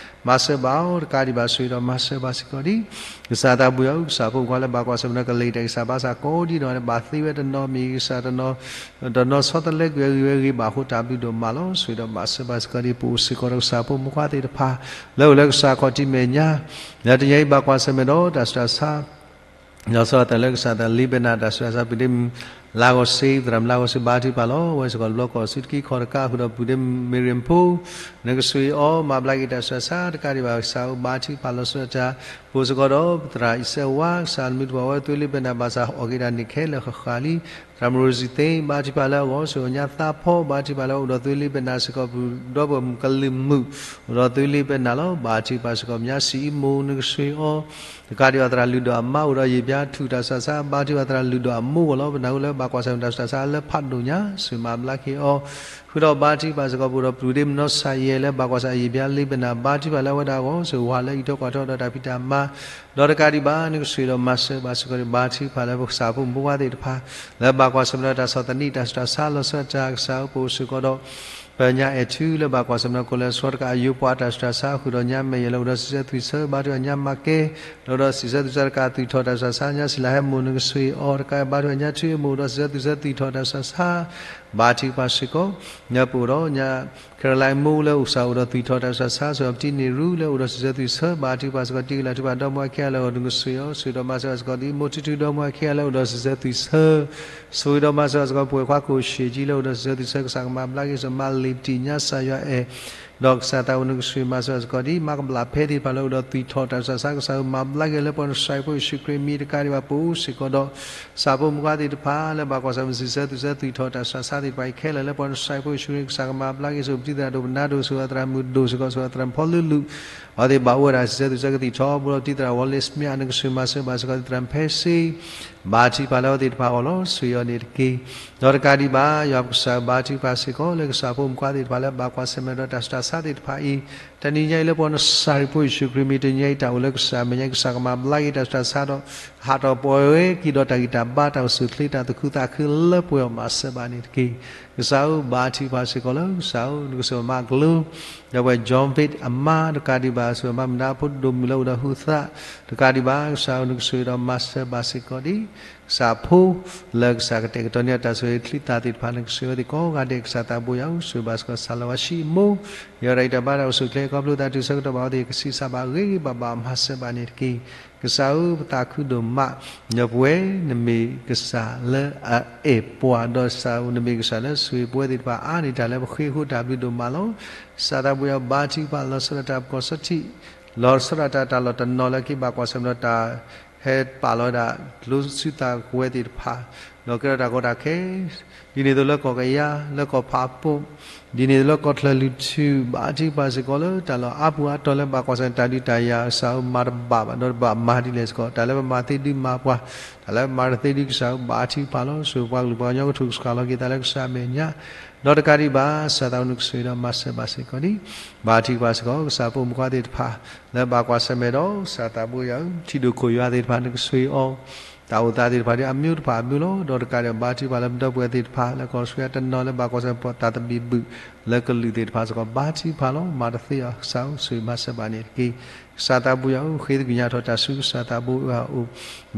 မၤစၢၤဘၣ်အီၤ တကးဒံးဘၣ် ဆိၣ်ဂ့ၤဒီးမၤစၢၤဘၣ်စ့ၢ်ကီးဒ် ကစၢ်သးဘှံးအီၤ ကစၢ်ဖိမုၣ်ဖိခွါလၢဘၣ်ကွၢ်ဆၢၣ်မဲာ်ဒီးကလံၤတၢ်ဂံၢ်စၢ်ဘါစၢ်ကိးဒ်နီၢ်ဂၤဒဲး ဘၣ်သ့ဝဲတနီၤမ့ၢ်ဂ့ၤ ကစၢ်တနီၤ တနီၤဆီတလဲကွံာ်အဂ့ၢ်ဝဲအဂ့ၢ်ဘၣ်အဃိ တၢ်ဘျုးဒိၣ်မးလီၤ. ဆိၣ်ဂ့ၤဒီးမၤစၢၤဘၣ်စ့ၢ်ကီးဒ် ပအိၣ်စ့ၢ်ကီးဒီးကစၢ်ဖိမုၣ်ဖိခွါသ့ၣ်တဖၣ် လၢအိၣ်လၢကစၢ်ခီၣ်ထံးမဲာ်ညါ လၢတနံၤအံၤဘၣ်ကွၢ်ဆၢၣ်မဲာ်ဒီးတၢ်ဆူးတၢ်ဆါ လီၤဆီဒၣ်တၢ်လၢကစၢ်သးလံဘဲနၤ တၢ်ဆူးတၢ်ဆါ ပုၢ်ဒ့မုၣ် လါဂီၤစ့ သရၣ်မုၣ်လါဂီၤစ့ ဘါထုကဖၣ်လီၤ. အဝဲစ့ၢ်ကီးတဘျီကီၢ်ဆူတကံခီၣ်တကး ဃုာ်ဒီးပုၢ်ဒ့မုၣ် မ့ၢ်ရံၣ်ဖိ နကဆိၣ်ဂ့ၤအီၤ မၤဘျါက့ၤတၢ်ဆူးတၢ်ဆါ တကးဒံးဘၣ် ကစၢ်ဧၢ ဘါထုကဖၣ်လီၤဆီဒၣ်တၢ် ပအိၣ်စ့ၢ်ကီးဒီးသရၣ်အံၤစဲဝါ ကစၢ်နမ့ၢ်တပှၢ်ဝဲသွ့လံဘဲနၤ ဘၣ်ဆၣ်အီၣ်က့ၤတၢ်န့ၣ်ခဲလၢာ်ဃၣ်ဃၣ်လံ သရၣ်မုၣ်ရိၤစံသ့ ဘါထုကဖၣ်လၢအဂီၢ် ဆိၣ်ဂ့ၤညါသးဖီ ဘါထုကဖၣ်လၢအိၣ်ဒီးသွ့လံဘဲနၤစ့ၢ်ကီး ပဒီပုၢ်ဝဲၢ်မုၣ်ကလံၤမုၣ် အိၣ်ဒီးသွ့လံဘဲနၤလီၤ. ဘါထုကဖၣ်စ့ၢ်ကီး မၠါစံအံမူ နကဆိၣ်ဂ့ၤအီၤ တကးဒံးဘၣ် သရၣ်လုၢ်ဒိၣ်အမါ အိၣ်ဒီးယံာ်ဘျါထူၣ်တၢ်ဆူးတၢ်ဆါ ဘါထုကဖၣ်သရၣ်လုၢ်ဒိၣ်အမိၢ်အဂီၢ်လီၤ. ပနၢ်ဟူလၢဘၣ်ကွၢ်ဆၢၣ်မဲာ်တၢ်ဆူးတၢ်ဆါလၢဖးဒိၣ်ညါ ဆိၣ်ဂ့ၤမၤဘျါက့ၤအီၤ ဃုာ်ဒီးဘါထုကဖၣ်စ့ၢ်ကီး ပအိၣ်ဒီးပုၢ်ဒ့မုၣ်နီၢ်ဆၣ်ယဲၢ်လၢဘၣ်ကွၢ်ဆၢၣ်မဲာ်ယံာ်ဘျါလံဘဲနၤ ဘါထုကဖၣ်လၢအဝဲဒၣ်အဂီၢ် ဆိၣ်ဂ့ၤဝဲလၢအအံးထွဲကွၢ်ထွဲဒီးတၢ်ဖံးတၢ်မၤ ဒီးတကးဒံးဘၣ် နကဆိၣ်ဂ့ၤဒီးမၤစၢၤဘၣ်စ့ၢ်ကီး ဘါထုကဖၣ်လၢပကစၢ်ဖိမုၣ်ဖိခွါသ့ၣ်တဖၣ် လၢဘၣ်ကွၢ်ဆၢၣ်မဲာ်ဒီးတၢ်ဆီၣ်သနံးတၢ်ဆူးတၢ်ဆါလီၤဆီဒၣ်တၢ် ကစၢ်ဧၢ ပအိၣ်စ့ၢ်ကီးဒီး ပညါအဲၣ်ထူလၢဘၣ်ကွၢ်ဆၢၣ်မဲာ်ဒီး ကိးလၢစှီၤတကးအယိပှၤတၢ်ဆူးတၢ်ဆါ ဃုာ်ဒီးညါမဲာ်ယဲၢ်လၢအိၣ်ဒီးစံးဆၢသွံၣ်ဆၢ ဘါထုကဖၣ်ညါမၤကဲ လၢအိၣ်ဒီးစံးဆၢသွံၣ်ဆၢတကး သွံၣ်ထီၣ်တၢ်ဆူးတၢ်ဆါ ညါစံလၤဟဲမိၢ် နကဆိၣ်ဂ့ၤအီၤ တကးဘါထုကဖၣ်ညါထူအမိၢ် အိၣ်ဒီးစံးဆၢသွံၣ်ဆၢ သွံၣ်ထီၣ်တၢ်ဆူးတၢ်ဆါ ဘါထုကဖၣ်စ့ၢ်ကီး ညါပအိၣ်ဒီးညါ Caroline မိၢ်လၢအိၣ်စ့ၢ်ကီးအိၣ်ဒီးသွံၣ်ထီၣ်တၢ်ဆူးတၢ်ဆါ ဆိၣ်ဂ့ၤပတံၤန့ၢ်ရူ လၢအိၣ်ဒီးစံးဆၢသွံၣ်ဆၢ ဘါထုကဖၣ်စ့ၢ်ကီး တံၤကလၢ်ထုကဖၣ်ဒီမါဝၤခံဂၤလၢအဂီၢ် နကဆိၣ်ဂ့ၤအီၤ ဆိၣ်ဂ့ၤဒီးမၤစၢၤဘၣ်စ့ၢ်ကီး ဒ်မိၢ်ထူထူဒီမါဝၤခံဂၤလၢအိၣ်ဒီးစံးဆၢသွံၣ်ဆၢ ဆိၣ်ဂ့ၤဒီးမၤစၢၤဘၣ်စ့ၢ်ကီး ပဝဲၢ်ခွါကိၣ် ရှ့ၣ်ကၠံ လၢအိၣ်ဒီးစံးဆၢသွံၣ်ဆၢ ကစၢ်ကမၤဘျါက့ၤ စီၤမၤလ့ၤပတံၢ်ညါ စၢ်ယွၤအဲၣ် ဒီးကစၢ်သးအိၣ် နကဆိၣ်ဂ့ၤမၤစၢၤဘၣ်စ့ၢ်ကီး ဒ်မၤကဘျၣ်ဖဲသ့ၣ်တဖၣ်လၢအိၣ်ဒီးသွံၣ်ထီၣ်တၢ်ဆူးတၢ်ဆါ ကစၢ်ဧၢ မၤဘျါက့ၤလၢပှၤနစၢ်ဖိယ့ၣ်ၡူးခရံာ်မံၤ တကးဒံးဘၣ် ပအိၣ်စ့ၢ်ကီးဒီး ကစၢ်ဖိမုၣ်ဖိခွါသ့ၣ်တဖၣ် လၢဘၣ်ကွၢ်ဆၢၣ်မဲာ်စံးဆၢသွံၣ်ဆၢ သွံၣ်ထီၣ်တၢ်ဆူးတၢ်ဆါသ့ၣ်တဖၣ်အံၤခဲလၢာ် လၢပှၤနစၢ်ဖိယ့ၣ်ၡူးခရံာ် ကစၢ်ကမၤဘျါက့ၤ ဆိၣ်ဂ့ၤပတံၤသရၣ်ဒိၣ် ပနါဒိၣ် ဆိၣ်ဂ့ၤသရၣ်မုၣ်ဒိၣ်စ့ၢ်ကီး ဆိၣ်ဂ့ၤသရၣ်ဖီလူလူ အဝဲသ့ၣ်ဘၣ်အိၣ်ဝဲဒၣ်စံးဆၢသွံၣ်ဆၢကသံၣ်ထီဘိလီၤ ပတံၤသရၣ်ဝီလ့စမ့ၣ် နကဆိၣ်ဂ့ၤမၤစၢၤဘၣ်စ့ၢ်ကီး သရၣ်ဖဲစ့ ဘါထုကဖၣ်လၢအဝဲသ့ၣ်တဖၣ်အဂီၢ်လီၤ. ဆိၣ်ဂ့ၤအီၤန့ၣ်တက့ၢ်. ဒီးတကးဒံးဘၣ် ယွၤပကစၢ်ဘါထုကဖၣ်စ့ၢ်ကီး လၢကစၢ်ဖိမုၣ်ဖိခွါသ့ၣ်တဖၣ်လၢဘၣ်ကွၢ်ဆၢၣ်မဲာ်ဒီးတၢ်ဆူးတၢ် တၢ်အိၣ်သးတၢ်ဆါသ့ၣ်တဖၣ်အံၤ, တနံၤညါအံၤလၢပှၤနစၤရ့းဖိယ့ၣ်ၡူးခရံာ်မံၤ တနံၤညါအံၤတၢ်အိၣ်လၢကစၢ်မဲာ်ညါ ကစၢ်ကမၤဘျါက့ၤတၢ်ဆူးတၢ်ဆါဒီး ဟးထီၣ်ပဝဲက့ၤဒီးတၢ်ဂံၢ်တၢ်ဘါ တၢ်အိၣ်ဆူၣ်အိၣ်ချ့တၢ်သူၣ်ခုသးခုလၢပှဲၤအီၤမၤစၢၤဘၣ်န့ၣ်တက့ၢ်. ကစၢ်ဧၢ ဘါထုကဖၣ်စ့ၢ်ကီးလၢကစၢ်ဧၢ နကစၢ်မၤကလုၢ် ဒီးပဝဲ John Vic အမါတကးဒံးဘၣ် ကစၢ်မၤမုၢ်နၤဖိဒိၣ်မုၣ်လၢအိၣ်ဒီးဟုးသး တကးဒံးဘၣ် ကစၢ်ဧၢ နကစၢ်ဒီးမၤစၢၤဘၣ်စ့ၢ်ကီးဒ် ကစၢ်ဖိ လၢကစၢ်ကတဲာ်ကတီၤန့ၢ်တၢ်ဆိၣ်ဂ့ၤချံသၣ်သ့ၣ်တဖၣ် နကစၢ်ဝဲသ့ၣ်ကိးဂၤဒဲး ကစၢ်သးဘိယွၤဧၢ ဆိၣ်ဂ့ၤဘၣ်စ့ၢ်ကီး စၢ်လီၤဝါဆံးအမိၢ် ယွၤတၢ်ဂံၢ်တၢ်ဘါတၢ်အိၣ်ဆူၣ်အိၣ်ချ့ ခီဖျိသးတုၤဆၢကတီၢ်ဘၣ်အဝဲသ့ၣ် ကဆံးစၢ်ဘၣ်ဂ့ၤဂ့ၤဘၣ်ဘၣ် မၤစၢၤဘၣ်န့ၣ်တက့ၢ်. ကစၢ်ဧၢ ပသးခုဒိၣ်မး ဒီးပဝဲနမ့ၢ်ကစၢ်လၢအအဲၣ်ပှၤဒီး ကစၢ်ဧၢ နမ့ၢ်ကစၢ်လၢဆိၣ်ဂ့ၤပဝဲသ့ၣ်တဖၣ်အါန့ၢ်တၢ်လၢပဃ့ဃိတၢ်ဘျုးဒိၣ်မးလီၤ. ကစၢ်သးဘိယွၤဧၢ ဘါထုကဖၣ်လီၤဆီဒၣ်တၢ်ပကီၢ်စီထံး လီၤဆီဒၣ်တၢ်တၢ်လီၢ်တနီၤလၢက့ၤဘၣ်ကွၢ်ဆၢၣ်မဲာ်ဒီးတၢ် ဟဲပာ်လီၤဝဲဒၣ် ကျိဆူသးကဝဲၤသ့ၣ်တဖၣ် ဒီးကဲထီၣ်တၢ်ကီတၢ်ခဲ ဒ်န့ၣ်အသိးလၢကီၢ်ကယၤ လၢကီၢ်ဖးပိၢ် ဒ်န့ၣ်အသိးလၢကီၢ်ချၢၣ်လွံၢ်ထူၣ် ဘါထုကဖၣ်စ့ၢ်ကီးလၢတၢ်လီၢ်အါပူၤအါတီၤလၢဘၣ်ကွၢ်ဆၢၣ်တၢ်ဒုးတၢ်ယၤ ကစၢ်ဧၢ မၤတဘၣ်ဘၣ်ဒီးတဘၣ်မၤဒ်လဲၣ်စ့ၢ်ကီး တၢ်လၢပမၤသ့ဒုးမၤပှၤ တၢ်လၢပမၤတသ့ဒုး ကစၢ်ဧၢ ဘါထုကဖၣ်လီၤ ဆိၣ်ဂ့ၤပှၤကလုာ်ပှၤကညီကထိၣ်ကဆှၣ်လီၤက့ၤသးလၢကစၢ်အမဲာ်ညါ ဒီးတကးဒံးဘၣ် ကစၢ်သးဘိယွၤဧၢ နကစၢ်ဒီးမၤစၢၤဘၣ်စ့ၢ်ကီးဒ် ဘါထုကဖၣ်စ့ၢ်ကီး ကစၢ်ဖိမုၣ်ဖိခွါသ့ၣ်တဖၣ် လၢဘၣ်ကွၢ်ဆၢၣ်မဲာ်ဒီး ကစၢ်သးဘိယွၤဧၢ ထံဒိၣ်ခိၣ်ယွၤသ့ၣ်တဖၣ် နကစၢ်အီၤ တၢ်အိၣ်သးသ့ၣ်တဖၣ်ဒ်အမံၤတဖၣ်အမံၤလီၤ. ဒီးတကးဒံးဘၣ် ဘါထုကဖၣ်လၢပဒီပုၢ်ဝဲၢ်သ့ၣ်တဖၣ် လၢကီၢ်စူယၤတနီၤလၢဘၣ်ကွၢ်ဆၢၣ်မဲာ်တၢ်သဘံၣ်ဘုၣ် လၢကလုာ်သ့ၣ်တဖၣ်စ့ၢ်ကီး ဘါထုကဖၣ်လီၤ. မၤတသ့အီၤ ကစၢ်ဧၢ ဆိၣ်ဂ့ၤမၤစၢၤဘၣ်န့ၣ်တက့ၢ်. ကစၢ်သးဘိယွၤဧၢ ဃ့သကွံၢ်ညါထီၣ်တၢ်ဆူကစၢ်သးဘိယွၤအအိၣ်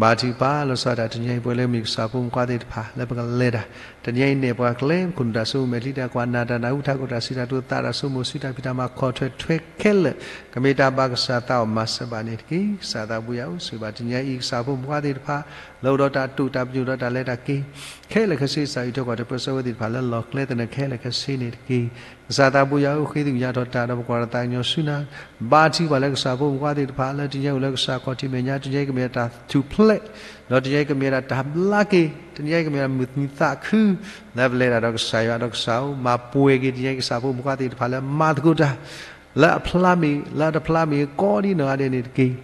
ဘါထုကဖၣ်လီၤဆီဒၣ်တၢ်တနံၤအံၤ ပဝဲလၢမ့ၢ်ကစၢ်ဖိမုၣ်ဖိခွါသ့ၣ်တဖၣ် လၢပကလဲၤတၢ် တနံၤအံၤနဲၣ်ပှၤကျဲ ပခိၣ်နူာ်တၢ်ဆိကမိၣ်မဲာ်ချံတၢ်ကွၢ်နၢ်တၢ်နၢ်ဟူတၢ်ကိၢ်တၢ်စံးတၢ်တိာ်သးတၢ်ဆိကမိၣ်ဆူတၢ်ဖံးတၢ်မၤခီၣ်ထွဲထွဲခဲလၢာ် ကမ့ၢ်တၢ်ဘၣ်ကစၢ်သးအီၤမၤစၢၤဘၣ်န့ၣ်တက့ၢ်. ကစၢ်သးဘိယွၤဧၢ ဆိၣ်ဂ့ၤဘၣ်တနံၤအံၤ ကစၢ်ဖိမုၣ်ဖိခွါသ့ၣ်တဖၣ် လၢအိၣ်ဒီးတၢ်တိာ်တၢ်ပညိၣ်ဒီးတၢ်လဲၤတၢ်က့ၤ ခဲလၢာ်ခဲဆ့ ကစၢ်အံးထွဲကွၢ်ထွဲပၢဆှၢဝဲသ့ၣ်တဖၣ်လၢလီၢ်ကျဲသနၢၣ်ခဲလၢာ်ခဲဆ့န့ၣ်တက့ၢ်. ကစၢ်သးဘိယွၤဧၢ ဃ့သကွံၢ်ညါထီၣ်တၢ်ဒီးပကွၢ်ဒီးသးကညီၤဆူနၤ ဘါထုကဖၣ်လၢကစၢ်ဖိမုၣ်ဖိခွါသ့ၣ်တဖၣ် လၢတနံၤအံၤအိၣ်လၢကစၢ်ခီၣ်ထံးမဲာ်ညါ တနံၤအံၤကမ့ၢ်ဒၣ်တၢ်ထူၣ်ဖျဲး ဒီးတနံၤအံၤကမ့ၢ်ဒၣ်တၢ်ဘျါက့ၤ တနံၤအံၤကမ့ၢ်ဒၣ်မုၢ်နံၤသးခု လၢပလဲၤတၢ်ဒီးကစၢ်ယွၤဒီးကစၢ်ဧၢ မၤပှဲၤက့ၤတနံၤအံၤကစၢ်ဖိမုၣ်ဖိခွါသ့ၣ်တဖၣ်လၢမၤသကိးတၢ် လၢအဖျါမ့ၢ် လၢအတဖျါမ့ၢ် ကိးဒ်နီၢ်ဂၤဒဲးန့ၣ်တက့ၢ်. ဒ်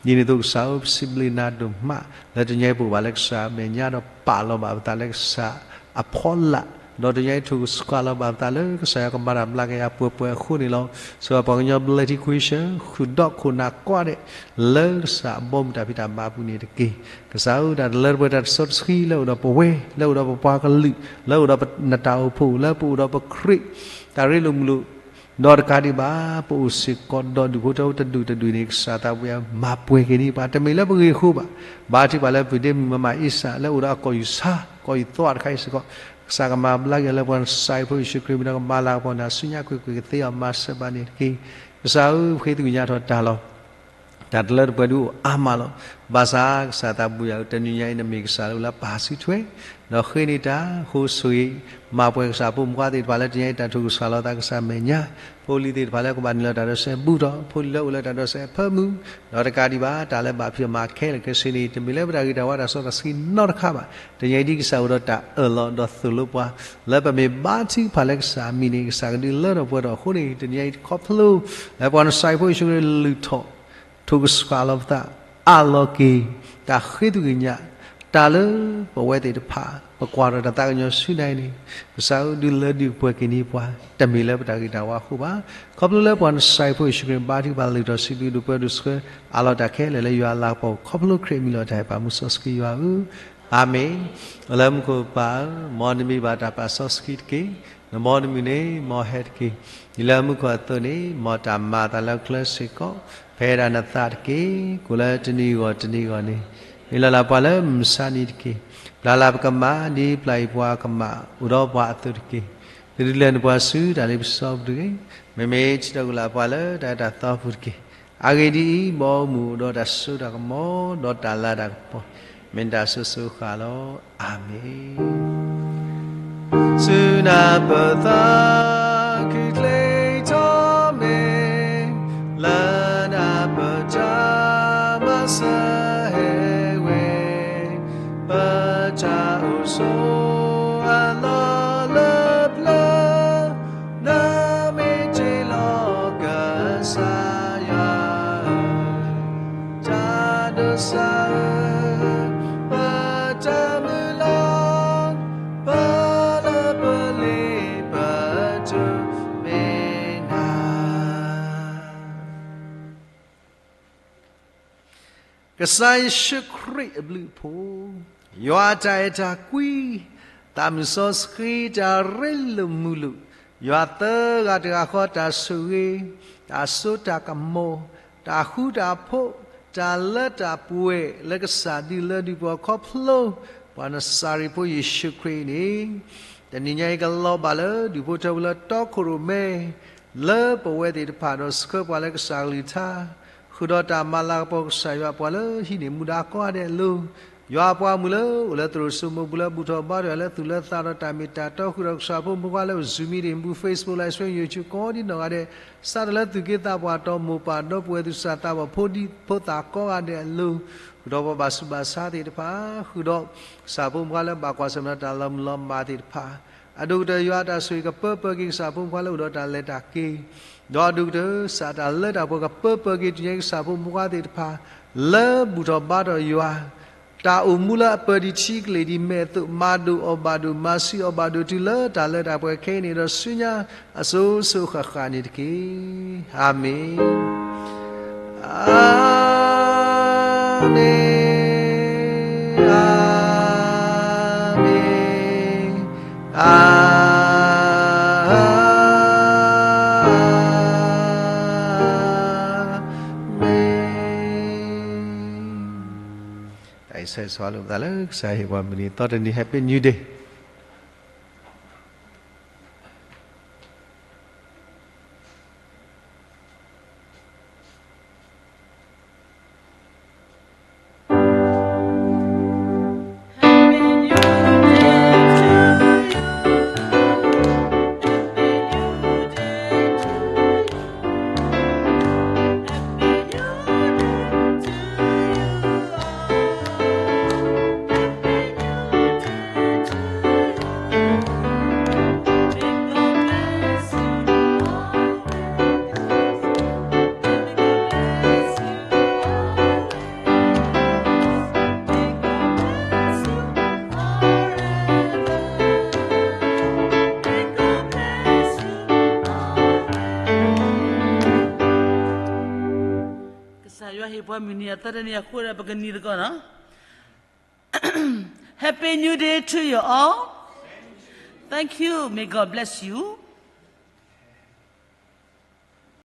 န့ၣ်အသိးကစၢ်ဧၢ ပစံးဘျုးနၤဒိၣ်မး လၢတနံၤအံၤပအိၣ်ဘၣ်လၢကစၢ်အမဲာ်ညါဒီးပာ်လီၤဘၣ်ပသးလၢကစၢ်အဖီလာ် ဒီးတနံၤအံၤထိၣ်ကဆှးလီၤဘၣ်ပသးလၢကစၢ်ယွၤကမၤတၢ်ဘျါက့ၤ ယၤပှဲၤပှဲၤအဃိန့ၣ်လီၤ. ဆိၣ်ဂ့ၤပှၤကညီဘျၢထံခွံဆၢ ဃုာ်ဒီးခိၣ်နၢ်ကိးဂၤဒဲး လၢကစၢ်အဘီအမုၢ်တၢ်ဖံးတၢ်မၤအပူၤန့ၣ်တက့ၢ်. ကစၢ်ဧၢ တၢ်တလၢတပှဲၤတၢ်တစီတဆှံလၢအိၣ်ဒီးပဝဲ လၢအိၣ်ဒီးပပှၤကလုာ် လၢအိၣ်ဒီးနတၢ်အိၣ်ဖှိၣ် လၢပအိၣ်ဒီးပခရံာ် တၢ်ရ့လိာ်မုာ်လိာ် ဒီးတကးဒံးဘၣ် ပအိၣ်စ့ၢ်ကီးဒီးဒူၣ်ဖိထၢဖိတဒူၣ်တဒူၣ်န့ၣ် ကစၢ်သးဘိယွၤမၤပှဲၤက့ၤန့ၢ်ပှၤ တမ့ၢ်လၢပဂ့ၤအဃိဘၣ်. ဘါထုကဖၣ်လၢပဒ့မုၣ်မၤမၤအ့စၢ် လၢအိၣ်ဒီးအကီၢ်ယူၢ်ဆါ ကီၢ်ယူၢ်သွါတခါအံၤစ့ၢ်ကီး ကစၢ်ကမၤဘျါက့ၤအီၤလၢပှၤနစၤရ့းဖိယ့ၣ်ၡူးခရံာ်မံၤဒီးကမၤလၤကပီၤနၤ ဆူညါကွ့ၢ်ကွ့ၢ်ကသ့အီၤ မၤစၢၤဘၣ်န့ၣ်တက့ၢ်. ကစၢ်ဧၢ ပဃ့သကွံၢ်ညါထီၣ်တၢ်လီၤ. တၢ်တလၢတပှဲၤဒုးအိၣ်အါမးလီၤ. ဘၣ်ဆၣ်ကစၢ်သးဘိယွၤဧၢ တနံၤညါအံၤ နမ့ၢ်ကစၢ်လၢအိၣ်လၢပၢ်စုထွဲ ဒီးဃ့န့ၢ်တၢ်ဃိဆိၣ်ဂ့ၤ မၤပှဲၤကစၢ်ဖိမုၣ်ဖိခွါသ့ၣ်တဖၣ်လၢတနံၤအံၤ တၢ်ထိၣ်ကဆှးလီၤသးကစၢ်မဲာ်ညါ ဖိလံၤသ့ၣ်တဖၣ်လၢကဘၣ်နုာ်လီၤတၢ်ဒီးစဲးဘူးထီၣ် ဖိလံၤလၢအိၣ်လၢတၢ်ဒီးစဲးအဖၢမုၢ် ဒီးတကးဒံးဘၣ် တၢ်လၢဘၣ်ဖံးအီၤမၤခဲလၢာ်ခဲဆ့န့ၣ် တမ့ၢ်လၢပတၢ်ဂ့ၤတၢ်ဝါတၢ်စီတၢ်ဆှံနီတခါဘၣ်. တနံၤအံၤဒ်ကစၢ်အိၣ်ဒီးတၢ်အၢၣ်လီၤဒီးသိၣ်လိပှၤ လၢပမ့ၢ်ဘါထုကဖၣ်လၢကစၢ်အမံၤန့ၣ် ကစၢ်ကဒုးလၢထီၣ်ပှဲၤထီၣ်အဃိန့ၣ် တနံၤအံၤခီဖျိ လၢပှၤနစၤရ့းဖိယ့ၣ်ၡူးခရံာ်လုၢ်ထီၣ် ထိၣ်ကဆှးလီၤပသး အးလီၤက့ၤ တၢ်ဃ့သကွံၢ်ကညး တၢ်လၢပဝဲသ့ၣ်တဖၣ် ပကွၢ်ထီၣ်တၢ်သးကညီၤဆူနၤအံၤန့ၣ် ကစၢ်ဧၢ ဒုးလၢဒုးပှဲၤက့ၤန့ၢ်ပှၤ တမ့ၢ်လၢပတၢ်ဂ့ၤတၢ်ဝါအဃိဘၣ်. ခီဖျိလၢပှၤနစၤရ့းဖိယ့ၣ်ၡူးခရံာ် ဘါထုကဖၣ်လုၢ်ထီၣ်စံးဘျုးဒုးပှဲၤဒုးဆှၢ အးလီၤတၢ်ခဲလၢာ်လၢယွၤအလၤကပီၤ ခီဖျိခရံာ်အမံၤလီၤတၢ်ဟဲပာ်မူစီဆှံယွၤဧၢ အၤမ့ၣ်. အိၣ်လၢမူခိၣ်ပၢ်ဧၢ, မ်နမံၤဘၣ်တၢ်ပာ်စီဆှံတက့ၢ်. နဘီနမုၢ်န့ၣ် မ်ဟဲတက့ၢ်. ဒ်လၢမူခိၣ်အသိးန့ၣ် မ်တၢ်မၤအသးလၢအချၢစ့ၢ်ကီး ဖဲဒၣ်နသးတက့ၢ်. ကိၣ်လၢတနံၤအဂီၢ်တနံၤအဂီၢ်န့ၣ် ဟ့ၣ်လီၤလၢပှၤလၢမုၢ်ဆါနံၤတက့ၢ်. ပျၢ်လၢပကမၣ် ဒ်ပျၢ်အံၤပှၤကမၣ် အိၣ်ဒီးပှၤအသိးတက့ၢ်. တဒုးလဲၤနပှၤဆူတၢ်လ့ပစီပူၤတဂ့ၤ. မ့မ့ၢ်ထံၣ်ထီၣ်ကလာ်ပှၤလၢတၢ်အဲၣ်တၢ်သီပူၤတက့ၢ်. အဂ့ၢ်ဒ်အံၤ, မ်မူအိၣ်ဒီးတၢ်စိတၢ်ကမီၤ ဒီးတၢ်လၤတၢ်ကပီၤ မ့ၢ်တၢ်ဆိၣ်ဂ့ၤဃာ်လီၤ. အၤမ့ၣ်. ဆူနၢ်ပၢၢ်သးခုချ့ထီၣ်မ့ၢ် လၢနၢ်ပၢၢ်တၢ်မၤစၢၤဟဲဝဲ ပတၢ်အိၣ်ဆိးအလီၢ်လၢပျၢၤ နမ့ၢ်တ့ၢ်လီၤကစၢ်ယွၤဧၢ, တၢ်ဒိးစၢ်ဧၢ, ပတၢ်မုၢ်လၢ်, ပလၢပလ့ပ ကစၢ်ယ့ၣ်ၡူးခရံာ်အဘျုးအဖှိၣ်, ယွၤအတၢ်အဲၣ်တၢ်ကွံ, သးမုၢ်စီဆှံတၢ်ရ့လိာ်မုာ်လိာ်, ယွၤသၢဂၤတဂၤဃီတၢ်ဆိၣ်ဂ့ၤ, တၢ်စိတၢ်ကမီၤ, တၢ်ဃူတၢ်ဖိး, တၢ်လၢတၢ်ပှဲၤလၢကစၢ်ဒုးလၢဒုးပှၤခီဖျိ ပှၤနစၤရ့းဖိယ့ၣ်ၡူးခရံာ်န့ၣ်, တနံၤညါအံၤကလီၤဘၣ်လၢဒူၣ်ဖိထၢဖိလၢတီခိၣ်ရိၣ်မဲ လၢပဝဲသ့ၣ်တဖၣ်ဒီးဆှၢပှၤလၢကစၢ်ကလုၢ်ကထါ, ဃုာ်ဒီးတၢ်မၤလၤကပီၤကစၢ်ယွၤပှၤလၢဟံးန့ၢ်မူဒါကိးဂၤဒဲးအလိၤ, ယွၤအပှၤမုၣ်လၢအိၣ်လၢသရိာ်စိမိၤပူၤလၢဘူၣ်ထီၣ်ဘါထီၣ်ယွၤလၢသူၣ်လၢသးဒီးတၢ်မ့ၢ်တၢ်တီ ဃုာ်ဒီးကစၢ်ဖိမုၣ်ဖိခွါလၢ Zoom meeting ပူၤ Facebook Live Stream YouTube ကိးဒံနီၢ်ဂၤဒဲး, စးထီၣ်လၢသူၣ်က့သးပှၢ်တီမိၢ်ပၢ်ဒီပုၢ်ဝဲၢ်သူၣ်စၢ်သးဘီၣ်ဖိဒံဖိသၣ်ကိးဂၤဒဲးအလိၤ, ဃုာ်ဒီးပှၤဘၣ်ဆူးဘၣ်ဆါသ့ၣ်တဖၣ်, ဃုာ်ဒီးကစၢ်ဖိမုၣ်ဖိခွါလၢဘၣ်ကွၢ်ဆၢၣ်မဲာ်ဒီးတၢ်လီၤမုၢ်လီၤမၢ်သ့ၣ်တဖၣ်, အဒိၣ်ကတၢၢ်ယွၤအတၢ်ဆိၣ်ဂ့ၤကပၢပၢက့ၤကစၢ်ဖိမုၣ်ဖိခွါလၢအိၣ်ဒီးတၢ်လဲၤတၢ်က့ၤ, ဒီးအဒိၣ်ကတၢၢ် ကစၢ်တၢ်လၢတၢ်ပှဲၤကပၢပၢက့ၤတနံၤညါအံၤကစၢ်ဖိမုၣ်ဖိခွါသ့ၣ်တဖၣ်, လၢဘူၣ်ထီၣ်ဘါထီၣ်ယွၤ, တၢ်အိၣ်မူလၢအပၢၤဒံးထံကလ့ၢ်ဒံးမဲာ်အသိး မၤဒိၣ်အီၣ်ဘၣ်ဒိၣ် မၤဆံးအီၣ်ဘၣ်ဒိၣ်တုၤလၢတၢ်လၢတၢ်ပှဲၤခဲအံၤန့ၣ်ဒီး ဆူညါအစိၤစိၤဃၣ်ဃၣ်န့ၣ်တက့ၢ်. အၤမ့ၣ်, အၤမ့ၣ်, အၤမ့ၣ်, အၤမ့ၣ်. တၢ်အံၤဆၢဂ့ၤဆိၣ်ဂ့ၤလိာ်ပသးလၢကစၢ်ဟ့ၣ်ပှၤမုၢ်နံၤသီတနံၤ Happy New Day. Happy New Day to you all. May God bless you always. May God bless you always. May God bless you always. ကစၢ်ယွၤဟ့ၣ်ပှၤမုၢ်နံၤအသီတနံၤအဃိဒီး ပကနံၤသကိးနီၤ. Happy New Day to you all. Thank you. May God bless you.